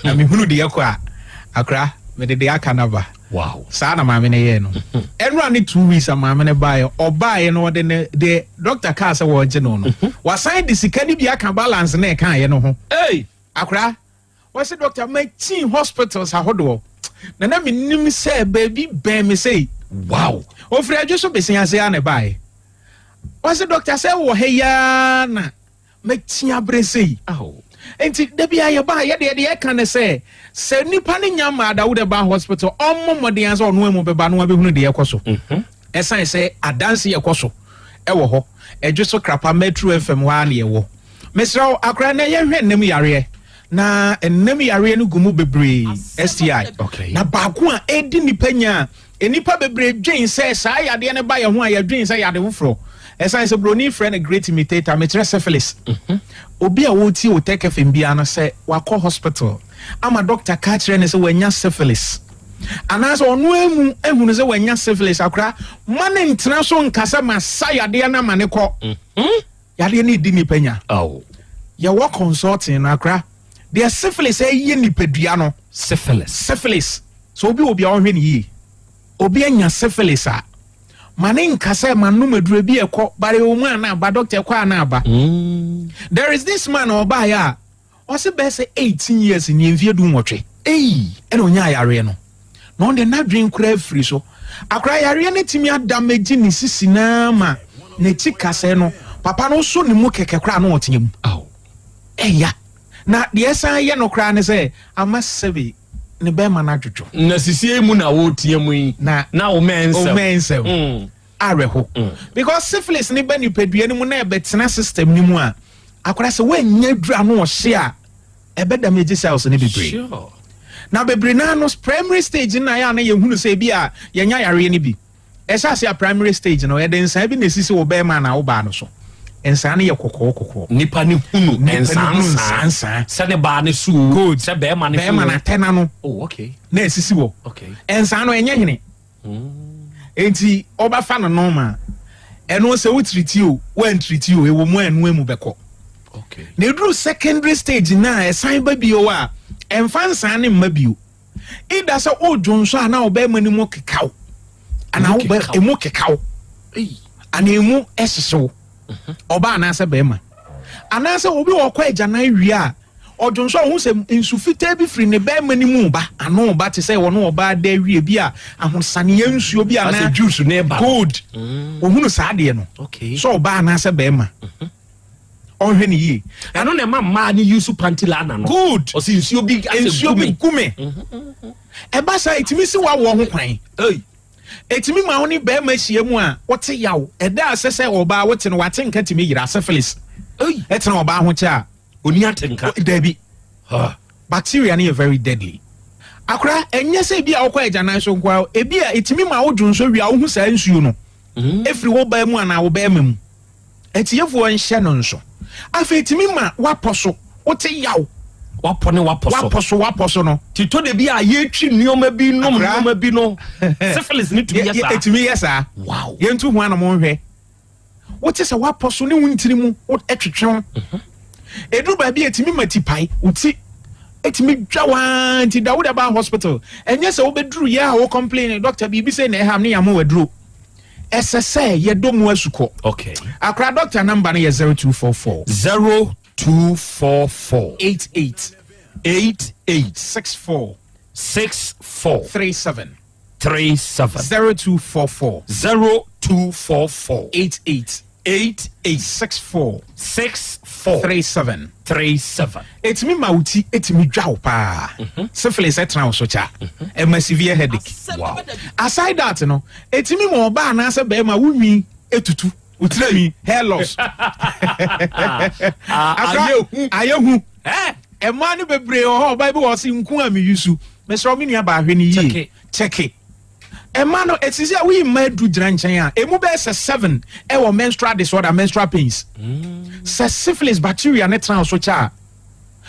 Na mehunu deɛ ɛkɔ a, akora mede deɛ aka no aba. Wow. Saa na maame no yɛɛ no. Ɛnora ne 2 weeks a maame no baeɛ, ɔbaeɛ no ɔde ne deɛ doctor kaa sɛ wɔregye no no. Wasan de sika no bi aka balance na ɛkaeɛ no ho. Hey! Akora, wɔse doctor makyin hospitals ahodoɔ na na menim sɛ baabi bɛn me sei. Wow. Ofiri adwo so besen ase a na ɛbaeɛ. Wɔse doctor sɛ wɔ ha yi ara na makyi aberɛ sei. Nti da bi a yɛba a yɛdeɛ deɛ ɛka ne sɛ sɛ nipa no nya mmaa da wode ba hospital, ɔmmɔ mmɔden sɛ ɔno amu bɛba no wabɛhunu deɛ ɛkɔ so. Ɛsiane sɛ adanse ɛkɔ so ɛwɔ hɔ ɛdwo so krapa Metro FM hɔ a ne yɛwɔ. Mesrɛ wo akora, na yɛhwɛ nnam yareɛ, na nnam yareɛ no gu mu bebree, STI. Na baako a ɛdi nipa nya a nnipa bebree dwen sɛ saa yadeɛ no ba yɛn ho a, yɛdwen sɛ yade foforɔ, ɛsiane sɛ buroni frɛ no great imitator, mekyerɛ syphilis. Obi a wɔretie Otec FM biara no, sɛ wakɔ hospital ama doctor ka kyerɛ no sɛ wanya syphilis, anaasɛ ɔno amu ehunu sɛ wanya syphilis, akora ma ne ntena so nka sɛ masa yadeɛ no ama ne kɔ. Yadeɛ no di nipa nya. Yɛwɔ consulting no, akora deɛ syphilis ɛyɛ nipadua no. Syphilis. Syphilis, sɛ obi wɔ bi a ɔhwɛ ne yie, obi anya syphilis a, ma ne nka sɛ ma nom aduro bi ɛkɔ bare wɔ mu ana aba, doctor ɛkɔ ana aba. There is this man ɔbaayɛ a ɔsi bɛyɛ sɛ 18 years ni, mfie 18 Ei. Ɛna onya ayareɛ no na ɔde n'adwene koraa afiri so. Akora, yareɛ no tumi adamagye ne sisi naa ma n'akyi kasɛɛ no, papa no so ne mu kɛkɛ koraa na ɔteɛ mu ɛya. Na deɛ ɛsan yɛ no koraa ne sɛ ama sɛbi ne bɛrima no adwodwo. Na sisie mu na wɔretia mu yi. Na na wo mɛ nsɛm. Wo mɛ nsɛm awerɛho, because syphilis ne ba nipadua no mu na ɛbɛtena system no mu a, akora, sɛ woanya dura no ɔhye a, ɛbɛ damage cells no bebree. Na bebree naa no, primary stage no na yɛ a na yɛhunu sɛ ebi a yɛnya yareɛ no bi ɛhyɛ ase a, primary stage no, ɛde nsaa bi na esisi wɔ bɛrima na wo no so. Nsaa no yɛ kɔkɔɔ kɔkɔɔ. Nipa ne hunu. Nipa ne hunu nsaa. Nsaa nsaa. Sɛ ne baa ne so o, sɛ bɛrima ne so. Bɛrima na atɛna no. Oh, okay. Na esisi wɔ nsaa no, ɛnyɛ hene nti ɔbɛfa no normal. Ɛno sɛ wotiriti o, woantiriti o, ɛwɔ mu a ɛno emu bɛkɔ. Na eduru secondary stage na ɛsan ba bio a, ɛnfa nsaa ne mma bio. Ida sɛ ɔdwo nso a, na ɔbɛrima no mu kekaw anaa ɔbɛ emu kekaw anaa emu ɛhyehyew, ɔbaa anaasɛ bɛrima, anaasɛ obi wɔ ɔkɔ agyanan wie a, ɔdwo nso a, ɔho sɛ nsu fitaa bi firi ne bɛrima no mu ba ano ba, te sɛ wɔne ɔbaa da awie bi a, ahosaneɛ nsuo bi anaa Asɛ juice ne ba no. Good. Ohunu saa adeɛ no sɛ ɔbaa anaasɛ bɛrima, ɔnhwɛ ne yie. Ɛno na ɛma mmaa ne use panty liner no. Good. Ɔsi nsuo bi asɛ nsuo bi gu me. Gu me. Ɛba saa, ɛtumi si wawoɔ ho kwan, ɛtumi ma wo ne bɛrima ahyia mu a, wote yaw. Ɛda a sɛ ɔbaa wote no, wate nka tumi yera. Syphilis ɛtena ɔbaa ho kyɛ a, oni ate nka. Dabi, bacteria no yɛ very deadly. Akora, ɛnyɛ sɛ ebi a wokɔ agyanan so nkoa, ebi a ɛtumi ma wo dwonso wie a, wohu saa nsuo no ɛfiri wo baa mu anaa wo bɛrima mu. Atiefoɔ nhyɛ no nso. Afei ɛtumi ma woapɔ so, wote yaw. Wapɔ ne wapɔ so. Wapɔ so, wapɔ so no. Tito de bi a yɛtwi nneɛma bi nom. Akora. Nneɛma bi no, syphilis ne tumi yɛ saa. Ɛtumi yɛ saa. Yɛntu ho anom nhwɛ. Wote sɛ woapɔ so ne wo ntiri mu ɛtwetwe wo. Ɛduru baabi a, ɛtumi ma tipae wo ti, ɛtumi dwa waa. Nti da wode ba hospital, ɛnyɛ sɛ wobɛduru yɛ a wo complain, doctor biribi sɛ na ɛham ne yɛama waduro. Ɛsɛ sɛ yɛdɔ mu asukɔ. Akora, doctor number no yɛ 0244. 0244. 88. 88. 64. 64. 37. 37. 0244. 0244. 88. 88. 64. 64. 37. 37. Ɛtumi ma wo ti ɛtumi dwa wo paa. Syphilis ɛtena wo so kyɛ a, ɛma severe headache. Aside that no, ɛtumi ma ɔbaa anaasɛ bɛrima wo nwi ɛtutu, wo tirinwi, hair loss. Ayɛ hu. Ayɛ hu. Ɛmaa no bebree wɔ hɔ. Ɔbaa bi wɔ ɔse nku a meyi su. Mesrɛ wo, me nua baa, hwɛ ne yie, kyɛke ɛma no. Ɛsisi a woyi mmaa 10 gyina nkyɛn a, emu bɛyɛ sɛ seven ɛwɔ menstrual disorder, menstrual pains. Sɛ syphilis bacteria ne tena so kyɛ a,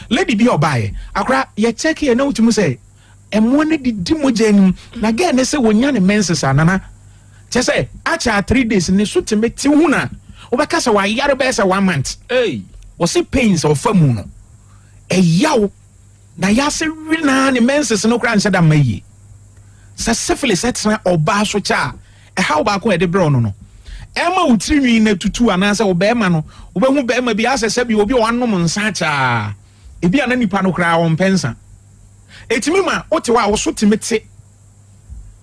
lady bi a ɔbaayɛ, akora, yɛkyɛke yɛ na wotumi sɛ ɛmoa no didi mogya anim na girl ne sɛ wɔnya ne menses a, nana, kyɛ sɛ akyɛ a 3 days ne so tumi te hu na wobɛka sɛ wayare bɛyɛ sɛ one month. Hey. Wɔse pains a ɔfa mu no ɛyaw. Na yɛase we naa ne menses no koraa nhyɛ da mma yie. Sɛ syphilis tena ɔbaa so kyɛ a, ɛhaw baako a ɛde brɛ ɔno no, ɛma wo tirinwi no atutu anaasɛ wo bɛrima no, wobɛhu bɛrima bi asɛ sɛ bi obi a wanom nsa akyɛ a, ebi a na nipa no koraa ɔmpɛ nsa. Ɛtumi ma wote hɔ a wo so tumi te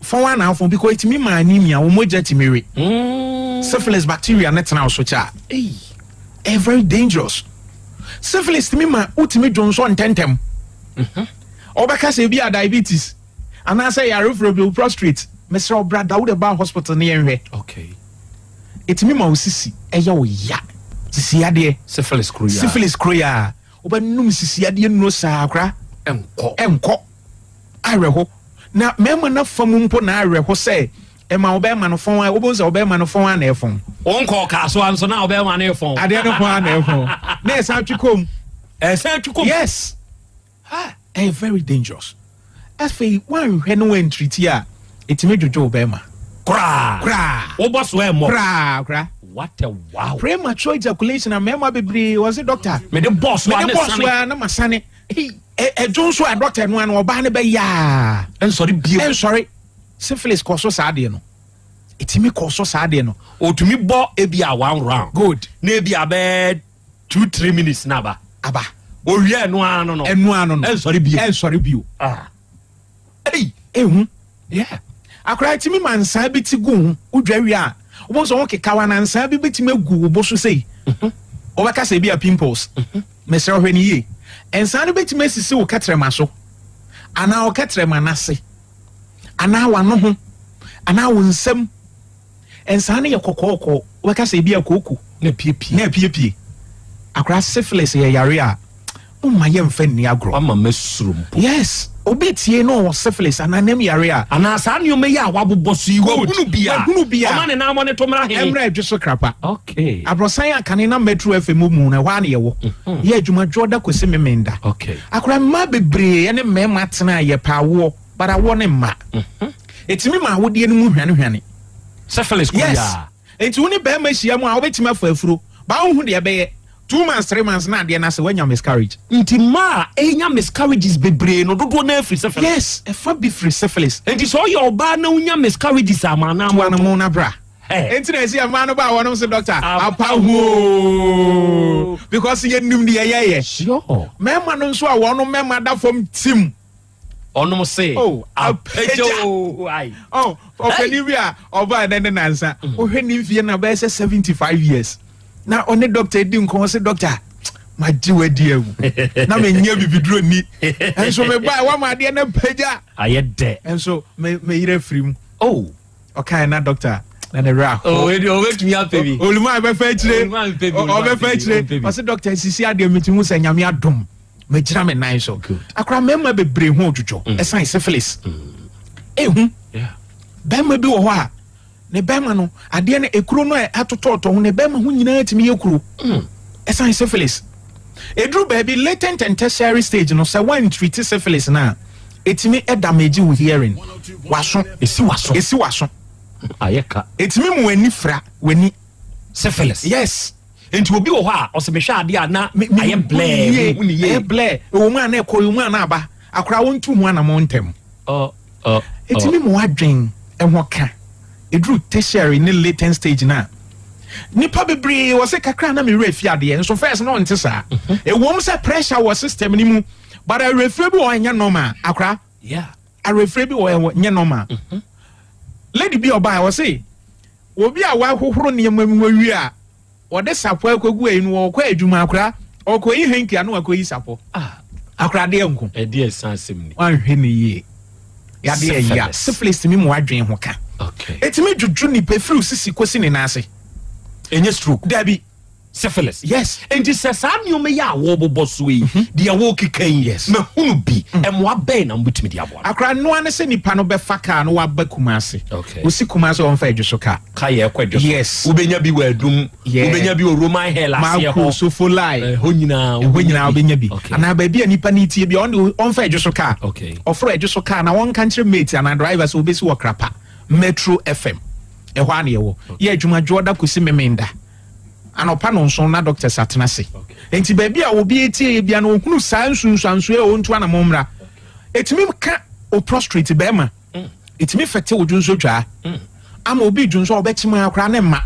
fɔn anaa fɔn because ɛtumi ma anemia, wo mogya tumi we. Syphilis bacteria no tena wo so kyɛ a, ɛyɛ very dangerous. Syphilis tumi ma wotumi dwonsɔ ntɛntɛm. Ɔbɛka sɛ ebi a diabetes anaasɛ yare foforɔ bi wo prostrate. Mesrɛ wo bra Dawud Bar Hospital ne yɛnhwɛ. Okay. Ɛtumi ma wo sisi ɛyɛ wo ya. Sisi yadeɛ. Syphilis kuro yaa. Syphilis kuro yaa. Wobɛnom sisi yadeɛ nnuro saa kora. Ɛnkɔ. Ɛnkɔ. Awerɛho. Na mmarima no afa mu mpo na awerɛho sɛ ɛma wo bɛrima no fɔn a wobɛhu sɛ wo bɛrima no fɔn a na ɛfɔn. Wonkɔ kaa so a nso na wo bɛrima no efɔn. Adeɛ no fɔn a na ɛfɔn. Na ɛsan twe kɔm. Ɛsan twe kɔm. Yes. Ha ɛyɛ very dangerous. Afei woanhwɛ ne woantriti a ɛtumi dwodwo wo bɛrima. Koraa. Koraa. Wobɔ so ɛmmɔ. Koraa koraa. What a wow. Premature ejaculation a mmarima bebree wɔ se doctor. Mede bɔ so a ne sane. Mede bɔ so a na masane. Ɛdwo nso a doctor no ano ɔbaa no bɛyaa. Ɛnsɔre bio. Ɛnsɔre. Syphilis kɔ so saa adeɛ no. Ɛtumi kɔ so saa adeɛ no. Otumi bɔ ebi a one round. Good. Na ebi a bɛɛ 2 3 minutes na aba. Aba. Owie ɛno ano no. Ɛno ano no. Ɛnsɔre bio. Ɛnsɔre bio. Ah. Ei. Ehu. Yeah. Akora etimi ma nsaa bi ti gu ho. Wodwa wie a, wobɛhu sɛ ho keka wa na nsaa bi bɛtumi agu wo bo so sei. Wobɛka sɛ ebi a pimples. Mesrɛ hwɛ no yie. Nsaa no bɛtumi asisi wo kɛtrɛma so anaa wo kɛtrɛma n'ase anaa w'ano ho anaa wo nsam. Nsaa no yɛ kɔkɔɔkɔ. Wobɛka sɛ ebi a kooko. Na epiepie. Na epiepie. Akora syphilis yɛ yare a momma yɛmfa nni agorɔ. Wama masuro mpo. Yes. Obi tie na ɔwɔ syphilis anaa nam yare a. Anaa saa nneɛma yi a wabobɔ so yi wahunu bi a. Wahunu bi a. Ɔma ne nan mmɔ ne to mmra he. Ɛmmra adwo so krapa. Okay. Aborɔsan a kane na Metro FM mu no ɛhɔ ara na yɛwɔ. Yɛ adwuma dwoɔda kɔsi Memenda. Okay. Akora mmaa bebree ne mmarima tena a yɛpɛ awoɔ but awoɔ ne mma. Ɛtumi ma awodeɛ no mu hwanehwane. Syphilis kuro Yes. yaa. Nti wo ne barima hyia mu a wobɛtumi afa afuro but wonhu deɛ ɛbɛyɛ. 2 months, 3 months na adeɛ no ase woanya miscarriage. Nti mmaa a ɛnya miscarriages bebree no dodoɔ no afiri syphilis. Yes, ɛfa bi firi syphilis. Nti sɛ ɔyɛ ɔbaa na wonya miscarriages ama anaa To anamo na bra. Nti na ɛsi mmaa no ba a wɔnom sɛ doctor apa hoo because yɛnim deɛ yɛyɛ. Sure. Mmarima no nso a wɔnom mmarima da fam tim. Ɔnom se Oh, apagya o ai. Oh, ɔpanin bi a ɔbaa ɛnɛ ne nansa wohwɛ ne mfie na bɛyɛ sɛ 75 years na ɔne doctor di nkɔmmɔ sɛ doctor magye wadi awu na menyɛ bibiduro ni nso mebaa wama adeɛ no pagya Ayɛ dɛ. nso meyerɛ firi mu. Oh. Ɔkae na doctor na ne werɛ aho. Oh, edi ɔbɛtumi apɛ bi. Oluma bɛfa akyire. Oluma mpɛ bi, Oluma Ɔbɛfa mpɛ bi, akyire. ɔmpɛ bi. Ɔsɛ doctor sisi adeɛ meti hu sɛ Nyame adom magyina me nan so. Akora mmarima bebree ho dwodwo ɛsan syphilis. Ehu. Bɛrima bi wɔ hɔ a ne bɛrima no adeɛ no ekuro no a atotɔɔtɔ ho ne bɛrima ho nyinaa tumi yɛ kuro. Ɛsan syphilis. Eduru baabi latent and tertiary stage no sɛ wɔn treat syphilis na etumi damage wo hearing waso. Esi waso. Esi waso. Ayɛ ka. Etumi mu w'ani fira w'ani. Syphilis. Yes. Nti obi wɔ hɔ a ɔsɛ mehwɛ adeɛ a na ayɛ blɛɛ mehu ne yie. Ɛyɛ blɛɛ ɛwɔ mu a na ɛkɔ ɛwɔ mu a na aba akora wɔntu ho anamɔ ntɛm. Ɔ ɔ Etumi mu adwen ɛho ka eduru tertiary ne latent stage na nipa bebree wɔ sɛ kakra na mewura fi adeɛ nso first na ɔnte saa. Ɛwɔ mu sɛ pressure wɔ system ne mu but awerɛfire bi wɔ hɔ ɛnyɛ normal akora. Yeah. Awerɛfire bi wɔ hɔ ɛnyɛ normal. Lady bi ɔbaa wɔ se obi a wahohoro nneɛma mu awie a wɔde sapɔ akɔgu ayi no wɔkɔ adwuma akora ɔkɔyi hanky ano akɔyi sapɔ. Akora adeɛ nko. Ɛdeɛ ɛsan asɛm ni. Wanhwɛ ne yie. Yadeɛ ɛya. Syphilis tumi mu adwene ho ka. Okay. Ɛtumi dwodwo nipa firi sisi kɔsi ne nan ase. Ɛnyɛ stroke. Dabi. Syphilis. Yes. Nti sɛ saa nneɛma yi a wɔbobɔ so yi, deɛ wɔkeka yi, Yes. mahunu bi, ɛmoa bɛn na mobɛtumi de aboa no? Akora noa ne sɛ nipa no bɛfa kaa no waba Kumase. Okay. Osi Kumase ɔmfa adwo so kaa. Ka yɛ ɛkɔ adwo so. Yes. Wobɛnya bi wɔ Adum. Yeah. Wobɛnya bi wɔ Roman Hell aseɛ hɔ. Mako Sofolai. Ɛhɔ nyinaa. Ɛhɔ nyinaa wobɛnya bi. Okay. Anaa baabi a nipa no tie bi a ɔno ɔmfa adwo so kaa. Okay. Ɔforo adwo so kaa na wɔnka nkyerɛ mate anaa driver sɛ obɛsi wɔ Krapa Metro FM. Ɛhɔ a na yɛwɔ. Yɛ adwuma dwoɔda kɔsi Memenda. Anɔpa nonson na doctors atena ase. Okay. Nti baabi a obi etie yɛ bia no ohunu saa nsunsuansoɔ a ɔntu anamɔ mmra. Ɛtumi ka o prostrate bɛrima. Ɛtumi fɛte wo dwonso twaa. Ama obi dwonso a ɔbɛkyem ara koraa ne mma.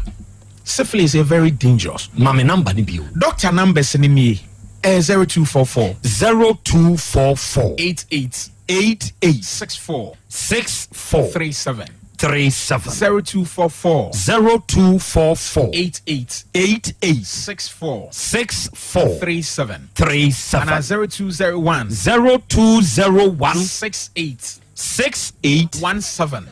Syphilis yɛ very dangerous. Ma me number no bio. Doctor numbers no nie, ɛyɛ 0244. 0244. 88. 88. 64. 64. 37. 37. 0244. 0244. 88. 88. 64. 64. 37. 37. Ana 0201. 0201. 68. 68. 17.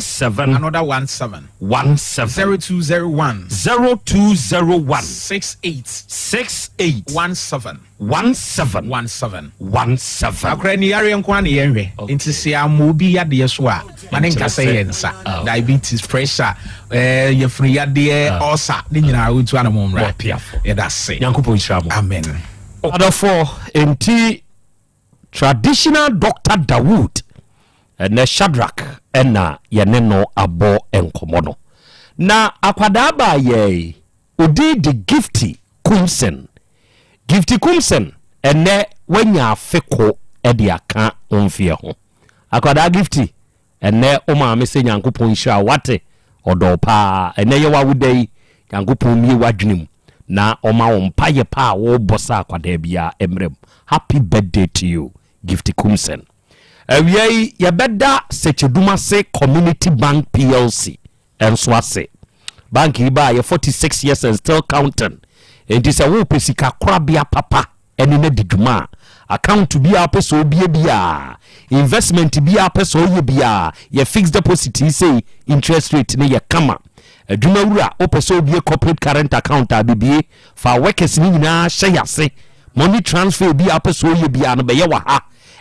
17. Another 17. 17. 0201. 0201. 68. 68. 17. 17. 17. 17. Akora ni yareɛ nko ara na yɛnhwɛ. Nti sɛ ama obi yadeɛ so a, ma ne nka sɛ yɛ nsa. Oh. Diabetes, pressure, eh, yɛfunu yadeɛ, Oh. ulcer, ne nyinaa wotu ana mo mmra. Bɔpiafo. Yɛda ase. Nyankopɔn nhyira mo. Amen. Adɔfoɔ, enti traditional Doctor Dawood ɛnɛ Shadrack ɛna yɛne no abɔ nkɔmmɔ no. Na akwadaa baa yɛi, odin de Gifty Kumsen. Gifty Kumsen, ɛnɛ wanya afe ko de aka wo mfeɛ ho. Akwadaa Gifty, ɛnɛ wo maame sɛ Nyankopɔn nhyira wo, wate? Ɔdɔ wo paa. Ɛnɛ yɛ w'awoda yi, Nyankopɔn mmue w'adwene mu na ɔma wo mpaeɛ pa a wobɔ sɛ akwadaa biara mmerɛ mu. Happy birthday to you, Gifty Kumsen. Awia yi, yɛbɛda Sekyedumase Community Bank PLC nso ase. Bank yi baa yɛ 46 years and still counting. Enti sɛ wopɛ sika korabea papa ɛne no adi dwuma a, account biara wopɛ sɛ obie biara, investment biara wopɛ sɛ ɔyɛ biara, yɛ fixed deposit yi sei interest rate no yɛ kama. Adwuma wura wopɛ sɛ obie corporate current account a bebie, fa workers no nyinaa hyɛ yase. Money transfer biara wopɛ sɛ ɔyɛ biara no bɛyɛ wɔ ha.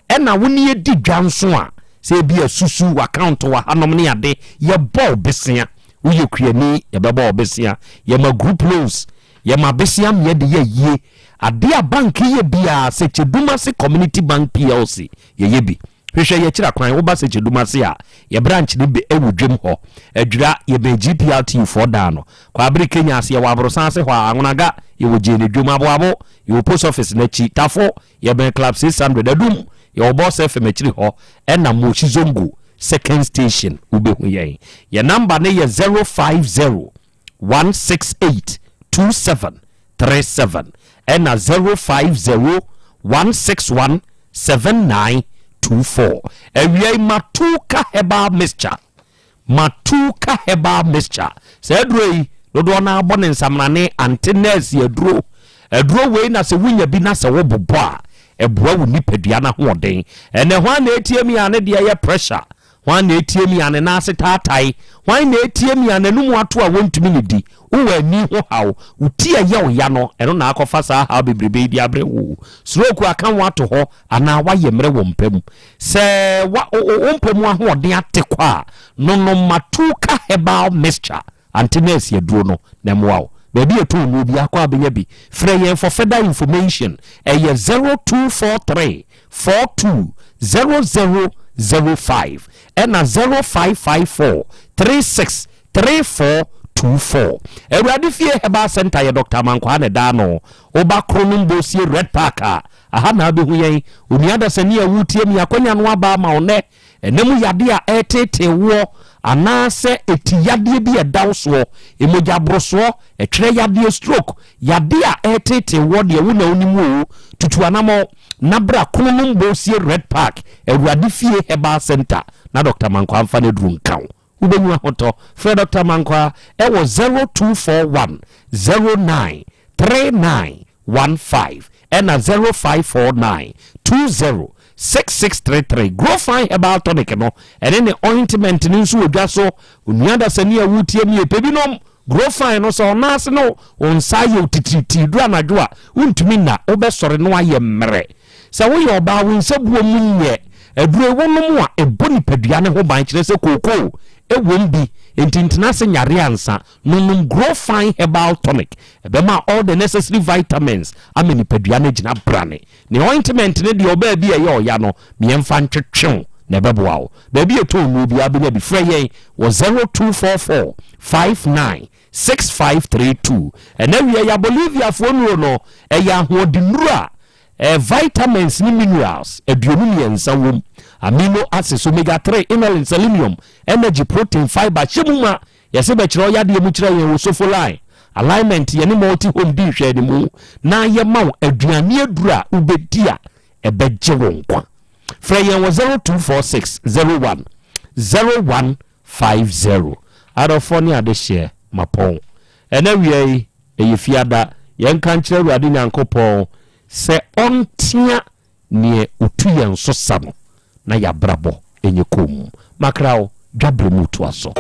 Ɛna wo ne yɛdi dwa nso a, sɛ ebi a susu w'account wɔ hanom ne ade, yɛbɔ wo besea. Woyɛ kuani, yɛbɛbɔ wo besea. Yɛma group loans, yɛma besea mmea de yɛ ayie. Adeɛ a bank yɛ biara, Sekyedumase Community Bank PLC, yɛyɛ bi. Hwehwɛ yɛn akyiri akwan, woba Sekyedumase a, yɛ branch no bi wɔ dwam hɔ. Adwira, yɛbɛn GPRTU foɔ dan no. Kwaabere Kenya ase, yɛwɔ Aborosan ase hɔ a, Anwonaga, yɛwɔ Gyeene dwam. Aboabo, yɛwɔ Post Office no akyi. Tafo, Yɛbɛn Club 600, Adum, yɛwɔ Boss FM akyiri hɔ, ɛna Moshi Zongo second station wobɛhu yɛn. Yɛn number no yɛ 050 168 2737 ɛna 050 161 7924. Awia yi Matuka Herbal Mixture Matuka Herbal Mixture. Saa aduro yi, dodoɔ no ara bɔ ne nsamrane ante nɛɛse aduro. Aduro wei na sɛ wonya bi na sɛ wobobɔ a, ɛboa wo nipadua no ahoɔden. Ɛnɛ hwan na ɛtie mi a ne deɛ yɛ pressure? Hwan na ɛtie mi a ne nan ase taatae? Hwan na ɛtie mi a n'anum ato a wɔntumi nnidi? Wowɔ ani ho haw, wo ti a ɛyɛ wo ya no, ɛno na akɔfa saa haw bebrebe yi de abrɛ wo. Stroke aka wo ato hɔ anaa woayɛ mmerɛ wɔ mpa mu. Sɛ wa, wo, wo mpa mu ahoɔden ate kɔ a, nonom Matuka Herbal Mixture, Ante Nurse aduro no, na ɛmmoa wo. Baabi a ɛtɔn nnuro biara kɔ a bɛnya bi. Frɛ yɛn for further information. Ɛyɛ 0243 42 0005 ɛna 0554 36 3424. Awurade Fie Herbal Centre yɛ Dɔkta Amankwaa na ɛda ano. Woba Kronom Bosie Red Park a, aha na wobɛhu yɛn. Onua dasani a woretie me, akwanya no aba ama wo nnɛ. Ɛna mu yadeɛ a ɛreteetee woɔ anaasɛ ɛti yadeɛ bi a ɛda wo soɔ, mogya borosoɔ, ɛtwerɛ yadeɛ, stroke, yadeɛ a ɛreteetee woɔ deɛ wo na wonim oo, tutu anamɔn na bra Kronom Bosie Red Park, Awurade Fie Herbal Centre na Dɔkta Amankwaa mfa n'aduro nka wo. Wobɛnya ahotɔ. Frɛ Dɔkta Mankwaa wɔ 0241 09 3915 ɛna 0549 20 6633. Growfine Herbal Tonic no ɛne ne ointment no nso wɔ dwa so. Onua dasani a woretie me yi, pɛ bi nom. Growfine no, sɛ ɔnan ase ne wo nsa ayɛ wo titiritii duru anadwo a, wontumi nna, wobɛsɔre na woayɛ mmerɛ. Sɛ woyɛ ɔbaa, wo nsabuo mu nyɛ. Aduro yi wonom a, ɛbɔ nipadua no ho ban, kyerɛ sɛ kookoo wom bi, enti ntena ase nyare ansa. Nonom Grow Fine Herbal Tonic. Ɛbɛma all the necessary vitamins ama nipadua no agyina brane. Ne ointment no deɛ, ɔbaa bi a ɛyɛ ɔya no, meɛmfa ntwetwe wo na ɛbɛboa wo. Baabi a yɛtɔn nnuro biara bɛnya bi. Frɛ yɛn wɔ 0244 59 6532. Ɛnɛ awia yi a Boliviafoɔ nnuro no, ɛyɛ ahoɔdennuro a eh, vitamins ne minerals 23 wom. Amino acids, omega 3, inulin, selenium, energy, protein, fiber hyɛ mu ma. Yɛse bɛkyerɛ wo yadeɛ mu kyerɛ yɛn wɔ Sofo Line, Alignment, yɛne Multi Home di nhwɛanimu na yɛma wo aduane aduro a wobɛdi a ɛbɛgye wo nkwa. Frɛ yɛn wɔ 0246 01 0150. Adɔfoɔ ne adehyeɛ, mapɔn. Ɛnɛ awia yi, ɛyɛ Fiada, yɛnka nkyerɛ Awurade Nyankopɔn sɛ ɔntea neɛ ɔtu yɛn so sa no na yɛabrabɔ nyɛ komm. Makra wo, dwaberɛ mu toa so.